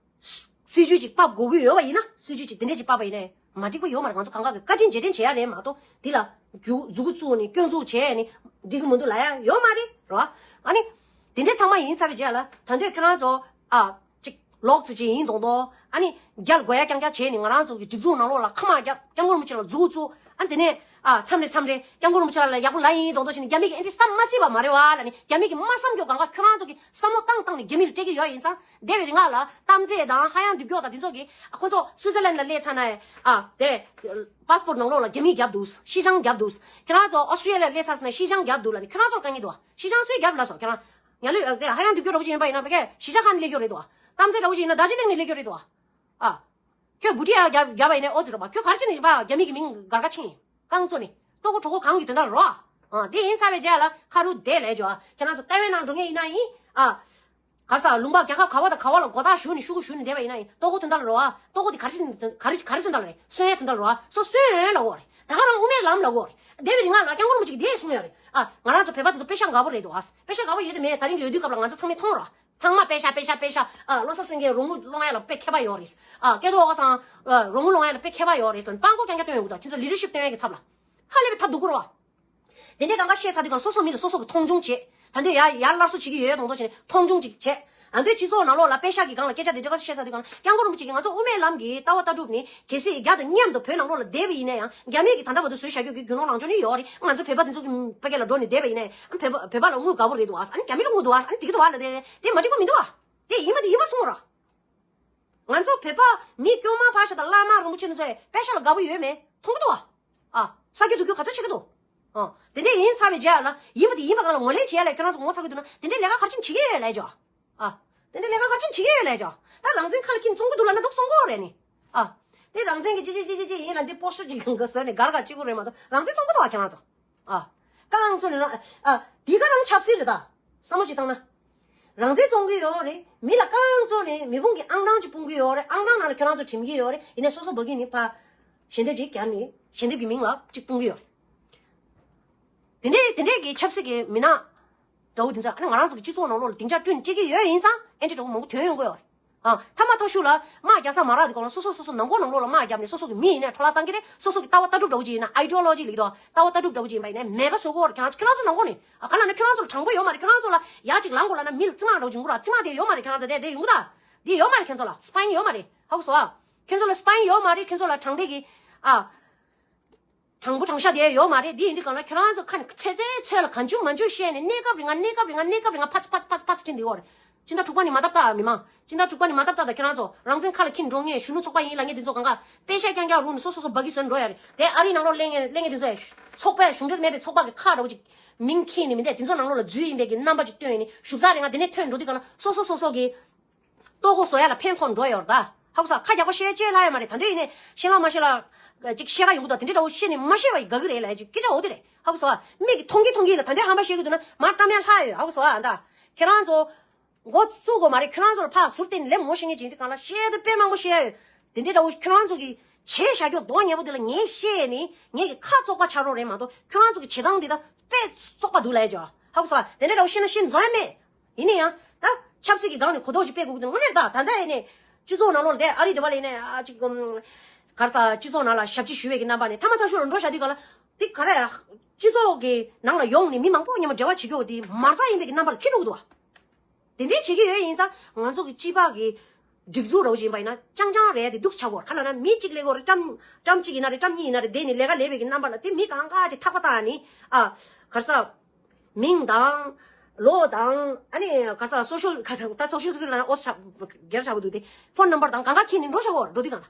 སྲིད་ཇུས་ཅིག་ཕབ་དགོས་ཀྱི་ཡོད་པ་ཡིན་ན། སྲིད་ཇུས་ཅིག་དེ་འདྲས་ཅིག་ཕབ་པ་ཡིན་ནའི་མ་འགྲིག་པ་ཡོད་མ་རེད། ང་ཚོ་གང་ག་གི་བཀའ་དྲིན་རྗེས་དྲན་བྱེད་ཡ་རེད་མ་གཏོགས། འདི་ལ་རྒྱུ་མཛུབ་གུ་བཙུགས་ནས་སྐྱོན་འཛུགས་བྱས་ནས་འགྲིག་གི་མི་འདུག་ལབ་ཡ་ཡོད་མ་རེད་རོ། ཨ་ནི་དེ་འདྲས་ཚང་མ་ཡིན་ཚར་བའི་རྗེས་ལ་ད་དུང་ཁྱེད་རང་ཚོ་ཨ། ཅིག་ལོག་ཙི་ཅིག་ཡིན་མདོག་མདོག་ཨ་ནི་རྒྱ་ལ་དགོས་ཡ་རྐྱང་རྐྱང་བྱས་ནས་ང་རང་ཚོ་གི་སྒྲིག་འཛུགས་ནང་ལོགས་ལ་ཁ་མ་རྒྱབ། སྐྱབས་མགོན་རིན་པོ་ཆེ་ལ་མཛུབ་གུ་བཙུགས། ཨ་ནི་དེ་ནས་ ཨ་མཚམས་རེ་མཚམས་རེ་སྐྱབས་མགོན་རིན་པོ་ཆེ་ལ་ཡག་པོ་ལབ་ཡིན་མདོག་མདོག་བྱས་ནས་རྒྱ་མི་གིས་ཨེ་འདྲས་བསམ་མ་སྲིད་པ་མ་རེད་བ་ལབ་ནས། རྒྱ་མི་གིས་མ་བསམ་རྒྱུ་གང་ག་ཁྱོད་རང་ཚོ་གིས་བསམ་བློ་བཏང་བཏང་ནས་རྒྱ་མི་ལ་སྤྲད་ཀྱི་ཡོད་ཡིན་ཙང་། འདས་པའི་རིང་ལ་གཏམ་ཚད་དང་ཧ་ཡང་འདུག་རྒྱུ་དང་དེ་ཚོ་གིས། ཁོ་ཚོ་སུའུ་ཙེར་ལན་ལ་སླེབས་ཚར་ན་ཨ་དེ་པ་སི་པོར་ནང་ལོགས་ལ་རྒྱ་མིས་བརྒྱབ་འདུག་ཤི་ཅང་བརྒྱབ་འདུག་ཁྱོད་རང་ཚོ་ཨོ་སི་ཀྲི་ཡ་ལ་སླེབས་ཚར་ན་ཤི་ཅང་བརྒྱབ་འདུག་ལབ་ནས། ཁྱོད་རང་ཚོར་དཀའ་ངལ་འདུག་ཤི་ཅང་སུས་བརྒྱབ་ལབ་སོང་། ཁྱོད་རང་ཉ་ལུས་དེ་ཧ་ཡང་འདུག་རྒྱུ་འདྲ་པོ་ཅིག་ཡིན་པ་ཡིན་ན་ཕ་གིར་གཞིས་ཆགས་ཁག་ནས་སླེབས་རྒྱུ་རེད་དོ། གཏམ་ཚད་འདྲ་པོ་ཅིག་ཡིན་ན་རྡོ་རྗེ་གླིང་ནས་སླེབས་རྒྱུ་རེད་དོ། ཨ། ཁྱོད་བུ་ཊི་ཡ་བརྒྱབ་བརྒྱབ་པ་ཡིན་ནའི་ཨོ་ཙི་རེད་པ། ཁྱོད་ག་རེ་བྱས་ནས་པ་རྒྱ་མི་གི་མིང་སྒར་ཁ་ཕྱིན། རྐང་བཙུགས་ནས་ལྟོ་གོས་གྲོད་ཁོག་གང་གི་དོན་དག་རོ། ཨ། དེ་ཡིན་ཚར་བའི་རྗེས་ལ་ཁ་རུ་བསྡད་ལས་འཇོག་ཁྱེད་རང་ཚོ་ཏའེ་ཝན་ནང་འགྲོ་མཁན་ཡིན་ན་ཡིན། ཨ། ག་རེ་ཟ། ལུང་པ་རྒྱལ་ཁབ་ག་བ་དང་ག་བ་ལ་མགོ་བཏགས་ཞུ་ནས་ཤུ་གུ་ཞུ་ནས་བསྡད་པ་ཡིན་ན་ཡིན། ལྟོ་གོས་དོན་དག་རོ། ཨ། ལྟོ་གོས་དེ་ག་རེ་བྱས་ནས་ག་རེ་ག་རེ་དོན་དག་རེད། གསོན་ཡས་དོན་དག་རོ། ཨ། སོ་སོས་ལབ་དགོས་རེད། ད་ག་རང་དབུ་མའི་ལམ་ལབ་དགོས་རེད། འདས་པའི་རིང་ལ་སྐྱབས་མགོན་རིན་པོ་ཆེ་གིས་དེ་གསུངས་ཡོད་རེད། ཨ། ང་རང་ཚོ་བོད་པ་དེ་ཚོ་པེ་ཤག་འགའ་པོ་རེད་འདུག་ཨ། པེ་ཤག་འགའ་པོ་ཡོད་དེ་མེད། ད་རིང་གི་འོས་བསྡུ་སྐབས་ལ་ང་ཚོ་ཚང་མས་མཐོང་རོགས། ཚང་མ་པེ་ཤག་པེ་ཤག་པེ་ཤག་ཨ། བློ་བཟང་སེང་གེ་རོགས་དངུལ་སློང་ཡ་ལ་དཔེ་མཁས་པ་ཡོད་རེད། ཨ། སྐལ་རྡོར་ཨོ་ཀ་ཚང་། ཨ། རོགས་དངུལ་སློང་ཡ་ལ་དཔེ་མཁས་པ་ཡོད་རེད་ཟེར་ནས་དཔང་པོ་རྐྱང་རྐྱང་སྟོན་ཡོང་གི་འདུག་ཁྱེད་ཚོ་ལི་ཌར་ཤིབ་སྟོན་ཡ་གི་ཚབ་ལ། ཧ་ལས་པའི་ཐབས་སྡུག་པོ་རེད་བ། དེ་འདྲའི་གང་ག་བཤད་ཚར་དུས་གང་སོ་སོ་མི་ལ་སོ་སོ་གི་མཐོང་ཆུང་བྱེད། ད་འདོད་ཡར་ཡར་སླར་གསོ་བྱེད་ཀྱི་ཡོད་ཡོད་མདོག་མདོག་བྱས་ནས་མཐོང་ཆུང་ཅིག་བྱེད། ཨ། འདོད་སྤྱི་ཚོགས་ནང་ལོགས་ལ་པེ་ཤག་གི་སྒང་ལ་སྐད་ཆ་དེ་འདྲ་ག་ཚོད་བཤད་ཚར་དུས་གང་ལ་སྐྱབས་མགོན་རིན་པོ་ཆེ་གིས་ང་ཚོ་དབུ་མའི་ལམ་གྱི་ལྟ་བ་ལྟ་གྲུབ་ནི་གལ་སྲིད་རྒྱ་དང་མཉམ་དུ་བོད་ནང་ལོགས་ལ་བསྡད་པ་ཡིན་ན་ཡང་རྒྱ་མི་གིས་ད་ལྟ་བར་དུ་བཟོས་བཞག་རྒྱུ་གི་རྒྱུ་ནོར་ལངས་ཕྱོགས་ནི་ཡོད་རེད། ང་ཚོ་བོད་པ་དེ་ཚོ་གི་ཕ་གི་ལ་འགྲོ་ནས་བསྡད་པ་ཡིན་ན་ཡང་བོད་པ་བོད་པ་ལ་དངུལ་དགའ་པོ་རེད་འདུག་ཨ། ཨ་ནི་རྒྱ་མི་ལ་དངུལ་འདུག་ཨ། ཨ་ནི་འགྲིག་གི་འདུག་ཨ་ལ། དེ་དེ་མ་འགྲིག་པ་མི་འདུག་ཨ། དེ་ཡིན་པ་དེ་ཡིན་པ་གསུངས་ར། ང་ཚོ་བོད་པ་མི་དཀྱུས་མ་ཕར་བཞག་དང་བླ་མ་རིན་པོ་ཆེ་འདི་ཚོས་པེ་ཤག་ལ་དགའ་པོ་ཡོད་མེད་མཐོང་གི་འདུག་ཨ། ཨ། ས་རྒྱུ་འདུག་རྒྱུ་ག་ཚོད་བྱེད་ཀྱི་འདུག་ཨ། དེ་འདྲས་ཡིན་ཚར་བའི་རྗེས་ལ་ཡིན་པ་དེ་ཡིན་པ་གང་ལ་ངོས་ལེན་བྱེད་ཡ་ལས་ཁྱོད་རང་ཚོ་ངོ་ཚ་གི་འདུག་ན་དེ་འདྲས་ལས་ཀ་ག་རེ་བྱེད་ཀྱི་ཡོད་ལས་ཅོ། ཨ། དེ་འདྲས་ལས་ཀ་ག་རེ་བྱེད་ཀྱི་ཡོད་ལས་ཅོ། ད་རང་བཙན་ཁ་ལ་འཁྱེར་བཙོང་གི་འདུག་ལབ་ན་འདུག་བཙོང་གི་ཡོད་རེད་ནི། ཨ། དེ་རང་བཙན་གྱི་ཅི་ཅི་ཅི་ཅི་ཅི་ཡིན་ལ་འདི་པོ་སི་ཊར་ཅིག་གང་ག་བཟོས་ནས་གར་ག་གཅིག་པོ་རེད་མ་གཏོགས་རང་བཙན་བཙོང་གི་འདུག་ཨ་ཁྱེད་རང་ཚོ། ཨ། རྐང་བཙུགས་ནས་རང་། ཨ། དེ་ག་རང་ཆབ་སྲིད་རེད་ད། བསམ་བློ་ཞིག་བཏང་ན། རང་བཙན་བཙོང་གི་ཡོད་རེད། མི་ལ་རྐང་བཙུགས་ནས་མི་དཔུང་གི་ཨང་གྲངས་ཅིག་སྤུངས་གི་ཡོད་རེད། ཨང་གྲངས་ནང་ལ་ཁྱོད་རང་ཚོ་འགྲིམ་གི་ཡོད་རེད། ཡིན་ནའི་སོ་སོ་འབག་གི་ནི་ཕ། ཞལ་འདེབས་ཅིག་བརྒྱབ་ནས་ཞལ་འདེབས་ཀྱི་མིང་ལ་ཅིག་སྤུངས་གི་ཡོད་རེད། དེ་འདྲའི་དེ་འདྲའི་གི་ཆབ་སྲིད་ཀྱི་མི་སྣ་འདྲ་བོ་དེ་ཚོ་ཨ་ནི་ང་རང་ཚོ་གི་སྤྱི་ཚོགས་ནང་ལོགས་ལ་སྡིངས་ཆ་བསྐྲུན་བྱེད་ཀྱི་ཡོད་ཡིན་ཙང་ཨེ་འདྲ་འདྲ་བོ་མང་པོ་ཐོན་ཡོང་གི་ཡོད་རེད། ཨ། མཐའ་མ་ཐག་ཤུགས་ལ་དམག་རྒྱག་ས་མ་རག་དུས་སྒང་ལ་སོ་སོ་སོ་སོ་ནང་ཁོག་ནང་ལོགས་ལ་དམག་བརྒྱབ་ནས་སོ་སོ་གི་མི་ཡིན་ནའི་འཕྲོ་བརླག་བཏང་གི་རེད། སོ་སོ་གི་ལྟ་བ་ལྟ་གྲུབ་འདྲ་བོ་ཅིག་ཡིན་ན། ཨའི་ཌི་ཡོ་ལོ་ཇི་ལབ་ཀྱི་འདུག་ལྟ་བ་ལྟ་གྲུབ་འདྲ་བོ་ཅིག་ཡིན་པ་ཡིན་ནའི་མེད་པ་བཟོ་གི་ཡོད་རེད། ཁྱེད་རང་ཚོ་ཁྱེད་རང་ཚོ་ལ་དྲང་པོ་ཡོད་མ་རེད། ཁྱེད་རང་ཚོ་ལ་ཡ་གཅིག་ལངས་དགོས་ཡོད་མ་རེད། ཁྱེད་རང་ཚོ་ལ་ཡ་གཅིག་ལངས་དགོས་ལབ་ན་མི་ལ་རྩིས་མ་འདྲ་བོ་ཅིག་ཡོང་གི་རེད། རྩིས་མ་དེ་ཡོད་མ་རེད། ཁྱེད་རང་ཚོ་དེ་དེ་ཡོང་གི་ད། དེ་ཡོད་མ་རེད། ཁྱེད་ཚོ་ལ་སི་པའིན་ཡོད་མ་རེད། ཧ་གོ་སོང་ཨ། ཁྱེད་ཚོ་ལ་སི་པའིན་ཡོད་མ་རེད། ཁྱེད་ཚོ་ལ་དྲང་བདེན་གྱི། ཨ། དྲང་པོ་དྲང་བཞག་དེ་ཡོད་མ་རེད། དེ་ཡིན་དུས་གང་ལ་ཁྱེད་རང་ཚོ་ཁ་ནས་ཚེ་ཚེ་ཚེ་ལ་གང་བྱུང་མང་བྱུང་བཤད་ནས་གནས་སྐབས་རིང་ང་གནས་སྐབས་རིང་ང་གནས་སྐབས་རིང་ང་ཕ་ཚ་ཕ་ཚ་ཕ་ཚ་ཕ་ཚ་ཁྲིད་འདི་ཡོད་རེད། སྤྱི་ཟླ་དྲུག་པ་ནས་མ་བཏབ་ད་མི་མང་། སྤྱི་ཟླ་དྲུག་པ་ནས་མ་བཏབ་ད་ད་ཁྱེད་རང་ཚོ་རང་བཙན་ཁ་ལ་འཁྱེར་འགྲོ་མཁན་གཞོན་ནུ་ཚོགས་པ་ཡིན་ལབ་མཁན་དེ་ཚོ་གང་ག་པེ་ཤག་རྐྱང་རྐྱང་རུག་ནས་སོ་སོ་སོ་སྦ་གི་བཟོས་འགྲོ་ཡ་རེད། དེ་ཨ་རིའི་ནང་ལོགས་གླེང་མཁན་གླེང་མཁན་དེ་ཚོ་ཚོགས་པའི་གཞུང་འབྲེལ་མེད་པའི་ཚོགས་པ་གི་ཁག་འདྲ་བོ་ཅིག་མིང་འཁྱེར་ནས་མི་འདས་དེ་ཚོ་ནང་ལོགས་ལ་འཛུལ་ཡིན་པའི་གི་རྣམ་པ་ཅིག་སྟོན་ཡིན་ནས་བཞུགས་ས་རེད། ང་དེ་ནས་ཐོན་འགྲོ་དུས་གང་ལ་སོ་སོ་སོ་སོ་གི་ལྟོ་གོས་བཟོ་ཡ་ལ་ཕན་ཐོགས་འགྲོ་ཡོད་རེད་ད། ཧ་གོ་སོང་། ཁ་རྒྱག་པ་བཤད་ཅེས་ལབ་ཡ་མ་རེད། ད་འདོད་ཡིན་ནས་ཤེས་ལ་མ་ཤེས་ལ་ཅིག་བཤད་ག་ཡོང་གི་འདུག་དེ་འདྲ་འདྲ་བོ་བཤད་ནས་མ་ཤེས་པ་ཡི་དགའ་གི་རེད་ལབ་ཡ་ཅིག་སྐད་ཆ་འོ་དེ་རེད། ཧ་གོ་སོང་། མིག་གིས་མཐོང་གི་མཐོང་གི་ལ་ད་འདོད་ཧམ་པ་བཤད་གི་འདུག་ན་མར་གཏམ་ཡ་ལྷག་ཡོད། ཧ་གོ་སོང་ཨ། ད་ཁྱེད་རང་ཚོ་འགོ་བཙུགས་དགོས་མ་རེད། ཁྱེད་རང་ཚོ་ལ་ཕར་ཟུར་བལྟས་ནས་ལེབ་ངོ་ཤེས་མཁན་ཅིག་ཡིན་དུས་གང་ལ་བཤད་དེ་དཔེ་མང་པོ་བཤད་ཡ་ཡོད། དེ་འདྲའི་འདྲ་བོ་ཁྱེད་རང་ཚོ་གི་བྱས་བཞག་རྒྱུ་མདོག་ཉེས་པོ་དེ་ལ་ངས་བཤད་ནས་ངེད་ཀྱི་ཁ་བཙོག་པ་ཆགས་རོགས་རེད་མ་གཏོགས་ཁྱེད་རང་ཚོ་གི་བྱེད་སྟངས་འདི་ད་དཔེ་བཙོག་པ་འདུག་ལབ་ཡ་ཅིག་ཧ་གོ་སོང་ཨ། དེ་འདྲའི་འདྲ་བོ་བཤད་ན་བཤད་འཛོམས་ཡ་མེད། ཡིན་ན་ཡང་ད་ཆབ་སྲིད་ཀྱི་སྒང་ནས་གོ་རྟོགས་ཅིག་སྤེལ་དགོས་ཀྱི་འདུག་དངོས་གནས་ད་ད་ལྟ་ཡིན་ནས་སྤྱི་ཚོགས་ནང་ལོགས་ལ་དེ་ཨ་རི་དེ་བ་ལ་ཡིན་ནས་ཨ་ཅིག་གམ་ག་རེ་ཟ། སྤྱི་ཚོགས་ནང་ལ་ཞབས་ཕྱི་ཞུ་བའི་གི་རྣམ་པ་ནས་མཐའ་མ་ཐག་ཤོར་ལ་འགྲོ་བཞག་དུས་གང་ལ་དེ་ག་རེ་སྤྱི་ཚོགས་ཀྱི་ནང་ལ་ཡོང་ནས་མི་མང་པོ་མཉམ་པོ་འབྲེལ་བ་བྱེད་རྒྱུ་དེ་མ་རྩ་ཡིན་པའི་གི་རྣམ་པ་ལ་འཁྱེར་འགྲོ་གི་འདུག་བ། དེ་འདྲའི་བྱེད་ཀྱི་ཡོད་ཡིན་ཙང་ང་ཚོ་གི་སྤྱི་པ་གི་སྒྲིག་འཛུགས་ར་བ་ཞིག་ཡིན་པ་ཡིན་ན་རྐྱང་རྐྱང་རེད་དེ་སྡུག་ཆགས་གོ། ག་ལ་ན་མི་གཅིག་ལས་གོ་རེ་ཀྲམ་ཀྲམ་གཅིག་ཡིན་ན་རེ་ཀྲམ་གཉིས་ཡིན་ན་རེ་བསྡད་ནས་ལས་ཀ་ལས་པའི་གི་རྣམ་པ་ལ་དེ་མི་གང་ག་ཅིག་ཐག་པ་བཏགས་ནས་ཨ་ག་རེ་ཟ། མིང་དང་། ལོ་དང་། ཨ་ནི་ག་ས་སོ་ཤལ་ག་ས་ད་སོ་ཤལ་སི་ཀུ་རི་ལ་ཨོ་ས་སྒེར་ཆགས་པ་འདུག་སྟེ། ཕོན་ནམ་བར་དང་གང་ག་ཁྱེར་ནས་འགྲོ་བྱ་བོ་འགྲོ་དུས་གང་ལ།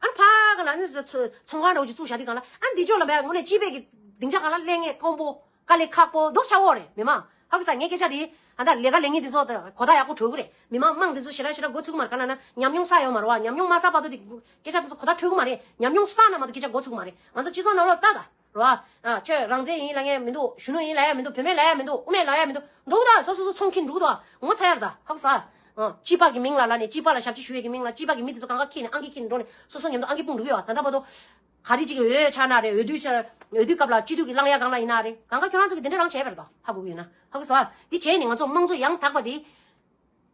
ཨ་ནི་ཕ་ག་ལ་ཨ་ནི་ཚོང་ཁང་འདྲ་བོ་ཅིག་བཙུགས་བཞག་དུས་གང་ལ་ཨ་ནི་འདི་ཕྱོགས་ལ་བས་དངོས་གནས་སྤྱི་པའི་གི་སྡིངས་ཆ་གང་ལ་ལས་ངན་དཀོན་པོ་དཀའ་ལས་ཁག་པོ་འདུག་བྱ་བོ་རེད་མི་མང་། ཧ་གི་ས་ངའི་སྐད་ཆ་དེ་ཨ་ད་ལས་ཀ་ལས་ངན་འདི་ཚོ་ད་གོ་ད་ཡག་པོ་གྲོལ་གི་རེད། མི་མང་མང་འདི་ཚོ་ཞེ་དྲག་ཞེ་དྲག་མགོ་ཚུགས་མ་རེད། ག་ལ་ན་ཉམས་མྱོང་བསགས་ཡོད་མ་རེད་བ། ཉམས་མྱོང་མ་བསགས་བར་དུ་དེ་སྐད་ཆ་དེ་ཚོ་གོ་ད་འཕྲོད་གི་མ་རེད། ཉམས་མྱོང་བསགས་ན་མ་གཏོགས་སྐད་ཆ་མགོ་ཚུགས་གི་མ་རེད། ང་ཚོ་སྤྱི་ཚོགས་ནང་ལོགས་ལྟ་ད། རོ། ཨ། ཁྱོད་རང་བཙན་ཡིན་ལབ་ཡ་མི་འདུག་གཞོན་ནུ་ཡིན་ལབ་ཡ་མི་འདུག་དབུ་མའི་ལབ་ཡ་མི་འདུག་འགྲོ་གི་ད། སོ་སོ་སོ་ཚོང་ཁྱེར་འགྲོ་གི་ད། ངོ་ཚ་ཡར་ད། ཧ་གོ་ས། ཨ། སྤྱི་པ་གི་མིང་ལ་ལབ་ནས་སྤྱི་པ་ལ་ཞབས་ཕྱི་ཞུ་ཡས་ཀྱི་མིང་ལ་སྤྱི་པ་གི་མི་དེ་ཚོ་གང་ག་ཁྱེར་ནས་ཨང་ཀི་ཁྱེར་ནས་འགྲོ་ནས་སོ་སོ་མཉམ་དུ་ཨང་ཀི་སྤུངས་འགྲོ་གི་ཡོད། ད་ལྟ་བར་དུ་ག་རེ་ཅིག་གི་འོས་ཆགས་ན་རེད། འོས་བསྡུ་ཆགས། འོས་བསྡུ་སྐབས་ལ་སྤྱི་འཐུས་ཀྱི་གླེང་ཡ་གང་ལ་ཡིན་ན་རེད། གང་ག་ཁྱོད་རང་ཚོ་གི་དེ་འདྲ་རང་བྱས་པ་རེད་ད། ཧ་གོ་གི་ཡོད་ན། ཧ་གོ་ས། འདི་བྱས་ནས་ང་ཚོ་དམངས་གཙོ་ཡང་དག་པ་དེ།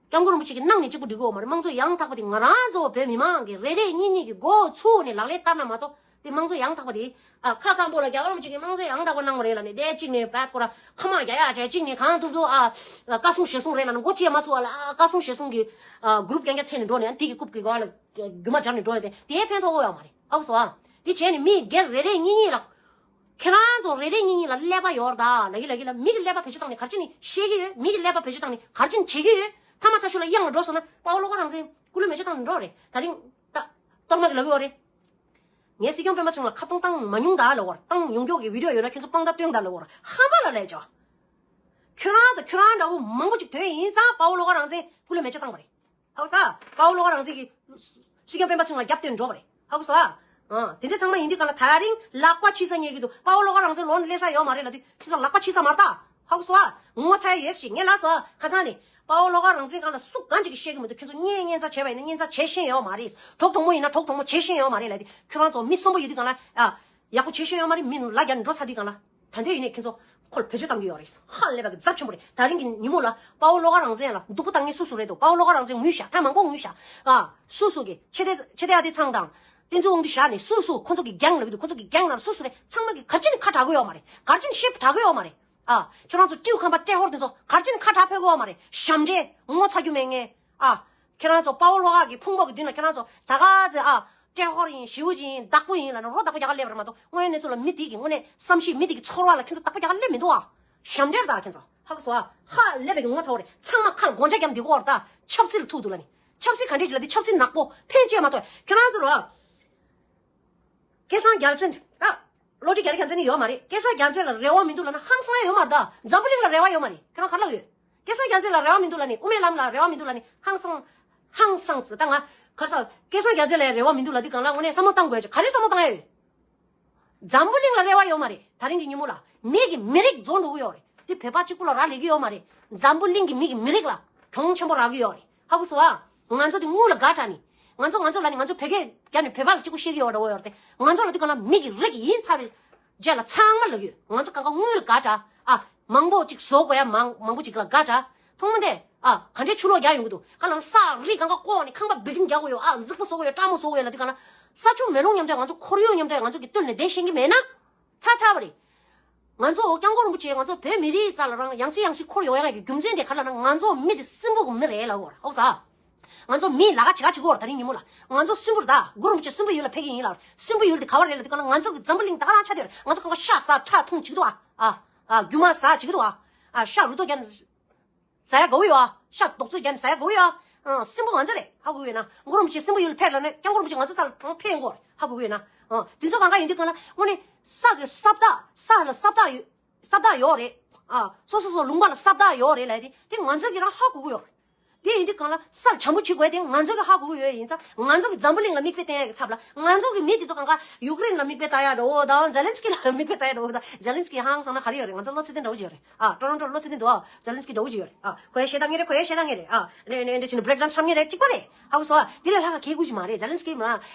སྐྱབས་མགོན་རིན་པོ་ཆེ་གི་གནང་ནས་གཅིག་པུ་འགྲིག་གི་ཡོད་མ་རེད། དམངས་གཙོ་ཡང་དག་པ་དེ་ང་རང་ཚོ་བོད་མི་མང་གི་རེ་རེ་གཉིས་གཉིས་ཀྱི་མགོ་ཚུགས་ནས་ལག་ལེན་བསྟར་ན་མ་གཏོགས་དེ་དམངས་གཙོ་ཡང་དག་པ་དེ། ཨ། ཁ་སྐམ་པོ་ལ་རྒྱལ་བ་རིན་པོ་ཆེ་གིས་དམངས་གཙོ་ཡང་དག་པ་གནང་བ་རེད་ལབ་ནས་དེ་གཅིག་ནས་བད་ཁོ་ར་ཁ་མ་རྒྱག་ཡ་བྱས། གཅིག་ནས་གང་ཐུབ་ཐུབ་ཨ། བཀའ་གསུང་ཞལ་གསུང་རེད་ལབ་ནས་མགོ་ཅིག་མ་ཚུགས་པ་ལ། ཨ། བཀའ་གསུང་ཞལ་གསུང་གི་ཨ། གུ་རུབ་རྐྱང་རྐྱང་འཚོལ་ནས་འགྲོ་ནས་ཨ། དེ་གི་རྐུབ་ཀྱི་སྒང་ལ་རྒྱུ་མ་སྦྱར་ནས་འགྲོ་ཡ་དེ་དེ་ཕན་ཐོགས་ཡོད་མ་རེད། ཧ་གོ་སོང་ཨ། དེ་བྱས་ནས་མི་སྒེར་རེ་རེ་གཉིས་གཉིས་ལ། ཁྱེད་རང་ཚོ་རེ་རེ་གཉིས་གཉིས་ལ་ཀླད་པ་ཡོད་རེད་ད། ལབ་ཀྱི་ལབ་ཀྱི་ལ། མི་གི་ཀླད་པ་བེད་སྤྱོད་བཏང་ནས་ག་རེ་བྱས་ནས་བཤད་ཀྱི་ཡོད། མི་གི་ཀླད་པ་བེད་སྤྱོད་བཏང་ནས་ག་རེ་བྱས་ནས་བྱེད་ཀྱི་ཡོད། མཐའ་མ་མཐའ་མཇུག་ལ་གཡང་ལ་འགྲོ་སོང་ན་དཔའ་བོ་བློ་དགའ་རང་བཙན་སྐུ་ལུས་མེ་མཆོད་བཏང་ནས་འགྲོ་རེད། ད་རིང་ད་གཏོར་མ་གི་ལབ་ཀྱི་ཡོད་རེད། ངས་སྲིད་སྐྱོང་སྤེན་པ་ཚེ་རིང་ལ་ཁ་བཏང་བཏང་མ་མྱོང་ད་ལབ་ཀྱི་ཡོད་རེད། བཏང་ཡོང་མགྱོགས་ཀྱི་བི་ཌིའོ་ཡོད་ན་ཁྱོད་ཚོ་དཔང་རྟགས་སྟོན་ད་ལབ་ཀྱི་ཡོད་རེད། ཧམ་པ་ལ་ལས་ཅོ། ཁྱོད་རང་དང་ཁྱོད་རང་འདྲ་བོ་མང་པོ་ཅིག་ཐོན་ཡིན་ཙང་དཔའ་བོ་བློ་དགའ་རང་བཙན་སྐུ་ལུས་མེ་མཆོད་བཏང་བ་རེད། ཧ་གོ་སོང་། དཔའ་བོ་བློ་དགའ་རང་བཙན་གྱིས་སྲིད་སྐྱོང་སྤེན་པ་ཚེ་རིང་ལ་རྒྱབ་སྟོན་འགྲོ་བ་རེད། ཧ་གོ་སོང་། ཨ། དེ་འདྲ་ཚང་མ་ཡིན་དུས་གང་ལ་ད་རིང་ལག་པ་ཕྱིས་ས་ཉེ་གི་འདུག་དཔའ་བོ་བློ་དགའ་རང་བཙན་ལོག་ནས་སླེབས་ས་ཡོད་མ་རེད་ལབ་དུས་ཁྱོད་ཚོ་ལག་པ་ཕྱིས་ས་མ་རེད་ད། ཧ་གོ་སོང་ཨ། ངོ་ཚ་ཡ་ཡོད་ཞིག་ངས་ལབ་སོང་ཨ། ཁ་སང་ནས་དཔའ་བོ་བློ་དགའ་རང་བཙན་སྒང་ལ་སུ་གང་ཅིག་གིས་བཤད་གི་མི་འདུག་ཁྱོད་ཚོ་བརྙན་བརྙན་ཚ་བྱས་པ་ཡིན་ན་བརྙན་ཚ་བྱས་ཤེས་ཡོད་མ་རེད། གྲོགས་གྲོགས་མོ་ཡིན་ན་གྲོགས་གྲོགས་མོ་བྱས་ཤེས་ཡོད་མ་རེད་ལབ་དུས་ཁྱོད་རང་ཚོ་མི་གསོན་པོ་ཡོད་དུས་གང་ལ་ཨ། ཡག་པོ་བྱེད་ཤེས་ཡོད་མ་རེད། མི་ལ་རྒྱ་ནས་འགྲོ་ཚར་དུས་གང་ལ། ད་ལྟ་ཡིན་ནའི་ཁྱེད་ཚོ་ཁོ་ལ་བེད་སྤྱོད་བཏང་གི་ཡོད་རེད། ཧ་ལས་པའི་གི་ཚབས་ཆེན་པོ་རེད། ད་རིང་གི་ཉིན་མོ་ལ་དཔའ་བོ་བློ་དགའ་རང་བཙན་ལ་སྡུག་པོ་བཏང་མཁན་སུ་སུ་རེད་འདུག་དཔའ་བོ་བློ་དགའ་རང་བཙན་ངུས་ཤག་ད་མང་པོ་ངུས་ཤག་ཨ། སུ་སུ་གི་ཆེ་བསྟན་ཆེ་བསྟན་ཨ་ཏི་ཚང་དང་། བསྟན་འཛིན་དབང་འདུས་བཞག་ནས་སུ་སུ་ཁོ་ཚོ་གི་གེང་ལབ་ཀྱི་འདུག་ཁོ་ཚོ་གི་གེང་ནང་སུ་སུ་རེད། ཚང་མ་གི་ག་རེ་བྱས་ནས་ཁ་གྲག་གི་ཡོད་མ་རེད། ག་རེ་བྱས་ནས་ཤེབ་གྲག་གི་ཡོད་མ་རེད། ཨ། ཁྱོད་རང་ཚོ་སྤྲེའུ་ཁམས་པ་ཏྲེ་ཧོར་དེ་ཚོ་ག་རེ་བྱས་ནས་ཁ་གྲག་ཕོད་གི་ཡོད་མ་རེད། ཞབས་འདྲེན་ངོ་ཚ་རྒྱུ་མེད་མཁན། ཨ། ཁྱེད་རང་ཚོ་དཔའ་བོ་བློ་དགའ་གི་ཕུང་པོ་གི་མདུན་ལ་ཁྱེད་རང་ཚོ་ད་ག་ཚོད་ཨ། ཏྲེ་ཧོར་ཡིན། ཞི་བུ་ཅི་ཡིན། བདག་པོ་ཡིན་ལབ་ན་རོ་བདག་པོ་རྒྱག་ག་སླེབས་པ་རེད་མ་གཏོགས་དངོས་ཡོད་གནས་ཚུལ་ལ་མི་དེ་གི་དངོས་གནས་བསམ་ཤེས་མི་དེ་གི་ཚོར་བ་ལ་ཁྱེད་ཚོ་བདག་པོ་རྒྱག་ག་སླེབས་མི་འདུག་ཨ། ཞབས་འདྲེན་རེད་ད་ཁྱེད་ཚོ། ཧ་གོ་སོང་ཨ། ཧ་ལས་པའི་གི་ངོ་ཚ་བོ་རེད། ཚང་མ་ཁ་ལ་སྒོ་ལྕགས་བརྒྱབ་འདི་གོ་རེད་ད། ཆབ་སྲིད་ལ་ཐུག་འདུག་ལབ་ནི། ཆབ་སྲིད་ག་འདྲས་ཅིག་ལབ་དེ་ཆབ་སྲིད་ནག་པོ་ཕན་ཅེས་མ་གཏོགས་ཁྱེད་རང་ཚོ་རོ། སྐལ་བཟང་རྒྱལ་མཚན་ད། བློ་གྲོས་རྒྱ་རི་རྒྱལ་མཚན་ནི་ཡོད་མ་རེད། སྐལ་བཟང་རྒྱལ་མཚན་ལ་རེ་བ་མི་འདུག་ལབ་ན་ཧང་སང་ཡོད་མ་རེད་ད། འཛམ་བུ་གླིང་ལ་རེ་བ་ཡོད་མ་རེད། ཁྱེད་རང་ག་རེ་ལབ་ཡོད། སྐལ་བཟང་རྒྱལ་མཚན་ལ་རེ་བ་མི་འདུག་ལབ་ནི། དབུ་མའི་ལམ་ལ་རེ་བ་མི་འདུག་ལབ་ནི་ཧང་སང་། ཧང་སང་ཟེར་ད་ང་། ག་རེ་ཟེར། སྐལ་བཟང་རྒྱལ་མཚན་ལ་རེ་བ་མི་འདུག་ལབ་དུས་གང་ལ་དངོས་གནས་བསམ་བློ་བཏང་དགོས་ཀྱི། ག་རེ་བསམ་བློ་བཏང་ཡ་ཡོད། འཛམ་བུ་གླིང་ལ་རེ་བ་ཡོད་མ་རེད། ད་རིང་གི་ཉིན་མོ་ལ་མི་གི་མི་རིགས་རྫོགས་འགྲོ་གི་ཡོད་རེད། དེ་བོད་པ་གཅིག་པུ་ལ་རག་ལས་ཀྱི་ཡོད་མ་རེད། འཛམ་བུ་གླིང་གི་མི་གི་མི་རིགས་ལ་གྱོང་ཆེན་པོ་རག་གི་ཡོད་རེད། ཧ་གོ་སོང་ཨ། ང་ཚོ་དེ་དངུལ་ལ་དགའ་དྲགས་ནི། ང་ཚོ་ང་ཚོ་ལ་ནི་ང་ཚོ་བོད་སྐད་རྒྱབ་ནས་བོད་པ་ལ་གཅིག་པུ་བཤད་ཀྱི་ཡོད་འདྲ་བོ་ཡོད་རེད་དེ། ང་ཚོ་ལ་དུས་གང་ལ་མི་གི་རིགས་ཡིན་ཚར་བའི་རྗེས་ལ་ཚང་མ་ལབ་ཡོད། ང་ཚོ་གང་ག་དངུལ་ལ་དགའ་དྲགས་ཨ། མང་པོ་ཅིག་བཟོ་དགོས་ཡ་མང་མང་པོ་ཅིག་ལ་དགའ་དྲགས། མཐོང་མ་དེ་ཨ། ག་འདྲའི་ཆུ་ལོག་རྒྱག་ཡོང་གི་འདུག་ག་ལ་ས་རི་གང་ག་བརྐོས་ནས་ཁང་པ་བིལ་ཌིང་རྒྱག་དགོས་ཡོད་ཨ། རྫིག་པོ་བཟོ་དགོས་ཡོད། སྤྲང་མོ་བཟོ་དགོས་ཡོད་ལབ་དུས་གང་ལ། ས་ཆུ་མེ་རླུང་མཉམ་དུ་ང་ཚོ་ཁོར་ཡུག་མཉམ་དུ་ང་ཚོ་གི་བསྟུན་ནས་བསྡད་ཤེས་ཀྱི་མེད་ན། ཚར་ཚར་བ་རེད། ང་ཚོ་སྐྱབས་མགོན་རིན་པོ་ཆེ་ང་ཚོ་བོད་མི་རིགས་རྩ་ལ་རང་ཡང་སེ་ཡང་སེ་འཁོར་ཡོང་ཡ་གི་རྒྱུ་མཚན་དེ་ག་ལ་ན་ང་ཚོ་མི་དེ་སྲིན་པོ་གི་མི་རེད་ལབ་ཡོད་རེད། ཧ་གོ་སོང་ཨ། ང་ཚོ་མི་ལ་ཁ་བྱེད་ཁ་བྱེད་གོ་ར། ད་རིང་ཉིན་མོ་ལ་ང་ཚོ་སྲིན་པོ་རེད་ད། གུ་རུ་རིན་པོ་ཆེ་སྲིན་པོའི་ཡུལ་ལ་ཕེབས་ཀྱི་ཡིན་ལབ་རེད། སྲིན་པོའི་ཡུལ་དེ་ག་བ་རེད་ལབ་དུས་གང་ལ་ང་ཚོ་གི་འཛམ་བུ་གླིང་ད་ག་རང་ཆགས་བསྡད་ཡོད་རེད། ང་ཚོ་གང་ག་ཤ་ཟ་ཁྲག་འཐུང་བྱེད་ཀྱི་འདུག་ཨ། ཨ། ཨ། རྒྱུ་མ་ཟ་བྱེད་ཀྱི་འདུག་ཨ། ཨ། ཤ་རུ་ཏོ་རྒྱག་ནས་ཟ་ཡ་དགའ་བོ་ཡོད་ཨ། ཤ་རྡོག་བཙོས་རྒྱག་ནས་ཟ་ཡ་དགའ་བོ་ཡོད་ཨ། ཨ། སྲིན་པོ་ང་ཚོ་རེད། ཧ་གོ་གི་ཡོད་ན། གུ་རུ་རིན་པོ་ཆེ་སྲིན་པོའི་ཡུལ་ཕེབས་ལབ་ནས་སྐྱབས་མགོན་རིན་པོ་ཆེ་ང་ཚོ་རྩ་ལ་ཕེབས་ཡོང་གི་ཡོད་རེད། ཧ་གོ་གི་ཡོད་ན། ཨ། དེ་ཚོ་གང་ག་ཡིན་དུས་གང་ལ་དངོས་གནས་ས་གི་ས་བདག་ས་ལ་ས་བདག་ཡོད། ས་བདག་ཡོད་རེད། ཨ། སོ་སོ་སོ་ལུང་པ་ལ་ས་བདག་ཡོད་རེད་ལབ་དེ་དེ་ང་ཚོ་གི་རང་ཧ་གོ་གི་ཡོད་རེད། དེ་ཡིན་དུས་གང་ལ་ས་བྱམས་པོ་བྱེད་དགོས་དེ་ང་ཚོ་གི་ཧ་གོ་གི་ཡོད་ཡིན་ཙང་ང་ཚོ་གི་འཛམ་བུ་གླིང་ལ་མིག་དཔེ་བསྟན་ཡ་གི་ཚབ་ལ་ང་ཚོ་གི་མི་དེ་ཚོ་གང་ག་ཡུཀ་རེན་ལ་མིག་དཔེ་ལྟ་ཡ་འདྲ་བོ་དང་ཛེ་ལན་སི་ཀི་ལ་མིག་དཔེ་ལྟ་ཡ་འདྲ་བོ་དང་། ཛེ་ལན་སི་ཀི་ཧང་སང་ན་ག་རེ་ཡོད་རེད། ང་ཚོ་བློ་ཚད་ལྡན་འདྲ་བོ་ཅིག་ཡོད་རེད། ཨ། ཊོ་རོན་ཊོ་བློ་ཚད་ལྡན་འདུག་ཨ། ཛེ་ལན་སི་ཀི་འདྲ་བོ་ཅིག་ཡོད་རེད། ཨ། ཁོ་ཡ་བཤད་སྟངས་ངེས་རེད། ཁོ་ཡ་བཤད་སྟངས་ངེས་རེད། ཨ། ནས་ནས་འདྲ་བྱས་ནས་བྷི་རེག་ཌན་སི་འཁྲབ་མཁན་རེད། གཅིག་པ་རེད། ཧ་གོ་སོང་ཨ། དེ་ལས་ལྷག་ག་གལ་དགོས་ཅིག་མ་རེད། ཛེ་ལན་སི་ཀི་མ་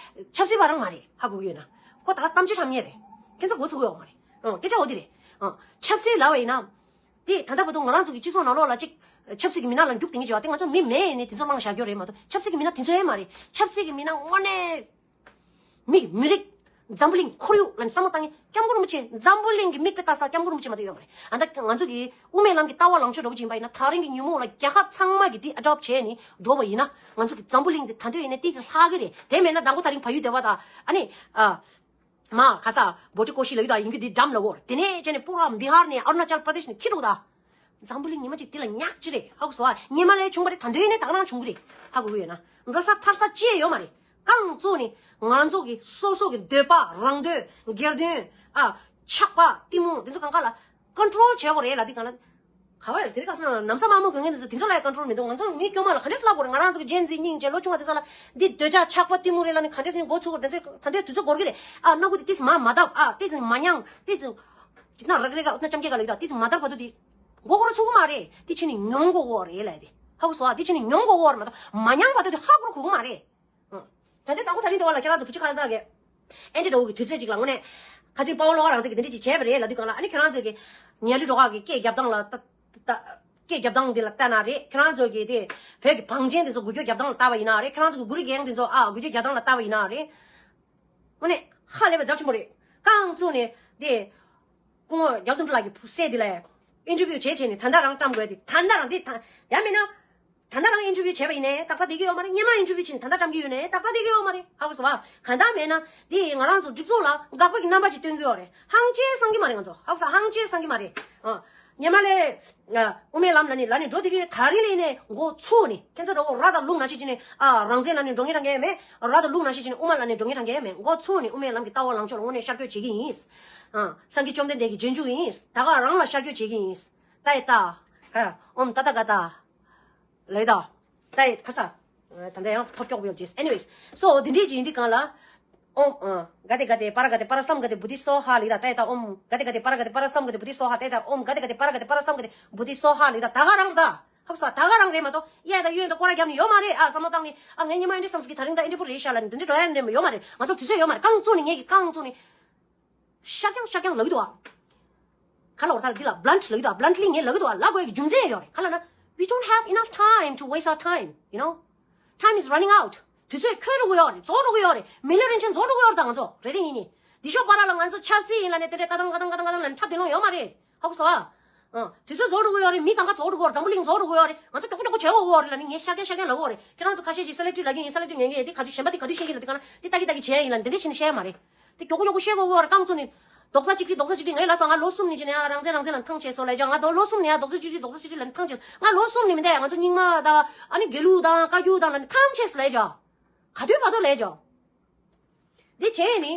ཆབ་སྲིད་པ་རང་མ་རེད། ཧ་གོ་གི་ཡོད་ན། ཁོ་ད་གཏམ་བརྗོད་འཁྲབ་མཁན་རེད། ཁྱེད་ཚོ་མགོ་ཚོས་ཀྱི་ཡོད་མ་རེད། ཨ། སྐད་ཆ་འོ་དེ་རེད། ཨ། ཆབ་སྲིད་ལབ་པ་ཡིན་ན། དེ་ད་ལྟ་བར་དུ་ང་རང་ཚོ་གི་སྤྱི་ཚོགས་ནང་ལོགས་ལ་ཅིག་ཆབ་སྲིད་ཀྱི་མི་སྣ་ལ་རྒྱུག་དེ་ངེས་བྱས་པ་དེ་ང་ཚོ་མི་མེད་ནས་དེ་ཚོ་བླངས་བཞག་རྒྱུ་རེད་མ་གཏོགས་ཆབ་སྲིད་ཀྱི་མི་སྣ་དེ་ཚོ་ཡང་མ་རེད། ཆབ་སྲིད་ཀྱི་མི་སྣ་དངོས་གནས་མི་མི་རིགས་འཛམ་བུ་གླིང་ཁོར་ཡུག་ལ་ནི་བསམ་བློ་བཏང་ངེས། སྐྱབས་མགོན་རིན་པོ་ཆེ་འཛམ་བུ་གླིང་གི་མིག་དཔེ་ལྟ་ས་སྐྱབས་མགོན་རིན་པོ་ཆེ་མ་གཏོགས་ཡོད་མ་རེད། ཨ། ད་ང་ཚོ་གི་དབུ་མའི་ལམ་གྱི་ལྟ་བ་ལངས་ཕྱོགས་འདྲ་བོ་ཅིག་ཡིན་པ་ཡིན་ན་ད་རིང་གི་ཉིན་མོ་ལ་རྒྱལ་ཁབ་ཚང་མ་གི་དེ་ཨ་ཌོབ་བྱས་ནས་འགྲོ་བ་ཡིན་ན་ང་ཚོ་གི་འཛམ་བུ་གླིང་དེ་ད་འདོད་ཡིན་ན་ཏིས་ལྷག་གི་རེད། དེ་མེད་ན་དང་པོ་ད་རིང་བལ་ཡུལ་སྡེ་བ་དང་ཨ་ནི། ཨ། མ་ག་ས་བོ་ཊི་ཀོ་ཤི་ལ་ཡོད་ད་ཡིན་རྒྱུ་འདི་འགྲམ་ལ་འོར། དེ་ནས་བྱས་ནས་པུ་ར་བི་ཧར་ནས་ཨ་རུ་ན་ཅལ་པྲ་དེཤ་ནས་ཁྱི་འགྲོ་ད། འཛམ་བུ་གླིང་ཉི་མ་གཅིག་དེ་ལ་ཉག་ཅི་རེད། ཧ་གོ་སོང་ཨ། སྔོན་མ་ལས་བྱུང་བ་རེད། ད་འདོད་ནས་ད་ག་རང་བྱུང་གི་རེད། ཧ་གོ་གི་ཡོད་ན། འགྲོ་ས་ཐར་ས་ཅི་ཡང་ཡོད་མ་རེད། རྐང་བཙུགས་ནས་ང་ཚོ་གི་སོ་སོ་གི་འདོད་པ་རང་འདོད་སྒེར་དོན་ཨ། ཆགས་པ་གཏི་མུག་དེ་ཚོ་གང་ག་ལ་ཀོན་ཊོལ་བྱེད་དགོས་རེད་ལབ་དུས་གང་ལ། ག་བ་ཡ་དེ་རིང་ཁ་སང་ན་ན་བཟའ་དམར་མོ་གོན་མཁན་དེ་ཚོ་དེ་ཚོ་ལ་ཡ་ཀོན་ཊོལ་མི་འདུག་ང་ཚོ་མི་དཀྱུས་མ་ལ་ག་འདྲས་སླབ་དགོས་རེད། ང་རང་ཚོ་གི་ཇེན་ཛི་སྙིང་རྗེ་ལོ་ཆུང་བ་དེ་ཚོ་ལ་འདི་འདོད་ཆགས་ཆགས་པ་གཏི་མུག་རེད་ལབ་ནས་ག་འདྲས་སེ་མགོ་ཚོས་དགོས་རེད། དེ་ཚོ་ད་ལྟའི་དུས་ཚོད་འགོར་གི་རེད། ཨ། སྣ་ཁུག་དེ་ཏིས་མ་མ་བཏབ། ཨ། ཏིས་མ་མྱང་། ཏིས་ཅི་ན་རག་རེ་ག་ཨུ་ན་ཅམ་ཀེ་ག་ལ་ཡོད་ད། ཏིས་མ་བཏབ་བར་དུ་དེ་མགོ་སྐོར་ཚུགས་གི་མ་རེད། དེ་ཕྱིན་ནས་མྱོང་དགོས་རེད་ལབ་ཡ་དེ། ཧ་གོ་སོང་ཨ། དེ་ཕྱིན་ནས་མྱོང་དགོས་རེད་མ་གཏོགས་མ་མྱངས་བར་དུ་དེ་ཧ་གོ་ར་གོ་གི་མ་རེད། ད་ལྟའི་དང་པོ་ད་རིང་འདི་བ་ལ་ཁྱེད་རང་ཚོ་བུ་ཆུ་ཁ་ལ་དག་གི་ཨེ་འདྲ་འདྲ་བོ་གི་དུས་ཚོད་ཅིག་ལ་དངོས་གནས་ཁ་ཚིག་དཔའ་བོ་བློ་དགའ་རང་བཙན་གྱིས་དེ་འདྲ་ཅིག་བྱས་པ་རེད་ལབ་དུས་གང་ལ། ཨ་ནི་ཁྱེད་རང་ཚོ་གི་ཉལ་ལུས་འགྲོ་ཁག་གི་སྐད་རྒྱབ་སྟངས་ལ་ལྟ་ལྟ་སྐད་རྒྱབ་སྟངས་འདི་ལ་ལྟ་ན་རེད། ཁྱེད་རང་ཚོ་གི་དེ་བོད་ཀྱི་བང་ཆེན་དེ་ཚོ་འགུལ་སྐྱོད་རྒྱབ་སྟངས་ལ་ལྟ་བ་ཡིན་ན་རེད། ཁྱེད་རང་ཚོ་གི་གུ་རུ་རྒྱལ་ཡང་དེ་ཚོ་ཨ་འགུལ་སྐྱོད་རྒྱབ་སྟངས་ལ་ལྟ་བ་ཡིན་ན་རེད། དངོས་གནས་ཧ་ལས་པའི་རྒྱ་ཆེན་པོ་རེད། རྐང་བཙུགས་ནས་དེ་སྐུ་ངོ་རྒྱལ་དོན་གྲུབ་ལགས་ཀྱི་བུ་སྲས་འདི་ལ་ཨིན་ཊར་བིའུ་བྱས་བྱས་ནས་ད་ལྟ་རང་བཀྲམ་དགོས་དེ། ད་ལྟ་རང་དེ་ད་ཡང་མིན་ན། ད་ལྟ་རང་ཨིན་ཊར་བིའུ་བྱས་པ་ཡིན་ནའི་ཏག་ཏག་བསྡད་ཀྱི་ཡོད་མ་རེད། སྔོན་མ་ཨིན་ཊར་བིའུ་བྱས་ནས་ད་ལྟ་བསྡད་ཀྱི་ཡོད་ནའི་ཏག་ཏག་བསྡད་ཀྱི་ཡོད་མ་རེད། ཧ་གོ་སོང་བ། གང་ལྟར་མེད་ན་དེ་ང་རང་ཚོ་སྒྲིག་འཛུགས་ལ་དགག་པའི་རྣམ་པ་ཅིག་སྟོན་གྱི་ཡོད་རེད། ཧང་ཆེ་བསམ་གྱི་མ་རེད། ང་ཚོ་ཧ་གོ་སོང་། ཧང་ཆེ་བསམ་གྱི་མ་རེད། ཨ། ཉི་མ་ལས། ཨ། དབུ་མའི་ལམ་ལ་ནི་ལ་ནི་འགྲོ་བསྡད་ཀྱི་ཡོད། ད་རིང་ལས་ནས་འགོ་ཚུགས་ནས་ཁྱེད་ཚོ་འདྲ་བོ་ར་དང་ལུག་ནང་བཞིན་བྱས་ནས། ཨ། རང་བཙན་ལ་ནི་འགྲོ་ངེས་རང་གས་མེད། ར་དང་ལུག་ནང་བཞིན་བྱས་ནས་དབུ་མ་ལ་ནི་འགྲོ་ངེས་རང་གས་མེད། འགོ་ཚུགས་ནས་དབུ་མའི་ལམ་གྱི་ལྟ་བ་ལངས་ཕྱོགས་ལ་དངོས་གནས་ཤར་བསྐྱོད་བྱེད་ཀྱི་ཡིན། ཨ། སངས་རྒྱས་བཅོམ་ལྡན་འདས་ཀྱི་རྗེས་འཇུག་ཡིན། ད་ག་རང་ལ་ཤར་བསྐྱོད་བྱེད་ཀྱི་ཡིན། ཏའི་ཏ། ཨ། ཨོམ་ཏ་ཏ་ག་ཏ། ལེགས་དང་། ཏའི་ཁ་ས། ད་ལྟ་ཡང་ཐོབ་སྐྱོག་བེལ་ཇིས། Anyways, so དེ་འདྲས་ཀྱི་འདི་གང་ལ། ཨོམ། ཨ། ག་དེ་ག་དེ་པ་ར་ག་དེ་པ་ར་སམ་ག་དེ་བུ་དི་སོ་ཧ་ལེགས་དང་། ཏའི་ཏ་ཨོམ། ག་དེ་ག་དེ་པ་ར་ག་དེ་པ་ར་སམ་ག་དེ་བུ་དི་སོ་ཧ། ཏའི་ཏ་ཨོམ། ག་དེ་ག་དེ་པ་ར་ག་དེ་པ་ར་སམ་ག་དེ་བུ་དི་སོ་ཧ་ལེགས་དང་། ད་ག་རང་ད། ཧ་གོ་སོང་། ད་ག་རང་རེད་མ་གཏོགས་གཡས་དང་གཡོན་དང་སྐོར་ར་བརྒྱབ་ནས་ཡོད་མ་རེད། ཨ། བསམ་བློ་བཏང་ནས། ཨ། ངས་སྔོན་མ་འདི་འདྲས་བསམ་ཟིན་གྱི་ད་རིང་ད་འདི་འདྲས་འགྲོ་ཡ་འདྲས་མ་ཡོད་མ་རེད། ང་ཚོར་དུས་ཚོད་ཡོད་མ་རེད། རྐང་བཙུགས་ནས་ངས་ཀྱི་རྐང་བཙུགས་ནས། ཤར་རྐྱང་ཤར་རྐྱང་ལབ་ཀྱི་འདུག་ཨ། ག་ལ་བར་ཐག་འདི་ལ་blunt ལབ་ཀྱི་འདུག་ཨ། bluntly ངས་ལབ་ཀྱི་འདུག་ཨ། ལབ་དགོས་ཀྱི་རྒྱུ་མཚན་ཡོད་རེད། ག་ལ་ན། We don't have enough time to waste our time, you know. Time is running out. དུས་ཚོད་འཁྱོལ་འགྲོ་གི་ཡོད་རེད། རྫོགས་འགྲོ་གི་ཡོད་རེད། མི་ལོ་རིན་ཆེན་རྫོགས་འགྲོ་གི་ཡོད་རེད། ད་ང་ཚོ་རེ་རེ་གཉིས་གཉིས་འདི་ཤོག་པ་ར་ལ་ང་ཚོ་ཆབ་སྲིད་ཡིན་ལ་ནས་དེ་འདྲས་ཏ་དང་ག་དང་ག་དང་ག་དང་ལ་ནས་འཁྲབ་བསྡད་ལོང་ཡོད་མ་རེད། ཧ་གོ་སོང་ཨ། ཨ། དུས་ཚོད་རྫོགས་འགྲོ་གི་ཡོད་རེད། མི་གང་ག་རྫོགས་འགྲོ་གི་ཡོད་རེད། འཛམ་བུ་གླིང་རྫོགས་འགྲོ་གི་ཡོད་རེད། ང་ཚོ་མགྱོགས་པོ་མགྱོགས་པོ་བྱེད་དགོས་ཀྱི་ཡོད་རེད་ལབ་ནས་ངས་ཤར་རྐྱང་ཤར་རྐྱང་ལབ་ཀྱི་ཡོད་རེད། ཁྱེད་རང་ཚོ་ཁ་ཤས་ཅིག་སེ་ལེག་ཊིབ་ལབ་ཀྱི་ཡིན། སེ་ལེག་ཊིབ་ཉན་གྱི་ཡིན། འདི་ག་ཚོད་གཞན་པ་འདི་ག་ཚོད་ཤེས་ཀྱི་ལབ་དུས་ག་ན་འདི་ལྟ་གི་ལྟ་གི་བྱས་ཡིན་ལབ་འདི་འདྲས་བྱས་ནས་བཤད་ཡ་མ་རེད། འདི་མགྱོགས་པོ་མགྱོགས་པོ་བཤད་དགོས་ཀྱི་ཡོད་རེད། རྐང་བཙུགས་ནས་རྡོག་རྩ་གཅིག་སྒྲིལ་རྡོག་རྩ་གཅིག་སྒྲིལ། ངས་ལབ་སོང་། ང་ལོ་གསུམ་ནས་བྱས་ནས་ཨ་རང་བཙན་རང་བཙན་ལབ་ཐང་ཆད་སོང་ལབ་ཀྱང་། ང་ད་ལོ་གསུམ་ནས་ཡ་རྡོག་རྩ་གཅིག་སྒྲིལ་རྡོག་རྩ་གཅིག་སྒྲིལ་ལབ་ཐང་ཆད་སོང་། ང་ལོ་གསུམ་ནས་མི་འདའ་ཡ། ང་ཚོ་རྙིང་མ་དང་ཨ་ནི་དགེ་ལུགས་དང་བཀའ་བརྒྱུད་དང་ལབ་ནས་ཐང་ཆད་སོང་ལབ་ཀྱང་། ག་དུས་བར་དུ་ལབ་ཀྱང་། འདི་བྱས་ནི།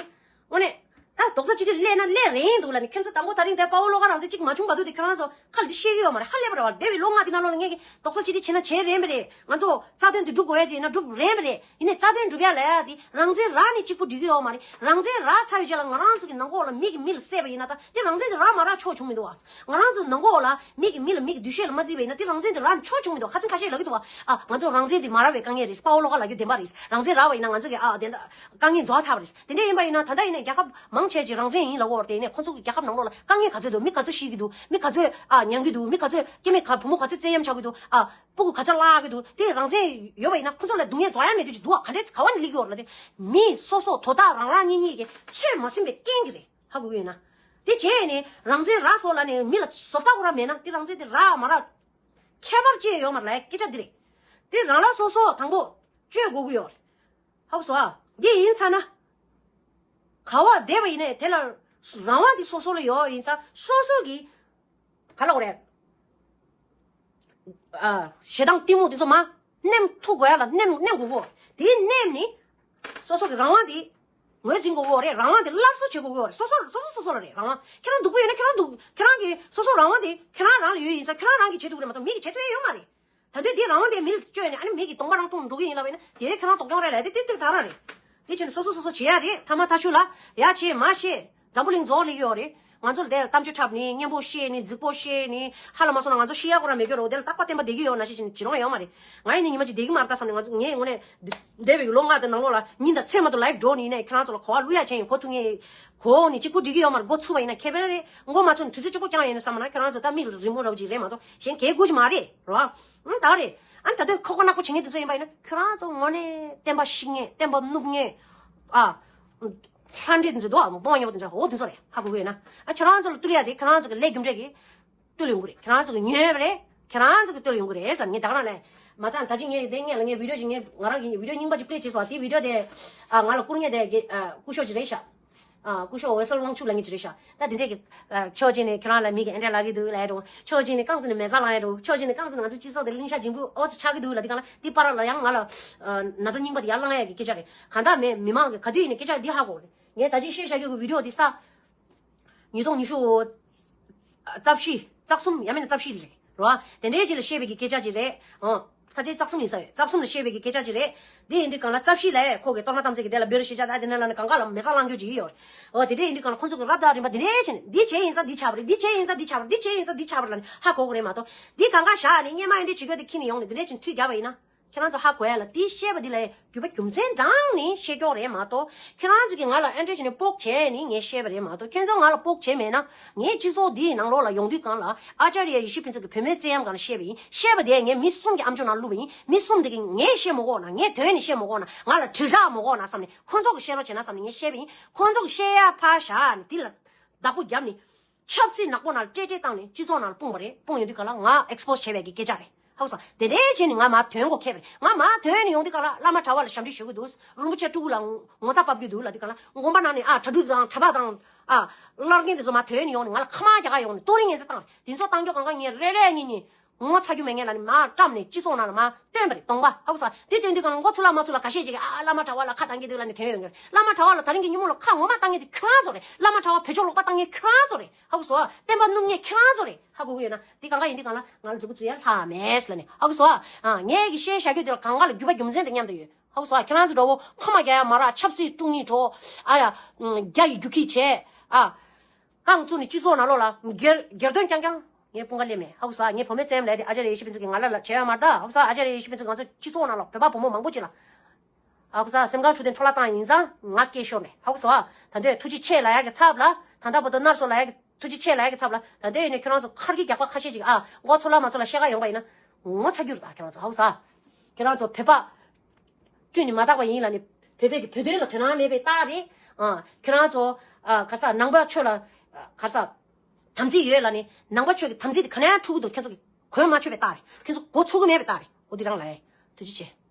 དངོས་གནས། ད་རྡོག་རྩ་གཅིག་སྒྲིལ་སླེབས་ན་སླེབས་རན་འདུག་ལབ་ནི། ཁྱོད་ཚོ་དང་པོ་ད་རིང་དེ་དཔའ་བོ་བློ་དགའ་རང་བཙན་གཅིག་མ་བྱུང་བར་དུ་དེ་ཁྱོད་རང་ཚོ་ཁ་ལ་འདི་བཤད་ཀྱི་ཡོད་མ་རེད། ཧ་ལས་པ་རེད་བ། འདས་པའི་ལོ་ལྔ་དེ་ནང་ལོགས་ལ་ངས་ཀྱི་རྡོག་རྩ་གཅིག་སྒྲིལ་བྱེད་ན་བྱེད་རན་པ་རེད། ང་ཚོ་རྩ་དོན་དེ་སྒྲུབ་དགོས་ཡ་ཅིག་ཡིན་ན་སྒྲུབ་རན་པ་རེད། ཡིན་ནའི་རྩ་དོན་སྒྲུབ་ཡ་ལ་ཡ་དེ་རང་བཙན་རག་ནས་གཅིག་པུ་འགྲིག་གི་ཡོད་མ་རེད། རང་བཙན་རག་ཚར་བའི་རྗེས་ལ་ང་རང་ཚོ་གི་ནང་ཁོག་ལ་མི་གིས་མི་ལ་བསད་པ་ཡིན་ན། ད་དེ་རང་བཙན་དེ་རག་མ་རག་ཕྱོགས་བྱུང་མི་འདུག་བ། ང་རང་ཚོ་ནང་ཁོག་ལ་མི་གིས་མི་ལ་མི་གི་འདུ་ཤེས་ལ་མ་བརྩིས་པ་ཡིན་ན་དེ་རང་བཙན་དེ་རག་ནས་ཕྱོགས་བྱུང་མི་འདུག་ཁ་ཚིག་ཁ་ཤས་ལབ་ཀྱི་འདུག་བ། ཨ། ང་ཚོ་རང་བཙན་དེ་མ་རག་པའི་དཀའ་ངལ་རེད། དཔའ་བོ་བློ་དགའ་ལབ་རྒྱུ་བདེན་པ་རེད། རང་བཙན་རག་པ་ཡིན་ན་ང་ཚོ་གི་ཨ་བདེན་དཀའ་ངལ་རྫོགས་ཚར་བ་རེད། དེ་འདྲ་ཡིན་པ་ཡིན་ན་ད་ལྟ་ཡིན་ནའི་རྒྱལ་ཁབ་མང་ཆེ་ཅིག་རང་བཙན་ཡིན་ལབ་ཀྱི་ཡོད་རེད། དེ་ནས་ཁོ་ཚོ་གི་རྒྱལ་ཁབ་ནང་ལོགས་ལ་དཀའ་ངལ་ག་ཚོད་འདུག་མི་ག་ཚོད་ཤི་གི་འདུག་མི་ག་ཚོད་ཨ་མྱང་གི་འདུག་མི་ག་ཚོད་སྐྱེ་དམན་ག་བུ་མོ་ག་ཚོད་བཙན་གཡེམ་ཆགས་ཀྱི་འདུག་ཨ། སྤུ་གུ་ག་ཚོད་བརླག་གི་འདུག་དེ་རང་བཙན་ཡོད་པ་ཡིན་ན་ཁོ་ཚོ་ལ་སྡུག་བསྔལ་རྫོགས་ཡ་མེད་དུས་ཅིག་འདུག་བ། ག་འདྲས་ག་བ་ནས་སླེབས་ཀྱི་ཡོད་རེད་ལབ་དེ། མི་སོ་སོ་དོ་བདག་རང་རང་གཉིས་གཉིས་ཀྱི་ཆོས་མ་ཟིན་པའི་རྐྱེན་གྱིས་རེད། ཧ་གོ་གི་ཡོད་ན། དེ་བྱས་ནས་རང་བཙན་རག་སོང་ལབ་ནས་མི་ལ་བཟོ་ལྟ་ཁོ་རང་མེད་ན་དེ་རང་བཙན་དེ་རག་མ་རག་ཁྱད་པར་ཅི་ཡང་ཡོད་མ་རེད་ལབ་ཡ་སྐད་ཆ་འདི་རེད། དེ་རང་རང་སོ་སོ་དང་པོ་བཅོས་དགོས་ཀྱི་ཡོད་རེད། ཧ་གོ་སོང་ཨ། འདི་ཡིན་ཚར་ན། ག་བ་བསྡད་པ་ཡིན་ནའི་དེ་ལ་རང་དབང་དེ་སོ་སོ་ལ་ཡོད་ཡིན་ཙང་སོ་སོ་གི་ག་ལབ་དགོས་རེད། ཨ། ཞེ་སྡང་གཏི་མུག་དེ་ཚོ་མར་ནེམ་ཐུབ་དགོས་ཡ་ལ་ནེམ་ནེམ་དགོས་གོ། དེ་ནེམ་ནི་སོ་སོ་གི་རང་དབང་དེ་ངོས་འཛིན་དགོས་གོ་རེད། རང་དབང་དེ་སླར་གསོ་བྱེད་དགོས་གོ་རེད། སོ་སོ་སོ་སོ་སོ་སོ་ལ་རེད་རང་དབང་། ཁྱེད་རང་སྡུག་པོ་ཡོད་ན་ཁྱེད་རང་སྡུག་ཁྱེད་རང་གི་སོ་སོ་རང་དབང་དེ་ཁྱེད་རང་རང་ལ་ཡོད་ཡིན་ཙང་ཁྱེད་རང་རང་གིས་བྱེད་ཐུབ་རེད་མ་གཏོགས་མི་གིས་བྱེད་ཐུབ་ཡ་ཡོད་མ་རེད། ད་དུང་དེ་རང་དབང་དེ་མི་ལ་བཅོལ་ནས་ཨ་ནི་མི་གིས་གདོང་པ་རང་བཀྲུངས་འགྲོ་གི་ཡིན་ལབ་པ་ཡིན་ན་དེ་ཁྱོད་རང་སྡུག་གྱོང་རེད་ལབ་དེ་ཏིག་ཏིག་ད་རང་རེད། དེ་བྱས་ནས་སོ་སོ་སོ་སོ་བྱེད་ཡ་རེད། ཐ་མ་ཐག་ཆོད་ལ་ཡ་བྱེད་མ་བྱེད་འཛམ་བུ་གླིང་རྫོགས་ལེ་ཡོད་རེད། ང་ཚོ་ལ་དེ་གཏམ་བརྗོད་འཁྲབ་ནི་སྙན་པོ་བཤད་ནི་རྫིག་པོ་བཤད་ནི་ཧ་ལ་མ་སོང་ན་ང་ཚོ་ཤི་ཡ་ཁོ་རང་མེད་ཀྱི་རོ། དེ་ལ་རྟག་པ་བརྟན་པ་བསྡད་ཀྱི་ཡོད་ན་ཤི་ཤི་ནི་བྱེད་རོགས་ཡོད་མ་རེད། ང་ཡིན་ནི་ཉི་མ་གཅིག་བསྡད་ཀྱི་མ་རེད་ད་བསམ་ནས་ང་ཚོ་ངས་དངོས་གནས་འདས་པའི་ལོ་ལྔ་དེ་ནང་ལོགས་ལ་ཉིན་དང་མཚན་མ་གཏོགས་ལའིབ་འགྲོ་ནི་ཡིན་ནའི་ཁྱེད་རང་ཚོ་ལ་གོ་བ་བླུག་ཡ་ཆེན་ཡོད་གོ་ཐུབ་ངེས། གོ་ནི་གཅིག་པུ་འགྲིག་གི་ཡོད་མ་རེད། འགོ་ཚུགས་པ་ཡིན་ན་ཁེ་ཕན་རེད། འགོ་མ་ཚུགས་ནི་དུས་ཚོད་གཅིག་པོ་རྐྱང་ཡོད་ནི་བསམ་ན་ཁྱེད་རང་ཚོ་ད་མིག་ལ་རི་མོ་རོགས་ཅིག་རེད་མ་གཏོགས་གཞན་གལ་དགོས་ཅིག་མ་རེད་རོ། ཨང་ད་རེད། ཨ་ནི་ད་ལྟ་ཁོག་པ་ནག་པོ་བྱེད་མཁན་དེ་ཚོ་ཡིན་པ་ཡིན་ན་ཁྱོད་རང་ཚོ་དངོས་གནས་བསྟན་པ་བཤིག་མཁན་བསྟན་པ་བསྣུབ་མཁན། ཨ། ལྷ་འདྲེ་དེ་ཚོ་འདུག་ཨ། མདོང་ཉེ་པོ་དེ་ཚོ་འོ་དེ་ཚོ་རེད། ཧ་གོ་གི་ཡོད་ན། ཨ་ཁྱོད་རང་ཚོ་ལ་བསྟུར་ཡ་དེ་ཁྱོད་རང་ཚོ་གི་ལས་རྒྱུ་འབྲས་ཀྱི་བསྟུར་ཡོང་གི་རེད། ཁྱོད་རང་ཚོ་གི་ཉོས་པ་རེད། ཁྱོད་རང་ཚོ་གི་བསྟུར་ཡོང་གི་རེད་ཟེར་ངས་ད་ག་རང་ལས། མ་ཚད་ད་ཅི་ངས་དེ་སྔོན་ལ་ངས་བི་ཌིའོ་ཅིག་ངས་ང་རང་གི་བི་ཌིའོ་རྙིང་པ་ཅིག་པླེ་བྱས་སོང་། དེ་བི་ཌིའོ་དེ། ཨ་ང་ལ་བསྐུར་མཁན་དེ་གི་ཨ་སྐུ་ཞབས་ཅིག་རེད་ཤག་ཨ་སྐུ་ཞབས་འོད་གསལ་དབང་ཕྱུག་ལབ་མཁན་ཅིག་རེད་ཤག་ད་དེ་འདྲས་ཀྱི་ཨ་ཕྱོགས་གཅིག་ནས་ཁྱོད་རང་ལ་མི་གིས་ཨེ་འདྲས་ལབ་ཀྱི་འདུག་ལབ་ཡ་འགྲོ། ཕྱོགས་གཅིག་ནས་རྐང་བཙུགས་ནས་མེ་བཙའ་ལངས་ཡ་འགྲོ། ཕྱོགས་གཅིག་ནས་རྐང་བཙུགས་ནས་ང་ཚོ་སྤྱི་ཚོགས་དེ་ལྷིང་འཇགས་འཇིགས་པོ་ཨོ་ཙི་ཆགས་ཀྱི་འདུག་ལབ་དུས་སྒང་ལ་དེ་བར་ལ་ཡང་ང་ལ་ཨ་ན་ཚ་རྙིང་པ་དེ་ཡར་ལངས་ཡ་གི་སྐད་ཆ་རེད། གང་ལྟར་མེད་མི་མང་གིས་ག་དུས་ཡིན་ནའི་སྐད་ཆ་འདི་ཧ་གོ་རེད། ངས་ད་ཅི་བཤད་བཞག་རྒྱུ་གི་བི་ཌིའོ་འདི་ས། ཉིས་སྟོང་ཉི་ཤུ་རྩ་བཞི་རྩ་གསུམ་ཡང་མིན་ན་རྩ་བཞི་རེད་རོ། དེ་འདྲའི་ཅིག་ལ་བཤད་པའི་གི་སྐད་ཆ་ཅིག་རེད། ཨང་། ཕལ་ཆེར་རྩ་གསུམ་ཡིན་ས་ཡོད། རྩ་གསུམ་ལ་བཤད་པའི་གི་སྐད་ཆ་ཅིག་རེད། འདི་ཡིན་དུས་སྒང་ལ་རྩ་བཞི་ལ་ཁོ་གི་གཏོར་མ་བཏང་ཚད་ཀྱི་དེ་ལ་འབོད་རེ་ཞེ་ཆགས་ད་དེ་ནས་ལ་ནི་གང་ག་ལ་མེ་བཙའ་ལངས་རྒྱུ་ཅིག་ཡོད་རེད། འོ་དེ་འདྲའི་ཡིན་དུས་སྒང་ལ་ཁོ་ཚོ་གི་རབ་དང་རིམ་པ་འདི་འདྲའི་ཕྱིན་འདི་བྱས་ཡིན་ཙང་འདི་ཆགས་པ་རེད། འདི་བྱས་ཡིན་ཙང་འདི་ཆགས་པ་རེད། འདི་བྱས་ཡིན་ཙང་འདི་ཆགས་པ་རེད་ལ་ནི་ཧ་གོ་གི་རེད་མ་གཏོགས། འདི་གང་ག་བཞག་ནས་སྔོན་མ་འདི་འདྲས་བྱེད་རྒྱུ་དེ་ཁྱེར་ནས་ཡོང་ནས་འདི་འདྲས་བྱེད་མཐུད་རྒྱག་པ་ཡིན་ན། ཁྱེད་རང་ཚོ་ཧ་གོ་ཡ་ལ་དེ་བཤད་པ་འདི་ལ་རྒྱུ་བ་རྒྱུ་མཚན་དྲངས་ནས་བཤད་ཀྱོག་རེད་མ་གཏོགས། ཁྱེད་རང་ཚོ་གིས་ང་ལ་ཨེ་འདྲས་བྱས་ནས་སྤོག་བྱས་ནས་ངས་བཤད་པ་རེད་མ་གཏོགས། ཁྱེད་ཚོ་ང་ལ་སྤོག་བྱས་མེད་ན་ངས་སྤྱི་ཚོགས་འདིའི་ནང་ལོགས་ལ་ཡོང་དུས་སྒང་ལ་ཨཱ་ཙཱརྱ་ཡེ་ཤེས་ཕུན་ཚོགས་ཀྱིས་བུད་མེད་བཙན་གཡེམ་སྒང་ལ་བཤད་པ་ཡིན། བཤད་པ་དེ་ངས་མི་གསུམ་གྱི་ཨམ་ཅོག་ནང་བླུགས་པ་ཡིན། མི་གསུམ་དེ་གིས་ངས་བཤད་མ་དགོས་ན། ངས་དོན་ནས་བཤད་མ་དགོས་ན། ང་ལ་དྲིལ་བསྒྲགས་མ་དགོས་ན་བསམ་ནས་ཁོ་ཚོ་གིས་བཤད་རོགས་བྱས་ན་བསམ་ནས་ངས་བཤད་པ་ཡིན། ཁོ་ཚོ་གིས་བཤད་ཡ་ཕར་བཞག་ནས་དེ་ལ་བདག་པོ་བརྒྱབ་ནས། ཆབ་སྲིད་ནག་པོ་ནང་ལ་སྤྲེལ་སྤྲེལ་བཏང་ནས་སྤྱི་ཚོགས་ནང་ལ་སྤུངས་པ་རེད། སྤུངས་ཡོང་དུས་ག་ལ་ང་ཨེག་སི་པོ་སི་བྱས་པའི་གི་སྐད་ཆ་རེད། ཧ་གོ་སོང་། དེ་འདྲའི་བྱས་ནས་ང་མར་ཐོན་དགོས་ཁེལ་བ་རེད། ང་མར་ཐོན་ནས་ཡོང་དུས་གང་ལ་བླ་མ་གྲྭ་པ་ལ་ཞབས་འདྲེན་ཞུ་གི་འདུག་རིན་པོ་ཆེ་སྤྲུལ་སྐུ་ལ་ངོ་ཚ་ཕབ་ཀྱི་འདུག་ལབ་དུས་གང་ལ་དགོན་པ་ནང་ནས་ཨ་གྲྭ་ཕྲུག་དང་གྲྭ་པ་དང་ཨ་བླ་རྒན་དེ་ཚོ་མར་ཐོན་ནས་ཡོང་ནས་ང་ལ་ཁ་མར་རྒྱག་ག་ཡོང་ནས་གཏོར་རིང་ངན་ཚ་བཏང་རེད། དེ་ཚོ་བཏང་རྒྱུ་གང་ག་ངས་རེ་རེ་གཉིས་གཉིས་ངོ་ཚ་རྒྱུ་མེད་མཁན་ལ་ནི་མར་བཀྲམ་ནས་སྤྱི་ཚོགས་ནང་ལ་མར་སྟོན་པ་རེད། སྟོང་པ། ཧ་གོ་སོང་། དེ་སྟོན་དུས་གང་ལ་མགོ་ཚོས་ལ་མ་ཚོས་ལ་ཁ་ཤས་ཅིག་གིས་ཨ་བླ་མ་གྲྭ་པ་ལ་ཁ་བཏང་གི་འདུག་ལབ་ནས་ཐོན་ཡོང་གི་རེད། བླ་མ་གྲྭ་པ་ལ་ད་རིང་གི་ཉིན་མོ་ལ་ཁ་ངོ་མ་བཏང་མཁན་དེ་ཁྱོད་རང་ཚོ་རེད། བླ་མ་གྲྭ་པ་བོད་ཕྱོགས་ལོག་པ་བཏང་མཁན་ཁྱོད་རང་ཚོ་རེད། ཧ་གོ་སོང་། བསྟན་པ་བསྣུབ་མཁན་ཁྱོད་རང་ཚོ་རེད། ཧ་གོ་གི་ཡོད་ན་དེ་གང་ག་ཡིན་དུས་གང་ལ་ང་ལ་མཛུབ་གུ་འཛུགས་ཡ་ལྷག་མེད་ལབ་ནས། ཧ་གོ་སོང་། ཨ་ངས་ཀྱི་བཤད་བཞག་རྒྱུ་དེ་ལ་གང་ག་ལ་རྒྱུ་བ་རྒྱུ་མཚན་དེ་མཉམ་དུ་ཡོད། ཧ་གོ་སོང་། ཁྱེད་རང་ཚོ་འདྲ་བོ་ཕ་མ་རྒྱ་ཡ་མ་ར་ཆབ་སྲིད་དཀྲུག་ནི་འགྲོ། ཨ་ཡ་རྒྱ་ཡི་རྒྱུ་ཁྱི་བྱས། ཨ་རྐང་བཙུགས་ནས་སྤྱི་ཚོགས་ནང་ལོགས་ལ་སྒེར་སྒེར་དོན་རྐྱང་རྐྱང་ངས་དཔུང་ཁ་སླེབས་མེད། ཧ་གོ་སོང་། ངས་བུ་མོའི་བཙན་ལས་དེ་ཨ་ཅར་ཡེ་ཤེས་ཕུན་ཚོགས་ཀྱིས་ང་ལ་ལ་བྱས་ཡོད་མ་རེད་ད། ཧ་གོ་སོང་། ཨ་ཅར་ཡེ་ཤེས་ཕུན་ཚོགས་ང་ཚོ་སྤྱི་ཚོགས་ནང་ལོགས་བོད་པ་བུ་མོ་མང་པོ་ཅིག་ལ། ཨ་ཁུ་ས་སེམས་ཁམས་འཕྲོད་བསྟེན་ལྟ་ཡིན་ཙང་ང་སྐད་ཤོར་ནས། ཧ་གོ་སོང་། ཨ་ད་འདོད་ཐུགས་རྗེ་ཆེ་ལབ་ཡག་གི་ཚབ་ལ། ད་ལྟ་བར་དུ་ནར་སོང་ལབ་ཡག་གི་ཐུགས་རྗེ་ཆེ་ལབ་ཡག་གི་ཚབ་ལ། ད་འདོད་ཡིན་ན་ཁྱོད་རང་ཚོ་ཁར་གྱི་རྒྱག་པ་ཁ་ཤས་ཅིག་ཨ་མགོ་ཚོ་ལ་མ་ཚོ་ལ་བཤད་ག་ཡོང་པ་ཡིན་ན་ངོ་ཚ་རྒྱུ་རེད་ད། ཁྱོད་རང་ཚོ་ཧ་གོ་སོང་། ཁྱོད་རང་ཚོ་བོད་པ་བསྐྲུན་ནས་མ་བཏགས་པ་ཡིན་ལབ་ནས་བོད་པའི་གི་བོད་དོན་ལ་དོ་སྣང་མེད་པའི་རྟགས་རེད། ཨ་ཁྱོད་རང་ཚོ་ཨ་ག་ས་ནང་པ་ཆོས་ལ་ག་ས་དམ་ཚིག་ཡོད་ལབ་ནས་ནང་པ་ཆོས་ཀྱི་དམ་ཚིག་དེ་ག་ནས་འཁྲུག་གི་འདུག་ཁྱོད་ཚོ་གི་གོ་མ་ཆོད་པའི་རྟགས་རེད། ཁྱོད་ཚོ་གོ་ཆོད་གི་མེད་པའི་རྟགས་རེད། འོ་དེ་རང་ལ་རེད། ཐུགས་རྗེ་ཆེ།